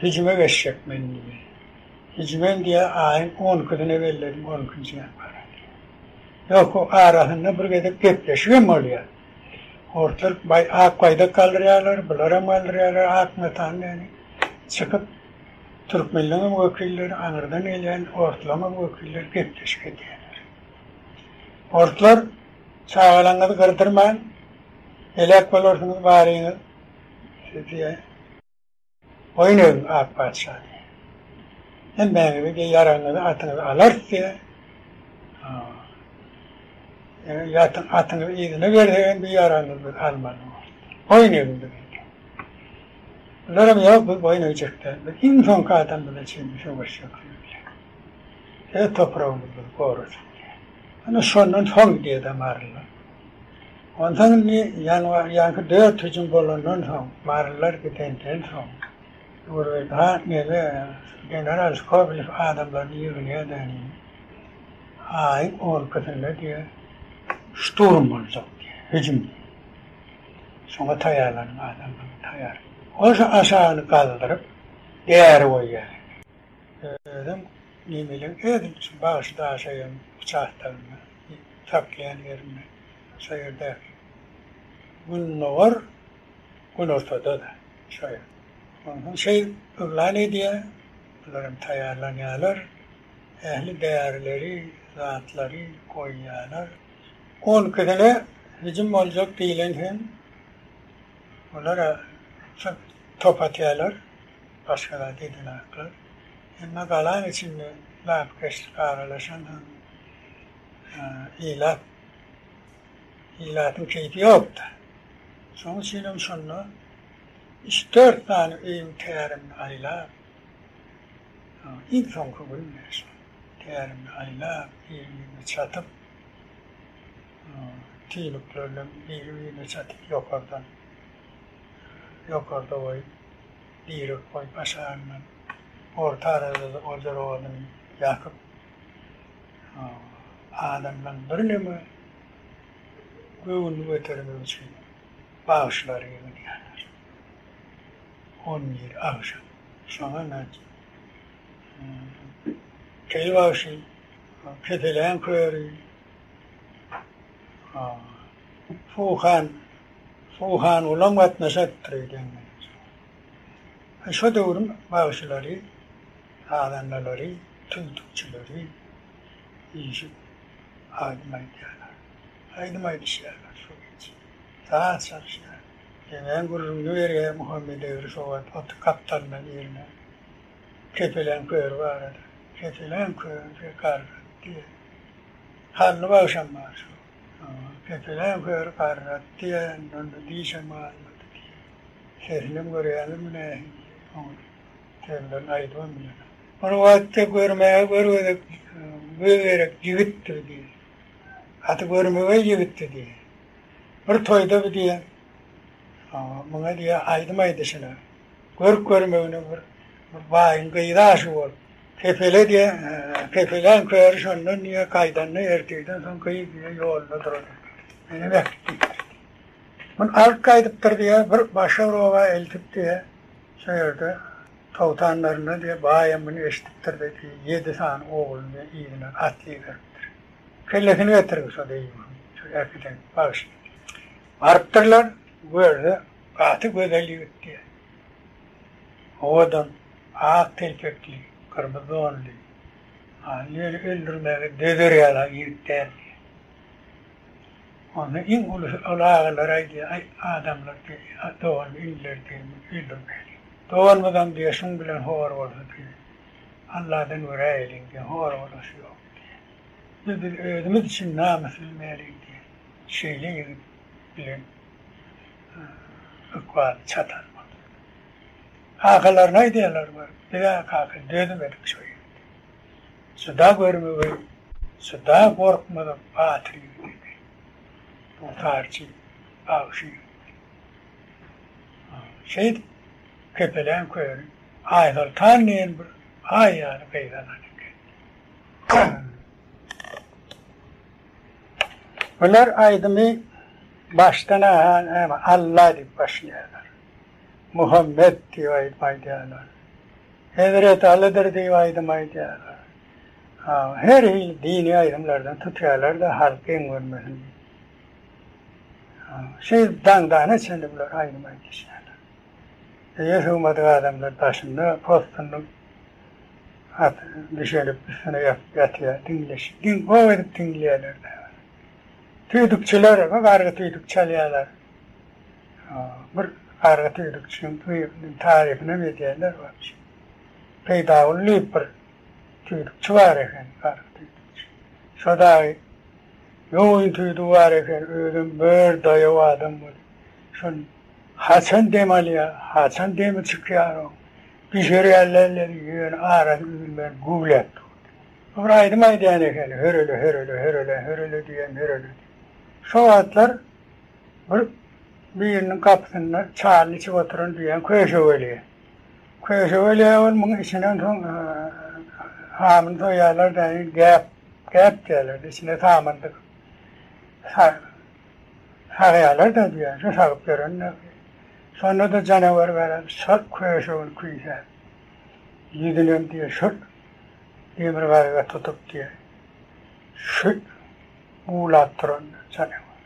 hüjüme geçjek men diýýär. Hüjümem diýýär, aýyň on ikisine belledim, on ikinji ýanwara diýýär. Ýok, o arasynda bir gezek gepleşigem bolýar. Orslar baý ak baýdak galdyrýarlar, bularam galdyrýarlar ak matany ýaly. Çykyp türkmenleňem wekilleri, aňyrdan gelýän orslaňam wekilleri gepleşik edýärler. Orslar çagalaňyzy gyrdyrman, heläk bolarsyňyz baryňyz siz diýýär. Boýun egiň ak patyşa diýýär. Hemmäňizi diýýär, ýaragyňyzy, atyňyzy alarys diýýär. Ýatyň, atyňyzy yzyna bersegem bu ýaragyňyzy biz almaly bolarys. Boýun egiň bize diýýär. Bularam ýok, biz boýun egjek däl. Biz iň soňky adamymyza çenli söweşjek diýýär. Öz topragymyzy biz gorajak diýýär. Ana şondan soň diýýär marylylar. Onsoň indi ýanwar ýaňky dört hüjüm bolandan soň, marylylar gidenden soň, Nurberdi han neme general Skobelew adamlaryny ýygnaýar-da indi aýyň on ikisinde diýýär, şturm boljak diýýär, hüjüm diýýär. Şoňa taýýarlanyň adamlar taýýar. Ol şo aşagyny galdyryp, däri goýýar. Özem nemeleň edil şu bagşy daşaýan uçastogynda saklaýan ýerinde şo ýerdäki gündogar günortada-da şo ýer. Onsoň şeý yglan edýär, bularam taýýarlanýarlar, ähli därileri, zatlary goýýarlar. On ikisine hüjüm boljak diýlen hem olara şo top atýarlar. Başga zat edenaklar. Emma galaň içinde lapykeçlik aralaşansoň ilat ilatyň keýpi ýokdy. Şonuň üçinem şonda üç-dört sany öýüň tärimini aýlap, iň soňky gün şo tärimini aýlap, biri-birine çatyp, tüýnüklerinem biri-birine çatyp ýokardan ýokarda goýup, Direk goýup aşagyndan orta arada-da ojar oduny ýakyp, adamlaryň birneme göwnüni götermek üçin bagşylary ýygnýarlar. On bir agşam. Şoňa näçe Keý bagşy, Kepeleň köri, Suhan Suhangulam gatnaşadypdyr öýdýän men. Şo döwrüň bagşylary, sazandalary, tüýdükçileri üýşüp aýdym aýdýarlar. Aýdym aýdyşýarlar şo gije. Saz çalyşýarlar. Deňäň gürrüňini berýär Muhammet egri şo wagt oty gapdalynda birine Kepeleň köri barada. Kepeleň köri garratdy. Hally bagşam bar şo. Kepeleň köri garratdy diýýär, onda dişem galmady diýýär. Sesinem görýäňizmi nähili, oňa sözlerini aýdybam bilenok. Bir wagtda görmäge görgezek göz gerek ýigitdir diýýär. Gaty görmegeý ýigitdi diýýär. Bir toýda bu diýýär. Muňa diýýär, aýdym aýdyşyna, görk-görmegine bir baýyň gyzy aşyk bolup, kepele diýýär, kepeläň köri şondan diýýär, gaýdanda ertirden soň gyz diýýär, ýolunda duran eken. Menem äkit diýipdir. Muny alyp gaýdypdyr diýýär, bir başga bir oba eltip diýýär, şo ýerde togtanlarynda diýýär, baýam muny eşidipdir-de diýýär, ýedi sany ogluny diýýär, yzyndan atly iberipdir. Kellesini getiriň şo deýýusyň, şo äkiden bagşyny. Barypdyrlar, görse, gaty gözel ýigit diýýär. Owadan, ak telpekli, gyrmyzy donly. Ýöne öldürmäge dözer ýaly ýigit däl diýýär. Onda iň ulusy ol agalar aýdýar, Aý, adamlar diýýär, dogan iniler diýýär, muny öldürmäliň. Doganymyzam diýýär, şuň bilen hor bolsa diýýär, Alladan göräýeliň diýýär, hor bolasy ýok diýýär. Biz biz özümiz üçin namys bilmäliň diýýär. Şeýle ýigit bilen ykbaly çatan boldy. Kakalaryna aýdýarlar baryp, biz-ä kaka dözmedik şo ýigide. Juda görmegeý, juda gorkmazak batyr ýigit eken. Dutarçy, bagşy ýigit. Şeýdip, Kepelän köri Aýsoltan diýen bir aý ýaly gyz alan eken. Bular aýdymy başdan-a näme Alla diýip başlaýarlar. Muhammet diýip aýdym aýdýarlar. Hezreti Alydyr diýip aýdym aýdýarlar. Her hili dini aýdymlardan tutýarlar-da halk geň görmesin diýip. Şeýdip daňdana çenli bular aýdym aýdyşýarlar. Öýe sygmadyk adamlar daşynda possunyň at düşelip üstüne ýatyp ýatýar, diňleşip, diň gowy edip diňleýärler. Tüýdükçiler we gargy tüýdük çalýarlar. Bir gargy tüýdükçiň tarypyny hem edýärler wapşe. Peýdaguly diýip bir tüýdükçi bar eken, gargy tüýdükçi. Şo dagy ýogyn tüýdügi bar eken, özem bir daýaw adam bolup, şol haçan dem alýar, haçan demi çykýar oň. Düşer ýaly ýöne arasy üzülmän güwläp durdy. Bu bir aýdym aýdýan ekeni, hörele, hörele, hörele, hörele diýýän, hörele diýip. Şo wagtlar bir biriniň gapysynda çaýyny içip oturan diýýän Köşe welýä. Köşe welýä ol muň içinden soň hamyny soýýarlar daýy, gäp, gäp diýýärler, içine samyn dykyp sagýarlar-da diýýän, şo sagyp ýören-de. Şonda-da janawar garaz şol köşegini küýsäp, ýüzünem diýýär, şol demir gazyga tutup diýýär, şu guwlap duran janawar.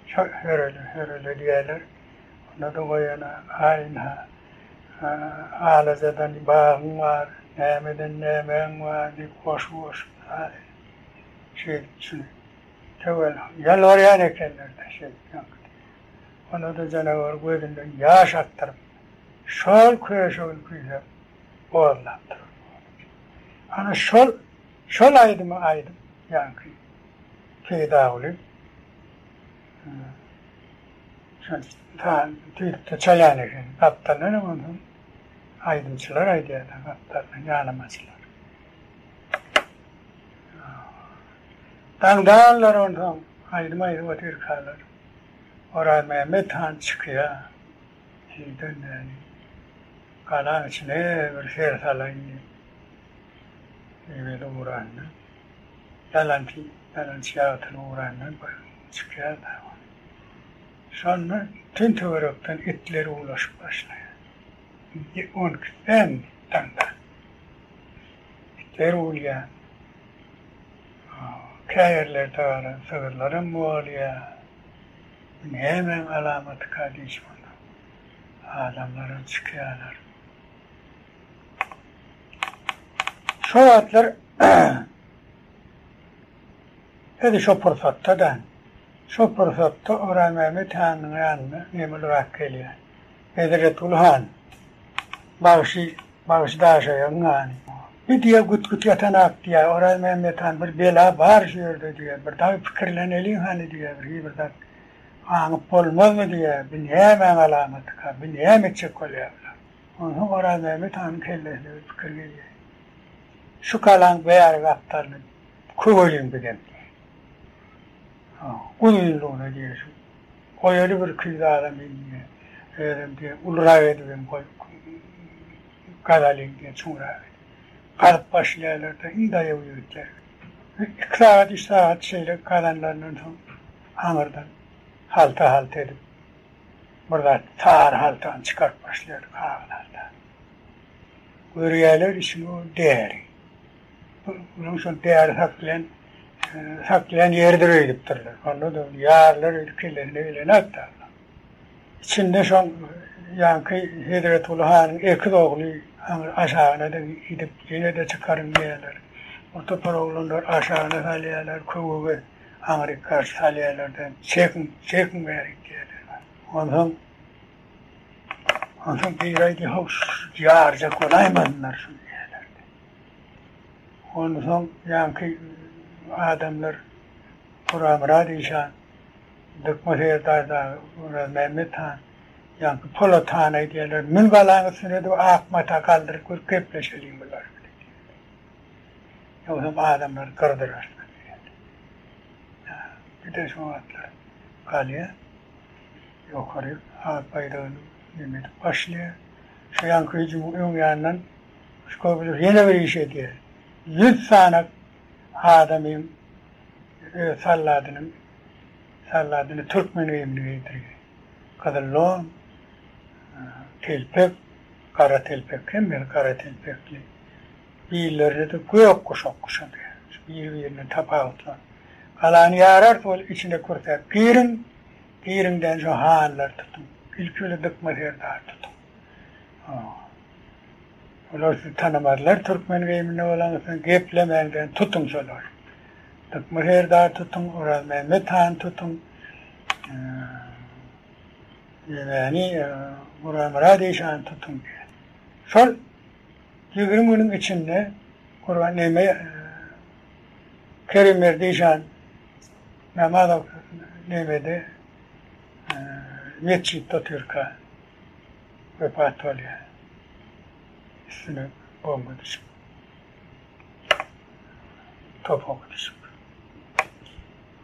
Şol hörele, hörele diýýärler. Onda-da goýana, aý, ynha, alajadan bagyň bar, nämeden nämäň bar diýip goşgy goşup, şeýdip şuny töwel ýalbarýan ekenler-de şeýdip ýaňky diýýär. Onda-da janawar gözünden ýaş akdyryp, şol köşegini küýsäp bozlap duran boldy. Ana şol, şol aýdymy aýdyp ýaňky Peýdaguly şol tüýdükde çalýan eken. Gapdaldan hem onsoň aýdymçylar aýdýarlar gapdaldan, ýanamaçylar. Daňdanlar onsoň aýdym aýdyp otyrkalar. Orazmämmet han çykýa, Heýden däli, galaň içine bir ser salaýyn diýip, eýweli ugrandan, ýalançy, ýalançy ýagtyly ugrandan bir çykýar-da. Şonda tün töwerekden itler uwlaşyp başlaýar. Indi on ikisi dälmi daňdan? Itler uwlaýar. Kä ýerlerde galan sygyrlaram bolýar. Bu nämäň alamatyka diýşip onda adamlaram çykýarlar. Şo wagtlar edil şo pursatda-da, şo pursatda Orazmämmet hanyň ýanyna Nemulrak gelýär. Hezretguly han, bagşy, bagşy Daşaýagyň hany. Bir diýýär, güt-güt ýatanak diýýär, Orazmämmet han, bir bela bar şu ýerde diýýär, bir dagy pikirleneliň hany diýýär, bir hi bir zat aňyp bolmazmy diýýär, bi nämäň alamatyka, bi näme etjek bolýar bular. Onsoň Orazmämmet hanyň kellesine bir pikir gelýär. Şu galaň bäri gapdalyny köweliň bizem diýýär. Uzynlygyna diýýär şu. Goýaly bir 200 adam diýýär. Özem diýýär, ulurak edibem goý, gazalyň diýýär, çuňrak edip. Gazyp başlaýarlar-da, iň daýaw ýigitler. Iki sagat, üç sagat şeýle gazanlaryndan soň aňyrdan halta-halta edip, bir zat sary haltany çykaryp başlaýarlar, kagyz haltany. Görýärler içinde o däri. Onuň şol däri saklaýan saklaýan ýeridir öýdüpdirler. Onda-da ýarylar öýdüp kellesine gelenok-da. Içinde şoň ýaňky Hezretguly hanyň ekiz ogly aňry aşagyna-da gidip ýene-de çykaryň diýýärler. Bir topar oglanlar aşagyna salýarlar, köwege aňryk garşy salýarlar-da, çekiň, çekiň bärik diýýärler. Onsoň onsoň biri aýdýar, how, ýarjak bolaýmasynlar şuny diýýärler. Onsoň ýaňky adamlar Guramyrat işan, Dykma serdar dagy Orazmämmet han, ýaňky Polat hana aýdýarlar, Mün galaň üstüne-de ak mata galdyryp bir gepleşeliň bular bilen diýýärler. Ýogsam adamlary gyrdyrarsyňyz diýýärler. Bir-de şo wagtlar galýar. Ýokary ak baýdagyny neme edip başlaýar. Şo ýaňky hüjümiň öň ýanyndan Skobelew ýene bir iş edýär. Ýüz sany adamyň öz salladynyň salladyny türkmen geýimini geýdirýär. Gyzyl don, telpek, gara telpek, hemmesi gara telpekli. Billerine-de gök guşak guşadýar. Şu biri-birinden tapawutlan. Galany ýararys ol içine kürsäp giriň, giriňden şu hanlary tutuň. Ilki bilen Dykma serdary tutuň. Olar sizi tanamazlar türkmen geýiminde bolaňyzsoň geplemäňden tutuň şolary. Dykma serdary tutuň, Orazmämmet hany tutuň, Ýemeni Gurbanmyrat işany tutuň diýýär. Şol 20 günüň içinde Gurban neme Kerimberdi işan namaz nemede metjitde otyrka wepat bolýar. Üstüne bomba düşüp. Top oky düşüp.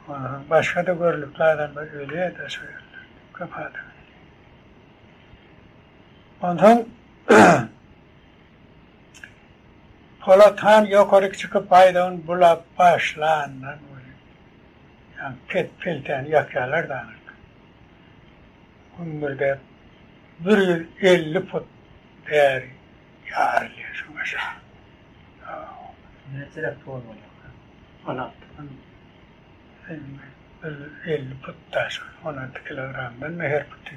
Ondan başga-da görnükli adamlar ölýär-de şo ýerlerde. Köp adam ölýär. Onsoň Polat han ýokaryk çykyp baýdagyny bulap başlandan welin, ýaňy pet-peltäni ýakýarlar-da aňyrda. Gümmürdäp 150 put bäri ýarylýar şoň aşagy. Näçeräk ton bolýar? 16 150 put daş, 16 kilogramdan her puty.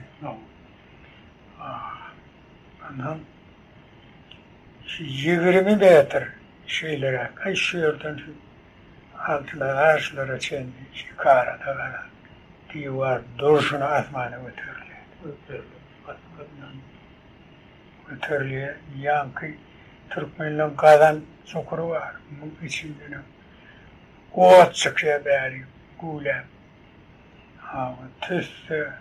Ondan şu 20 metr şeýleräk, aý şu ýerden şu altyna garşylara çenli şu arada gara diwar durşuna asmana göterilýär. Göterilýär. Ýaňky türkmenleň gazan çukury bar. Muň içindenem ot çykýar bäri güwläp. Hawa, tüsse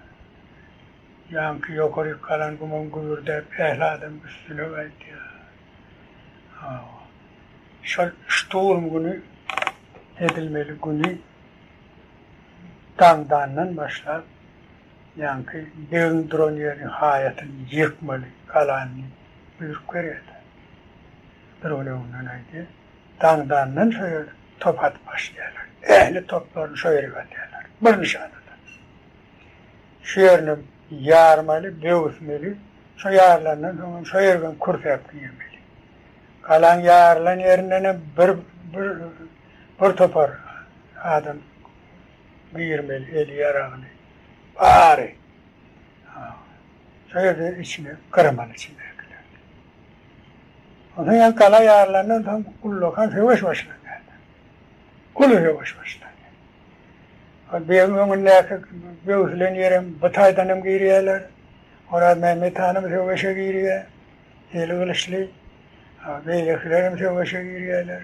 ýaňky ýokaryk galan gumam gübürdäp ähli adam üstüne gaýdýar. Hawa. Şol şturm güni edilmeli güni daňdandan başlap ýaňky begiň duran ýerini haýatyny ýykmaly galany diýip buýruk berýärler. Bir gün öňünden aýdýar. Daňdandan şo ýerde top atyp başlaýarlar. Ähli toplaryny şo ýere atýarlar. Bir nyşanadan. Şu ýerinem ýarmaly, böwüsmeli. Şo ýarylandan soňam şo ýerden kürsäp girmeli. Galaň ýarylan ýerindenem bir bir bir topar adam girmeli, eli ýaragly. Bary. Şo ýerde içine gyrmaly içindäkileri. Onsoň ýa gala ýarylandan soň ullakan söweş başlanýar. Uly söweş başlanýar. Ol begiň öňündäki böwsülen ýerem bu taýdanam girýärler. Orazmämmet hanam söweşe girýär. Eli gylyçly. Beýlekilerem söweşe girýärler.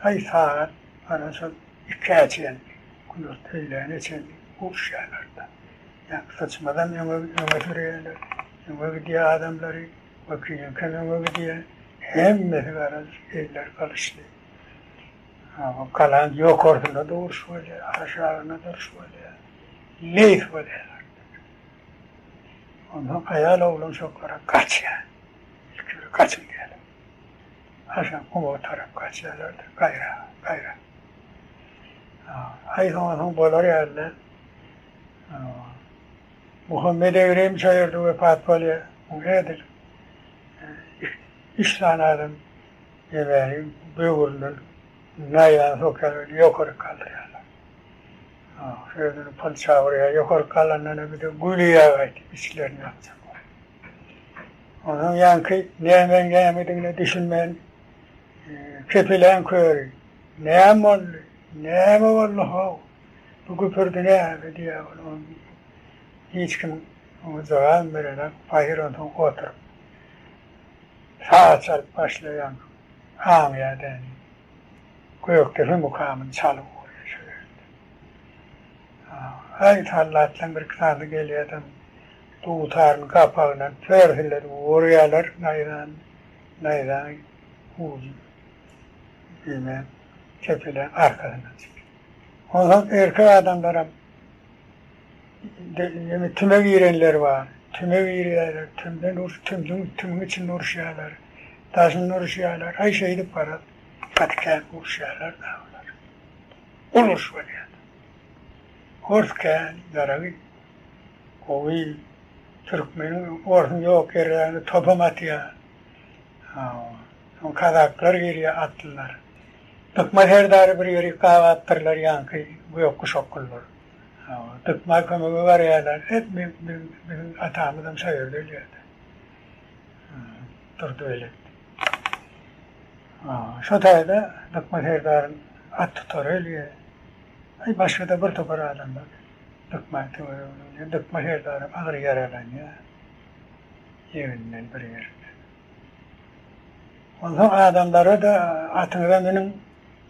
Aý sagat ana şol ikä çenli, günorta öýläne çenli uruşýarlar-da. Ýa saçmadan öňe öňe sürýärler. Öňe gidýär adamlary, wekiliňkem öňe gidýär. Hemmesi garaz elleri gylyçly. Galaň ýokarsynda-da uruş bolýar, aşagynda-da uruş bolýar. Leýs bolýarlar. Onsoň aýal oglan şoklara gaçýar. Ilki bir gaçyň diýýärler. Aşak guma tarap gaçýarlar-da, gaýra, gaýra. Aý soňa-soň bolar ýaly. Muhammet Egrem şo ýerde wepat bolýar. Muň edil üç sany adam ýemäni böwründen naýzany sokýarlar, ýokary galdyrýarlar. Şo ýerden pylça urýar, ýokary galandan bir-de gülýär gaýdyp içlerini ýakjak bolup. Onsoň ýaňky nämäň nämedigine düşünmän kepeläň köri, Näme boldy? Näme boldy how? Bu güpürdi näme diýýär ol. Ony hiç kim oňa jogabam berenok. Pahyr onsoň oturyp saz çalyp başlaýar. Aňýar däni. Gökdepe mukamyny çalyp ugraýar şo ýerde. Aý, sallatlaň birki sany gelýärem, dutaryny gapagyndan pörsüldedip urýarlar naýzany, naýzanyň ujy ýene kepeleň arkasyndan çykýar. Onsoň erkek adamlaram ýene tüme girenler bar. Tüme girýärler, tümden uruş, tümdüň, tümüň içinde uruşýarlar, daşynda uruşýarlar. Aý şeýdip garaz, gaty kän uruşýarlar-da olar. Uly uruş bolýar. Ors kän, ýaragy gowy. Türkmeniň, orsuň ýok ýerlerinde topam atýar. Hawa. Soň kazaklar girýär, atlylar. Dykma serdary bir ýerik gabapdyrlar, ýaňky gök guşaklylar. Hawa, Dykma kömege barýarlar. Et, biziň atamyzam şo ýerde ölýär-de. Durdy belet. Hawa, şo taýda Dykma serdaryň at tutary ölýär. Aý, başga-da bir topar adamlar Dykma töwereginde ölýär. Dykma serdaram agyr ýaralanýar. Eginden bir ýerinden. Onsoň adamlara-da atyňyza münüň,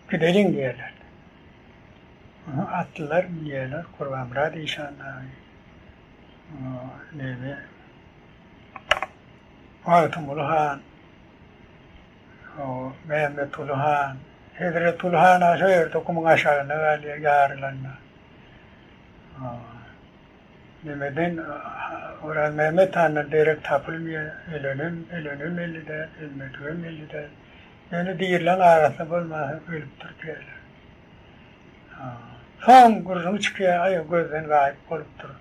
gideliň diýerler. Onsoň atlylar münýärler, Gurbanmyrat işan dagy, neme, Magtymguly han, Mämmetguly han, Hezretguly han-a şo ýerde gumuň aşagynda galýar, ýarylanda. Nemeden Orazmämmet handan derek tapylmaýar, ölenem, ölenem belli däl, ölmedigem belli däl. Ýöne dirileň arasynda bolmansoň ölüpdir diýýärler. Soň gürrüň çykýar, aý o gözden gaýyp bolupdyr.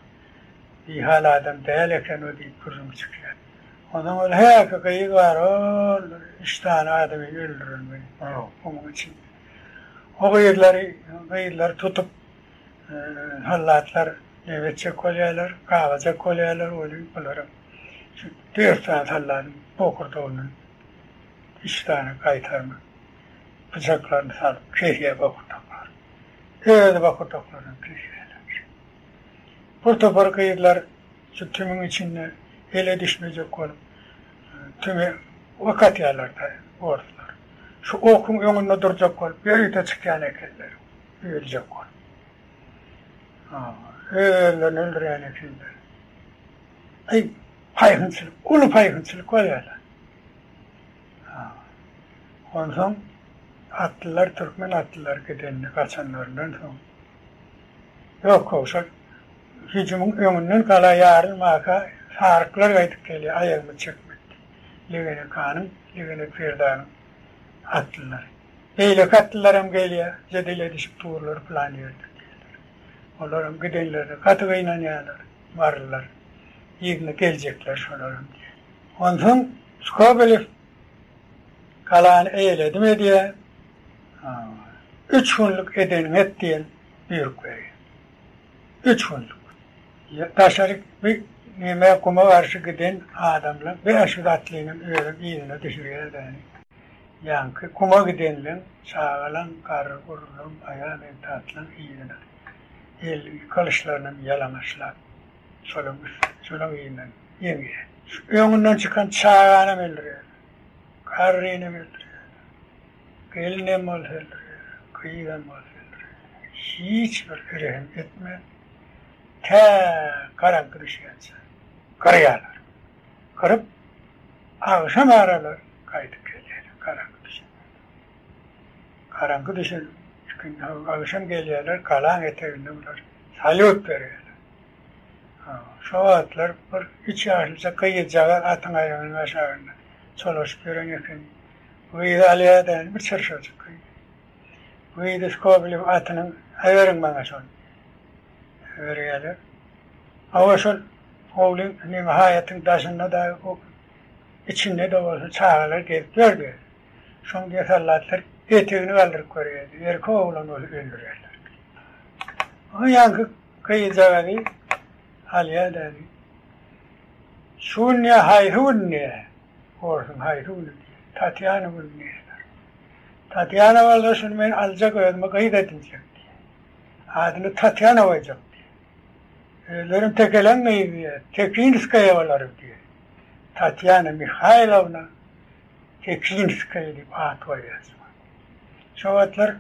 Bihal adam däl eken o diýip gürrüň çykýar. Onsoň ol häki gyz bar, ol üç sany adamy öldüren gyz. Onuň içinde. O gyzlary, gyzlary tutup Soldatlar neme etjek bolýarlar, gabajak bolýarlar welin, bularam şu dört sany soldatyň bokurdagyndan üç sany gaýtarma pyçaklaryny salyp kesýär bokurdaklaryny. Öz bokurdaklaryny kesýärler. Bir topar gyzlar şu tümüň içinde ele düşmejek bolup, tüme ok atýarlar-da orslar. Şu okuň öňünde durjak bolup ýörite çykýan ekenler. Öljek bolup. Öz-özlerini öldürýän ekenler. Aý, paýhynçylyk, uly paýhynçylyk bolýar-da. Onsoň atlylar, türkmen atlylary gidende, gaçanlaryndan soň, ýok-how, şol hüjümiň öňünden gala ýarylmaka saryklar gaýdyp gelýär, aýagymyz çekmedi diýip. Legenek hanyň, Legenek serdanyň atlylary. Beýleki atlylaram gelýär, jedel edişip durlar pylan ýerde diýýärler. Olaram gidenlerine gaty gynanýarlar, marylylar. Yzyna geljekler şolaram diýýär. Onsoň Skobelew galany eýeledim edýär. Üç günlük edeniňi et diýen buýruk berýär. Üç günlük. Daşary bir neme guma garşy giden adamlar 500 atlynyň özem yzyna düşürýär-dä. Ýaňky guma gidenleň, çagalaň, garry-gurrulaň, aýal-ebtatlaň yzyna el gylyçlarynam ýalaňaçlap, şolaň üstüne, şolaň yzyndan ýeňýär. Şu öňünden çykan çaganam öldürýärler, garrynam öldürýärler, gelinem bolsa öldürýärler, gyzam bolsa öldürýärler. Hiç bir rehim etmän, tä garaňky düşýänçä gyrýarlar. Gyryp, agşam aralar gaýdyp gelýärler, garaňky düşenden soň. Garaňky düşen ikindi agşam gelýärler, galaň eteginde bular salýut berýärler. Şo wagtlar bir üç ýaşlyja gyzjagaz atyň aýagynyň aşagynda çolaşyp ýören ekeni. Gyzy alýar-da, bir çyrşajyk gyz. Gyzy Skobelew atynyň, Äberiň maňa şony. Äberýärler. Hawa, şol howlyň, neme, haýatyň daşynda-da, içinde-de bolsa çagalar gezip ýördi. Şoň diýe soldatlar etegini galdyryp görýärdi. Erkek oglan bolsa öldürýärler. O ýaňky gyzjagazy alýar-da, Şu gün diýýär, haýsy gün diýýär. Orsuň haýsy güni diýýär. Tatýana güni diýýärler. Tatýana bolsa şuny men aljak özüme gyz edinjek diýýär. Adyny Tatýana goýjak diýýär. Özlerem tekeleň gyzy diýýär. Tekinskaýa bolar diýýär. Tatýana Mihaýlowna Tekinskaýa diýip at goýýar. Şo wagtlar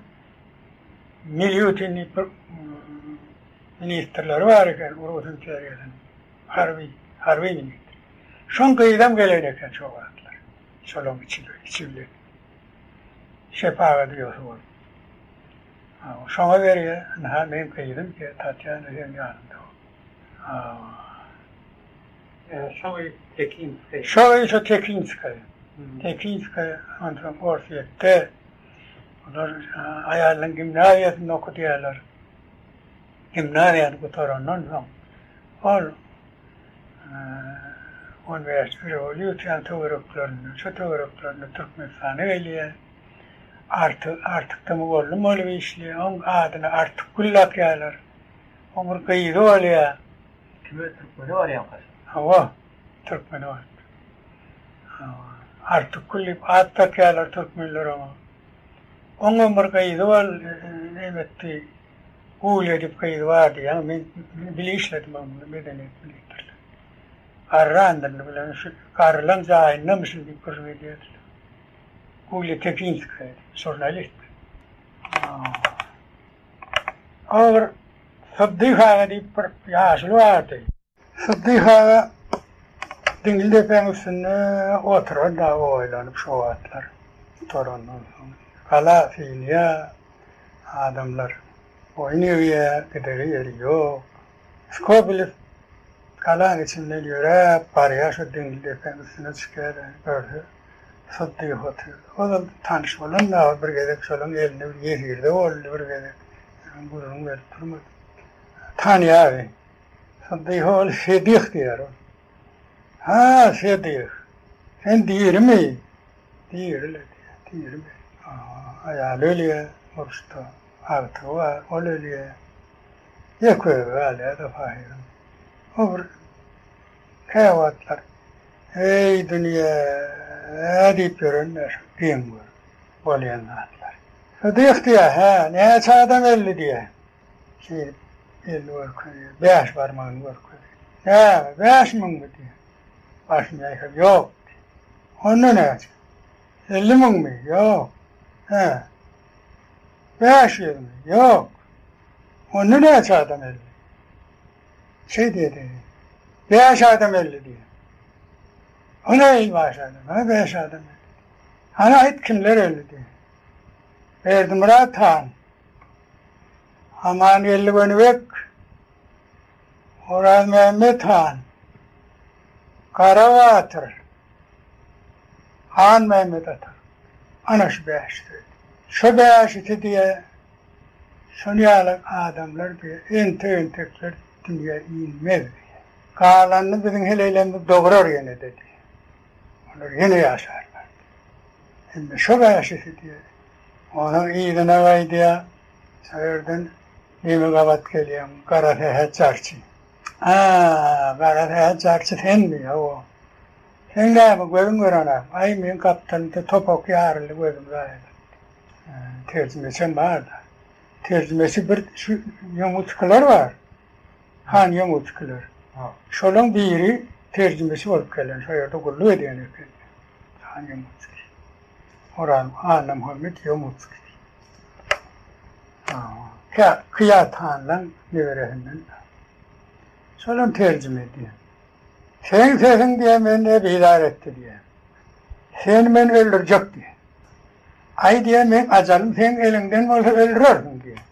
Milýutin diýip bir ministrleri bar eken Rus imperiýasynyň harby harby ministr. Şoň gyzam gelen eken şo wagtlar. Şolaň içi içi bilen. Şepagat uýasy bolup. Şoňa berýär, ynha meň gyzym diýýär, Tatýana seň ýanyňda. Şo gyz Tekinskaýa. Şo gyz şo Tekinskaýa. Tekinskaýa onsoň Orsýetde olar aýalynyň gimnaziýasynda okudýarlar. Gimnaziýany gutarandan soň ol on bäşinji rewolýusiýanyň töwereklerinde, şo töwereklerinde Türkmenistana gelýär. Artyk, Artykda mugallym bolup işleýär. Oň adyna Artykgül dakýarlar. Oň bir gyzy bolýar. Kime türkmene barýaňka şol? Hawa, türkmene barypdyr. Hawa, Artykgül diýip at dakýarlar türkmenler oňa. Oňam bir gyzy bar, neme etdi, Gulýa diýip gyzy bardy, ýaňy men bile işledim oň bilen medeniýet ministrliginde. Garrandyr indi bilen şu garrylaň jaýyndamyşyn diýip gürrüň edýärdiler. Gulýa Tekinskaýa diýip, žurnalist. O bir Syddyk aga diýip bir ýaşuly bardy. Syddyk aga Diňli depäň üstünde oturan-da oýlanyp şo wagtlar gutarandan soň. Gala synýar, adamlar boýun egýär, gidere ýeri ýok. Skobelew galaň içinden ýöräp barýar şo Diňli depäň üstüne çykýar-da, görse Syddyk otyr. Ozal tanyş bolan da bir gezek şolaň elinde bir ýesirde boldy bir gezek. Gürrüň berip durmady. Tanýar. Syddyk ol Sedyh diýýär ol. Ha, Sedyh. Sen dirimi? Diri-le diýýär, dirimi? Aýaly ölýär uruşda. Agtygy bar, ol ölýär. Ýeke özi galýar-da pahyryň. O bir Käwagtlar, Eý, dünýe! diýip ýören-dä şu geň görüp bolýan zatlar. Sydyk diýýär, hä, näçe adam öldi diýýär. Şeýdip elini görkezýär, bäş barmagyny görkezýär. Näme, bäş müňmi diýýär. Başyny ýaýkap, ýok diýýär. Onda näçe? 50 müňmi? Ýok. Hä. Bäş ýüzmi? Ýok. Onda näçe adam öldi? Şeý diýdi. Bäş adam öldi diýdi. O nähili bäş adam? Ha, bäş adam öldi. Hany aýt kimler öldi diýdi. Berdimyrat han, Amangeldi Gönübek, Orazmämmet han, Gara batyr, Hanmämmet atar. Ana şu bäşisi öldi. Şo bäşisi diýe Şol ýaly adamlar diýe, entek-entekler dünýä inmez diýe. Galanyny biziň heleýlerimiz dograr ýene-de diýe. Olar ýene ýaşarlar diýe. Indi şo bäşisi diýe. Onuň yzyna gaýdýar. Şo ýerden neme gabat gelýär, Garasähet jarçy. A, Garasähet jarçy senmi? Hawa. Seň näme, gözüň görenok? Aý, meň gapdalymda topak ýaryldy, gözüm zaýalandy. Terjimeçem bar-da. Terjimeçi bir şu ýoňuçkylar bar. Han ýoňuçkylar. Şolaň biri terjimeçi bolup gelen, şo ýerde gulluk edýän eken. Han ýoňuçky. Oraz Annamuhammet Ýoňuçky. Kyýat hanlaň neberesinden. Şolam terjime edýän. Seň sesiň diýýär, meni diýýär, bizar etdi diýýär. Seni men öldürjek diýýär. Aý diýýär, meň ajalym seň eliňden bolsa öldürersiň diýýär.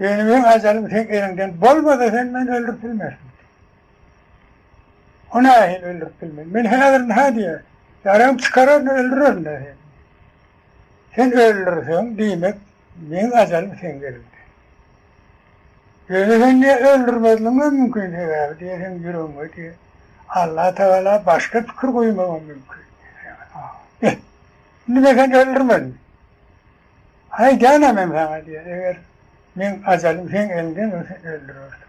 Ýöne meň ajalym seň eliňden bolmasa sen meni öldürip bilmersiň. O nähili öldürip bilmen? Men häzir nä diýýär? Ýaragymy çykararyn, öldürerin-dä seni. Sen öldürseň, diýmek, meň ajalym seň eliňde. Ýöne sen diýýär, öldürmezligiňem mümkin, sebäbi diýýär, seň ýüregiňe diýýär, Allatagala başga pikir guýmagam mümkin diýýär. Indi men seni öldürmedim. Aýdýanam men saňa diýýär, eger meň ajalym seň eliňden bolsa sen öldürersiň.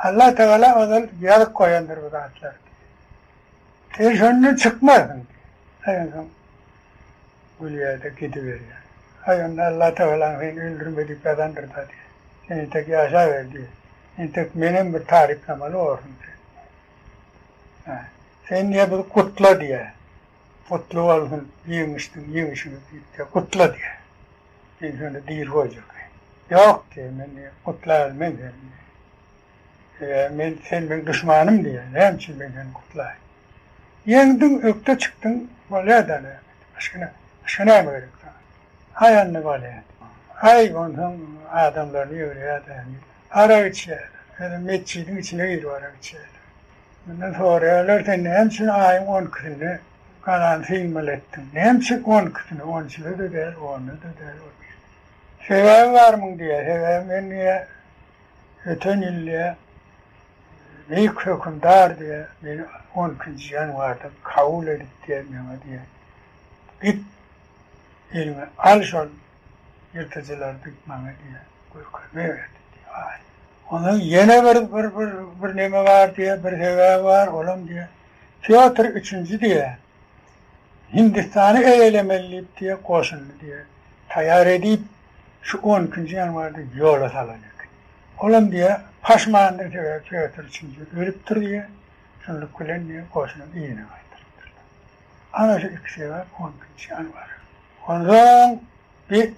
Allatagala ozal ýazyp goýandyr bu zatlary diýýär. Sen şondan çykmarsyň diýýär. Aý onsoň gülýär-de gidiberýär. Aý onda Allatagalaň seni öldürme diýip ýazandyr-da diýýär. Sen entek ýaşaber diýýär. Entek menem bir taryplamaly borsuň sen diýýär. Hä, sen diýýär bizi gutla diýýär. Gutly bolsun ýeňişdiň ýeňişiňiz diýip diýýär, gutla diýýär. Men şonda diri goýjak. Ýok diýýär, men diýýär, gutlabilmen seni diýýär. Sebäbi men sen meň duşmanym diýýär, näme üçin men seni gutlaýyn. Ýeňdiň, ökde çykdyň, bolýar-da näme. Başga näme, başga näme gerek saňa. Aý onda bolýar. Aý onsoň adamlaryny ýygnaýar-da, arak içýärler. Özem metjidiň içine girip arak içýärler. Mundan soraýarlar, sen näme üçin aýyň on ikisinde galany synmaly etdiň? Näme üçin on ikisini, on üçüne-de däl, onuna-da däl, on birine? Sebäbi bar muň diýýär. Sebäbi men diýýär, öten ýyl diýýär, beýik hökümdar diýýär, meni on ikinji ýanwarda kabul edip diýýär, maňa diýýär, git, eliňe al şol ýyrtyjylary diýip maňa diýýär, görkezme berdi diýýär. Ondan ýene bir bir bir bir neme bar diýýär, bir sebäbi bar, olam diýýär. Pýotr üçünji diýýär. Hindistany eýelemeli diýip diýýär, goşunyny diýýär. Taýýar edip, şu on ikinji ýanwarda ýola salan eken. Olam diýýär, paşmandyr sebäbi Pýotr üçünji ölüpdir diýýär. Şunluk bilen diýýär, goşuny yzyna gaýtarypdyrlar. Ana şu iki sebäp on ikinji ýanwar. Onsoň bir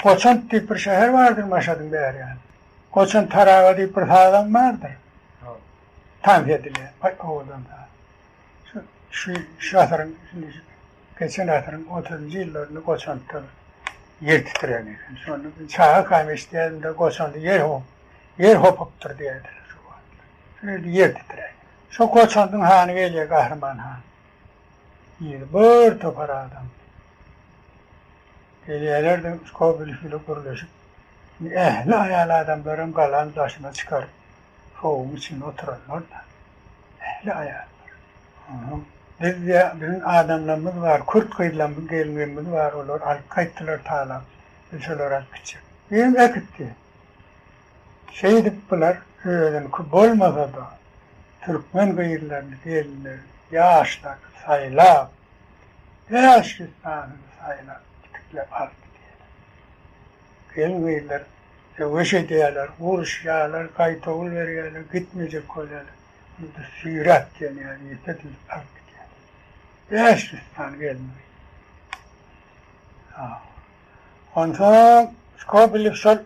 Goçant diýip bir şäher bardyr Maşadyň bäri ýany. Goçant Taraba diýip bir sazam bardyr. Tans edilýän, baý owadan saz. Şu şu şu asyryň indi geçen asyryň otuzynjy ýyllarynda Goçantda ýer titrän eken. Şonda men çagakam eşidýärdim-de Goçanda ýer hop ýer hopupdyr diýerdiler şo wagtlar. Şol ýerde ýer titräýen. Şo Goçandyň hany gelýär Gahryman han. Ýeri bir topar adam. Gelýärler-de Skobelew ile gürleşip, indi ähli aýal adamlaram galany daşyna çykaryp, sowugyň içinde oturanlar-da. Ähli aýallar. Onsoň biz diýýär, biziň adamlarymyz bar, kürt gyzlarymyz, gelinlerimiz bar, olar alyp gaýtdylar talap, biz şolary alyp gitjek. Diýip äkitdi. Şeýdip bular özüniňki bolmasa-da, türkmen gyzlaryny, gelinlerini, ýaşlaryny saýlap, 500 sanyny saýlap, pitikläp alyp gidýärler. Gelin-gyzlar söweş edýärler, uruşýarlar, gaýtawul berýärler, gitmejek bolýarlar. Indi süýräp diýen ýaly ýepe düzüp alyp gidýärler. 500 sany gelin-gyz. Onsoň Skobelew şol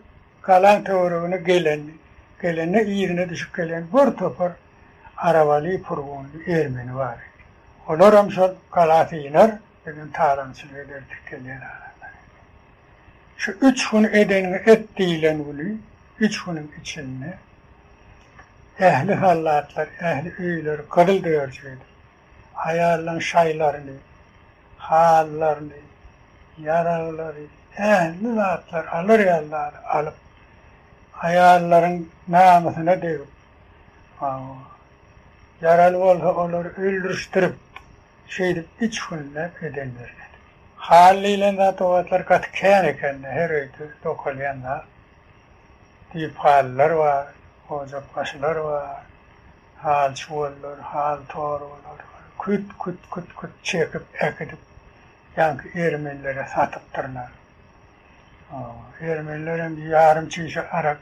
galaň töweregine gelendi. Gelende yzyna düşüp gelen bir topar arabaly, furgonly ermeni bar eken. Olaram şol gala synar, bizem talaňçylyk ederdik gelýän adamlar eken. Şu üç gün edeniňi et diýlen güni, üç günüň içinde ähli soldatlar, ähli öýleri gyzyl dörjük edip, aýallaryň şaýlaryny, halylaryny, ýaraglary, ähli zatlar alar ýaly zady alyp, aýallaryň namysyna degip, ýaraly bolsa olary öldürişdirip, şeýdip üç günläp edenleri edip. Haly diýlen zat o wagtlar gaty kän eken-de, her öýde dokalýan zat. Düýp halylar bar, ojakbaşylar bar. Hal çuwallar, hal torbalar küt-küt-küt-küt çekip äkidip, ýaňky ermenilere satypdyrlar. Ermenilerem ýarym çüýşe arak,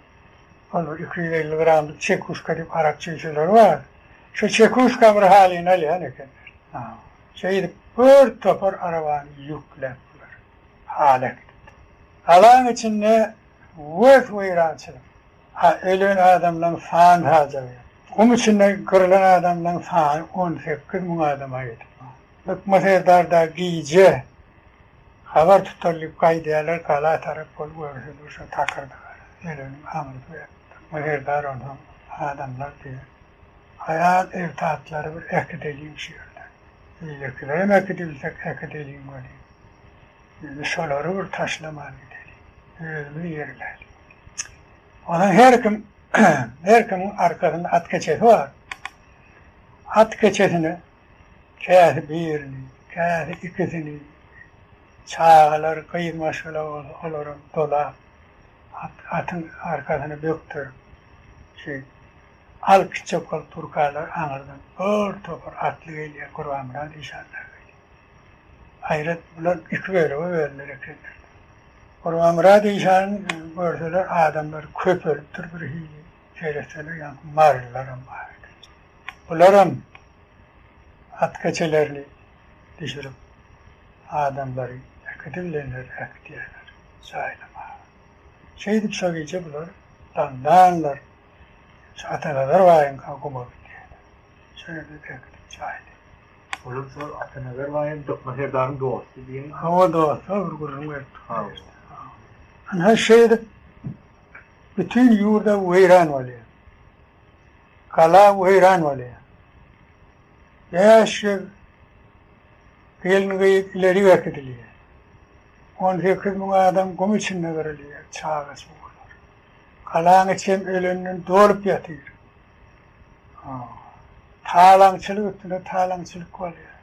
ol bir 250 gramlyk çekuşka diýip arak çüýşeleri bar. Şo çekuşka bir halyny alýan ekenler. Şeýdip bir topar arabany ýükläp bular haly äkidipdir. Galaň içinde wes-weýrançylyk. A ölen adamlaň sany sajagy. Gum içinde gyrylan adamlaň sany 18 müň adama ýetip. Lykma serdar da gije habar tutaly diýip gaýdýarlar, gala tarap bolup görseler şo takyrdy gara. Böleginiň aňrysy Dykma serdar onsoň adamlar diýýär. Aýal ebtatlary bir äkideliň şu ýerden. Beýlekilerem äkidibilsek äkideliň welin. Ýöne şolary bir taşlaman gideliň. Özümiz ýerläliň. Onsoň her kim her kimiň arkasynda at keçesi bar. At keçesine käsi birini, käsi ikisini, çagalar, gyz maşgala bolsa olaram dolap, at atyň arkasyna bökderip, şeýdip alyp gitjek bolup durkalar aňyrdan bir topar atly gelýär, Gurbanmyrat işanlar gelýär. Haýrat, bular iki bölege bölüner ekenler. Gurbanmyrat işany görseler adamlar köpelipdir bir hili, seretseler ýaňky marylylaram bar eken. Bularam at keçelerini düşürip, adamlary äkidibilenleri äkidýärler jaýlamaga. Şeýdip şo gije bular daňdanlar şu Atanazar baýyňka guma gidýärler. Şo ýerde äkidip jaýlaýarlar. Olam şol Atanazar baýam Dykma serdaryň dosty diýen. Hawa dosty, bir gürrüň beripdik. Ynha şeýdip bütin ýurda weýran bolýar. Gala weýran bolýar. 500 gelin-gyz ileri äkidilýär. 18 müň adam gum içinde gyrylýar, çaga-çugalar. Galaň içem ölenden dolup ýatyr. Talaňçylyk üstüne talaňçylyk bolýar.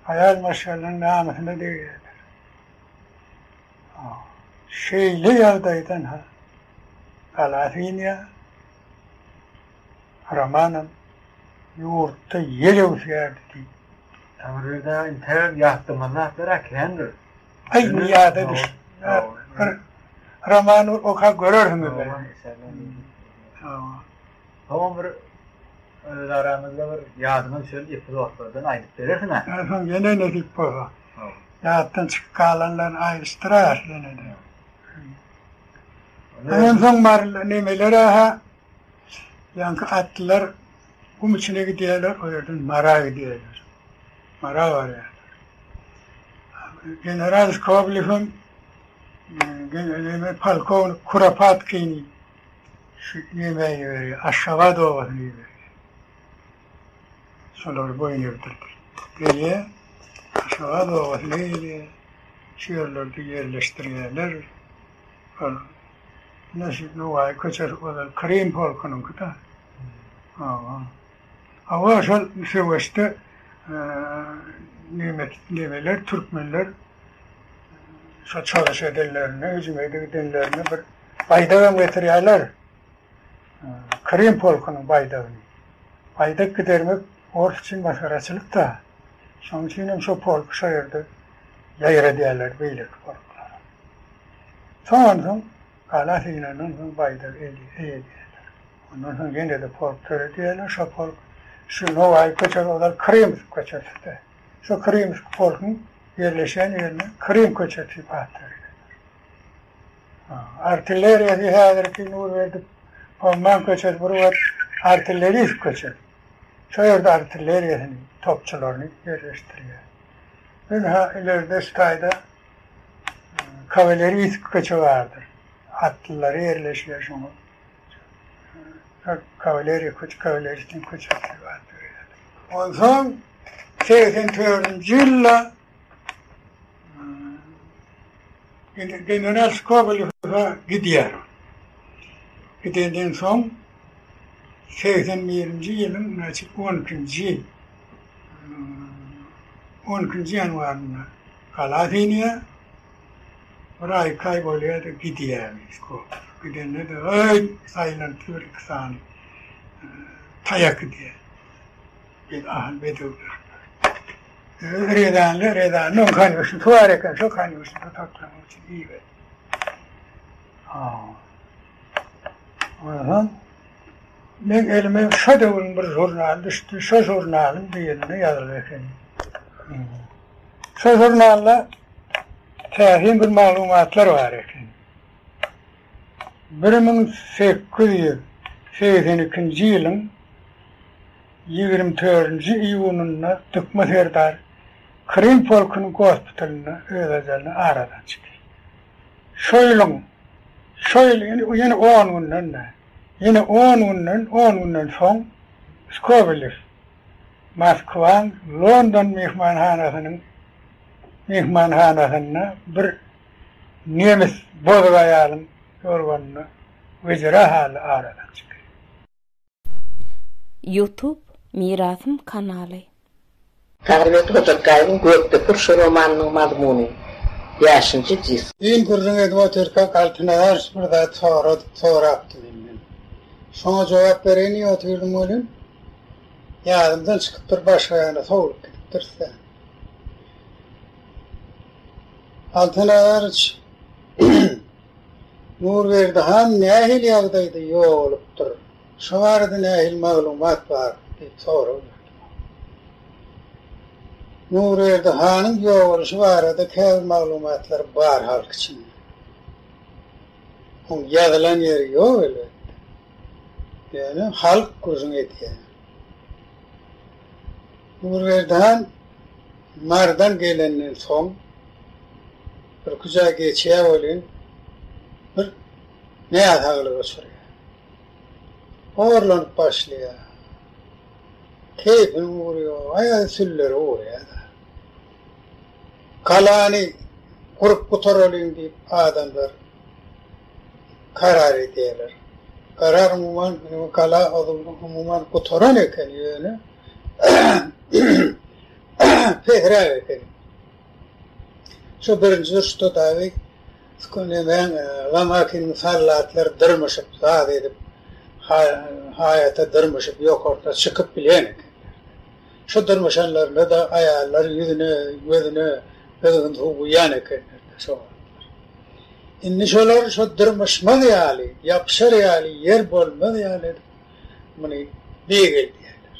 Aýal maşgalanyň namysyna degýärler. Şeýle ýagdaýdan ha gala synýar. Romanam ýurtda ýel öwüsýärdi diýip. Taňryberdi aga intägem ýatlamaly zatlar-a kändir. Aý indi ýada düşdi. Bir romany okap görersiňiz. Soňam bir öz aramyzda bir ýadyňa düşen epizodlardan aýdyp berersiň-ä. Soň ýene nesip bolsa. Ýatdan çykyp galanlaryny aýdyşdyraýarys ýene-de. Ondan soň maryly nemeler-ä ýaňky atlylar gum içine gidýärler, o ýerden Mara gidýärler. Mara barýarlar. General Skoblewem polkownik Kuropatkini şu nämä iberýär, Aşgabat obasyna iberýär. Şolary boýun egdirdi. Gelýär, Aşgabat obasyna gelýär. Şu ýerlerde ýerleşdirýärler. Ol ine şu Nowaýy köçesi ozal Krym polkunyňky-da. Hawa. Hawa, şol söweşde nemeler, türkmenler şo çozuş edenlerinde, hüjüm edip gidenlerinde bir baýdagam getirýärler. Krym polkunyň baýdagyny. Baýdak gidermek ors üçin masgaraçylyk-da. Şonuň üçin hem şo polky şo ýerde ýaýradýarlar beýleki polklara. Soň onsoň gala synandan soň baýdagy eýeleýärler. Ondan soň ýene-de polk döredýärler. Şo polk şu Nowaýy köçesi ozal Krymsk köçesidi. Şo Krymsk polkuň ýerleşen ýerine Krym köçesi diýip at berýärler. Artilleriýasy häzirki Nurberdi Pomman köçesi bir wagt Artilleriýsk köçesi. Şo ýerde artilleriýasyny, topçularyny ýerleşdirýär. Ynha ileride şu taýda Kawaleriýsk köçe bardyr. Atlylary ýerleşýär şoňa. Kawaleriýa köçe, kawaleristiň köçesi diýip at berýärler. Onsoň 84-nji ýylda general Skobelewa gidýär. Gidenden soň 81-nji ýylyň näçe 12-nji 12-nji ýanwarynda gala synýar. Bir aý, iki aý bolýar-da gidýär Skobelew. Gidende-de öý saýlanyp bir iki sany taýak gidýär. Bir ahal bedewler. Rezanly, Rezanly oň konýuşnysy bar eken, şo konýuşnyda saklamak üçin iberdi. Onsoň meň elime şo döwrüň bir žurnaly düşdi, şo žurnalyň birinde ýazylyp eken. Şo žurnalda täsin bir maglumatlar bar eken. 1882-nji ýylyň 24-nji iýunynda Dykma serdar Krym polkunyň gospitalynda öz ajalyna aradan çykýar. Şo ýylyň. Şo ýyl ýene on günden-de, ýene on günden, on günden soň Skobelew Moskwaň London myhmanhanasynyň myhmanhanasynda bir nemis bozuk aýalyň ýorganynda wejera halda aradan çykýar. Youtube Mirasym kanaly. Taňryberdi Hojakgaýewiň Gökdepe urşy romanynyň mazmuny. Bäşinji disk. Düýn gürrüň edip otyrkak Altynazar bir zat sorady, sorapdy menden. Şoňa jogap bereýin diýip otyrdym welin, ýadymdan çykypdyr, başga ýana sowlup gidipdiris-dä. Altynazaryç, Nurberdi han nähili ýagdaýda ýogalypdyr? Şo barada nähili maglumat bar? diýip sorag berdi. Nurberdi hanyň ýogalyşy barada käbir maglumatlar bar halk içinde. Oň ýazylan ýeri ýok elbetde. Ýöne halk gürrüň edýär. Nurberdi han Marydan gelenden soň birküç aý geçýär welin bir näsaglyga uçraýar. Horlanyp başlaýar. Keýpiniň ugry ýok, aýagy süllere urýar-da. Galany gurup gutaralyň diýip adamlar karar edýärler. Karar umuman gala umuman gutaran eken ýöne pesräk eken. Şo birinji duruşda dagy nemäň Lomakiniň sallatlary dyrmyşyp zat edip haýata dyrmyşyp ýokarsyna çykyp bilýän ekenler. Şu dyrmyşanlarynda-da aýallar ýüzüne, gözüne gyzgyn suw guýýan ekenler-de şo wagtlar. Indi şolar şo dyrmyşmaz ýaly, ýapyşar ýaly ýer bolmaz ýaly edip muny beýgeldýärler.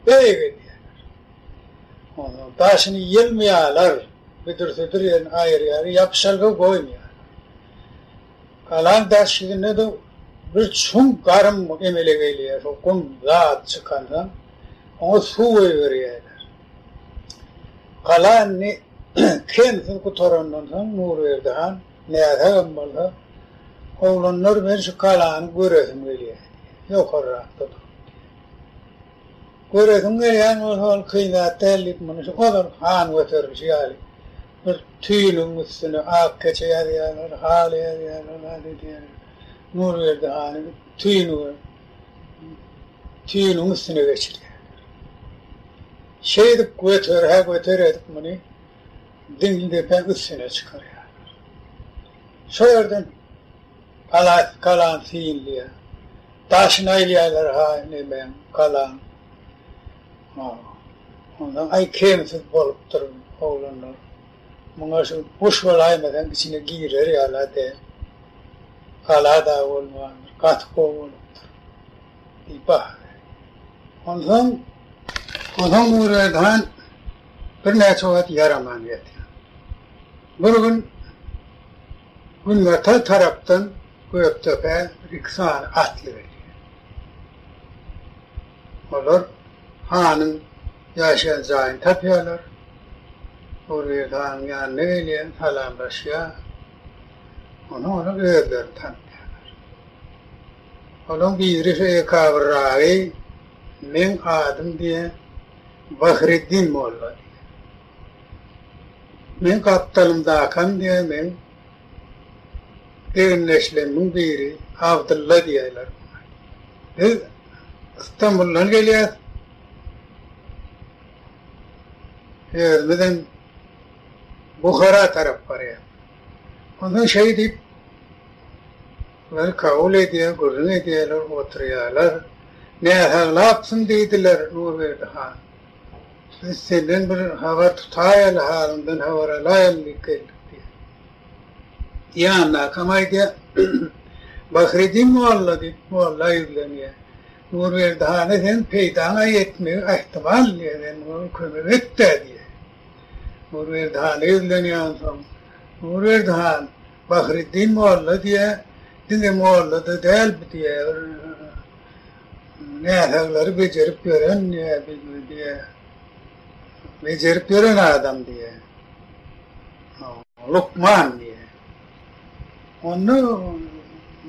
Beýgeldýärler. Onsoň daşyny ýylmaýarlar, büdür-südür ýerini aýyrýarlar, ýapyşalga goýmaýarlar. Galaň daş ýüzünde-de bir çuň garym emele gelýär, şo gum zat çykansoň, oňa suw goýberýärler. Gala indi kemsiz gutarandan soň Nurberdi han näsagam bolsa, Oglanlar men şu galany göresim gelýär diýýär. Ýokarrakda durup diýýär. Göresiň gelýän bolsa ol kyn zat däl diýip muny şu ozal han göterilişi ýaly bir tüýnügiň üstüne ak keçe ýazýarlar, haly ýazýarlar, zat edýärler. Nurberdi hany tüýnüge tüýnügiň üstüne geçirýärler. Şeýdip göter-hä göter edip muny diňli depäň üstüne çykarýarlar. Şo ýerden Gala galany synlaýar. Daşyny aýlaýarlar ha nemäň galaň. Ondan aý kemsiz bolupdyr oglanlar. Muňa şu guş bolaýmasaň içine girer ýala däl. Gala dagy bolmandyr. Gaty gowy bolupdyr. Diýip baha berýär. Onsoň onsoň Nurberdi han birnäçe wagt ýaraman ýatýar. Bir gün Günbatar tarapdan Gökdepä bir-iki sany atly gelýär. Olar hanyň ýaşaýan jaýyny tapýarlar. Nurberdi hanyň ýanyna gelýär, salamlaşýar. Onsoň olar özlerini tanatýarlar. Olaň biri şu ekabyrragy meň adym diýýär, Bahriddin molla diýýär. Meň gapdalymdakam diýýär, meň egindeşlerimiň biri Abdylla diýýärler muňa. Biz Stambuldan gelýäs. Özümizem Buhara tarap barýas. Onsoň şeý diýip, bular kabul edýär, gürrüň edýärler, oturýarlar. Näsaglapsyň diýdiler, Nurberdi han. Biz senden bir habar tutaýaly, halyňdan habar alaýaly diýip geldik diýýär. Ýanyndakam aýdýar, Bahriddin molla diýip, molla ýüzlenýär. Nurberdi hana seň peýdaňa ýetmegi ähtimal diýýär, sen muňa bir kömek et-dä diýýär. Nurberdi hana ýüzlenýär onsoň. Nurberdi han, Bahriddin molla diýýär, diňe molla-da däl bu diýýär, bir Näsaglary bejerip ýören diýýär. Bejerip ýören adam diýýär. Lukman diýýär. Onda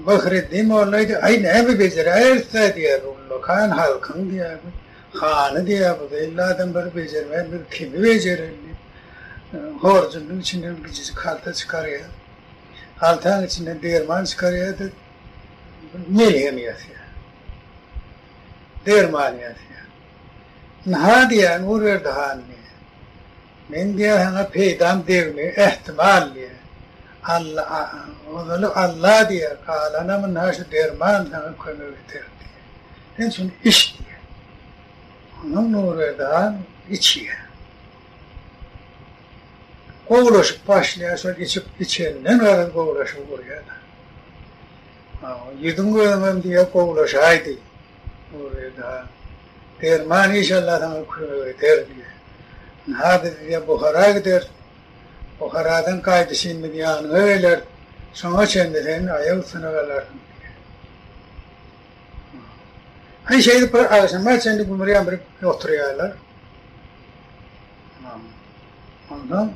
Bahreddin molla aýdýar, Aý, näme bejeräýeris-dä diýýär, ullakan halkyň diýýär, hany diýýär, bu zeýilli adamlary bejermän biz kimi bejereli diýip, horjunyň içinden kiçijik halta çykarýar. Haltaň içinden derman çykarýar-da, melhem ýasýar. Derman ýasýar. Ynha diýýär, Nurberdi han diýýär. Meň diýýär saňa peýdam degmegi ähtimal diýýär. Alla, ozaly Alla diýýär, galanam ynha şu derman saňa kömek eder diýýär. Sen şuny iç diýýär. Onsoň Nurberdi han içýär. Gowulaşyp başlaýar, şol içip içenden garaz gowulaşyp urýar-da. Ýüzüň gözüňem diýýär gowulaşaýdy. Nurberdi han. Derman inşallah saňa kömek eder diýýär. Ynha biz diýýär Buhara gideris. Buharadan gaýdyşyn biz ýanyňa geleris. Şoňa çenli sen aýak üstüne galarsyň diýýär. Aý şeýdip bir agşama çenli gümür-ýamyr oturýarlar. Onsoň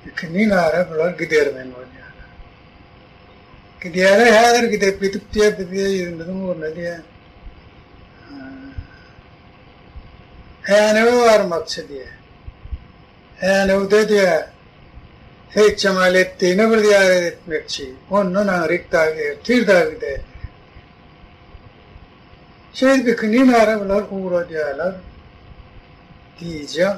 ikindin ara bular gidermen bolýarlar. Gidýärler häzir gidip gidip diýýär biz diýýär ýüzümiziň ugruna diýýär. Änewe barmakçy diýýär. Änewde diýýär Seýit Jemaletdine bir zyýarat etmekçi. Ondan aňryk dagy ertir dagy gidäýeli diýýär. Şeýdip ikindin ara bular ugradýarlar. Gije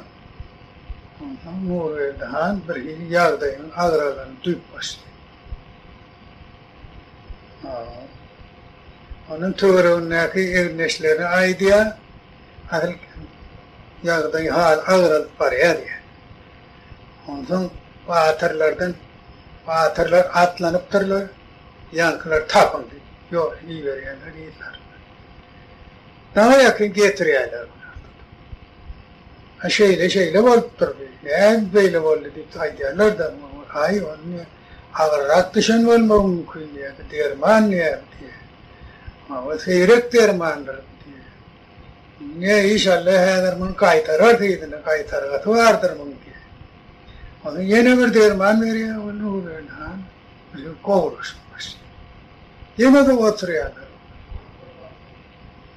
onsoň Nurberdi han birhili ýagdaýynyň agralanyny duýup başlady. Onuň töweregindäki egindeşlerine aýdýar, asyl ýagdaý haly agralyp barýar diýýär. Onsoň batyrlardan batyrlar atlanypdyrlar, ýaňkylar tapyň diýip, ýol iberýärler yzlaryna. Daňa ýakyn getirýärler bulary tutup. A şeýle-şeýle bolupdyr bi, näme beýle boldy diýip aýdýarlar-da, aý, ony agyrrak düşen bolmagy mümkin diýýär, bu derman diýýär bu diýýär. Hawa, seýrek dermandyr bu diýýär. Ne, işalla häzir muny gaýtarar yzyna, gaýtargasy bardyr muň diýýär. Onsoň ýene bir derman berýär, ol Nurberdi han bir gowulaşyp başlaýar. Ýene-de oturýarlar.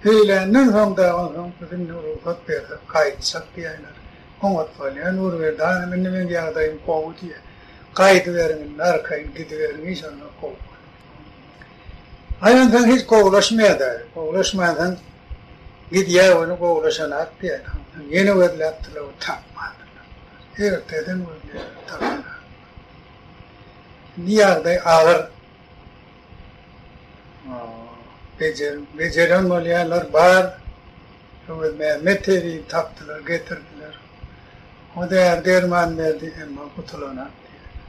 Öýländen soň dagy onsoň biz indi rugsat bersek gaýtjak diýýärler. Oňat bolýar Nurberdi hanym indi meň ýagdaýym gowy diýýär. Gaýdyberiň indi arkaýyn gidiberiň hiç onda gowy bolar. Aý onsoň hiç gowulaşmaýar-da. Gowulaşmansoň gidýär ony gowulaşanak diýýär. Onsoň ýene gözläpdirler ony tapmandyrlar. Erteden gözleýärler tapanok. Indi ýagdaý agyr. Bejer, bejeren bolýarlar bar. Öwezmämmet tebibi tapdylar, getirdiler. O däri-derman berdi, emma gutulanak diýýärler.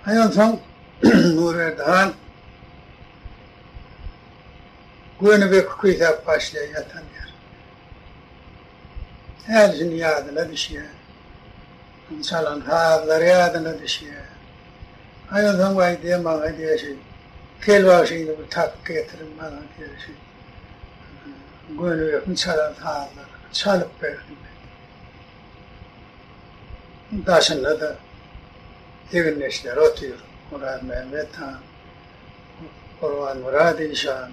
Aý onsoň Nurberdi han Gönübeki küýsäp başlaýar ýatan ýerinde. Häli-şindi ýadyna düşýär. Çalan sazlary ýadyna düşýär. Aý onsoň waý diýýär maňa diýýär şu Kel bagşyny bir tapyp getiriň maňa diýýär şu Gönübekiň çalan sazlaryny çalyp bersin diýýär. Daşynda-da egindeşleri otyr. Orazmämmet han, Gurbanmyrat işan,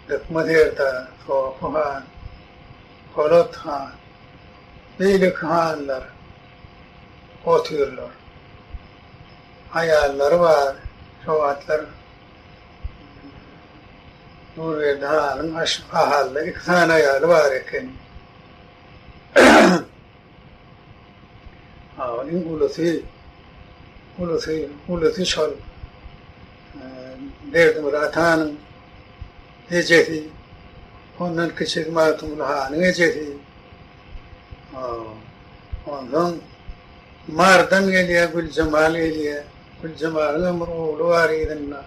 Dykma serdar, Sopy han, Polat han, Beýleki hanlar otyrlar. Aýallary bar. Şo wagtlar Nurberdi hanyň Ahalda iki sany aýaly bar ekeni. Iň ulusy, ulusy, ulusy şol Berdimyrat hanyň ejesi, ondan kiçisi Magtymguly hanyň ejesi. Onsoň Mardan gelýär, Güljemal gelýär. Güljemalyň hem bir ogly bar yzynda.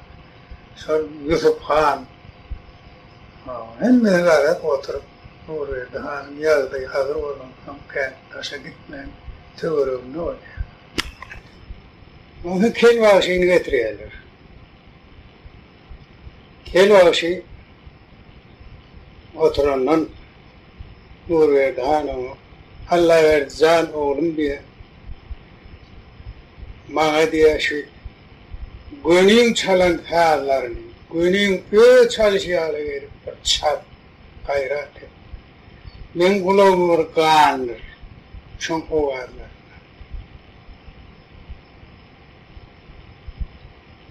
Şol Ýusup han. Hemmesi garaz oturyp, Nurberdi hanyň ýagdaýy agyr bolansoň, kän daşa gitmän, töwereginde bolýar. Onsoň Kel bagşyny getirýärler. Kel bagşy oturandan Nurberdi han oňa, Allaberdi jan, oglum diýýär. Maňa diýýär, şu. Göniň çalan sazlaryny, Göniň öz çalyşy ýaly gelip bir çal, gaýrat et. Meň gulagymy bir gandyr şoň owazlaryndan.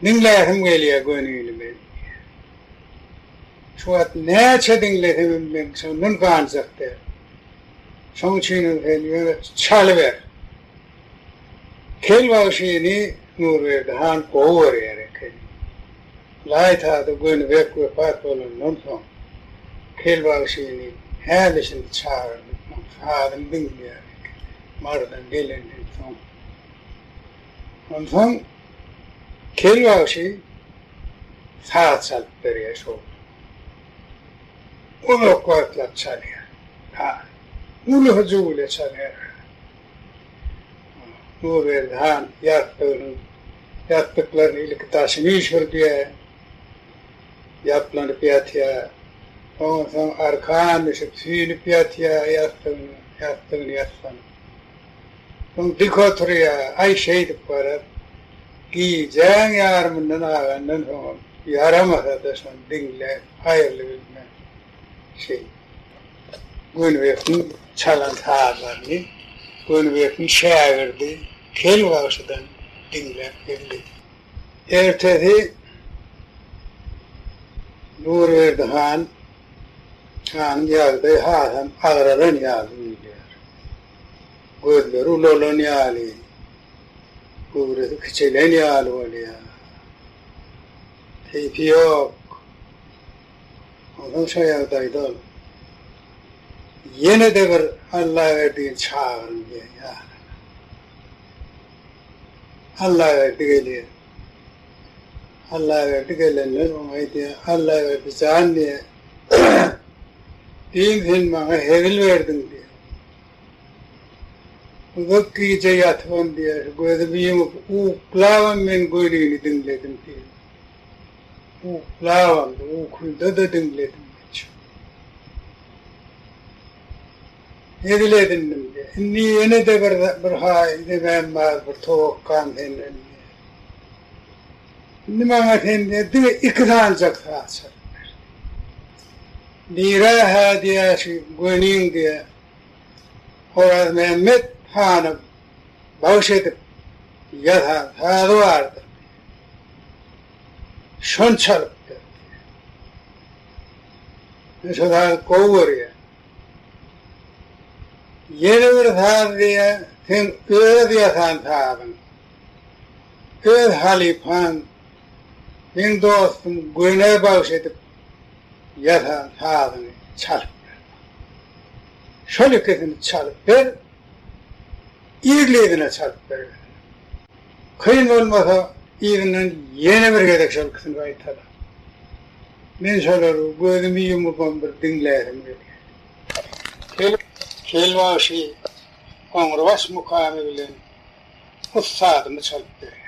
Diňläsim gelýär Gönini men. Şu wagt näçe diňlesemem men şondan ganjak däl. Şoň üçinem sen ýöne çalyber. Kel bagşyny Nurberdi han gowy görýär ekeni. Ylaýta-da Gönübek wepat bolandan soň, Kel bagşyny häli-şindi çagyrdyp, oň sazyny diňleýär ekeni. Marydan gelenden soň. Onsoň Kel bagşy saz çalyp berýär şo. Uzak wagtlap çalýar. Saz. Uly hyjuw bile çalýar. Nurberdi han ýassygynyň ýassyklaryny ilki daşyny üýşürdýär, ýaplanyp ýatýar. Soňam-soň arkan düşüp, süýnüp ýatýar ýassygyna, ýassygyny ýassanyp. Soň dik oturýar, aý şeýdip garaz, gijäň ýarymyndan agandan soňam ýaramasa-da şony diňläp aýrylybilmän şeýdip. Gönübekiň çalan sazlaryny Gönübekiň şägirdi Kel bagşydan diňläp geldi. Ertesi Nurberdi han hanyň ýagdaýy hasam agralan ýaly duýulýar. Gözleri ulalan ýaly, göwresi kiçelen ýaly bolýar. Keýpi ýok. Onsoň şo ýagdaýda ol, Ýene-de bir Allaberdini çagyryň diýen ýaly. Allaberdi gelýär. Allaberdi gelenden oňa aýdýar, Allaberdi jan diýýär, düýn sen maňa hezil berdiň diýýär. Uzak gije ýatybam diýýär, gözümi ýumup uklabam men gönüni diňledim diýýär. Uklabam, ukyda-da diňledim diýip. Hezil edindim diýýär. Indi ýene-de bir bir haý nemäm bar, bir towakgam senden diýýär. Indi maňa sen diýýär, diňe iki sanyjak saz çalyp ber. Biri-hä diýýär, şu göniň diýýär, Orazmämmet hana bagyş edip ýasan sazy bardyr diýýär. Şony çalyp ber diýýär. Men şo sazy gowy görýän. Ýene bir saz diýýär, seň öz ýasan sazyň. Öz halypaň, meň dostum Gönä bagyş edip ýasan sazyňy çalyp ber maňa. Şol ikisini çalyp ber, yzly-yzyna çalyp ber. Kyn bolmasa, yzyndan ýene bir gezek şol ikisini gaýtala. Men şolary gözümi ýumubam bir diňläsim gelýär. Kel Kel bagşy Goňurbaş mukamy bilen ussadymy çalyp berýär.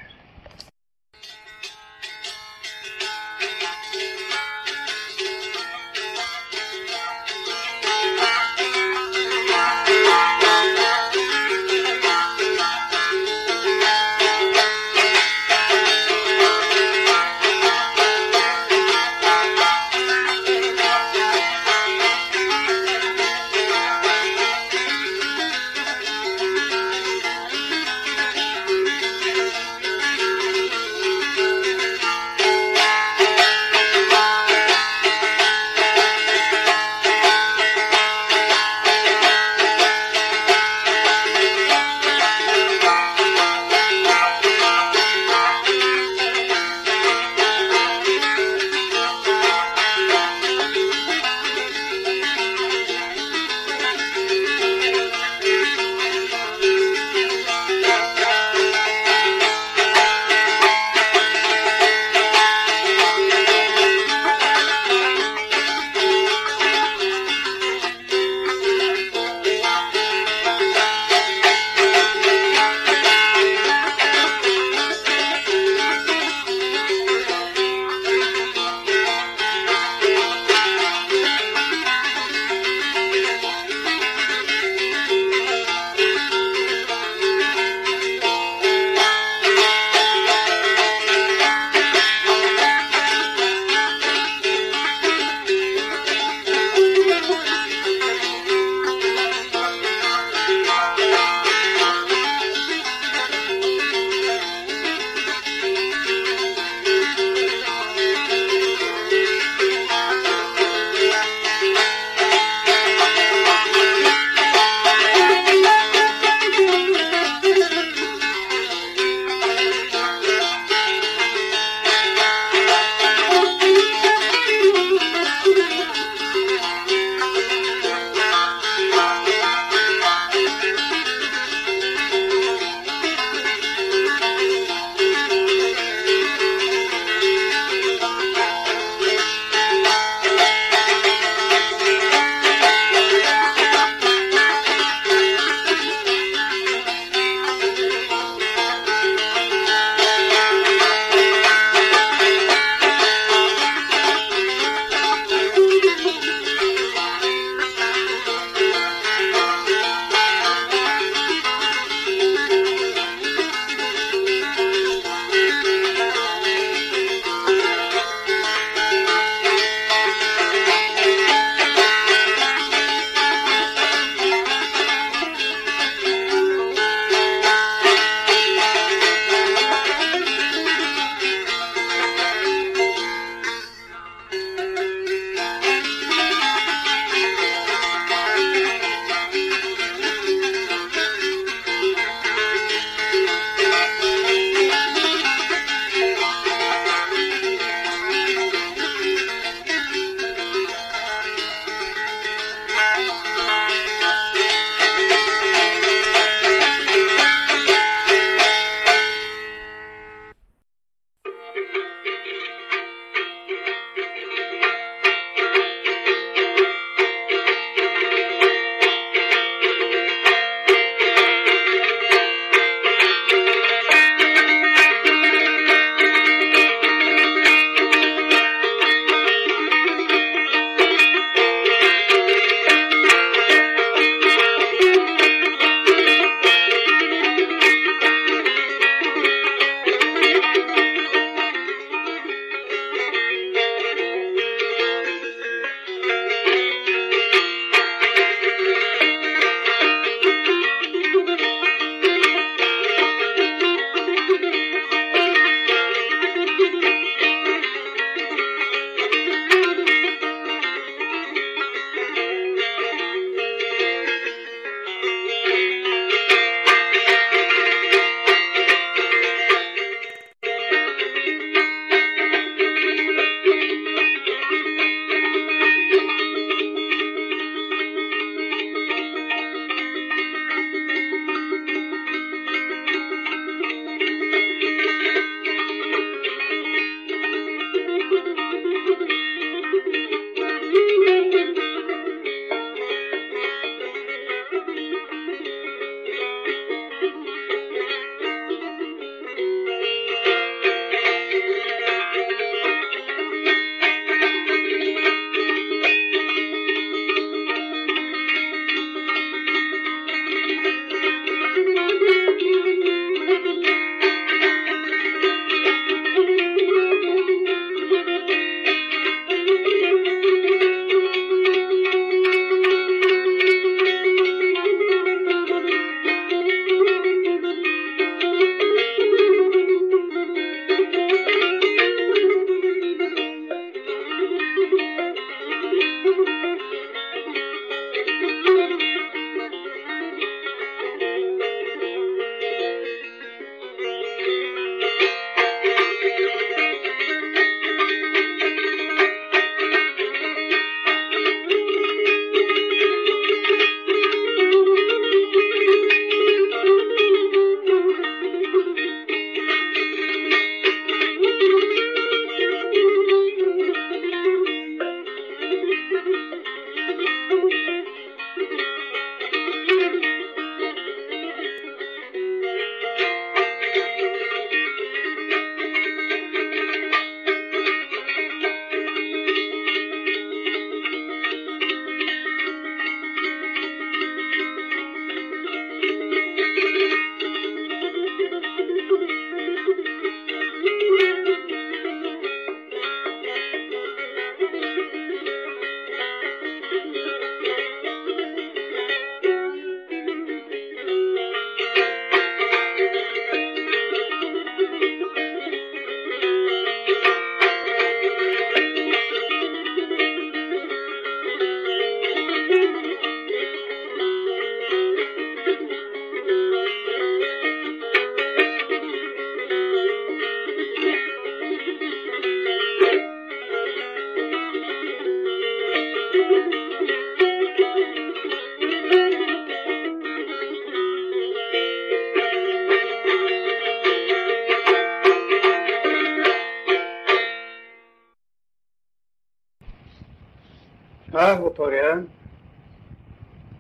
Saz gutarýar,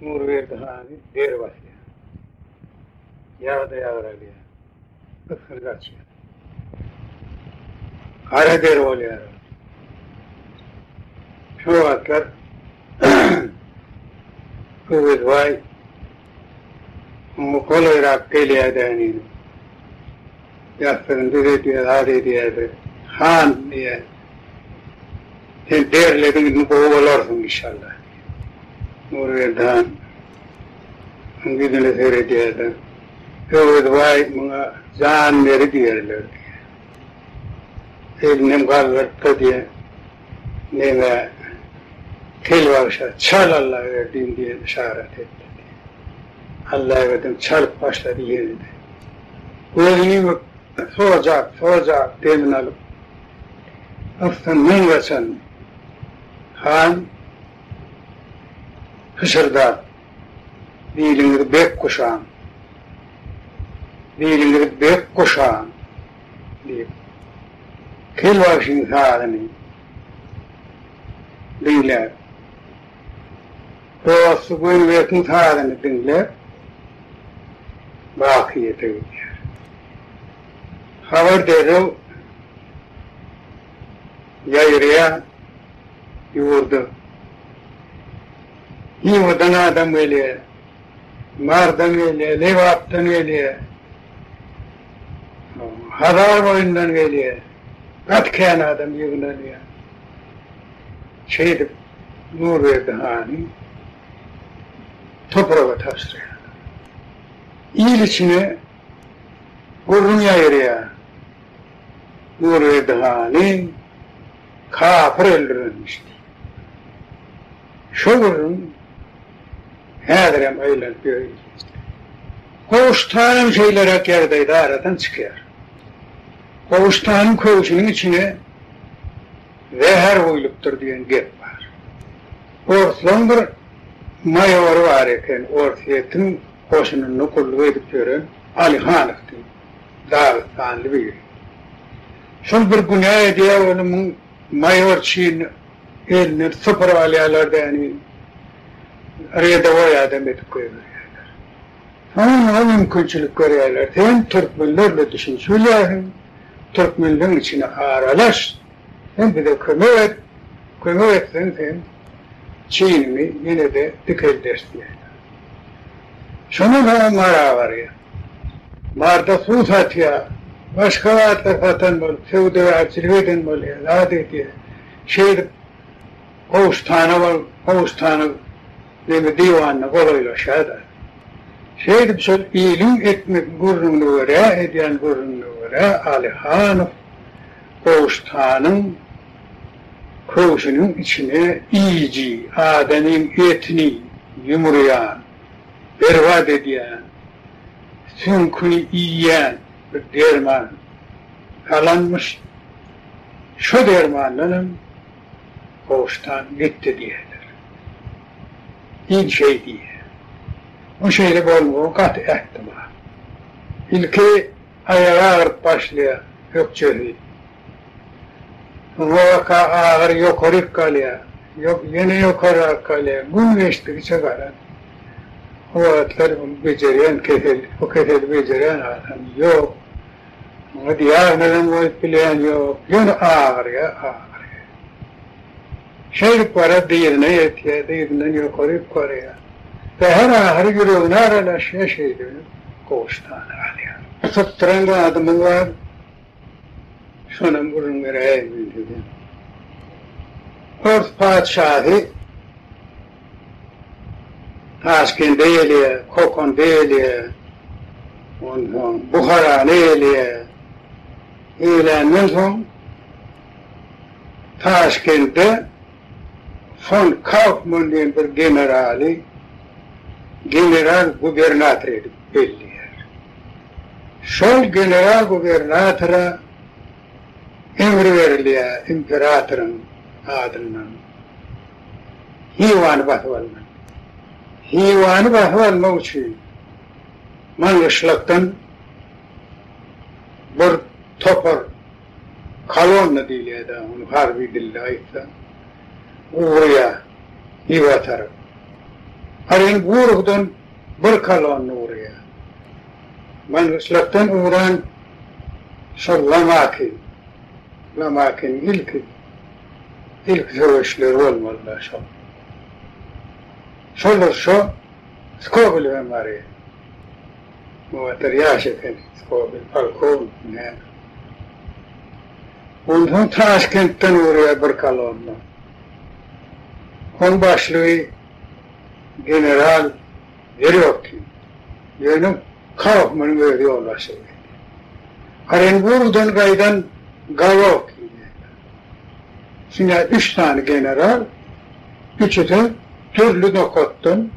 Nurberdi hany der basýar. Ýag-da ýagralýar. Ysgyny gaçýar. Gara der bolýar ol. Şo wagtlar Öwezbaý oňa golaýrak gelýär-dä indi. Ýassygyny düzedýär, zat edýär-de, Han diýýär, sen derlediň, indi gowy bolarsyň, inşallah diýýär. Nurberdi han onuň ýüzüne seredýär-de, Öwezbaý muňa jan beri diýerler diýýär. Elinem galdyrypdyr diýýär, neme, telbagşa, çal Allaberdim diýen yşarat etdi diýýär. Allaberdem çalyp başlady ýene-de. Gözüni ýumup, sojap, sojap demini alyp, ysgyndan gaçan han pyşyrdap, Biliňizi berk guşaň! Biliňizi berk guşaň! diýip, Kel bagşyň sazyny diňläp, Dosty Gönübekiň sazyny diňläp, bakyýete gidýär. Habar derrew ýaýraýar ýurda. Hywadan adam gelýär, Mardan gelýär, Lebapdan gelýär, Hazar boýundan gelýär. Gaty kän adam ýygnalýar. Şeýdip, Nurberdi hany topraga tabşyrýarlar. Il içine gürrüň ýaýraýar, Nurberdi hany kapyr öldürenmiş diýip. Şo gürrüň häzirem aýlanyp ýör il içinde. Gowuştanam şeýleräk ýagdaýda aradan çykýar. Gowuştanyň köwşüniň içine Zäher guýlupdyr diýen gep bar. Orslaň bir maýory bar eken, Orsýetiň goşunynda gulluk edip ýören Alyhanow diýip, dagystanly biri. Şol bir günä edýär, ony muň maýor çinini elinden sypyryp alýarlar däni, redowoý adam edip goýberýärler. Soň muňa mümkinçilik berýärler, sen türkmenlerle düşünişip bilýärsiň, Türkmenleň içine aralaş, sen bize kömek et, kömek etseň sen çiniňi ýene-de dikelderis diýýärler. Şondan soňam Mara barýar. Marda suw satýar, başga zatlar satan bolup, söwdagärçilik eden bolýar, zat edýär. Şeýdip Gowuştana bolup, Gowuştanyň neme diwanyna golaýlaşýar-da. Şeýdip şol iliň etmek gürrüňine görä, edýän gürrüňine görä Alyhanow Gowuştanyň köwşüniň içine iýiji, adamyň etini ýumurýan, berbat edýän, süňküni iýýän bir derman salanmyş. Şo dermandanam Gowuştan gitdi diýerler. Il şeý diýýär. Bu şeýle bolmagy gaty ähtimal. Ilki aýagy agyryp başlaýar, ökjesi. Soňabaka agyry ýokaryk galýar, ýene ýokarrak galýar. Gün geçdigiçe galan. O wagtlar ony bejerýän kesel, bu keseli bejerýän adam ýok. Muňa diagnozam goýup bilýän ýok. Ýöne agyrýar, agyrýar. Şeýdip gara dyzyna ýetýär, dyzyndan ýokaryk barýar. Zäher ahyry ýüregine aralaşýar, şeýdibem gowuşdany alýar. Sypdyran zadymyz bar, şonam gürrüň beräýin men size. Ors patyşasy Taşkende gelýär, Kokanda gelýär, onsoň Buharana gelýär. Öýländen soň Taşkentde fon Kaufman diýen bir generaly general-gubernator edip belleýär. Şol general-gubernatora emr berilýär imperatoryň adyndan. Hiwany basyp almaly. Hiwany basyp almak üçin Maňgyşlakdan bir topar kolonna diýilýär-dä, ony harby dilde aýtsaň, ugraýar. Hywa tarap. Orenburgdan bir kolonna urýar. Maňgyşlakdan ugran şol Lomakin. Lomakiniň ilki ilki söweşleri bolmaly-da şol. Şol urşa Skobelew hem barýar. Owatar ýaş eken, Skobelew polkownik näme. Onsoň Taşkentden urýar bir kolonna. Oň başlygy general Werýowkin. Ýöne Kaufmanyň özi ýolbaşçylyk edýär. Orenburgdan gaýdan Gołowkin diýýärler. Şunda üç sany general, üçüsi dürli nokatdan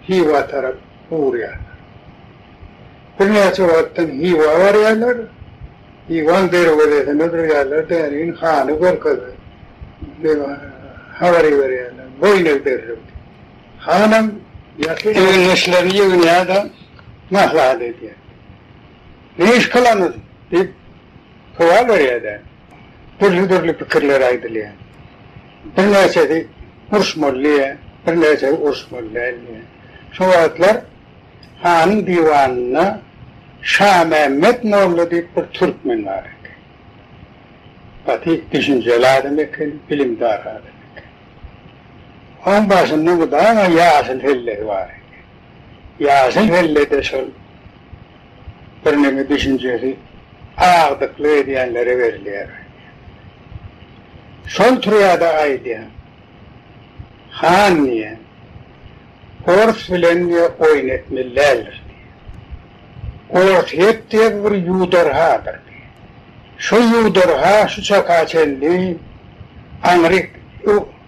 Hywa tarap ugrýarlar. Birnäçe wagtdan Hywa barýarlar. Hywaň derwezesinde durýarlar, däniň hany görkezip, habar iberýärler, Boýun eg derrew diýip. Hanam egindeşlerini ýygnaýar-da, maslahat edýär. Ne iş kylamyz? diýip, sowal berýär-de. Dürli-dürli pikirler aýdylýar. Birnäçesi uruşmaly diýýär, birnäçesi uruşmaly däl diýýär. Şo wagtlar hanyň diwanynda Şamämmet molla diýip bir türkmen bar eken. Gaty düşünjeli adam eken, bilimdar adam eken. Oň başynda mydama ýaşyl sellesi bar eken. Ýaşyl selle-de şol birneme düşünjesi agdyklyk edýänlere berilýär. Şol turýa-da aýdýar, Han diýýär, ors bilen diýýär oýun etmeli däldir diýýär. Orsýet diýýär bir ýuwdarhadyr diýýär. Şo ýuwdarha şu çaka çenli aňryk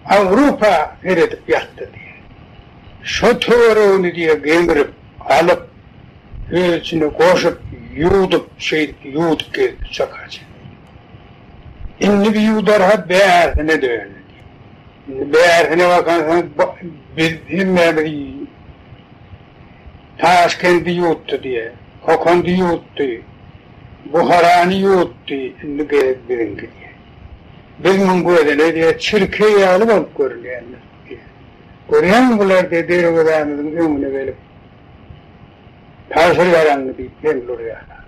Awrupa seredip ýatdy diýýär. Şo töweregini diýýär gemirip, alyp, öz içine goşup, ýuwdup, şeýdip ýuwdup gezdi çaka çenli. Indi bir ýuwdarha bärsine döndi. Indi bärsine bakansoň biz hemmämizi Taşkendi ýuwutdy diýýär, Kokandy ýuwutdy, Buharany ýuwutdy, indi gezek biziňki diýýär. Biz muň gözüne diýýär, çirkeý ýaly bolup görünýändiris diýýär. Görýäňmi bular diýýär, derwezämiziň öňüne gelip, Tabşyr ýaragyňy diýip hemle urýarlar.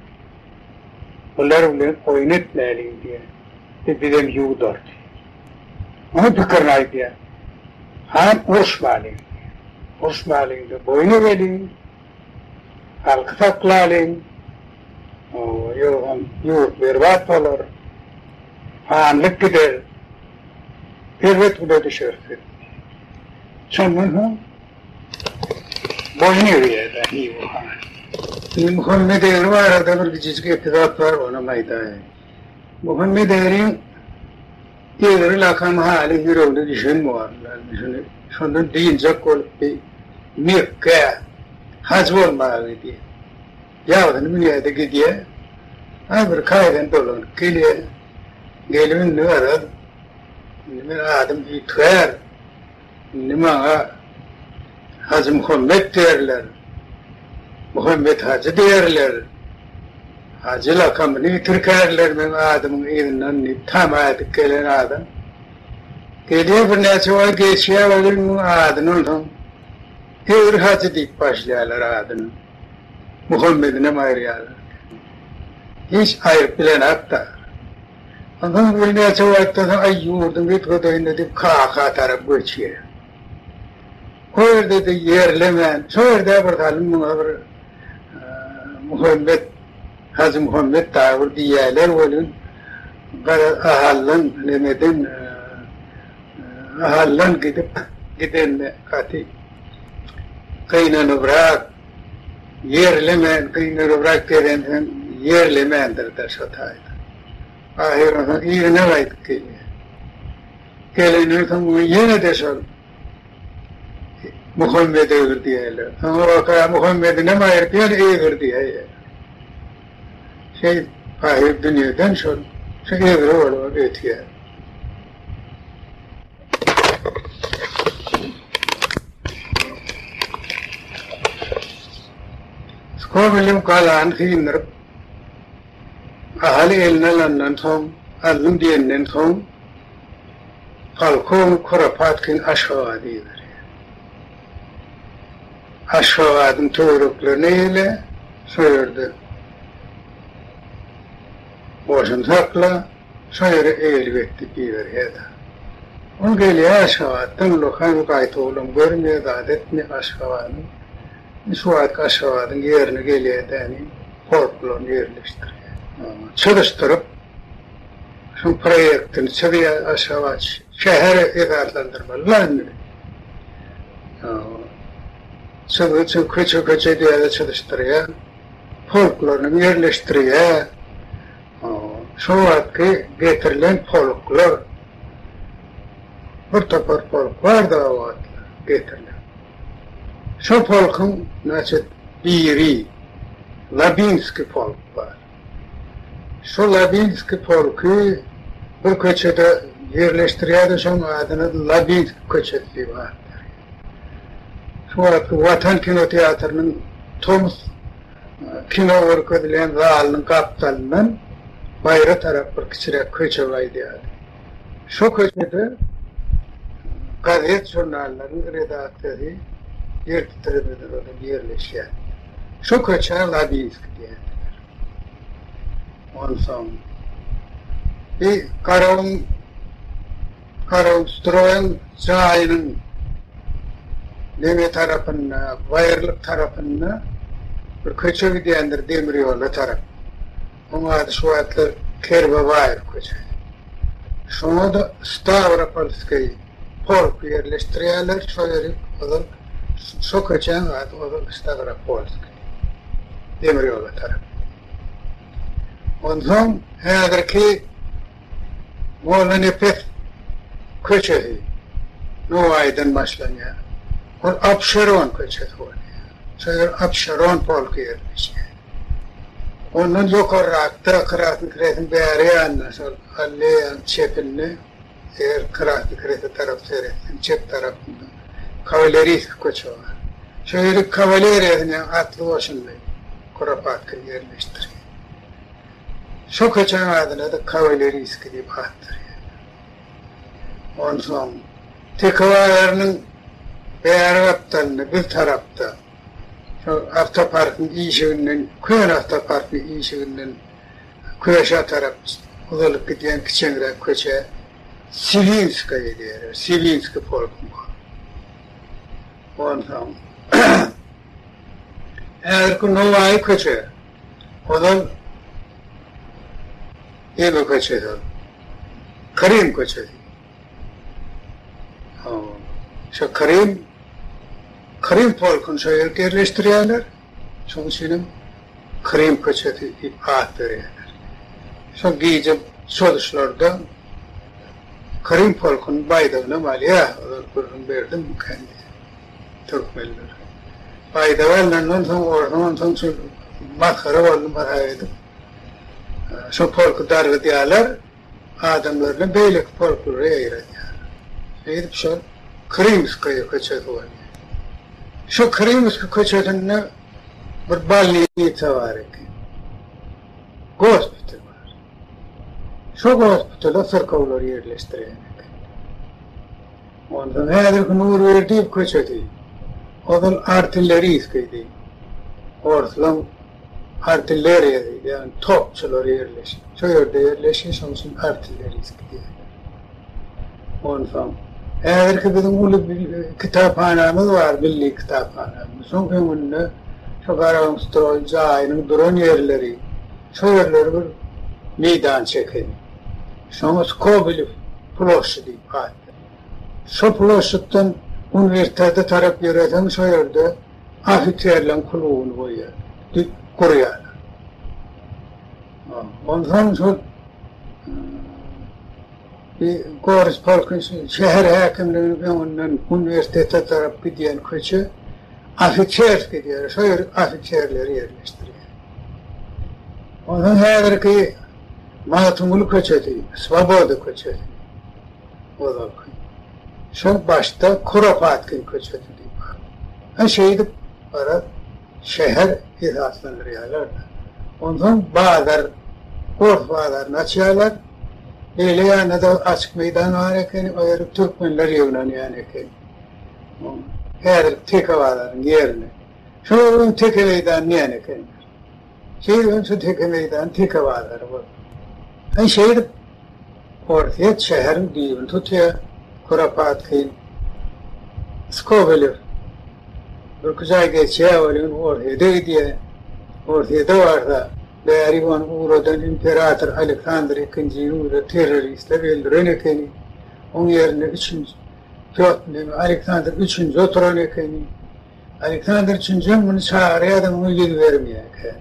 Bular bilen oýun etmäliň diýýär. Bizem ýuwdar diýýär. Onuň pikirini aýdýar. Han uruşmalyň diýýär. Uruşmalyň-da boýun egeliň, halky saklalyň, ýogsam ýurt berbat bolar, hanlyk gider, erbet güne düşeris diýýär. Şondan soň Boýun egýär-dä Hywa hany. Indi Muhammet egri barada bir kiçijik epizod bar, onam aýdaýyn. Muhammet egriň egri lakamy haly ýüregine düşen bolarly. Şuny şondan dynjak bolup bir Mekgä haj bolmaga gidýär. Ýagdyny münýär-de gidýär. Aý bir kaýdan dolanyp gelýär. Gelip indi garaz, indi men adym üýtgär. Indi maňa Hajy Muhammet diýerler, Muhammet hajy diýerler, Hajy lakamyny tirkärler meň adymyň yzyndan diýip tama edip gelen adam. Gelýär birnäçe wagt geçýär welin muň adyny onsoň Egri hajy diýip başlaýarlar adyny. Muhammedinem aýyrýarlar. Hiç aýryp bilenok-da. Onsoň birnäçe wagtdan soň, Aý, ýurdumy üýtgedeýin-le diýip, Kaka tarap göçýär. O ýerde-de ýerlemän, şo ýerde bir salym muňa bir Muhammet, Hajy Muhammet dagy bir diýýärler welin, garaz, Ahaldan, nemeden, Ahaldan gidip, gidende gaty gynanybrak, Ýerlemän, gynarybrak gezensoň ýerlemändir-dä şo taýda. Ahyry onsoň yzyna gaýdyp gelýär. Gelenden soň muňa ýene-de şol Muhammet egri diýýärler. Soňabaka Muhammedinem aýryp ýene egri diýýärler. Şeýdip ahyry dünýeden şol şu egri bolup ötýär. Skobelew galany syndyryp, Ahaly eline alandan soň, aldym diýenden soň, polkownik Kuropatkin Aşgabada iberýär. Aşgabadyň töwereklerine eýle, şo ýerde goşun sakla, şo ýere eýelik et diýip iberýär-de. Ol gelýär Aşgabatdan, ullakan bir gaýtawulam görmeýär, zat etmeýär Aşgabadyň. Şu wagtky Aşgabadyň ýerine gelýär-de, polklaryny ýerleşdirýär. Çyzyşdyryp, şoň proýektini çyzýar Aşgabat şäher esaslandyrmaly-la indi. Çyzgy köçe-köçe diýýär-de çyzyşdyrýar. Polklaryny ýerleşdirýär. Şo wagtky getirilen polklar, bir topar polk bardy o wagtlar getirilen. Şo polkuň naçet biri Labinskiý polk bar. Şo Labinskiý polky bir köçede ýerleşdirýär-de şoň adyna Labinskiý köçesi diýip at berýär. Şu wagtky Watan kinoteatrynyň tomus kino görkezilýän zalynyň gapdalyndan baýra tarap bir kiçiräk köçe gaýdýardy. Şo köçede gazet-žurnallaryň redaksiýasy ýer titremeden ozal ýerleşýär. Şo köçä Labinskiý diýerdiler. Onsoň bi Garagum Garagumstroýyň jaýynyň neme tarapynda, baýyrlyk tarapynda bir köçe gidýändir demir ýola tarap. Oň ady şu wagtlar Kerbabaýew köçesi. Şoňa-da Stawropolskiý polk ýerleşdirýärler, şo ýeri ozal şo köçäň ady ozal Stawropolskiý, demir ýola tarap. Onsoň häzirki Mollanepes köçesi Nowaýydan başlanýar. Ol Abşeron köçesi bolýar. Şo ýer Abşeron polky ýerleşýär. Ondan ýokarrakda, Krasnyý Kresiň bäri ýanynda, şol alleýanyň çepinde, eger Krasnyý Krese tarap seretseň, çep tarapynda Kawaleriýskiý köçe bar. Şo ýeri kawaleriýasyny, ýagny atly goşunyny Kuropatkin ýerleşdirýär. Şo köçäň adyna-da Kawaleriýskiý diýip at berýärler. Onsoň Teke bazarynyň bäri gapdalynda, biz tarapda, Şol awtoparkyň işiginden, köne awtoparkyň işiginden Köşä tarap uzalyp gidýän kiçeňräk köçe Siwinskaýa diýerler, Siwinskiý polkuň bar. Onsoň häzirki Nowaýy köçe, ozal neme köçesi ol? Krym köçesi. Hawa, şo Krym, Krym polkuny şo ýerde ýerleşdirýärler. Şonuň üçinem Krym köçesi diýip at berýärler. Şol gije çozuşlarda Krym polkunyň baýdagynam alýar, ozal gürrüň berdimmikäm diýýän türkmenler. Baýdagy alnandan soň orsuň onsoň şol masgara boldum hasap edip, şo polky dargydýarlar. Adamlaryny beýleki polklara ýaýradýar. Şeýdip şol Krymskaýa köçesi bolýar. Şo Krymskiý köçesinde bir bolnitsa bar eken. Gospital bar. Şo gospitala syrkawlary ýerleşdirýän eken. Onsoň häzirki Nurberdiýew köçesi ozal Artilleriýskiýdi. Orslaň Artilleriýasy, ýagny topçular ýerleşen. Şo ýerde ýerleşen, şonuň üçin artilleriýski diýýärler. Onsoň, häzirki biziň uly kitaphanamyz bar, milli kitaphanamyz. Şoň öňünde şo Garagumstroý jaýynyň duran ýerleri, şo ýerleri bir meýdança ekeni. Şoňa Skobelew ploşşy diýip at beripdir. Şo ploşşutdan uniwersitete tarap ýöreseň, şo ýerde Ofiserleň klubuny goýýar, gurýarlar. Onsoň şol bir Goris polkyň şäher häkimliginiň öňünden uniwersitete tarap gidýän köçe Ofiserskiý diýýär, şo ýere ofiserleri ýerleşdirýär. Onsoň häzirki Magtymguly köçesi, Swoboda köçesi ozalky. Şol başda Kuropatkin köçesi diýip bar. Hä şeýdip garaz şäher esaslandyrýarlar-da. Onsoň bazar, ors bazaryny açýarlar. Beýle ýanda-da açyk meýdan bar ekeni, o ýere türkmenler ýygnanýan eken. Häzirki Teke bazaryň ýerine. Şol teke meýdany diýen ekenler. Şeýdibem şu teke meýdany teke bazary boldy. Aý şeýdip Orsýet şäheriň düýbüni tutýar, Kuropatkin, Skobelew birküç aý geçýär welin Orsýede gidýär. Orsýede barsa, bärik ony ugradan imperator Aleksandr II-ni uje terroristler öldüren ekeni. Oň ýerine üçünji Pýotr, Aleksandr üçünji oturan ekeni. Aleksandr üçünjem muny çagyrýar-da, muňa ýüz bermeýär eken.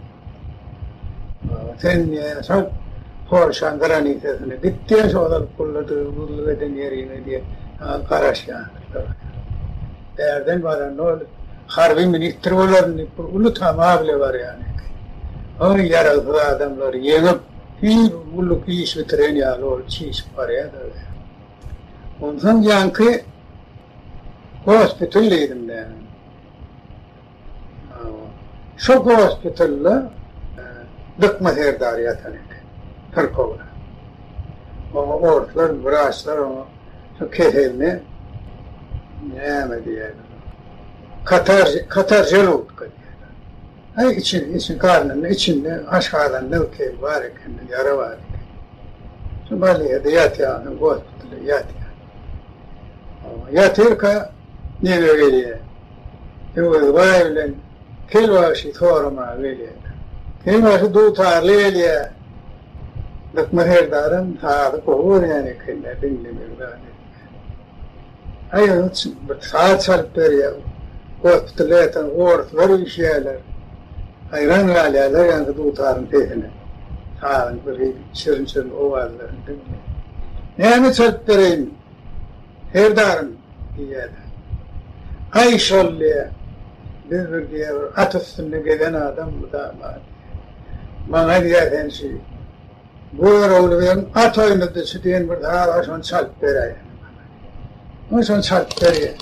Sen diýýär, şol Polşaň granisasyna git diýýär, şo ozal gulluk eden ýeriňe diýýär, saňa garaşýandyrlar. Bärden baranda ol harby ministr bolaryn diýip, bir uly tama bile barýan eken. Ol ýaragsyz adamlary ýeňip, bir gulluk iş bitiren ýaly bolup çişip barýar-da. Onsoň ýaňky Gospital diýdim men. Şo gospitalda Dykma serdar ýatan eken. Syrkawda. Oňa orslar, wraçlar oňa şu keselini näme diýerler? Katar, katar želudka diýerler. Aý içi, içi garnynda, içinde aşgazanda bir kel bar eken, ýara bar eken. Şu bolnisada ýatýar, gospitalda ýatýar. Ýatyrka neme gelýär? Öwezbaý bilen Kel bagşy soramaga gelýärler. Kel bagşy dutarly gelýär. Dykma serdaram sazy gowy görýän ekenler, diňlemegi zat etmän. Aý, onuň üçin bir saz çalyp berýär. Gospitalda ýatan oruslar üýşýärler. Haýran galýarlar ýaňky dutaryň sesine. Sazyň bir hili şirin-şirin owazlaryny diňläp. Näme çalyp bereýin, serdarym? diýýärler. Aý, şol diýýär. Biz bir diýýär, bir at üstünde gezen adam mydama diýýär. Maňa diýýär sen şu Görogly begiň at oýnadyşy diýen bir saz bar, şony çalyp beräý. Maňa şony çalyp berýär.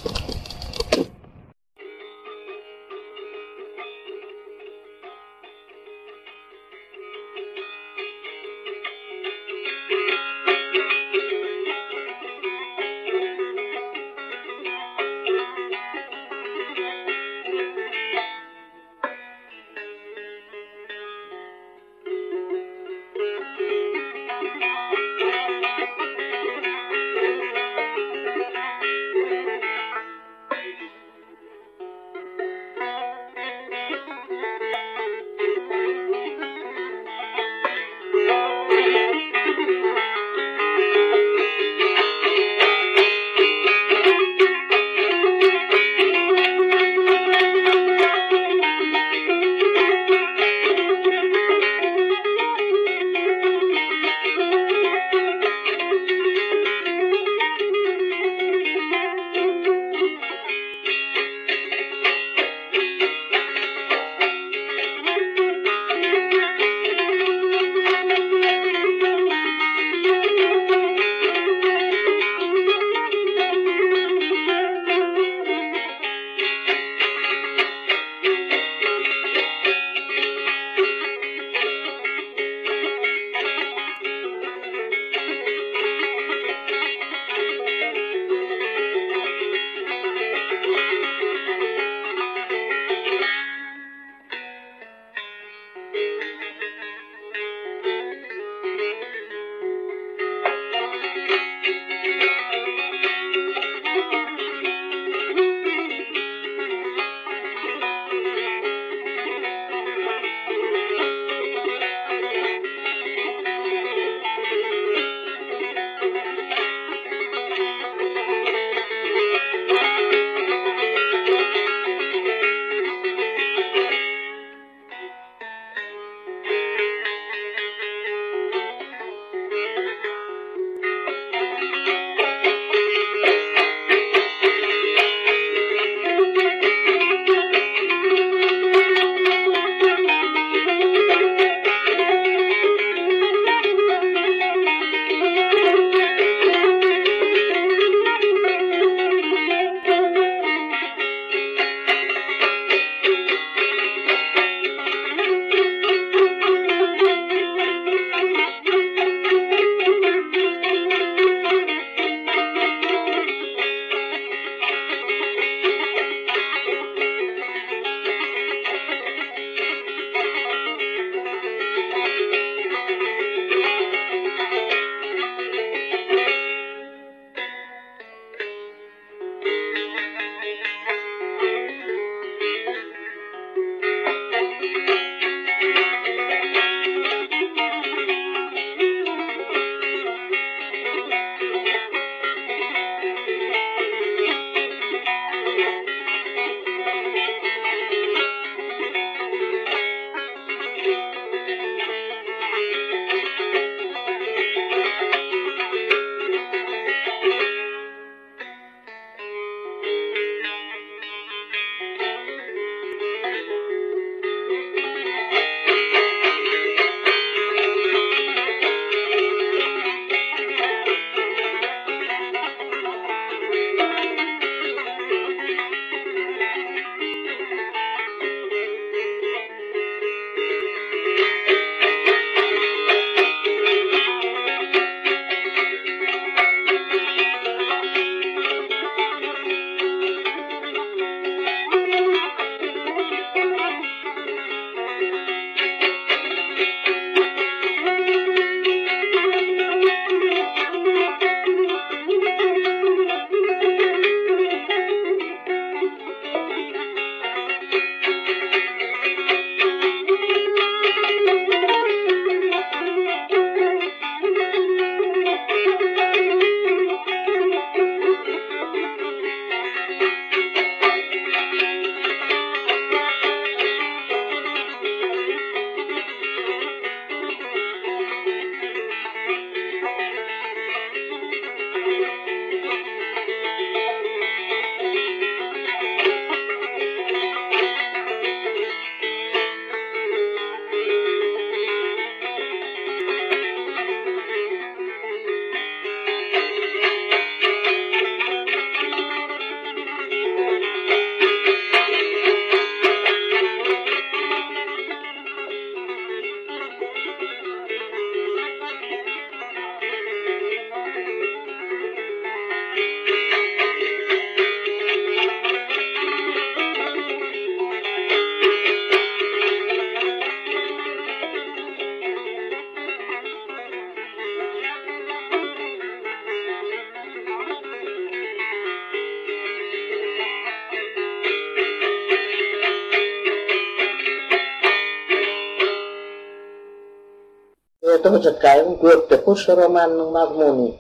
Taňryberdi Hojakgaýewiň Gökdepe urşy romanynyň mazmuny.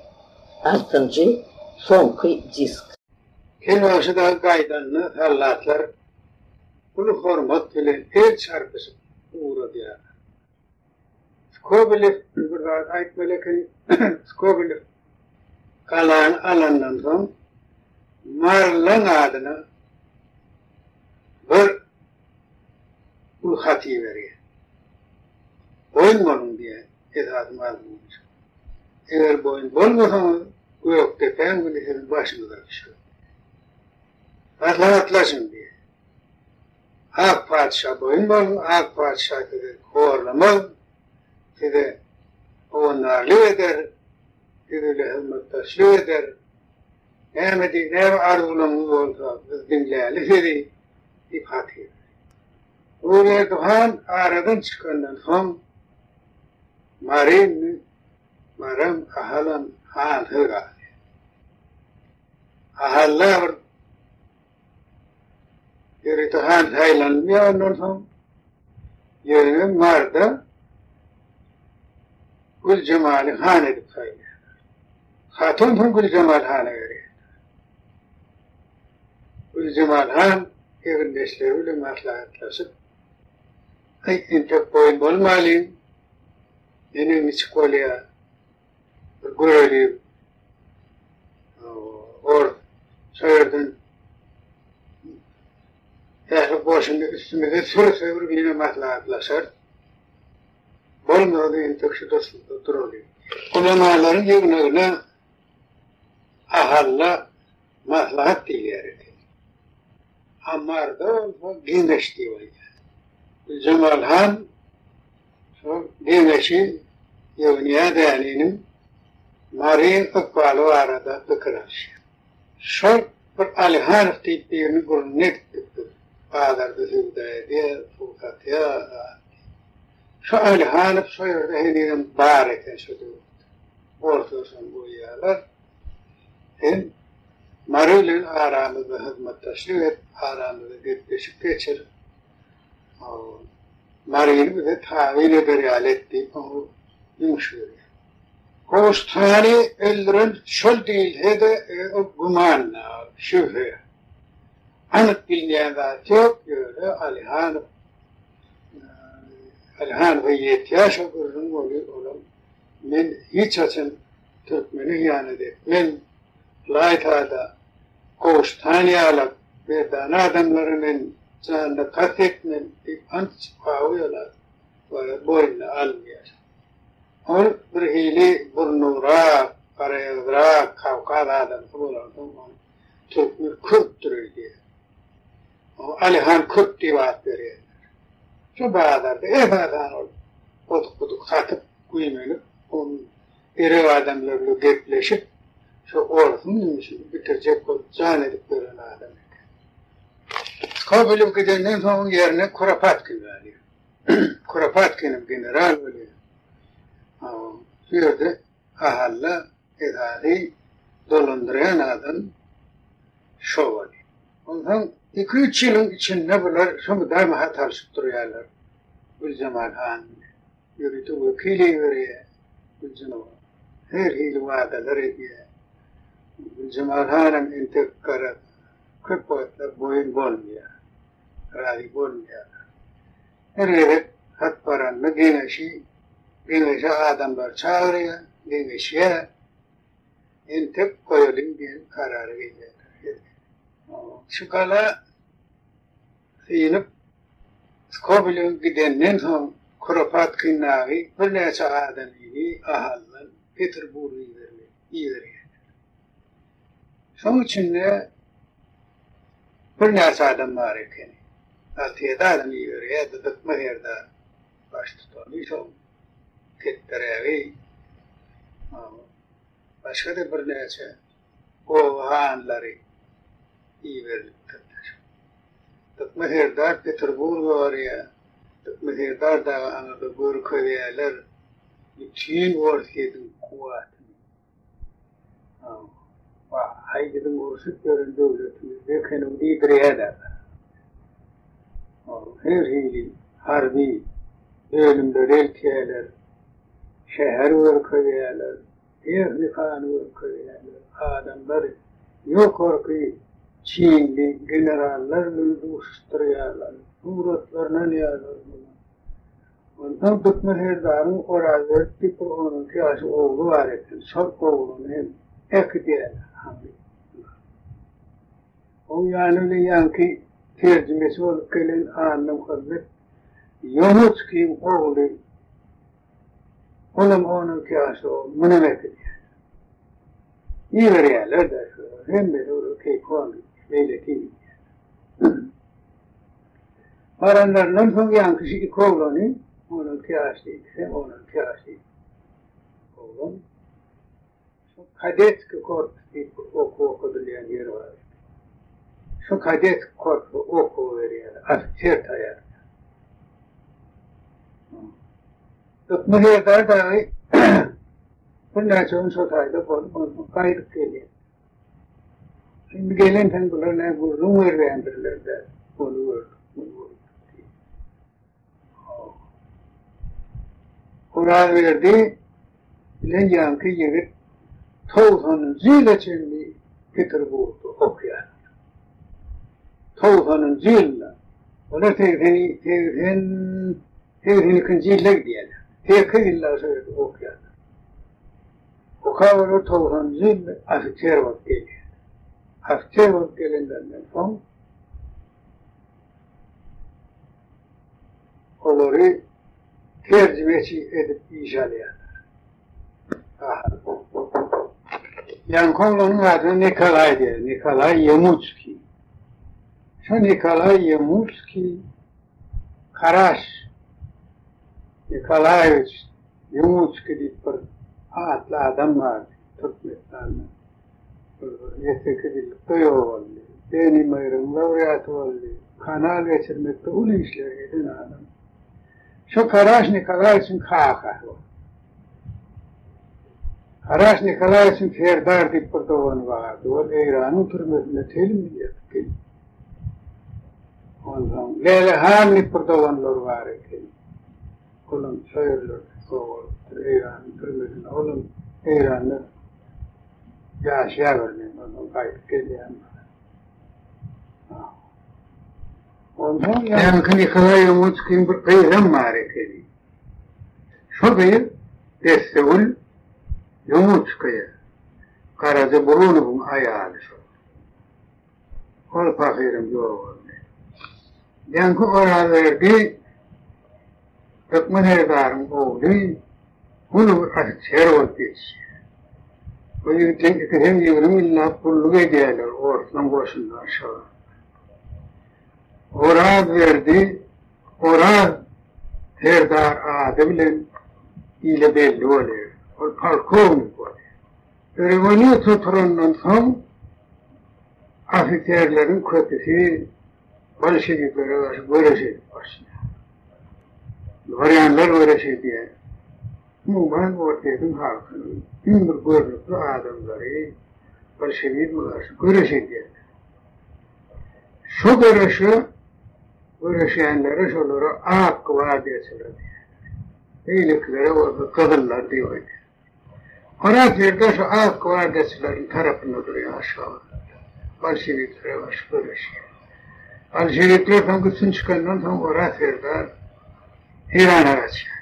Altynjy, soňky disk. Kel bagşy dagy gaýdanda soldatlar uly hormat bilen el çarpyşyp ugradýarlar. Skobelew bir zat aýtmaly eken, Skobelew galany alandan soň Marylaň adyna bir uly hat iberýär. Boýun boluň diýýär, esasy mazmuny şu. Eger boýun bolmasaňyz, Gökdepäň güni siziň başyňyza düşer. Maslahatlaşyň diýýär. Ak patyşa boýun boluň, ak patyşa sizi horlamaz, size howandarlyk eder, siz bile hyzmatdaşlyk eder. Näme diý, näme arzuwlaryňyz bolsa, biz diňläli sizi diýip hat iberdi. Nurberdi han aradan çykandan soň, Mary indi Maram, Ahalam hansyz galýar. Ahalda bir Ýörite han saýlanylmaýar ondan soň. Ýöne Marda Güljemaly han edip saýlaýarlar. Haty onsoň Güljemal hana berýärler. Güljemal han egindeşleri bilen maslahatlaşyp, Aý, entek boýun bolmalyň, neneň niçik bolýar? Bir göreliň. Or şo ýerden ähli goşuny üstümize sürse bir ýene maslahatlaşarys. Bolmasa entek şu durşumyzda duralyň. Ulamalaryň ýygnagyna Ahalla maslahat diýilýär eken. A Maryda bolsa geňeş diýip aýdýar. Güljemal han şol geňeşi ýygnýar Däniniň Maryň ykbaly barada pikir alyşýar. Şol bir Alyhanow diýip birini gürrüňini edipdik biz. Bazarda söwda edýär, suw satýar zat diýip. Şo Alyhanow şo ýerde henizem bar eken şo döwürde. Orslar şony goýýarlar. Sen Mary bilen aramyzda hyzmatdaşlyk et, aramyzda gepleşik geçir. Maryny bize tabyn eder ýaly et diýip, oňa ýumuş berýär. Gowşut hany öldüren şol diýilse-de, o güman, şübhe. Anyk bilinýän zat ýok, ýöne Alyhanow Alyhanowa ýetýär şo gürrüň, olam men hiç haçan Türkmene hyýanat etmen, ylaýta-da, Gowşut han ýalak merdana adamlara men janyna kast etmen diýip ant içip gawy ýalap, boýnuna alynýar. Ol birhili burnugrak, garaýagyzrak kawkaz adamsy bolansoň, ony türkmen kürtdür öýdýär. Oňa Alyhan kürt diýip at berýärler. Şu bazarda esasan ol oduk-buduk satyp, güýmenip, onuň Gerek adamlar bilen gepleşip, şo orsuň ýumşuny bitirjek bolup jan edip ýören adam eken. Skobelew gidenden soň oň ýerine Kuropatkin galýar. Kuropatkin hem general bolýar. Şu ýerde Ahalla esasy dolandyrýan adam şo bolýar. Onsoň iki-üç ýylyň içinde bular şo mydama hat alşyp durýarlar Güljemal han bilen. Ýörite wekil iberýär Güljemala. Her hili wadalar edýär. Güljemal hanam entek garaz, köp wagtlap boýun bolmaýar. Razy bolmaýar. Her gezek hat baranda geňeşi, geňeşe adamlary çagyrýar, geňeşýär. Entek goýalyň diýen karara gelýärler her gezek. Şu gala Synyp, Skobelew gidenden soň Kuropatkin dagy birnäçe adamyny Ahaldan Peterburga iberýärler. Şoň içinde birnäçe adam bar ekeni. Alty-ýedi adam iberýärdi, Dykma serdar baştutany şoň, ketderägi, başga-da birnäçe oba hanlary iberilipdir. Dykma serdar Peterburga barýar. Dykma serdar dagy aňyrda görkezýärler bütin Orsýetiň kuwwatyny. Haý, biziň urşup ýören döwletimiz bekenow diýdirýärler. Her hili harby bölümleri eltýärler. Şäher görkezýärler, tehnikany görkezýärler, adamlar ýokarky çinli generallar bilen duşuşdyrýarlar, suratlaryny alýarlar bular. Onsoň Dykma serdaryň Orazberdi diýip bir on iki ýaşly ogly bar eken, şol ogluny hem äkidýärler hany bular. Oň ýany bilen ýaňky terjimeçi bolup gelen Annamuhammet Ýomutskiň ogly, olam 12 ýaşly ogly, munam äkidýärler. Iberýärler-de şolar, hemmesi olar keýpi beýleki gidýärler. Baranlaryndan soň ýaňky şu iki oglany, 12 ýaşly ikisem 12 ýaşly oglan, Şu kadetskiý korpus diýip bir okuw okadylýan ýer bar eken. Şu kadetskiý korpusa okuw berýärler, ofiser taýýarlaýarlar. Dykma serdar dagy birnäçe gün şo taýda bolup, onsoň gaýdyp gelýär. Indi gelensoň bular nä gürrüň berýändirler-dä, ony gördük, muny gördük diýip. Orazberdi bilen ýaňky ýigit togsanynjy ýyla çenli Peterburgda okaýarlar. Togsanynjy ýylda. Olar segseni, segsen, segsen ikinji ýylda gidýärler. Sekiz ýyllap şo ýerde okaýarlar. Okap olar togsanynjy ýylda ofiser bolup gelýärler. Ofiser bolup gelenlerinden soň Olary terjimeçi edip işe alýarlar. Ýaňky oglanyň adyna Nikolaý diýýär, Nikolaý Ýemutskiý. Şo Nikolaý Ýemutskiý Karaş Nikolaýewiç Ýomutskiý diýip bir atly adam bardy Türkmenistanda. 8 ýyllykda ýogaldy. Lenin baýragynyň laureaty boldy. Kanal geçirmekde uly işler eden adam. Şo Karaş Nikolaýewiçiň kakasy boldy. Karaş Nikolaýewiçiň Serdar diýip bir dogany bardy. Ol Eýranyň türmesinde telim ýyl ýatyp geldi. Onsoň Läle han diýip bir doganlary bar eken. Olam şo ýerlerde ýogalypdyr, Eýranyň türmesinde. Olam Eýranda ýaşaýar men ondan gaýdyp gelýän. Onsoň ýaňky Nikolaý Ýomutskiň bir gyzam bar ekeni. Şo gyz Dessegül Ýomutskaýa, Garaja Burunowyň aýaly şol. Ol pahyram ýogaldy. Ýaňky Orazberdi Dykma serdaryň ogly uly bir ofiser bolup ýetişýär. Bu ýigitleň ikisem 20 ýyllap gulluk edýärler orslaň goşunda Aşgabatda. Orazberdi Oraz serdar ady bilen ile belli bolýar. Ol polkownik bolýar. Rewolýusiýa turandan soň ofiserleriň köpüsi bolşewiklere garşy göreş edip başlaýar. Dworýanlar göreş edýär. Umuman Orsýetiň halkynyň iň bir görnükli adamlary bolşewizme garşy göreş edýärler. Şo göreşe göreşýänlere şolara ak gwardiýaçylar diýýärler. Beýlekilere bolsa gyzyllar diýip aýdýarlar. Oraz Serdar şu ak gwardiýaçylaryň tarapynda durýar Aşgabatda. Bolşewiklere garşy göreşýär. Bolşewikler soň üstün çykandan soň Oraz Serdar Eýrana gaçýar.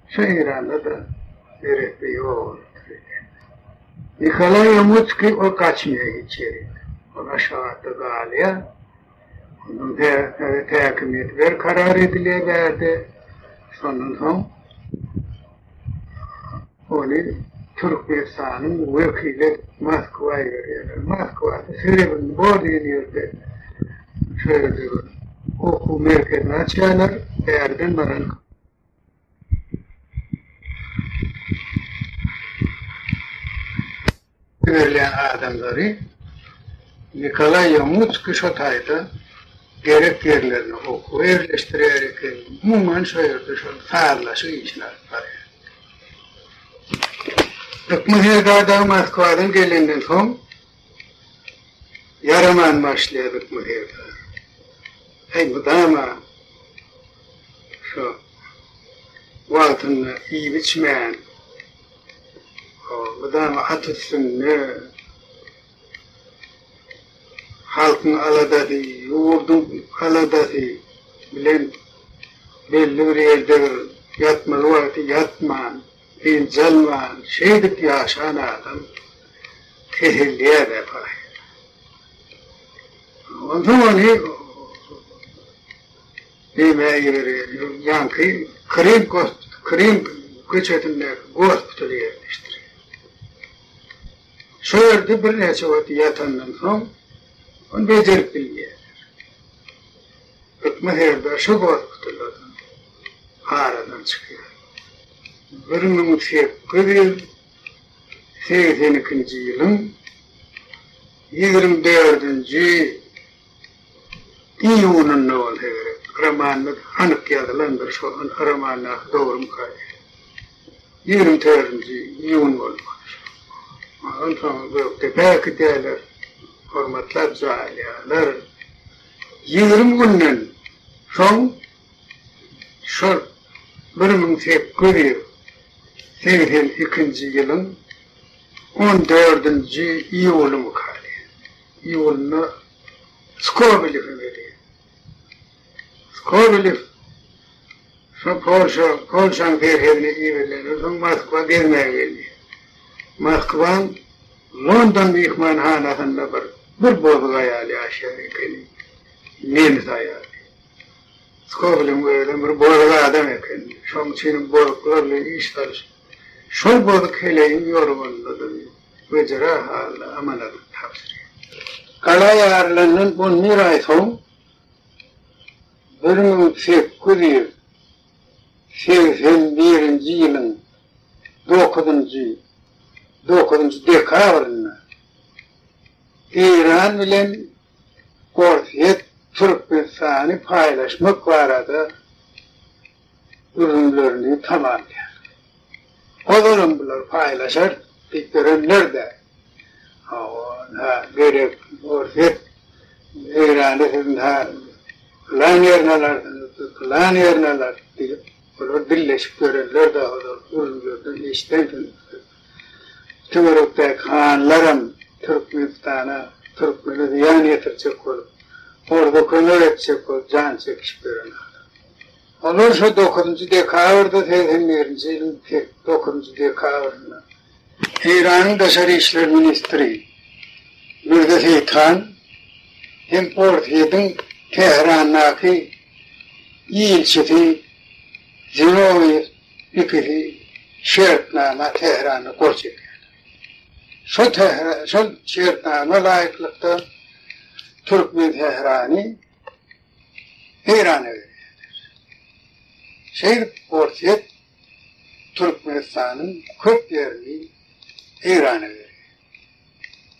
Şu Eýranda-da neresse ýogalypdyr eken. Nikolaý Ýomutskiý ol gaçmaýar hiç ýerik. Ol Aşgabatda galýar. Ondan sowet häkimiýeti berkarar edilýär bärde. Şondan soň ony Türkmenistanyň wekili edip Moskwa iberýärler. Moskwada Serebrnyý Bor diýen ýerde şo ýerde bir okuw merkezini açýarlar. Bärden baran Berilýän adamlary Nikolaý Ýomutskiý şo taýda gerek ýerlerine okuwa ýerleşdirýär eken. Umuman şo ýerde şol sazlaşyk işini alyp barýar. Dykma serdar dagy Moskwadan gelenden soň ýaraman başlaýar Dykma serdar. Äý mydama şo. wagtynda iýip-içmän, mydama at üstünde, halkyň aladasy, ýurduň aladasy bilen belli bir ýerde bir ýatmaly wagty ýatman, dynç alman, şeýdip ýaşan adam keselleýär-dä pahyr. Onsoň ony Nämä iberýär? Ýaňky Krym Krym köçesindäki gospitala ýerleşdirýär. Şo ýerde birnäçe wagt ýatandan soň, ony bejerip bilmeýärler. Hykma serdar şo gospitalda aradan çykýar. 1882-nji ýylyň 24-nji Iýunynda bolsa gerek. Romanda anyk ýazylandyr, şo romandaky dogrumyka diýýän. 24-nji iýun bolmaly şo. Onsoň Gökdepä äkidýärler, hormatlap jaýlaýarlar. 20 günden soň şol 1882-nji ýylyň on dördünji iýulymyka diýýän. Iýulynda Skobelewe berýär. Skobelew şo Polşa, Polşaň serhedine iberilenden soň Moskwa gezmäge gelýär. Moskwaň London myhmanhanasynda bir bir bozuk aýal ýaşaýar ekeni. Nemis aýaly. Skobelewiň özem bir bozuk adam eken. Şoň üçinem bozuklar bilen iş salyşyp, şol bozuk heleýiň ýorganynda-da wejera halda amanadyny tabşyrýar. Gala ýarylandan on bir aý soň, 1881-nji ýylyň dokuzynjy dokuzynjy dekabrynda Eýran bilen Orsýet Türkmenistany paýlaşmak barada gürrüňlerini tamamlaýar. Ozalam bular paýlaşar diýip ýörenler-dä. Hawa, ynha, gerek, Orsýet Eýrany siz ynha pylan ýerini alarsyňyz, biz pylan ýerini alarys diýip, olar dilleşip ýörenler-dä ozal gürrüňlerden eşidensiňiz siz. Töwerekdäki hanlaram Türkmenistana, türkmene zyýan ýetirjek bolup, orda kömek etjek bolup jan çekişip ýören adam. Olar şo dokuzynjy dekabrda, segsen birinji ýylyň dokuzynjy dekabrynda Eýranyň daşary işler ministri Mürze Seýithan hem Orsýetiň Tährandaky ilçisi Zinowýew ikisi şertnama Tähranda gol çekýärler. Şol şol şertnama laýyklykda Türkmensährany Eýrana berýärler. Şeýdip Orsýet Türkmenistanyň köp ýerini Eýrana berýär.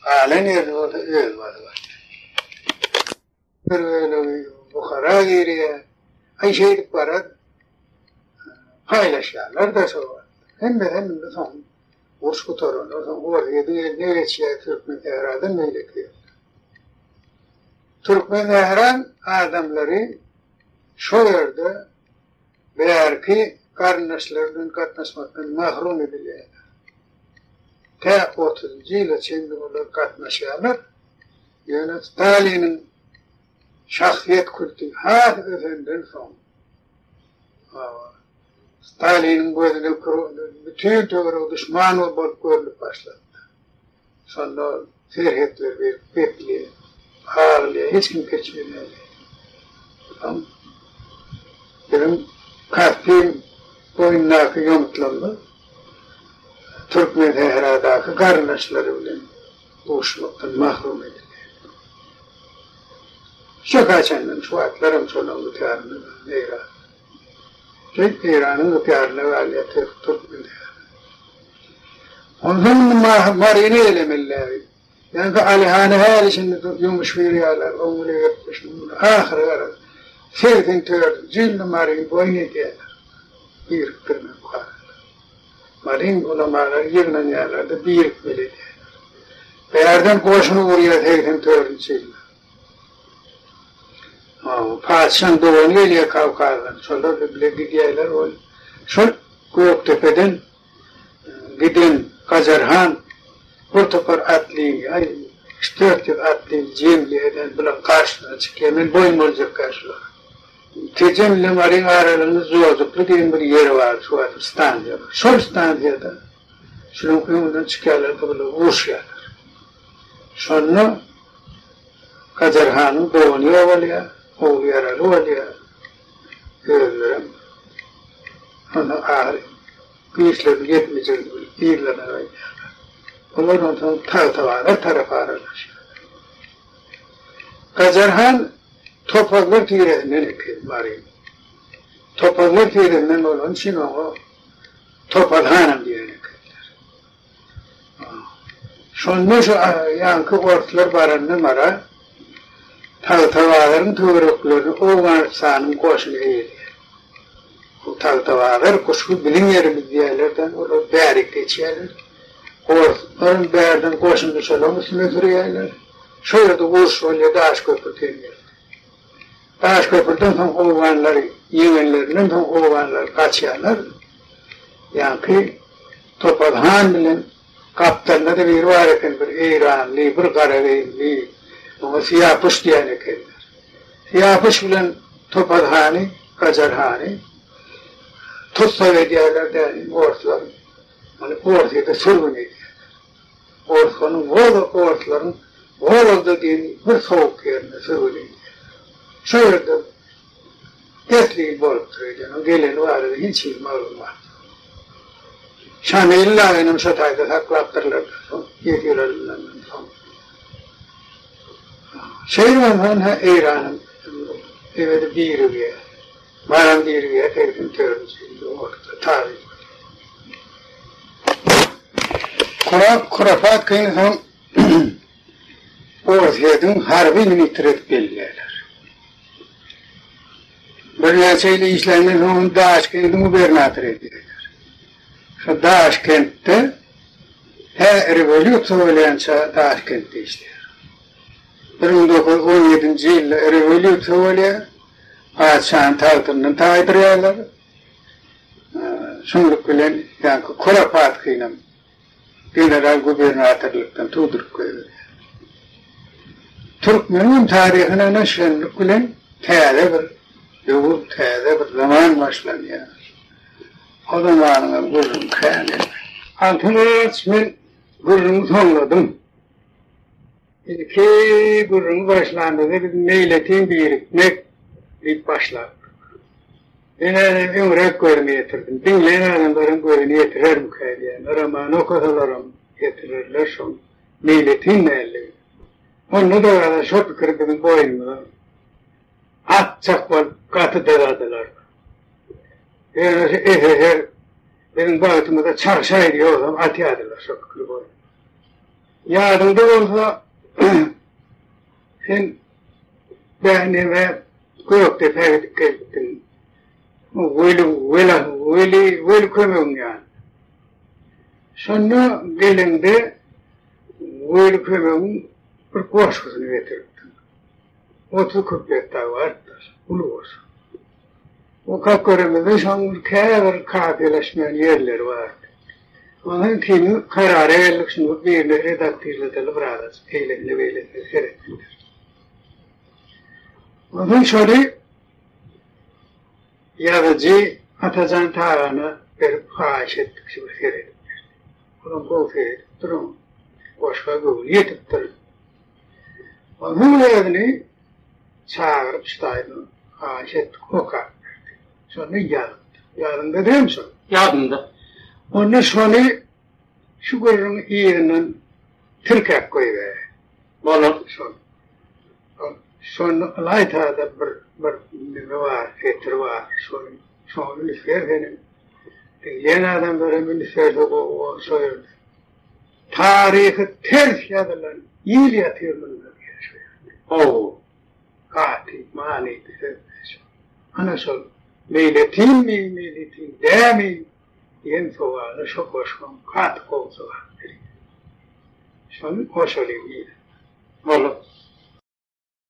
Galan ýerini bolsa özi basyp alýar. Bir bölegi Buhara girýär. Aý şeýdip garaz paýlaşýarlar-da şo wagt. Hemmesem indi soň uruş gutarandan soň Orsýetiň eline geçýär Türkmensähradan beýleki ýerler. Türkmensähraň adamlary şo ýerde bärki garyndaşlary bilen gatnaşmakdan mahrum edilýärler. Tä otuzynjy ýyla çenli olar gatnaşýarlar. Ýöne Staliniň şahsyýet kulty has ösenden soň, Staliniň gözüne bütin töweregi duşman bolup görnüp başlady. Şonda serhetler berk bekleýär. Aglaýar, hiç kim geçmeýär. Soň biziň Kaspiň boýundaky ýomutlarymyz Türkmensähradaky garyndaşlary bilen duşmakdan mahrum edilýär. Şu haçandan şu wagtlaram şolaryň ygtyýarynda Eýran. Şeýdip Eýranyň ygtyýarynda galýar Türkmensähra. Onsoň indi Maryny elemeli. Ýaňky Alyhana häli-şindi ýumuş berýärler, oň bilen gepleşip, ahyry garaz, 84-nji ýylda Maryny boýun edýärler. Birikdirmek barada. Maryň ulamalary ýygnanýarlar-da, birikmeli edýärler. Bärden goşun urýar 84-nji ýylda. Patyşaň dogany gelýär Kawkazdan, şolar bile gidýärler. Ol şol. Gökdepeden giden Gajar han bir topar atlyny, aý, üç-dört ýüz atlyny jemli eden bulaň garşysyna çykýar. Men boýun boljakka şulara. Tejen bilen Maryň aralygynda Jozukly diýen bir ýer bar, şu wagt stansiýa bar. Şol stansiýada şulaň öňünden çykýarlar-da bular uruşýarlar. Şonda Gajar hanyň dogany ýogalýar, ogly ýaraly bolýar. Özlerem ondan ahyry güýçleriniň ýetmejegini bilip yzlaryna gaýdýarlar. Olar onsoň Tagtabazar tarapa aralaşýarlar. Gajar han Topazlar tiresinden eken Maryň. Topazlar tiresinden bolany üçin oňa Topaz hanam diýen ekenler. Şonda şu ýaňky orslar baranda Mara, Tagtabazaryň töwereklerini Owganystanyň goşuny eýeleýär. Bu Tagtabazar guşgy biziň ýerimiz diýýärler-de, olar bärik geçýärler. Orslaram bärden goşunyny şolaryň üstüne sürýärler. Şo ýerde uruş bolýar Daşköpri diýen ýerde. Daşköprüden soň owganlary ýeňenlerinden soň owganlar gaçýarlar. Ýaňky Topal han bilen gapdalynda-da biri bar eken, bir eýranly, bir gara geýimli, oňa Syýapuş diýen ekenler. Syýapuş bilen Topal hany, Gajar hany tussag edýärler däli orslar. Ony Orsýete sürgün edýärler. Orskanyň Wola orslaryň Wologda diýen bir sowuk ýerine sürgün edýärler. Şo ýerde esli ýyl bolupdyr öýdýän. Oň geleni barada hiç hili maglumat ýok. Şamil dagynam şo taýda saklapdyrlar-da, soň ýesir alynandan soň. Şeýdibem hany Eýranam ebedi birigýär. Maram birigýär 84-nji ýylda orta taby bolýar. Kurak Kuropatkin soň Orsýetiň harby ministri edip belleýärler. Birnäçe ýyl işländen soň ony Daşkendiň gubernatory edýärler. Şo Daşkentde tä rewolýusiýa bolýança Daşkentde işleýär. 1917-nji ýylda rewolýusiýa bolýar, patyşany tagtyndan taýdyrýarlar. Şunluk bilen ýaňky Kuropatkinem general-gubernatorlykdan tugduryp goýberýär. Türkmeniň taryhyna ine şenlik bilen täze bir döwür, täze bir zaman başlanýar. O zamanyňam gürrüňi kän elbetde. Altyn agaç men gürrüňi soňladym. Ilki gürrüňi başlanymyzda biz meýletin birikmek diýip başlapdyk. Men häzir öňräk gözümi ýetirdim. Diňleýän adamlaryň gözüni ýetirermikä diýýän. Romany okasalaram ýetirerler şoň meýletin däldigini. Onda-da galan şo pikiri biziň boýnumyza atjak bolup gaty daradylar. Ýöne şu SSR biziň bagtymyza çagşaýdy ýogsam atýardylar şo pikiri boýnumyza. Ýadyňda bolsa sen Bähneme Gökdepä gidip gelipdiň. Weli, wela, weli, weli kömegiň ýanyna. Şonda geleňde Weli kömegiň bir goşgusyny getiripdiň. 30 kuplet dagy barypdyr. Uly goşgy. Okap göremizde şoň käbir kafiýalaşmaýan ýerleri bardy. Onsoň ikimiz karara geldik, şuny bir birine redaktirledeli birazajyk eýlesine-beýlesine seretsinler. Onsoň şony ýazyjy Atajan Tagana berip haýyş etdik, şu bir seredip berdi. Olam gowy seredipdir, oň goşga göwni ýetipdir. Onsoň özüni çagyryp şu taýdan haýyş etdik, okap berdi. Şonda ýazypdyr. Ýadyňda dälmi şol? Ýadymda. Onda şony şu gürrüňiň yzyndan tirkäp goýber. Bolar. Şol. Şonda ylaýta-da bir bir neme bar, setir bar. Şony şoňa üns ber senem. Diňleýän adamlar hem üns berse gowy bolar şo ýerde. Taryhy ters ýazylan il ýatyr munda diýýär şo ýerde. Hawa. Gaty manyly sözler şo. Ana şol meýletinmi, meýletin dämi diýen sowala şo goşgyň gaty gowy jogap berýär. Şony goşalyň yzyna. Bolar.